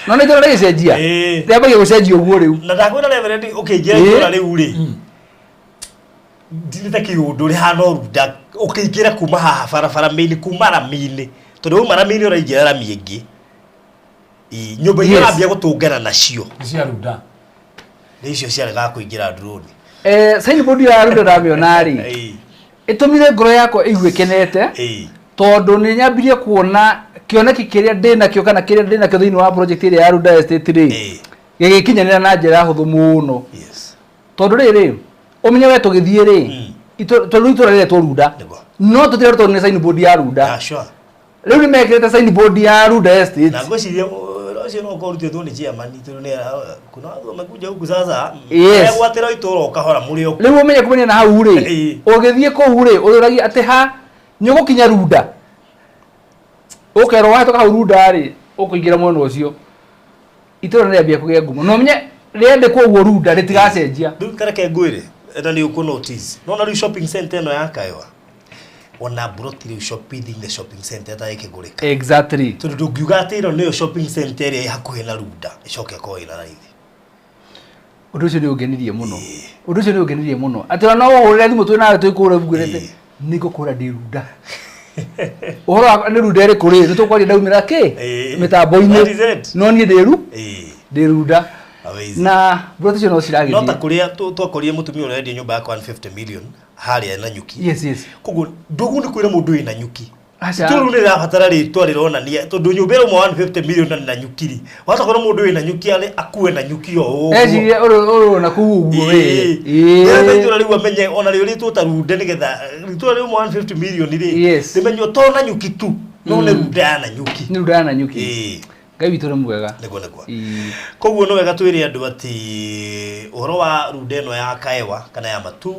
No nĩ itũra rĩgĩcenjia. Ĩĩ. Rĩambagia gũcenjia ũguo rĩu. Na ndakwĩra Reverend ũkĩingĩra Ĩĩ. itũra rĩu rĩ ndirĩ ta kĩũndũ rĩhana o Runda ũkĩingĩra kuma haha barabara main kuma rami-inĩ tondũ wauma rami-inĩ ũraingĩra rami ĩngĩ. Ĩĩ, nyũmba iria Yes. ũrambia gũtũngana nacio Nĩ cia Runda. nĩ icio ciaregaga kũingĩra drone. Signboard ya Runda ndamĩona rĩ Ĩĩ. ĩtũmire ngoro yakwa ĩigue ĩkenete Ĩĩ. tondũ nĩ nyambirie kuona kĩoneki kĩrĩa ndĩnakĩo kana kĩrĩa ndĩnakĩo thĩinĩ wa project ĩrĩa ya Runda Estate rĩ Ĩĩ. gĩgĩkinyanĩra na njĩra hũthũ mũno Yes. tondũ rĩrĩ ũmenye we tũgĩthiĩ rĩ tondũ itũra rĩretwo Runda Nĩguo. no tũtiretwo nĩ signboard ya Runda. Ah, sure. Rĩu nĩ mekĩrĩte signboard ya Runda Estate. Na ngwĩciria ũhoro ũcio no ũkorwo ũrutĩtwo nĩ chairman tondũ nĩ kuna watu wamekuja huku sasa Yes. megwatĩra itũra o kahora mũrĩ o Rĩu ũmenye kumania na hau rĩ Ĩĩ. ũgĩthiĩ kũu rĩ ũrũragia atĩ ha nĩ ũgũkinya Runda ũkerwo wahĩtũka hau Runda rĩ ũkũingĩra mwena ũcio itũra nĩ rĩambia kũgĩa ngumo na ũmenye rĩandĩkwo ũguo Runda rĩtigacenjia. Rĩu tareke ngwĩre na nĩ ũkũ notice nona rĩu shopping center ĩno ya Kaewa ona mburoti rĩu shopping the shopping center ĩtarĩ ĩkĩgũrĩka. Exactly. Tondũ ndũngiuga atĩ ĩno nĩyo shopping center ĩrĩa ĩ hakuhĩ na Runda ĩcoke ĩkorwo ĩna raithi. Ũndũ ũcio nĩ ũngenirie mũno. Ũndũ ũcio nĩ ũngenirie mũno. Atĩ ona no ũhũrĩre thimũ twĩ nawe twĩ kũrĩa ngwĩrete nĩ ngũkũra ndĩ Runda. Ũhoro wa nĩ Runda ĩrĩkũ rĩ, nĩ tũkwaria ndaumĩra kĩ mĩtambo-inĩ. That is it. No niĩ ndĩ Runda. Amazing. Na mburoti icio no No ta ciragĩthiĩ. kũrĩa twakorire mũtumia ũrĩa wendia nyũmba yakwa 150 million harĩa Nanyuki. Yes, yes. Koguo ndũguo nĩ kwĩra mũndũ wĩ Nanyuki. Aca. Itũũra rĩu rĩrabatara rĩtwa rĩronania tondũ nyũmba ĩyo 150 million na nĩ Nanyuki rĩ. Watakorwo mũndũ wĩ Nanyuki arĩ akue Nanyuki o ũguo. Ecirie ũrũ na kũu ũguo we. Ĩĩ. Itũũra rĩu amenye ona rĩo rĩtwo ta Runde nĩgetha itũũra rĩu 150 million rĩ. Yes. Rĩmenywo to Nanyuki tu no nĩ Runda ya Nanyuki. Nĩ Runda ya Nanyuki. Ĩĩ. Ngai witũ nĩ mwega. Nĩguo nĩguo. Ĩĩ. Koguo no wega twĩre andũ atĩ ũhoro wa Runda ĩno ya Kaewa kana ya Matu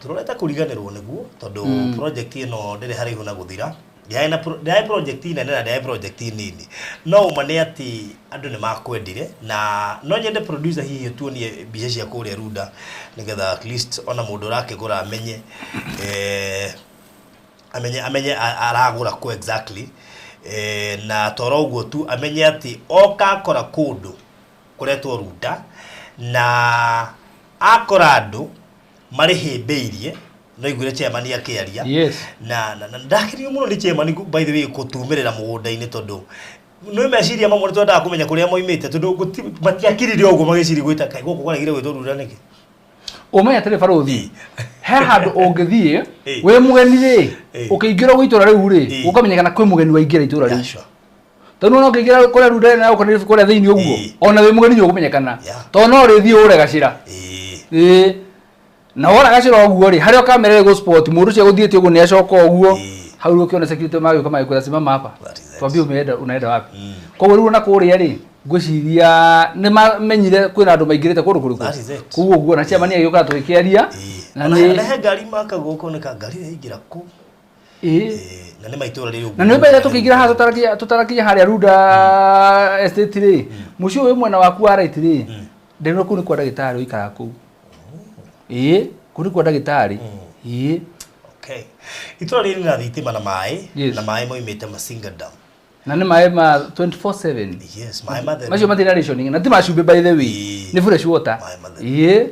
tũrorete kũriganĩrwo nĩguo tondũ project ĩno ndĩrĩ haraihu na gũthira. Ndĩarĩ na ndĩarĩ project nene na ndĩarĩ project nini. No ũma nĩ atĩ andũ nĩ makwendire na no nyende producer hihi ũtuonie mbica cia kũrĩa Runda nĩgetha at least ona mũndũ ũrakĩgũra amenye amenye aragũra kũ exactly na toro ũguo tu amenye atĩ oka akora kũndũ kũretwo Runda na akora andũ marĩhĩmbĩirie no iguire chairman akĩaria. Yes. Na ndakenirio mũno nĩ chairman by the way gũtumĩrĩra mũgũnda-inĩ tondũ nĩ meciria mamwe nĩ twendaga kũmenya kũrĩa moimĩte tondũ matiakirire ũguo magĩciria gwĩta kaĩ gũkũ kwaregire gwĩtwo Runda nĩkĩ. Ũmenye atĩrĩ barũthi, he handũ ũngĩthiĩ Ĩĩ. wĩ mũgeni rĩ, Ĩĩ. ũkĩingĩra ũguo itũũra rĩu rĩ, Ĩĩ. ũkamenyekana kwĩ mũgeni waingĩra itũũra rĩu. Yeah, sure. Tondũ no ũngĩingĩra kũrĩa Runda na ũkona kũrĩa thĩinĩ ũguo, Ĩĩ. ona wĩ mũgeni nĩ ũkũmenyekana. Yeah. Tondũ no ũrĩthiĩ ũre gacĩra. Ĩĩ. Ĩĩ. Na wora gacĩra ũguo rĩ, harĩa kamera ĩgũ spot mũndũ ũcio agũthiĩte ũguo nĩ acoka ũguo. Ĩĩ. Hau rĩu ũkĩona security magĩũka magĩkwĩra simama hapa. That is it. Twambie unaenda wapi? Koguo rĩu ona kũrĩa rĩ, ngwĩciria nĩ mamenyire kwĩna andũ maingĩrĩte kũndũ kũrĩkũ. That is it. Koguo ũguo na chairman agĩũka tũgĩkĩaria. Ĩĩ. Na Ona nĩ na he ngari makagwo ũkoneka ngari ĩyo yaingĩra kũ. ĩĩ. Ĩĩ, na nĩ maitũra rĩrĩ Na nĩ ũmenye tũkĩingĩra haha tũtarakinya harĩa Runda estate rĩ, mũciĩ ũyũ wĩ mwena waku wa right rĩ, ndĩrona kũu nĩ kwa ndagĩtarĩ ũikaraga kũu. Ĩĩ, kũu nĩ kwa ndagĩtarĩ. Ĩĩ. Okay. Itũra rĩrĩ na thitima na maĩ Yes. na maĩ moimĩte Masinga Dam. Na nĩ maĩ ma 24/7. Yes, maĩ matheru. Macio matirĩ na rationing na ti ma cumbĩ by the way. Ĩĩ. Nĩ fresh water. Maĩ matheru. Ĩĩ.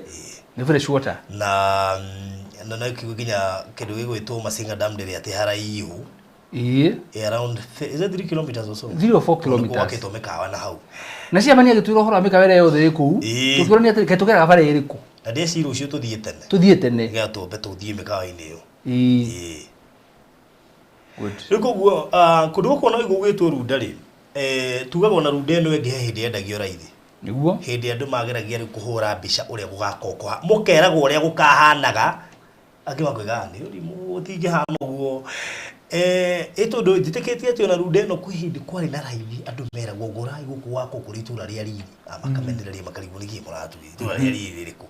Nĩ fresh water. Na na no kiugo nginya kĩndũ gĩgwĩtwo Masinga Dam ndĩrĩ atĩ haraihu. Ĩĩ. Around is it 3 kilometers or so? 3 or 4 Tondũ kilometers. Gwakĩtwo mĩkawa na hau. Na chairman agĩtwĩra ũhoro wa mĩkawa ĩrĩa yothe ĩ kũu. Ĩĩ. Tũkĩũrania atĩrĩ, kaĩ tũgeraga bara ĩrĩkũ? Na ndĩreciria rũciũ tũthiĩ tene. Tũthiĩ tene. Nĩgetha twambe tũthiĩ mĩkawa-inĩ ĩyo. Ĩĩ. Ĩĩ. Good. Rĩu koguo kũndũ gũkũ ona gũgwĩtwo Runda rĩ, tugaga ona Runda ĩno ĩngĩ he hĩndĩ yendagio raithi. Nĩguo. Hĩndĩ andũ mageragia rĩu kũhũra mbica ũrĩa gũgakorwo kũha mũkeragwo ũrĩa gũkahanaga angĩ makoiga nĩ ũrimũ gũtingĩhana ũguo. Ĩ tondũ njĩtĩkĩtie atĩ ona Runda ĩno kwĩ hĩndĩ kwarĩ na raithi andũ meragwo gũrai gũkũ gwakwo kũrĩ itũũra rĩa riri. Makamenereria makarigwo nĩkĩ mũratwĩra itũũra rĩa riri rĩrĩkũ.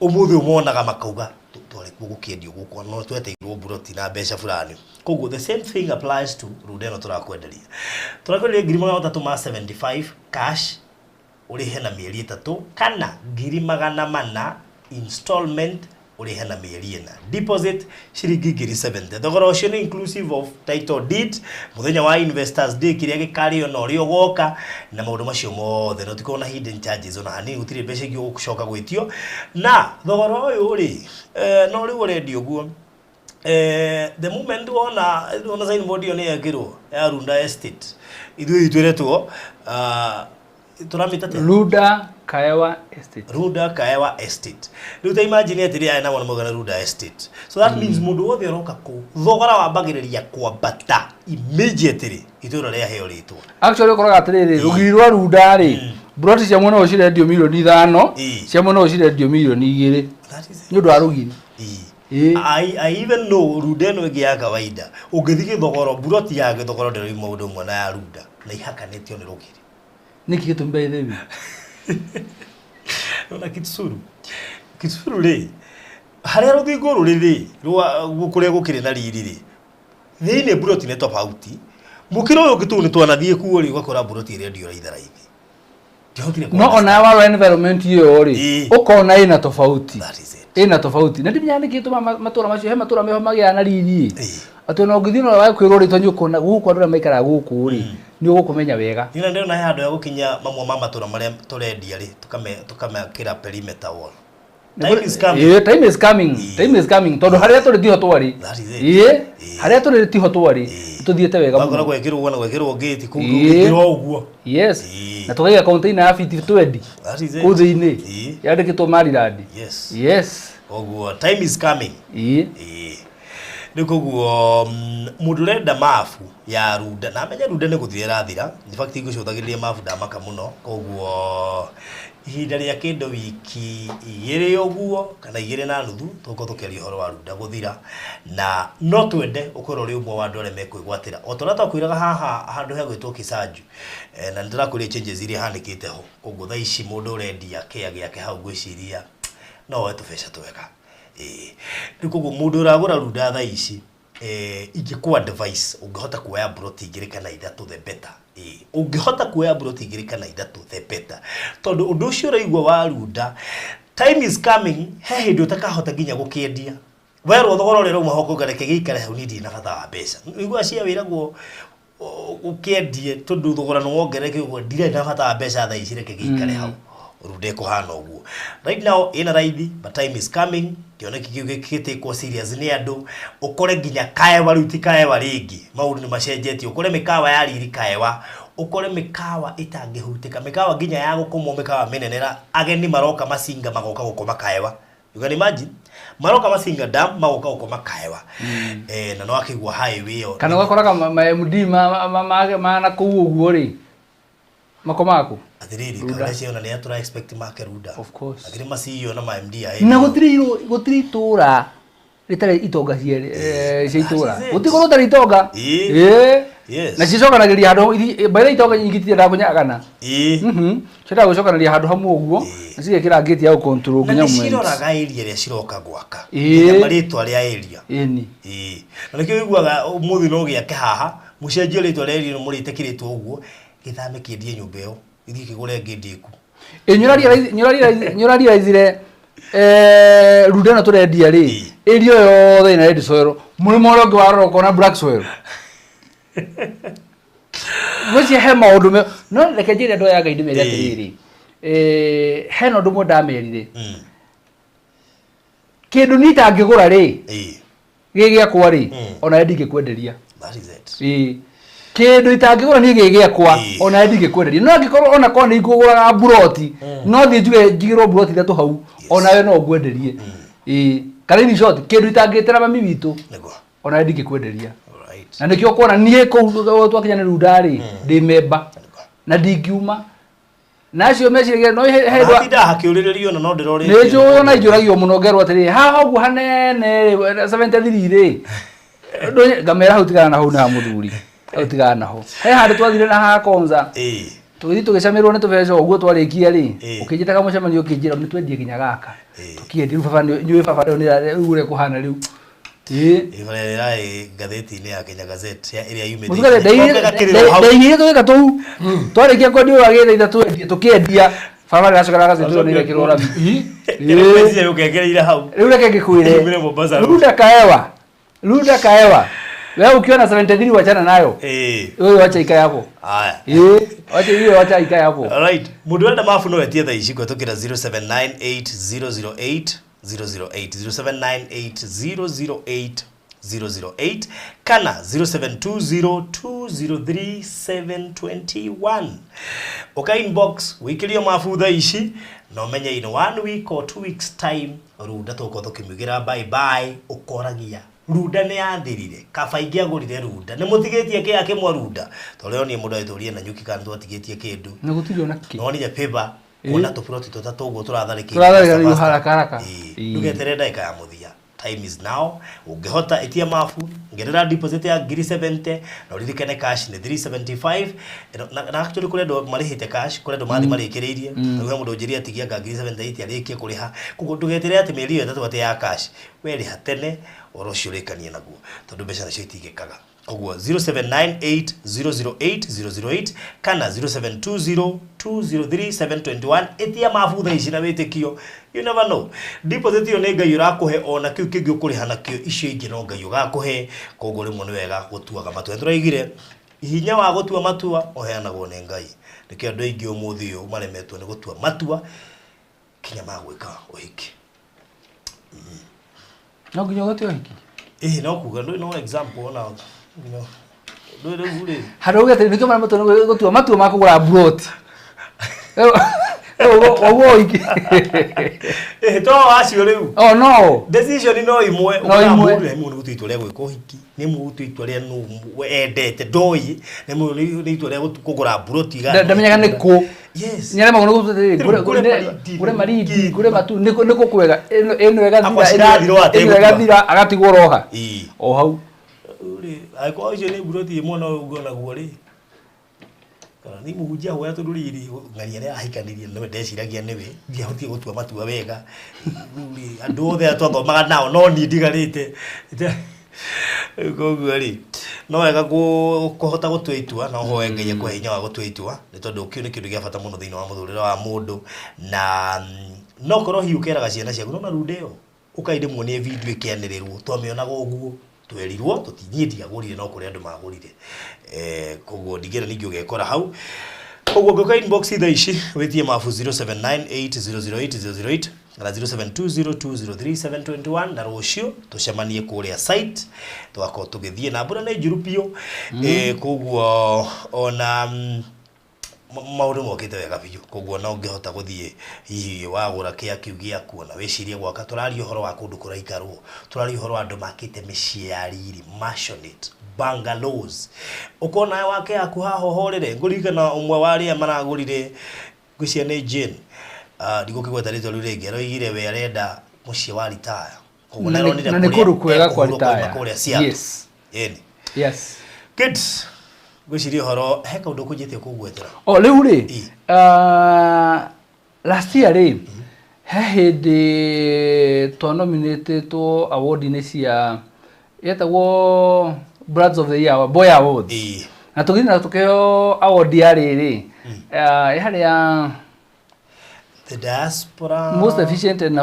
Ũmũthĩ ũmonaga makauga twarĩ kuo gũkĩendio gũkũ no tweteirwo mburoti na mbeca fulani. Koguo the same thing applies to Runda ĩno tũrakwenderia. Tũrakwenderia 375,000 cash ũrĩhe na mĩeri 3 kana 400,000 installment ũrĩhe na mĩeri 4. Deposit ciringi 70,000. Thogora ũcio nĩ inclusive of title deed, mũthenya wa Investors Day kĩrĩa gĩkarĩo na ũrĩa ũgoka na maũndũ macio mothe. Na ũtikorwo na hidden charges ona hanini, gũtirĩ mbeca ingĩ ũgũcoka gwĩtio. Na thogora ũyũ rĩ, no rĩu ũrendio ũguo. The moment wona signboard ĩyo nĩ yekĩrwo ya Runda Estate, ithuĩ twĩretwo tũramĩta atĩa? Runda Kaewa Estate. Runda Kaewa Estate. Rĩu ta imagine atĩrĩ aya nao nĩ maugana Runda Estate. So that means mũndũ wothe ũroka kũu thogora wambagĩrĩria kwambata immediately itũũra rĩaheo rĩtwa. Actually ũkoraga atĩrĩrĩ, rũgiri rwa Runda rĩ, mburoti cia mwena ũyũ cirendio mirioni 5, Ĩĩ. cia mwena ũyũ cirendio mirioni 2. That is it. Nĩ ũndũ wa rũgiri. Ĩĩ. Ĩĩ. I even know Runda ĩno ĩngĩ ya kawaida ũngĩthiĩ Gĩthogoro mburoti ya Gĩthogoro ndĩroima ũndũ ũmwe na ya Runda na ihakanĩtio nĩ rũgiri. Nĩkĩ gĩtũmi by the way? Ona Kitsuru. Kitsuru rĩ, harĩa rũthingo rũrĩ rĩ, rwa kũrĩa gũkĩrĩ na riri rĩ, thĩinĩ mburoti nĩ tofauti. Mũkĩra ũyũ ũngĩ tũu nĩ twanathiĩ kuo rĩ, ũgakora mburoti ĩrendio raithi raithi. Ndihotire No ona warora environment ĩyo rĩ, Ĩĩ. ũkona ĩna tofauti. That is it. Ĩna tofauti. Na ndimenyaga nĩkĩ gĩtũmaga matũra macio, he matũra meho magĩaga na riri. Ĩĩ. Atĩ ona ũngĩthiĩ na wage kwĩrwo rĩtwa nĩ ũkuona gũkũ andũ arĩa maikaraga gũkũ rĩ, nĩ ũgũkũmenya wega. Niĩ na ndĩrona he handũ ha gũkinya mamwe ma matũra marĩa tũrendia rĩ, tũkamekĩra perimeter wall. Time is coming. Ĩĩ, time is coming. Time is coming. Tondũ harĩa tũrĩ tiho twarĩ. That is it. Ĩĩ, Ĩĩ. harĩa tũrĩ tiho twarĩ. Ĩĩ. Tũthiĩte wega Wakora mũno. gwekĩrwo na gwekĩrwo gate kũu Ĩĩ. ndũngĩingĩra o ũguo. Yes. Ĩĩ. Na tũkaiga container ya fiti 20 That is it. kũu thĩinĩ. Ĩĩ. Yandĩkĩtwo Maryland. Yes. Yes. Koguo time is coming. Ĩĩ. Ĩĩ. Rĩu koguo mũndũ ũrenda mabu ya Runda na amenye Runda nĩ gũthira ĩrathira. In fact ngũcũthagĩrĩria mabu ndamaka mũno, koguo ihinda rĩa kĩndũ wiki igĩrĩ ũguo kana igĩrĩ na nuthu tũgũkorwo tũkĩaria ũhoro wa Runda gũthira, na no twende ũkorwo ũrĩ ũmwe wa andũ arĩa mekwĩgwatĩra o ta ũrĩa twakwĩraga haha handũ hegwĩtwo Kisanju, na nĩndĩrakwĩrire changes iria ihanĩkĩte ho. Koguo thaa ici mũndũ ũrendia kĩa gĩake hau ngwĩciria no oe tũbeca twega. Ĩĩ. Rĩu koguo mũndũ ũragũra Runda thaa ici, ingĩkũ advice ũngĩhota kuoya mburoti igĩrĩ kana ithatũ the better. Ĩĩ, ũngĩhota kuoya mburoti igĩrĩ kana ithatũ the better, tondũ ũndũ ũcio ũraigua wa Runda, time is coming, he hĩndĩ ũtakahota nginya gũkĩendia. Werwo thogora ũrĩa ũrauma ho ũkauga reke gĩikare hau niĩ ndirĩ na bata wa mbeca. Ũiguaga cia wĩragwo ũkĩendie tondũ thogora nĩ wongerereke ũguo, ndirĩ na bata wa mbeca thaa ici reke gĩikare hau. Runda ĩkũhana ũguo. Right now ĩna raithi, but time is coming. Kĩoneki kĩu gĩtĩkwo serious nĩ andũ, ũkore nginya Kaewa rĩu ti Kaewa rĩngĩ, maũndũ nĩ macenjetie, ũkore mĩkawa ya riri Kaewa, ũkore mĩkawa ĩtangĩhutĩka, mĩkawa nginya ya gũkomwo, mĩkawa mĩnene na ageni maroka Masinga magoka gũkoma Kaewa. You can imagine maroka Masinga Dam magoka gũkoma Kaewa. Na no akĩigua highway ĩyo. Kana ũgakoraga ma MD ma na kũu ũguo rĩ, makomaga kũ? Atĩrĩrĩ, Runda. kaũrĩa ciona nĩ atũra expect make Runda. Of course. Akĩrĩ ma CEO na ma MD a Na gũtirĩ itũra rĩtarĩ itonga cia itũra. That is it. Gũtirĩ rĩtarĩ itonga. Ĩĩ. Ĩĩ. Yes. Na cicokanagĩria handũ, by itonga nyingĩ itiendaga kũnyagana. Ĩĩ. Ciendaga gũcokanĩria handũ hamwe ũguo, Ĩĩ. na cigekĩra ngĩti ya gũcontrol Na nginya nĩ moment. ciroraga area ĩrĩa ciroka gwaka. Ĩĩ. Nginya marĩtwa rĩa area. Ĩni. Ĩĩ. Na nĩkĩo ũiguaga ũmũthĩ no gĩake haha, mũcenjie rĩtwa rĩa area mũrĩte kĩrĩtwa ũguo, gĩthame kĩendie nyũmba ĩyo, gĩthiĩ kĩgũre ĩngĩ ndĩku. Ĩ nĩũrarealize Runda ĩno tũrendia rĩ, Ĩĩ. area ĩyo yothe ĩna red soil, mũrĩmo ũrĩa ũngĩ warora ũkona black soil. Ngwĩciria he maũndũ no reke njĩre andũ aya Ngai ndĩmere Ĩĩ. atĩrĩrĩ, hena ũndũ ũmwe ndamerire. Kĩndũ niĩ itangĩgũra rĩ, Ĩĩ. gĩ gĩakwa rĩ, onawe ndingĩkwenderia. That is it. Ĩĩ. Kĩndũ itangĩgũra niĩ gĩ gĩakwa, Ĩĩ. onawe ndingĩkwenderia. No angĩkorwo ona korwo nĩ ngũgũraga mburoti, no thiĩ njuge njigĩrwo mburoti ithatũ hau, onawe no ngwenderie. Ĩĩ. Kana in short, kĩndũ itangĩtĩra mami witũ, Nĩguo. onawe ndingĩkwenderia. Alright. Na nĩkĩo ũkuona niĩ kũu twakinya nĩ Runda rĩ, ndĩ memba Nĩguo. na ndingiuma. Na acio meciragia no he he Hatinda hakĩũrĩrĩrio na no ndĩrorĩtie. nĩ njũĩ na njũragio mũno ngerwo atĩrĩ haha ũguo hanene rĩ 73 rĩ, ngamera hau tigana na hau na mũthuri, hau tigana naho. He handũ twathire na haha Konza, Ĩĩ. tũgĩthiĩ tũgĩcamĩrwo nĩ tũbeca ũguo twarĩkia rĩ, Ĩĩ. ũkĩnjĩta kamũcemanio ũkĩnjĩra nĩ twendie nginya gaka. Ĩĩ. Tũkĩendia rĩu baba nĩũĩ baba rĩu rĩu ũrĩa kũhana rĩu. Ĩĩ. Ĩbara ĩrarĩ ngathĩti-inĩ ya Kenya Gazette ĩrĩa yumĩte. Mũthugare Gakĩrĩrwo hau. ndaigire tũgĩka tũu twarĩkia kwendia ũyũ agĩthaitha twendie tũkĩendia baba nĩaracoka gaceti ĩyo nĩrekĩrwo rami. Ĩrĩa mbeca ũkengereire hau. Rĩu reke ngĩkwĩre, Yumire Mombasa Road. Runda Kaewa, Runda Kaewa, wewe ukiona 73 wachana nayo. Ĩĩ. Wewe wacha ikae hapo. Aya. Ĩĩ, wacha hiyo, wacha ikae hapo. Alright. Mũndũ ũrenda mabu no etie thaa ici kũhetũkĩra 0798 008 008, 0798 008 008 kana 0720 203 721. Ũka inbox wĩkĩrio mabu thaa ici na ũmenye in 1 week or 2 weeks time Runda tũgũkorwo tũkĩmiugĩra bye bye. Ũkoragia Runda nĩ yathirire, kaba ingĩagũrire Runda nĩ mũtigĩtie kĩa kĩmwe Runda tondũ rĩo niĩ mũndũ agĩtũria na nyuki kana twatigĩtie kĩndũ. Na gũtirĩ ona kĩ. No nĩ paper kuona tũburoti tũtatũ ũguo tũratharĩkĩire Tũratharĩkĩire faster, faster. haraka haraka. Ĩĩ. Ĩĩ. Ndũgeterere ndagĩka ya mũthia, time is now. Ũngĩhota ĩtia mabu ngerera deposit ya ngiri 70 na ũririkane cash nĩ 375. Na actually kũrĩ andũ marĩhĩte cash, kũrĩ andũ mathiĩ marĩkĩrĩirie. Rĩu he mũndũ ũnjĩrire atigia anga ngiri 78 arĩkie kũrĩha. Koguo ndũgeterere atĩ mĩeri ĩyo ĩtatũ atĩ ya cash, we rĩha tene ũhoro ũcio ũrĩkanie naguo tondũ mbeca nacio itigĩkaga. Koguo 0798008008 kana 0720203721. Ĩtia mabu thaa ici na wĩtĩkio, you never know, deposit ĩyo nĩ Ngai ũrakũhe, ona kĩu kĩngĩ ũkũrĩha nakĩo, icio ingĩ no Ngai ũgakũhe. Koguo rĩmwe nĩ wega gũtuaga matua. Tũraigire hinya wa gũtua matua ũheanagwo nĩ Ngai. Nĩkĩo andũ aingĩ ũmũthĩ ũyũ maremetwo nĩ gũtua matua kinya ma gwĩka ũhiki. No nginya ũgate ũhiki. Ĩĩ, no kuga ndũĩ, no example ona nginya ndũĩ rĩu rĩ. Handũ ũgete nĩkĩo maremetwo nĩ gũtua matua ma kũgũra mburoti. Ũguo ũhiki. Ĩĩ, to acio rĩu. Oh no. Decision no imwe. No imwe. Nĩ mũndũ gũtua itua rĩa gwĩka ũhiki, nĩ mũndũ gũtua itua rĩa nũ endete ndoi, nĩ mũndũ nĩ itua rĩa kũgũra mburoti igana. Ndamenyaga nĩ kũ. Yes. Nyaremagwo nĩ gũtua atĩrĩrĩ, Rĩu ngũre ngũre marindi, ngũre marindi, ngiri. Ngũre matu nĩ kũ kwega, ĩno ĩgathira, Akwa cirathira o ĩno ategũtua. ĩgathira, agatigwo roha Ĩĩ. o hau. Rĩ, angĩkorwo ũcio nĩ mburoti ĩmwe no ũguo naguo rĩ, kana nĩ mũhunjia hoya, tondũ rĩrĩ ng'ania nĩ ahikanirie nĩwe ndeciragia nĩwe ndiahotire gũtua matua wega. Rĩu rĩ, andũ othe arĩa twathomaga nao no niĩ ndigarĩte. Rĩu koguo rĩ, no wega kũhota gũtua itua na ũhoe Ngai akũhe hinya wa gũtua itua, nĩ tondũ kĩu nĩ kĩndũ gĩa bata mũno thĩinĩ wa mũtũrĩre wa mũndũ. Na no korwo hihi ũkeraga ciana ciaku nona runda ĩyo ũkai ndĩmuonie video ĩkĩanĩrĩrwo, twamĩonaga ũguo twerirwo tũtiniĩ ndiagũrire, no kũrĩ andũ magũrire. Koguo ndingĩenda ningĩ ũgekora hau. Koguo ngũka inbox thaa ici wĩtie mabu 0798008008 kana 0720203721, na rũciũ tũcemanie kũrĩa site, tũgakorwo tũgĩthiĩ na mbura nĩ njuru biũ. Koguo ona maũndũ mokĩte wega biũ, koguo no ũngĩhota gũthiĩ hihi wagũra kĩa kĩu gĩaku ona wĩcirie gwaka. Tũraria ũhoro wa kũndũ kũraikarwo, tũraria ũhoro wa andũ makĩte mĩciĩ ya riri, maisonette, bungalows, ũkona wake yaku haha ũhorere. Ngũririkana ũmwe wa arĩa maragũrire, ngwĩciria nĩ Jane, ndigũkĩgweta rĩtwa rĩu rĩngĩ, aroigire we arenda mũciĩ wa retire. Koguo nĩaronire Na nĩ kũrĩa kũndũ kwega kwa ekũhurũka oima retire. kũrĩa Seattle. Ĩni. Good. Ngwĩciria ũhoro he kaũndũ kũnjĩtie kũgwetera. O rĩu rĩ, Ĩ. Last year rĩ, he hĩndĩ twanominĩtĩtwo award-inĩ cia yetagwo Brands of the Year, Boy Awards. Na tũgĩthiĩ na tũkĩheo award ya rĩrĩ, yarĩ ya the diaspora most efficient and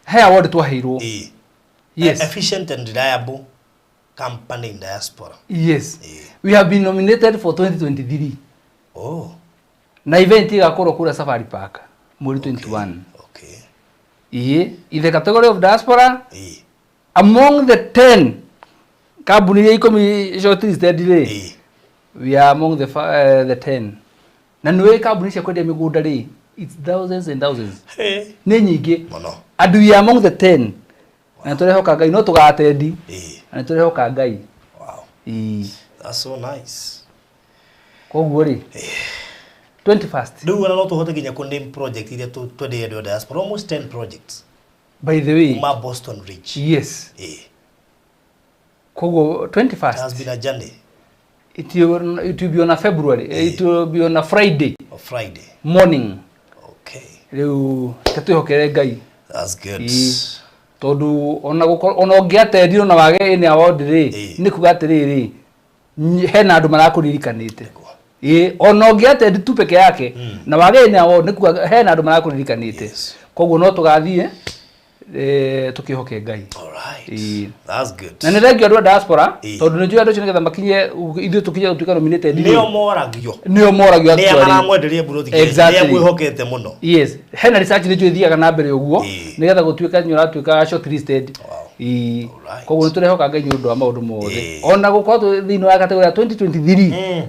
he award twaheirwo. Yes. Efficient and reliable company in diaspora. Yes. We have been nominated for 2023. Oh. Na event igakorwo kũrĩa Safari Park mweri 21. Iĩ, in the category of diaspora, among the 10 kambuni iria 10 shortlisted rĩ, we are among the 10. Na nĩ kambuni cia kwendia mĩgũnda rĩ, it's thousands and thousands. Nĩ nyingĩ. Mũno. And we are among the 10. Na nĩtũrehoka Ngai no tũgatendi. Na nĩtũrehoka Ngai. Wow. Ĩĩ. That's so nice. Koguo rĩ, 21st. Rĩu ona no tũhote nginya kũ name project iria twendeire andũ a diaspora, almost 10 projects. By the way. Kuma Boston Ridge. Yes. Koguo 21st. It has been a journey. It will be on a February. It will be on a Friday. A Friday. Morning. Okay. Rĩu reke twĩhokere Ngai. That's good. Ĩĩ. Tondũ ona gũkorwo ona ũngĩatendirwo na wage any award rĩ, nĩ kuga atĩrĩrĩ, hena andũ marakũririkanĩte. Ĩĩ, ona ũngĩatendi tu peke yake na wage any award, nĩ kuga hena andũ marakũririkanĩte. Koguo no tũgathiĩ tũkĩhoke Ngai. Ĩĩ. That's good. Na nĩ thengio andũ a diaspora, tondũ nĩ njũĩ andũ acio nĩgetha makinye ithuĩ tũkinye gũtuĩka nominated rĩ. Nĩo moragio. Nĩo moragio Nĩa actually. maramwenderia mburoti kĩrĩa, nĩa mwĩhokete mũno. Yes, hena research nĩ njũĩ ĩthiaga na mbere ũguo nĩgetha gũtuĩka nĩ ũratuĩka shortlisted. Ĩĩ. Koguo nĩ tũrehoka Ngai nĩ ũndũ wa maũndũ mothe. Ona gũkorwo twĩ thĩinĩ wa category ya 2023,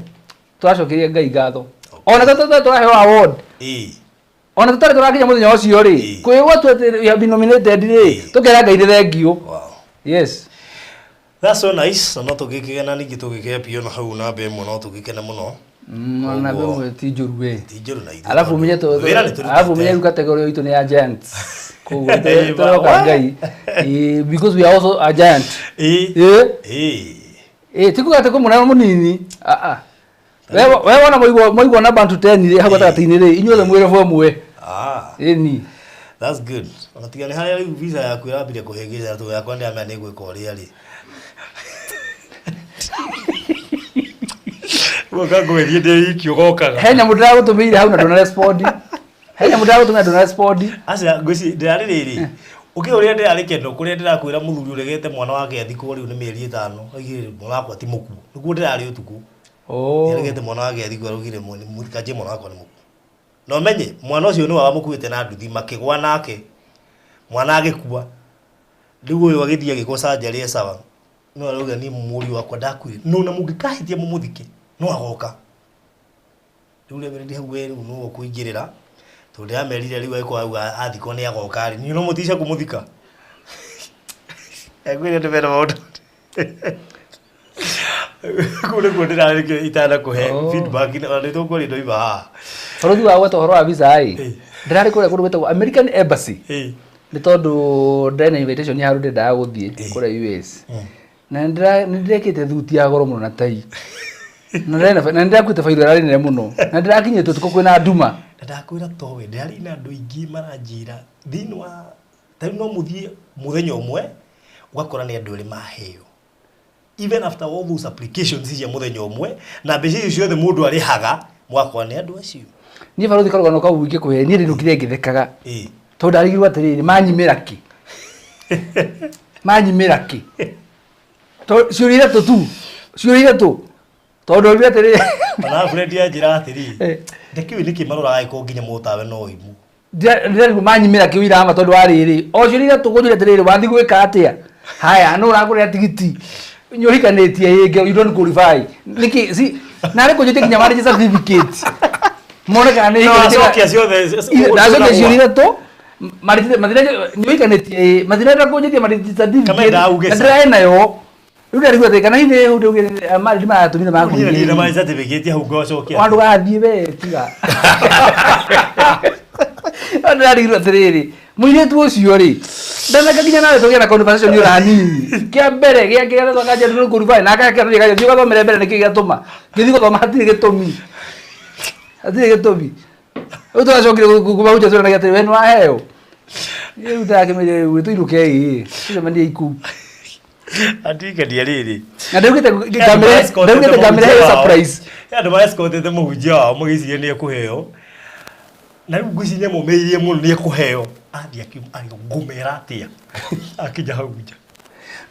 tũracokeria Ngai ngatho. Ona tũtarĩ tũraheo award. Ona tũtarĩ tũrakinya mũthenya ũcio rĩ, kwĩgwo tu atĩ we have been nominated rĩ, tũkera Ngai nĩ thengio. Yes. That's so nice. Na no tũgĩkĩgena ningĩ tũgĩkĩa biũ na hau namba ĩmwe no tũgĩkene mũno. Namba ĩmwe ti njũru we. Ti njũru na ithuĩ. Alafu umenye Wĩra nĩ tũrutĩte. Alafu umenye rĩu category itũ nĩ ya giants. Koguo tũrehoka Ngai. Ĩĩ, because we are also a giant. Ĩĩ. Ĩĩ. Ĩĩ, ti kuga atĩ kwĩ mũnene mũnini. Ah ah. We wona mũigua na bantu 10 rĩ hau gatagatĩ-inĩ rĩ, inyuothe mwĩ level ĩmwe. Ĩni. That's good. Ona tiga nĩ harĩa rĩu visa yaku ĩrambire kũhĩngĩca, tondũ yakwa ndĩramenya nĩ gwĩka ũrĩa rĩ. Ũgoka ngũgerie ndĩ wiki ũgokaga. He nyamũ ndĩragũtũmĩire hau na ndũna respond. He nyamũ ndĩragũtũmĩra ndũna respond. Aca ngwĩci ndĩrarĩ rĩrĩ. Ũkĩ ũrĩa ndĩrarĩ kendo kũrĩa ndĩrakwĩra mũthuri ũregete mwana wake athikwo rĩu nĩ mĩeri 5. Aigire mwana wakwa ti mũkuũ. Nĩguo ndĩrarĩ ũtukũ. Oh. Nĩaregete mwana wake athikwo araugire mũtikanjie mwana wakwa nĩ mũkuũ. Na ũmenye mwana ũcio nĩ wao mũkuĩte na nduthi makĩgwa nake. Mwana agĩkua. Rĩu ũyũ agĩthiĩ agĩkwo surgery e sawa. No arauga niĩ mũriũ wakwa ndakuire. No na mũngĩkahĩtia mũmũthike no agoka. Rĩu reverend hau we rĩu nĩwe ũkũingĩrĩra. Tondũ ndĩramerire rĩu angĩkorwo auga athikwo nĩ agoka rĩ, niĩ no mũtice kũmũthika. Ngwĩre ndĩmere maũndũ. Kũu nĩkuo ndĩrarĩ itanakũhe Oh. feedback na nĩ tũkwaria ndoima haha. Bũrũri wa gweta ũhoro wa visa ĩ. Eh. Ndĩrarĩ kũrĩa kũndũ gwĩtagwo American Embassy. Ĩĩ. Nĩ tondũ ndarĩ na invitation ya handũ ndendaga gũthiĩ kũrĩa US. Na nĩ ndĩrekĩte thuti ya goro mũno na tai. Na ndĩrakuĩte bairo ĩrarĩ nene mũno. Na ndĩrakinyĩte ũtukũ kwĩna nduma. Na ndakwĩra towe ndĩrarĩ na andũ aingĩ maranjĩra thĩinĩ wa ta rĩu no mũthiĩ mũthenya ũmwe ũgakora nĩ andũ erĩ maheo. Even after all those applications cia mũthenya ũmwe na mbeca icio ciothe mũndũ arĩhaga mũgakora nĩ andũ acio. Niĩ barũthi karũgano kau ingĩkũhe niĩ ndĩnũkire ngĩthekaga. Ĩĩ. Tondũ ndarigirwo atĩrĩrĩ manyimĩra kĩ? Manyimĩra kĩ? Tondũ ciũria ithatũ tu. Ciũria ithatũ. Tondũ ndorire atĩrĩrĩ. Ona Fred anjĩra atĩrĩ, Eh. ndakĩũĩ nĩkĩ maroraga angĩkorwo nginya mũtawe no imu. Ndĩrarigwo manyimĩra kĩ ũira ma tondũ wa rĩrĩ. O ciũria ithatũ ngũnjũria atĩrĩrĩ wathiĩ gwĩka atĩa? Haya nũ ũragũrĩra tigiti? Nĩ ũhikanĩtie ĩngĩ you don't qualify. Nĩkĩ si narĩ kũnjũria nginya marriage certificate. Mone kana nĩ No hikanĩtie. acokia ciothe. Ndacokia ciũria ithatũ mathina mathina kũnjĩtie marriage certificate. Kama ndauge Na ndĩraĩ nayo. Rĩu ndarigwo atĩ kana hihi hau ndauge marriage maratũmire Niĩ ndirĩ na makũnjĩtie. marriage certificate hau ngacokia. Wandu gathiĩ we tiga. Ndĩrarigirwo atĩrĩrĩ mũirĩtu ũcio rĩ ndanaka nginya nawe tũgĩe na conversation ĩyo hanini kĩa mbere gĩa kĩrĩa twakanjia ndũ kũruba na aka kĩa thiĩ ũgathomere mbere nĩkĩ gĩatũma ngĩthiĩ gũthoma hatirĩ gĩtũmi hatirĩ gĩtũmi rĩu tũracokire kũmahunjia tũranagia atĩrĩ we nĩ waheo rĩu ndĩrakĩmeire rĩu tũinũke ĩ tũcemanie ikuu Andirikania rĩrĩ. Na ndaugĩte ngamĩre ndaugĩte ngamĩre heo surprise. Andũ maescortete mũhunjia wao magĩciria nĩ ekũheo. Na rĩu ngwĩciria nĩamomĩrĩirie mũno nĩ ekũheo. Athiĩ akiuga ngũmera atĩa. Akinya hau nja.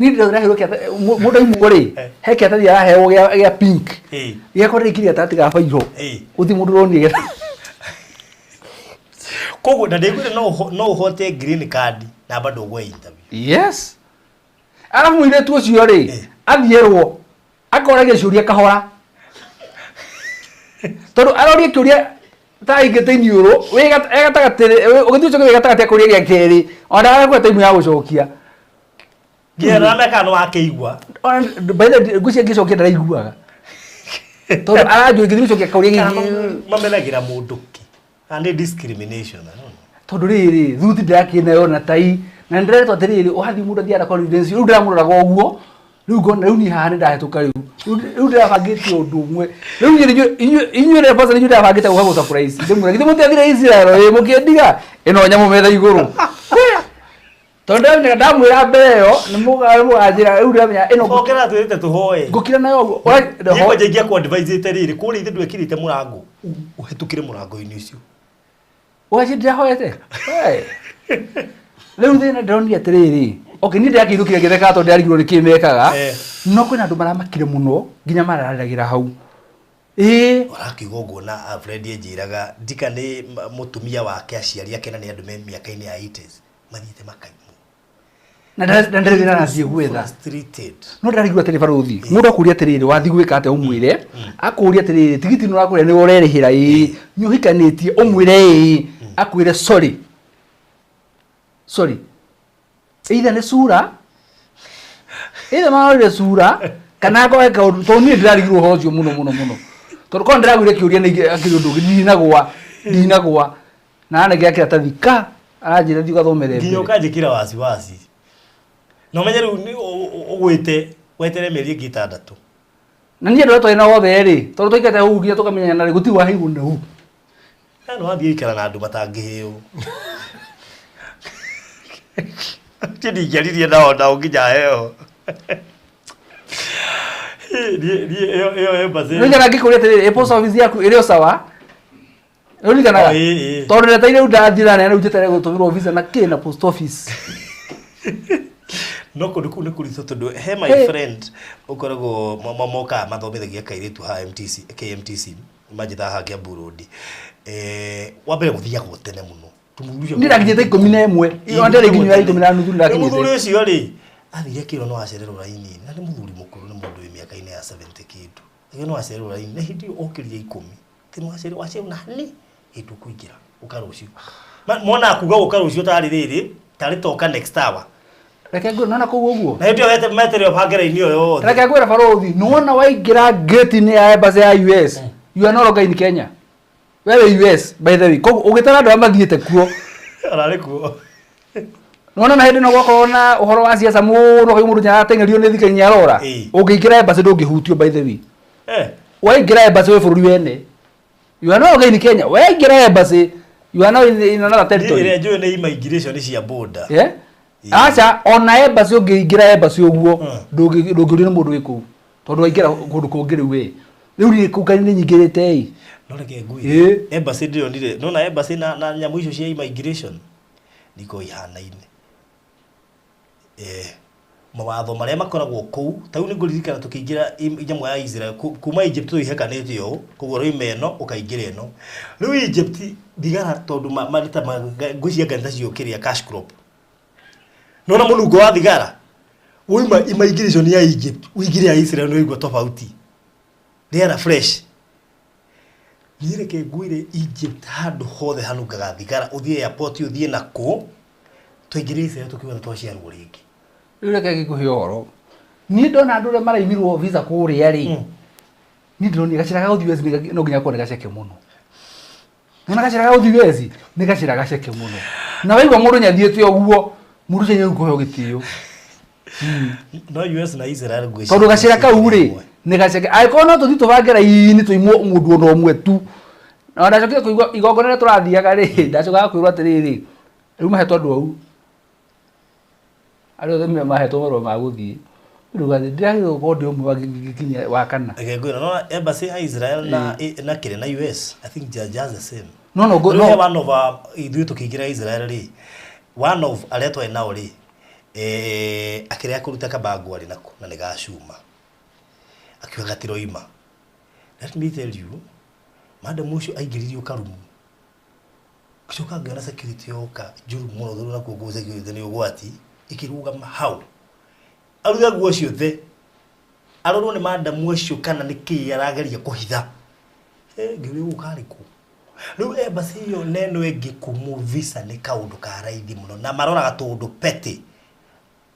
Niĩ ndĩraheirwo kĩratathi mũndũ aimwo rĩ Eh. he kĩratathi araheo gĩa pink. Ĩĩ. Gĩakwa ndĩrĩkirie gatagatĩ ga bairo. Ĩĩ. Gũtirĩ mũndũ ũronire gĩta. Koguo na ndaiguire no ũhote green card na bado ũgwe interview. Yes. Arabu mũirĩtu ũcio rĩ Eh. athiĩrwo akoragia ciũria kahora. Tondũ aroria kĩũria ta aingĩte iniũrũ wĩ e gatagatĩ ũgĩthiĩ ũcoke wĩ gatagatĩ akũria gĩa kerĩ ona ndagakũhe time ya gũcokia. Nginya ndamenya kana nĩwakĩigua. Ona by the way ngwĩciria ngĩcokia ndaraiguaga. Tondũ aranjũria ngĩthiĩ gũcokia kaũria Kana gĩkĩ. mamenagĩra mũndũ kĩ. Kana nĩ discrimination. I don't know. Tondũ rĩrĩ thuti ndĩrakĩ nayo na tai na nĩndĩretwo atĩrĩrĩ ũhathiĩ mũndũ athiaga na confidence rĩu ndĩramũroraga ũguo rĩu ngona rĩu niĩ haha nĩndahĩtũka rĩu rĩu ndĩrabangĩte ũndũ ũmwe rĩu inyuĩ rĩ kwanza inyuĩ ndĩrabangĩte gũka gũ surprise ndĩmwĩra githĩ mũtiathire Israel ĩ mũkĩndiga ĩno nyamũ metha igũrũ tondũ ndĩramenya ndamwĩra mbere ĩyo nĩmũganjĩra rĩu ndĩramenya ĩno Okera twĩrĩte tũhoe. ngũkira nayo ũguo Niĩ kwanja ingĩakũ advise rĩrĩ kũrĩa ithe ndwekĩrĩte mũrango ũhetũkĩre mũrango-inĩ ũcio. Waci ndĩrahoete. Rĩu thĩna ndĩronire atĩrĩrĩ okay niĩ ndĩrakĩinũkire ngĩthekaga tondũ ndĩrarigirwo nĩkĩ mekaga Eh. no kwĩna andũ maramakire mũno nginya mararĩragĩra hau ĩĩ Ũrakiuga ũguo na Fred anjĩraga ndika nĩ mũtumia wake aciari ake na nĩ andũ me mĩaka-inĩ ya 80s mathiĩte makaimwo. Na ndarĩ wĩra arathiĩ gwetha. Frustrated. No ndĩrarigirwo atĩrĩ barũthi mũndũ akũria atĩrĩrĩ wathiĩ gwĩka atĩa ũmwĩre akũria atĩrĩrĩ tigiti nĩ ũrakũrĩa nĩ ũrerĩhĩra ĩĩ nĩ ũhikanĩtie ũmwĩre ĩĩ akwĩre sorry sorry either nĩ sura either marorire sura kana akorwo he kaũndũ tondũ niĩ ndĩrarigirwo ũhoro ũcio mũno mũno mũno tondũ korwo ndĩragũire kĩũria nĩ akĩrĩ ũndũ ũngĩ ndinagwa na anengera kĩratathi ka aranjĩra thiĩ ũgathomere Nginya mbere. ũkanjĩkĩra wasiwasi. Na ũmenye rĩu nĩ ũgwĩte wetere mĩeri ĩngĩ 6. Na niĩ andũ arĩa twarĩ nao othe rĩ tondũ twaikaraga hau nginya tũkamenyana rĩ gũtirĩ waheirwo nau. Na nĩ wathiĩ gũikara na andũ matangĩheo. Niĩ ndingĩaririe nao nao nginya heo. Niĩ ĩyo embassy. Nĩririkana ngĩkũria atĩrĩrĩ, ĩ post office yaku ĩrĩ o sawa? Nĩũririkanaga? Oh, ĩ, ĩ. Tondũ ndeteire rĩu ndathira na rĩu njeterere gũtũmĩrwo visa na kĩ na post office. No kũndũ kũu nĩ kũritũ tondũ he my Hey. friend ũkoragwo mokaga mathomithagia kairĩtu ha MTC KMTC manjĩtaga haha Kiambu Road. Wa mbere gũthiagwo tene mũno. Tũmũthuri ũcio Niĩ ndakinyĩte 11. Ĩyo ndĩrĩ nginya 10:30 Rĩu ndakinyĩte. mũthuri ũcio rĩ athire akĩrwo no acererwo raini na nĩ mũthuri mũkũrũ nĩ mũndũ wĩ mĩaka-inĩ ya 70 kĩndũ. Akĩrwo no acererwo raini na hĩndĩ ĩyo okĩrire 10. Atĩ no acererwo acererwo na nĩ hĩndĩ ũkũingĩra ũka rũciũ. Mona kuga ũka rũciũ tarĩ rĩrĩ tarĩ toka next hour. Reke ngwĩre nona kũu ũguo. Na hĩndĩ ĩyo metere ũbange raini ĩyo yothe. Reke ngwĩre barũthi, nĩwona waingĩra gate-inĩ ya embassy ya US, you are no longer in Kenya. Wewe US by the way, koguo ũgĩtara andũ arĩa mathiĩte kuo. Ararĩ kuo. Nĩwona na hĩndĩ ĩno gwakorwo na ũhoro wa siasa mũno kaĩ mũndũ nĩarateng'erio nĩ thigari nĩarora. Ĩĩ. Ũngĩingĩra embassy ndũngĩhutio by the way. Waingĩra embassy wĩ bũrũri wene. You are no longer in Kenya. Waingĩra embassy, you are now in another territory. Ĩrĩa njũĩ nĩ immigration cia border. Yeah? Aca ona embassy ũngĩingĩra embassy ũguo ndũngĩũrio nĩ mũndũ wĩ kũu tondũ waingĩra kũndũ kũngĩ rĩu we rĩu niĩ kũu kaĩ nĩ nyingĩrĩte ĩ. No reke Ĩĩ. ngwĩre. Embassy ndĩronire. Nona embassy na nyamũ icio cia immigration nĩikoragwo ihanaine. Mawatho marĩa makoragwo kũu ta rĩu nĩngũririkana tũkĩingĩra nyamũ ya Israel kuma Egypt tũihekanĩte ũũ koguo roima ĩno ũkaingĩra ĩno. Rĩu Egypt thigara tondũ marĩ ta ngwĩciria ngai tacio kĩrĩa cash crop. Nona mũnungo wa thigara woima immigration ya Egypt ũingĩre ya Israel nĩ ũigua tofauti. Rĩera fresh. Niĩ reke ngwĩre Egypt handũ hothe hanungaga thigara ũthiĩ airport ũthiĩ na kũ twaingĩrire Israel tũkiuga nĩ twaciarwo rĩngĩ. Rĩu reke ngĩkũhe ũhoro. Niĩ ndona andũ ũrĩa maraimirwo visa kũrĩa rĩ, niĩ ndĩronire gacĩra ga gũthiĩ US no nginya gakorwo nĩ gaceke mũno. Nĩwona gacĩra ga gũthiĩ US nĩ gacĩra gaceke mũno. Na waigua mũndũ nĩathiĩte ũguo, mũndũ ũcio nĩegũkũheo gĩtĩo. No US na Israel ngwĩciria Tondũ gacĩra kau rĩ, ĩmwe. nĩ gaceke. Angĩkorwo no tũthiĩ tũbange raini tũimwo mũndũ ona ũmwe tu. Na ndacokire kũigua igongona rĩrĩa tũrathiaga rĩ, ndacokaga kwĩrwo atĩrĩrĩ, rĩu mahetwo andũ au. Arĩa othe mahetwo marũa ma gũthiĩ. Rĩu ndĩragĩrĩirwo gũkorwo ndĩ ũmwe wa gĩkinya wa kana. Reke ngwĩre, no embassy ya Israel na kĩrĩa na US, I think they are just the same. No, no, Rĩu he no. one of our, ithuĩ tũkĩingĩra Israel rĩ, one of arĩa twarĩ nao rĩ, akĩrega kũruta kabango arĩ nako na nĩ ga cuma. Akiuga gatiroima. Let me tell you, madam ũcio aingĩririo karumu. Ngĩcoka ngĩona security yoka njũru mũno tondũ nakuo kũu security nĩ ũgwati, ĩkĩrũgama hau. Aruta nguo ciothe. Arorwo nĩ madam ũcio kana nĩ kĩĩ arageria kũhitha. Ngĩũria gũkũ karĩ kũ? Rĩu embassy ĩyo na ĩno ĩngĩ kumũ visa nĩ kaũndũ ka raithi mũno na maroraga tũũndũ petty.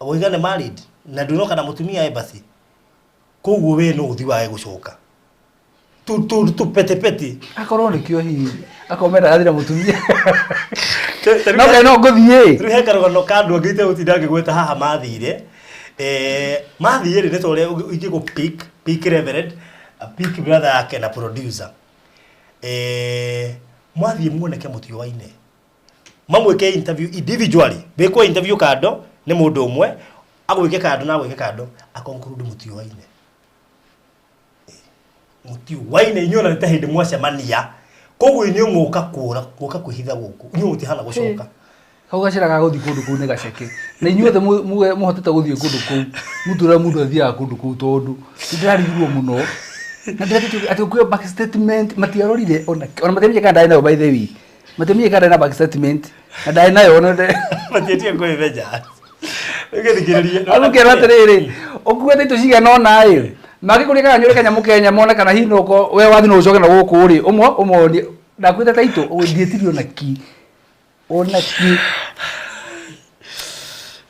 Woiga nĩ married na ndũnoka na mũtumia embassy. Koguo we no ũthiĩ wage gũcoka. Tu pete pete. Akorwo nĩkĩo hihi. Akorwo mendaga thiĩ na mũtumia. No kaĩ no ngũthiĩ. Rĩu he karũgano ka andũ angĩ itegũtinda ngĩgweta haha mathire. Mathire rĩ nĩ ta ũrĩa ingĩgũ pick reverend, pick brother yake na producer. Mwathiĩ muoneke mũtioaine. Mamwĩke interview individually. Wĩkwo interview kando nĩ mũndũ ũmwe, agwĩke kando na agwĩke kando, a conclude mũtioaine. Mũtioaine inyuĩ ona nĩ ta hĩndĩ mwacemania. Koguo inyuĩ mũka kũra, mũka kwĩhitha gũkũ. Inyuĩ mũtihana gũcoka. Kau gacĩra ga gũthiĩ kũndũ kũu nĩ gaceke. Na inyuĩ othe mũhotete gũthiĩ kũndũ kũu. Mũtũra mũndũ athiaga kũndũ kũu tondũ nĩndĩrarigirwo mũno. Na ndĩratĩtio atĩ ũkuoya bank statement matiarorire ona ona matiamenyire kana ndarĩ nayo by the way. Matiamenyire kana ndarĩ na bank statement na ndarĩ nayo ona Matiĩtie kwĩmenya. Ũgĩthikĩrĩria. Agũkĩra atĩrĩrĩ, ũkuĩte indo cigana ũna ĩ, mangĩkũria kana nyũre kanyamũ Kenya mone kana hihi no ũkorwo we wathiĩ no ũcoke na gũkũ rĩ, ũmwe ũmonie ndakuĩte taitũ ndiĩtirio ona ki. Ona ki.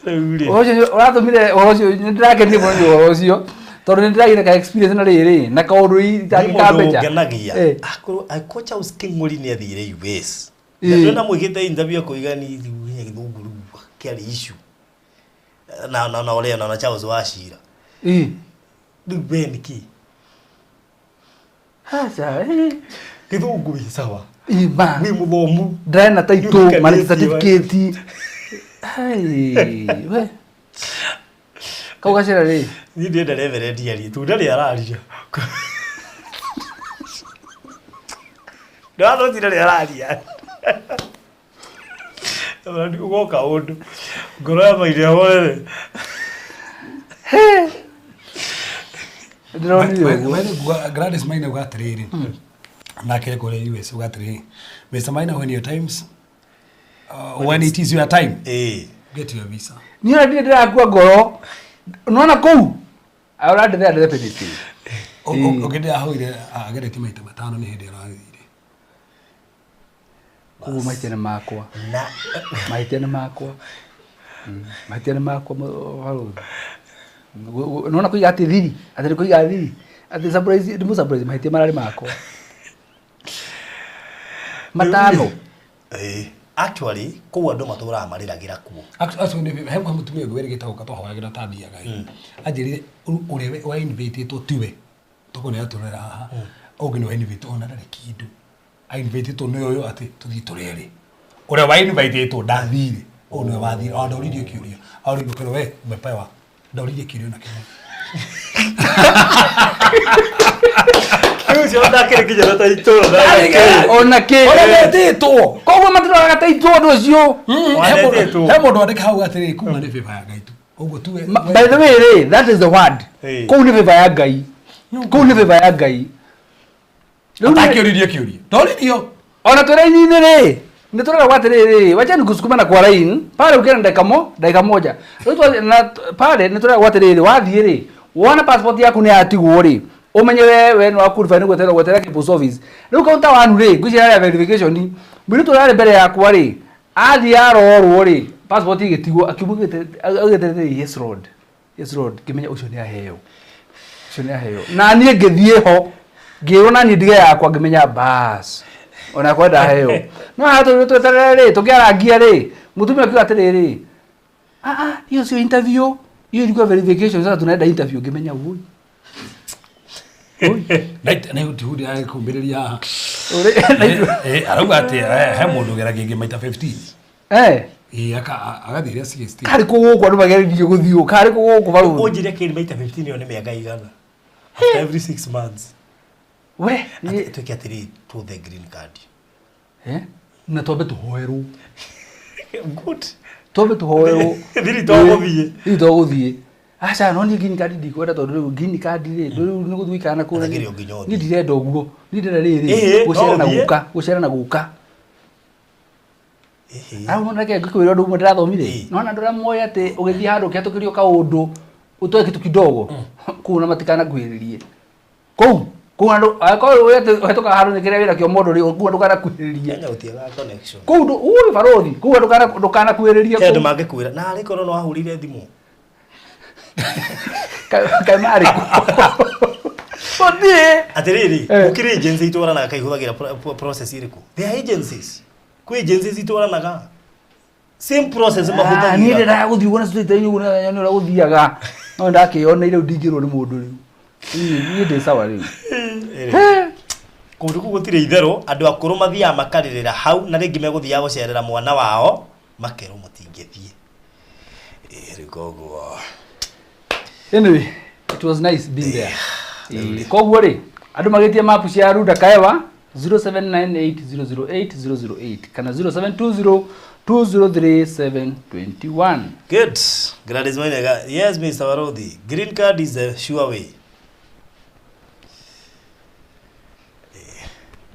Rĩu rĩ. Ũhoro ũcio ũratũmire ũhoro ũcio nĩndĩrakenire mũno nĩ ũhoro ũcio tondũ nĩndĩragĩire ka experience na rĩrĩ na kaũndũ Nĩ mũndũ itangĩkamenya. ũngenagia. Akorwo angĩkorwo Charles King'ori nĩ athire US. Ĩĩ. Na ndĩrona mwĩkĩte interview akauga ni nginya gĩthũngũ rĩu kĩarĩ issue. Na ũrĩa na Charles Wachira. Rĩu we nĩkĩ? Aca, Gĩthũngũ wĩ sawa. Ima. Wĩ mũthomu. Ndĩrarĩ na title, Nĩũhikanĩtie marĩ we. certificate. Ai, we. Kau gacĩra rĩ. Niĩ ndĩrenda reverend arie itunda rĩ araria. Ndĩrathotire rĩ araria. Reverend ugoka ũndũ. Ngoro ya maire horere. Ndĩronire ũguo. Wewe Gladys Maina uga atiriri nake kũrĩa US uga atiriri Mr Maina, when your times when it is your time, get your visa. Niĩ ona ndirĩ ndĩrakua ngoro. Nĩwona kũu? Ũrandethera definitely. Ũngĩ ndĩrahoire ageretie maita matano nĩ hĩndĩ arathire. Koguo mahĩtia nĩ makwa. Na Mahĩtia nĩ makwa. Mahĩtia nĩ makwa barũthi. Nĩwona kũiga atĩ thiri, atĩ nĩ kũiga thiri, atĩ surprise, ndĩmũ surprise mahĩtia mararĩ makwa. Matano. Actually kũu andũ matũraga marĩragĩra kuo. Acio nĩ he mũtumia ũngĩ werĩgĩte gũka twahoyagĩra tathiaga ĩ. Anjĩrire ũrĩa wa invitĩtwo tiwe tũkũ nĩ atũrera haha ũngĩ nĩ wa invitĩtwo ona ndarĩ kĩndũ ainvitĩtwo nĩ ũyũ atĩ tũthiĩ tũrĩe rĩ ũrĩa wa invitĩtwo ndathire ũyũ nĩwe wathire ona ndoririe kĩũria auririe kĩũria we umepewa ndoririe kĩũria na kĩmwe. Rĩu ũcio ndakĩrĩ nginya na ta itũra na Ona kĩ. Ũrĩa wetĩtwo. Koguo matiroraga ta itũ ũndũ ũcio. Wanetĩtwo. He mũndũ andĩka hau atĩrĩ kuma nĩ favor ya Ngai tu ũguo tuwe. By the way rĩ, that is the word. Kũu nĩ favor ya Ngai. Kũu nĩ favor ya Ngai. Rĩu Atakĩũririe kĩũria ndoririo. Ona twĩ raini-inĩ rĩ, nĩ tũreragwo atĩrĩrĩ, wacha nikusukuma na kwa line pale ukienda dakika moja. Rĩu na pale nĩ tũreragwo atĩrĩrĩ, wathiĩ rĩ, wona passport yaku nĩ yatigwo rĩ, ũmenye we nĩ wa qualify nĩ gweterera gweterera kĩ post office. Rĩu counter one rĩ, ngwĩciria ya verification, mũirĩtu ũrĩa warĩ mbere yakwa rĩ, athiĩ arorwo rĩ, passport ĩgĩtigwo, akiuma agĩtereire yes Lord. Yes Lord, ngĩmenya ũcio nĩ aheo. Ũcio nĩ aheo. Na niĩ ngĩthiĩ ho, ngĩrwo na niĩ ndige yakwa ngĩmenya bas. Ona yakwa ndaheo. No haha tũrĩ tweterere rĩ, tũkĩarangia rĩ, mũtumia akiuga atĩrĩrĩ, ah ah, hiyo sio interview, hiyo ilikuwa verification, sasa tunaenda interview, ngĩmenya ui. Na ũtihudi agĩkumbĩrĩria haha. Arauga atĩ he mũndũ ũgeragia ingĩ maita 15. Agathire 16. Karĩ kũ gũkũ andũ mageririe gũthiĩ, karĩ kũ gũkũ barũthi. Ũnjĩre kĩrĩ maita 15 ĩyo nĩ mĩaka igana. After every 6 months. We, twĩke atĩrĩ to the green card. Na twambe tũhoerwo. Good. Twambe tũhoerwo. Thiri to gũthiĩ. Thiri to gũthiĩ. Aca no niĩ green card ndikwenda tondũ rĩu green card rĩ, rĩu nĩ gũthiĩ gũikara na kũrĩa. Niĩ ndirenda ũguo. Niĩ ndĩrenda rĩrĩ, gũcera na gũka, gũcera na gũka. Au no reke ngĩkwĩra ũndũ ũmwe ndĩrathomire. Nĩwona andũ arĩa moĩ atĩ ũgĩthiĩ handũ ũkĩhatũkĩrio kaũndũ ũtoe kitu kidogo kũu na matikanakuhĩrĩrie. Kũu kũu andũ angĩkorwo ũhetũkaga handũ nĩ kĩrĩa wĩra kĩo mũndũ rĩ, kũu ndũkanakuhĩrĩrie. Kenya gũtiagaga connection. Kũu ũĩ barũthi, kũu ndũkanakuhĩrĩrie. He andũ mangĩkwĩra na arĩ korwo nĩ wahũrire thimũ. Kaĩ marĩ kũ? Gũtirĩ. Atĩrĩrĩ, gũkĩrĩ agency itwaranaga kaĩ ihũthagĩra process ĩrĩkũ? There are agencies. Kwĩ agencies itwaranaga. Same process mahũthagĩra. Niĩ ndĩraga gũthiĩ ũguo na street-inĩ ũguo nĩ ũrĩa gũthiaga. No ndakĩyoneire rĩu ndingĩrwo nĩ mũndũ rĩu. Niĩ ndĩ sawa rĩu. Kũndũ kũu gũtirĩ itherũ, andũ akũrũ mathiaga makarĩrĩra hau na rĩngĩ megũthiaga gũcerera mwana wao makerwo mũtingĩthiĩ. Rĩu koguo. Anyway, it was nice being there. Koguo rĩ, andũ magĩtie mapu cia Ruda Kaewa 0798008008 kana 0720203721. Good. Gladys Mainega. Yes, Mr. Warothi. Green card is a sure way.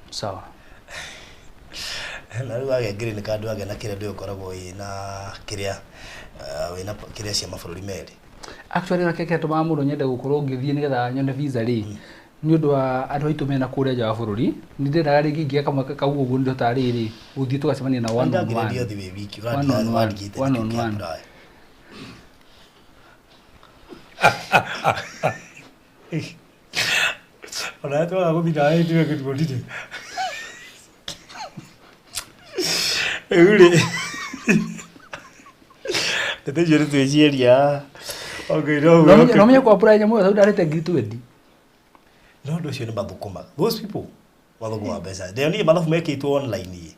Sawa. Na rĩu agĩa green card wagĩa na kĩrĩa ndũĩ ũkoragwo wĩna kĩrĩa wĩna kĩrĩa cia mabũrũri merĩ. Actually ona kĩrĩa kĩratũmaga mũndũ nyende gũkorwo ngĩthiĩ nĩgetha nyone visa rĩ, nĩ ũndũ wa andũ aitũ mena kũrĩa nja wa bũrũri, nĩ ndendaga rĩngĩ ingĩgĩa kamweke kau ũguo nĩ ndotaga rĩrĩ gũthiĩ tũgacemania na one on one. Ndangĩrendia ũthiĩ wĩ wiki, One on one. ũrandigĩte One on nĩkĩo one. kĩa Ona twaga gũthiĩ nawe ndiwe kĩndũ ndirĩ. Rĩu rĩ, ndeto icio nĩ twĩciria. Okay, no, okay. No menye kwa apply nyamũ ĩyo tondũ ndarĩte ngiri 20. No ũndũ ũcio nĩ mathũkũmaga. Those people mathũkũmaga mbeca. Ndĩronire mathabu mekĩtwo online.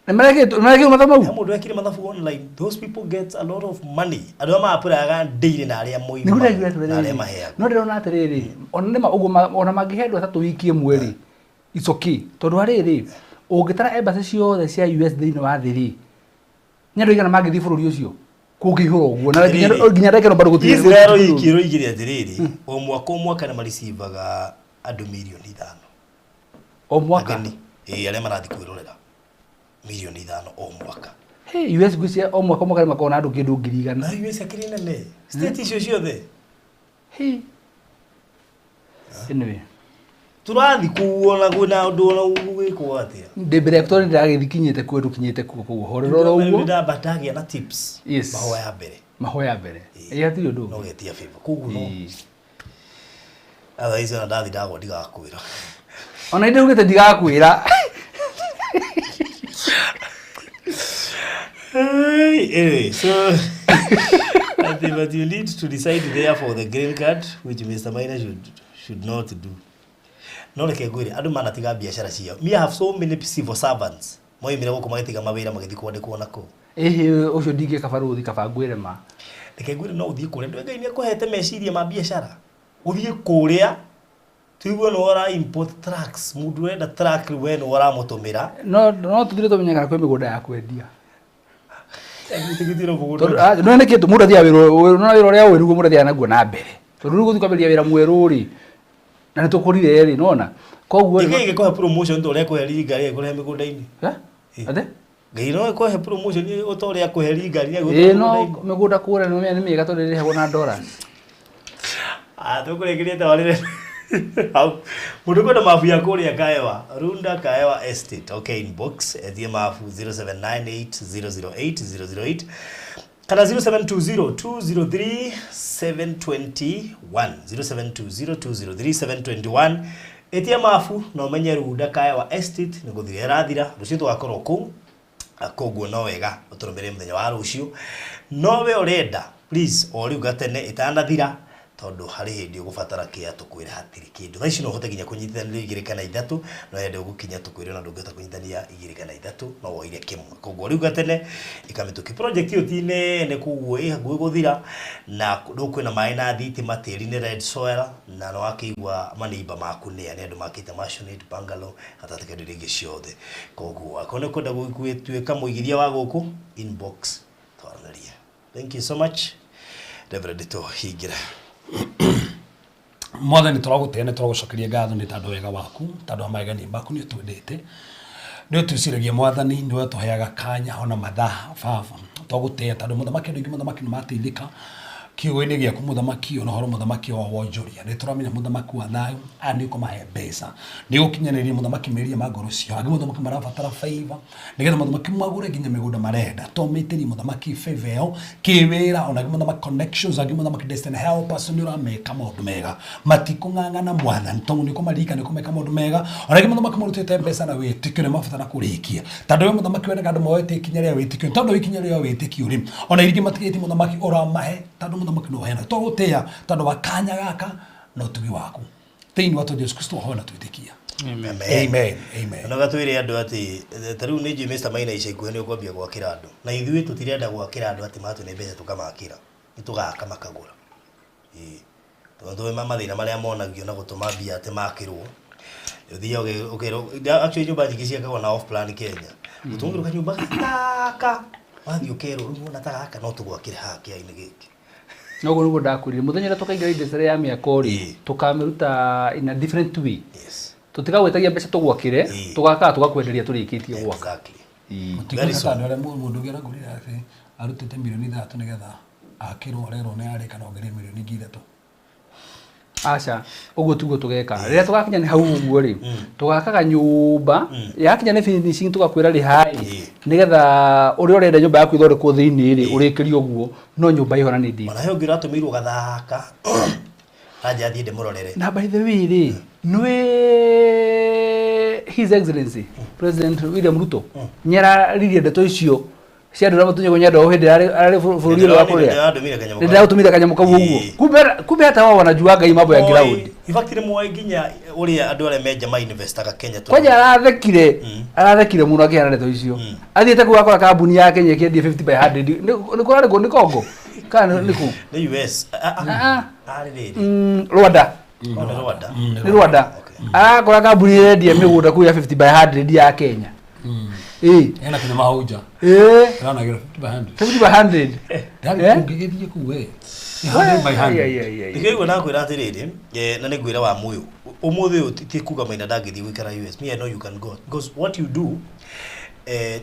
Nĩ marekĩrwo mathabu mau? He mũndũ wekire mathabu online, those people get a lot of money. Andũ arĩa maapuraga daily na arĩa moimaga Nĩguo ndĩraigua na arĩa atĩrĩrĩ, maheagwo. no ndĩrona atĩrĩrĩ, ona nĩma ũguo ona mangĩhe andũ atatũ wiki ĩmwe rĩ, it's okay. Tondũ harĩrĩ, ũngĩtara embassy ciothe cia US thĩinĩ wa thĩ rĩ, nĩ andũ aigana mangĩthiĩ bũrũri ũcio kũngĩihũra ũguo na nginya ndagĩka ĩno bado gũtirĩ. Israel iki ĩroigire atĩrĩrĩ, o mwaka o mwaka nĩ mareceivaga andũ mirioni 5. O mwaka. Ageni, ĩĩ, arĩa marathiĩ kwĩrorera mirioni 5 o mwaka. Hey, US ngwĩciria o mwaka o mwaka nĩ makoragwo na andũ kĩndũ 100,000. Na US akĩrĩ nene, state icio ciothe. Hey. Anyway, Tũrathiĩ kũu ona kwĩna ũndũ ona ũgwĩkwo atĩa. Ndĩ mbere yaku tondũ nĩndĩragĩthikinyĩte kuo ndũkinyĩte kuo koguo horera oro ũguo. Ndamba ndagĩa na tips. Yes. Mahoya mbere. Mahoya mbere. Ĩĩ hatirĩ ũndũ. No getia favor. Koguo no. Ĩĩ. Otherwise ona ndathi ndagwa ndigakwĩra. Ona inde ugĩte ndigakwĩra. Anyway, so I think but you need to decide there for the green card, which Mr. Maina should not do. No reke ngwĩre andũ manatiga biacara ciao. Me, I have so many civil servants moimire gũkũ magĩtiga mawĩra magĩthiĩ kwandĩkwo na kũu. Ĩhĩ ũcio ndingĩka barũthi kaba ngwĩre ma. Reke ngwĩre no ũthiĩ kũrĩa, ndũĩ Ngai nĩakũhete meciria ma biacara. Ũthiĩ kũrĩa tuigue nĩ ũra import trucks, mũndũ ũrenda truck rĩu we nĩ ũramũtũmĩra. No no tũthire tũmenye kana kwĩ mĩgũnda ya kwendia. Tondũ no nĩ kĩndũ mũndũ athiaga wĩra no wĩra ũrĩa ũĩ nĩguo mũndũ athiaga naguo na mbere. Tondũ rĩu gũthiĩ kwambĩrĩria wĩra mwerũ rĩ, na nĩ tũkũrire rĩ, nĩwona? Koguo rĩ- Ngai ĩgĩkũhe promotion ta ũrĩa ĩkũhe ringa rĩ, ĩkũrehe mĩgũnda-inĩ. Eh? Atĩ? Ngai no ĩkũhe promotion ta ũrĩa ĩkũhe ringa rĩ, Ĩĩ no mĩgũnda kũrĩa nĩ mĩega tondũ ĩrĩhagwo na dollars. Ah, tũkũrĩkĩria tabarĩra hau. Mũndũ ũkwenda mabu ya kũrĩa Kaewa, Runda Kaewa Estate. Okay, inbox etie mabu 0798008008 kana 0720203721, 0720203721. Etia mabu na ũmenye Runda Kaewa Estate nĩ gũthira ĩrathira. Rũciũ tũgakorwo kũu, koguo no wega ũtũrũmĩrĩre mũthenya wa rũciũ. No we ũrenda please o rĩu gatene ĩtanathira, tondũ harĩ hĩndĩ ũgũbatara kĩa tũkwĩre hatirĩ kĩndũ. Thaa ici no ũhote nginya kũnyitithania 2 kana 3, no hĩndĩ ũgũkinya tũkwĩre ona ndũngĩhota kũnyitithania 2 kana 3, no woire kĩmwe. Koguo rĩu gatene ĩkamĩtũki. Project ĩyo ti nene, koguo ĩ hakuhĩ gũthira, na rĩu kwĩna maĩ na thitima, tĩri nĩ red soil, na nĩ wakĩigua maneiba maku nĩ andũ makĩte maisonette bungalow gatagatĩ ka indo iria ingĩ ciothe. Koguo akorwo nĩ ũkwenda gũtuĩka mũigithia wa gũkũ, inbox twaranĩrie. Thank you so much. Reverend tũhingĩre. Mwathani tũragũtĩa nĩ tũragũcokeria ngatho nĩ tondũ wega waku, tondũ wa magegania maku nĩ ũtwendete, nĩ ũtwĩciragia Mwathani, nĩ ũtũheaga kanya ona mathaa baba. Twagũtĩa tondũ mũthamaki andũ aingĩ mũthamaki nĩ mateithĩka kiugo-inĩ gĩaku mũthamaki, ona ũhoro mũthamaki wa wonjoria. Nĩ tũramenya mũthamaki wa thayũ, aya nĩ ũkũmahe mbeca, nĩ ũgũkinyanĩria mũthamaki mĩria ma ngoro ciao. Angĩ mũthamaki marabatara favor nĩgetha mũthamaki magũre nginya mĩgũnda marenda. Tũmĩtĩrie mũthamaki favor ĩyo kĩwĩra, ona angĩ mũthamaki connections, angĩ mũthamaki destiny helpers, nĩ ũrameka maũndũ mega, matikũng'ang'ana Mwathani tondũ nĩ ũkũmaririkana, nĩ ũkũmeka maũndũ mega. Ona angĩ mũthamaki marutĩte mbeca na wĩtĩkio nĩ mabatara kũrĩkia, tondũ we mũthamaki wendaga andũ moete ikinya rĩa wĩtĩkio, tondũ ikinya rĩa wĩtĩkio rĩ, ona iringĩ matigĩtie mũthamaki ũramahe, tondũ mũthamaki no ũheana. Tũgũtĩa tondũ wa kanya gaka na ũtugi waku thĩinĩ wa Jesu Kristo hoya na twĩtĩkia. Amen. Amen. Amen. Na gatwĩre andũ atĩ ta rĩu nĩ njũĩ Mr. Maina ica ikuhĩ nĩ ũkwambia gwakĩra andũ, na ithuĩ tũtirenda gwakĩra andũ atĩ matũne mbeca tũkamakĩra, nĩ tũgaka makagũra. Ĩĩ, tondũ tũĩ mathĩna marĩa monagio na gũtũma mbia atĩ makĩrwo, ũthiaga ũkerwo actually nyũmba nyingĩ ciakagwo na off plan Kenya. Ũtũngĩrwo kanyũmba gathaka, wathiĩ ũkerwo rĩu wona ta gaka no tũgwakĩre haha kĩainĩ gĩkĩ. Noguo nĩguo ndakwĩrire mũthenya ũrĩa tũkaingĩra industry ya mĩako rĩ, tũkamĩruta in a different way. Yes. Tũtigagwĩtagia mbeca tũgwakĩre, tũgakaga tũgakwenderia tũrĩkĩtie gwaka. Exactly. Mũtigũka ta andũ arĩa mũndũ ũngĩ aragũrire atĩ arutĩte mirioni 3 nĩgetha akĩrwo arerwo nĩ arĩka na ongereire mirioni ingĩ 3. Aca, ũguo tiguo tũgeka. Rĩrĩa tũgakinya nĩ hau ũguo rĩ, tũgakaga nyũmba, yakinya nĩ finishing tũgakwĩra rĩ hai, nĩgetha ũrĩa ũrenda nyũmba yaku ĩthondekwo thĩinĩ rĩ, ũrĩkĩrie ũguo, no nyũmba ĩho na nĩ ndĩki. Ona he ũngĩ ũratũmĩirwo gathaka, anja athiĩ ndĩmũrorere. Na by the way rĩ, nĩwĩ His Excellency President William Ruto nĩararirie ndeto icio Cia andũ arĩa matunyagwo nĩ andũ ao hĩndĩ arĩ arĩ bũrũri ũrĩa wa kũrĩa. Ndĩrandũmire kanyamũ Nĩ ndĩragũtũmire kanyamũ kau ũguo. Ĩĩ. Kumbe kumbe hata wao wanajua Ngai mambo ya ground. In fact nĩ moĩ nginya ũrĩa andũ arĩa menja ma investaga Kenya tondũ- Kwanja arathekire arathekire mũno akĩheana ndeto icio. Athiĩte kũu akora kambuni ya Kenya ĩkĩendia 50 by 100. Nĩ nĩ kũrarĩ kũ nĩ Congo? Kana nĩ kũ? Nĩ US. Ah, ah. Ah, Arĩ rĩrĩ. Rwanda. Oh, nĩ Rwanda. Nĩ Rwanda. Arakora kambuni ĩrendia mĩgũnda kũu ya 50 by 100 ya Kenya. Ĩĩ. Hena kinya mahauja. Ĩĩ. Ĩranagira 50 by 100. 50 by 100. Ndari Eh? kũngĩgĩthiĩ kũu we. Nĩ 100 by 100. Ai, ai, ai, ai. Nĩkĩo nakwĩra atĩrĩrĩ, na nĩ ngwĩra wa mũyũ ũmũthĩ ũyũ ti kuga maina ndangĩthiĩ gũikara US. Me I know you can go because what you do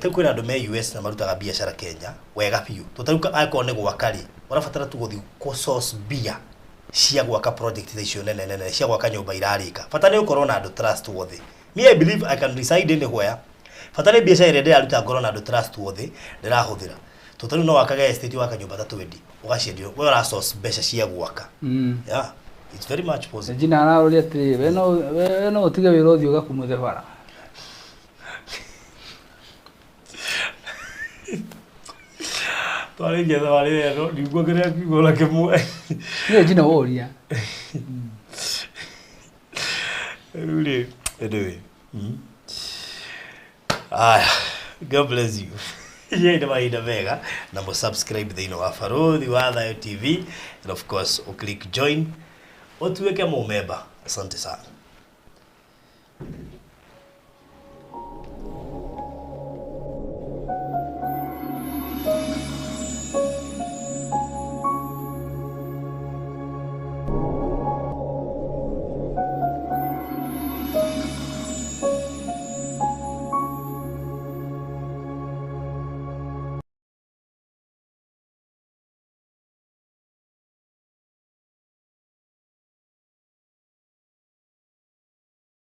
ta kwĩna andũ me US na marutaga biacara Kenya wega biũ tũtarĩu angĩkorwo nĩ gwaka rĩ ũrabatara tu gũthiĩ kũ source mbia cia gwaka project ta icio nene nene cia gwaka nyũmba irarĩka bata nĩ ũkorwo na andũ trustworthy. Me I believe I can reside anywhere bata nĩ biacara ĩrĩa ndĩraruta ngorwo na andũ trustworthy ndĩrahũthĩra tũtarĩu no wakage estate waka nyũmba ta 20 ũgaciendia we ũra source mbeca cia gwaka. Yeah, it's very much possible. Jina araũria atĩrĩ, we no ũtige wĩra ũthiĩ ũgakumuthe bara. Twarĩkia thabarĩ ĩno ndikuongerera kiugo na kĩmwe. Nĩwe Jina woria. Rĩu rĩ, anyway. Aya, God bless you. Yeye nĩ mahinda mega na mũ subscribe thĩinĩ wa Barũthi wa Thayo TV and of course ũ click join ũtuĩke mũmemba. Asante sana.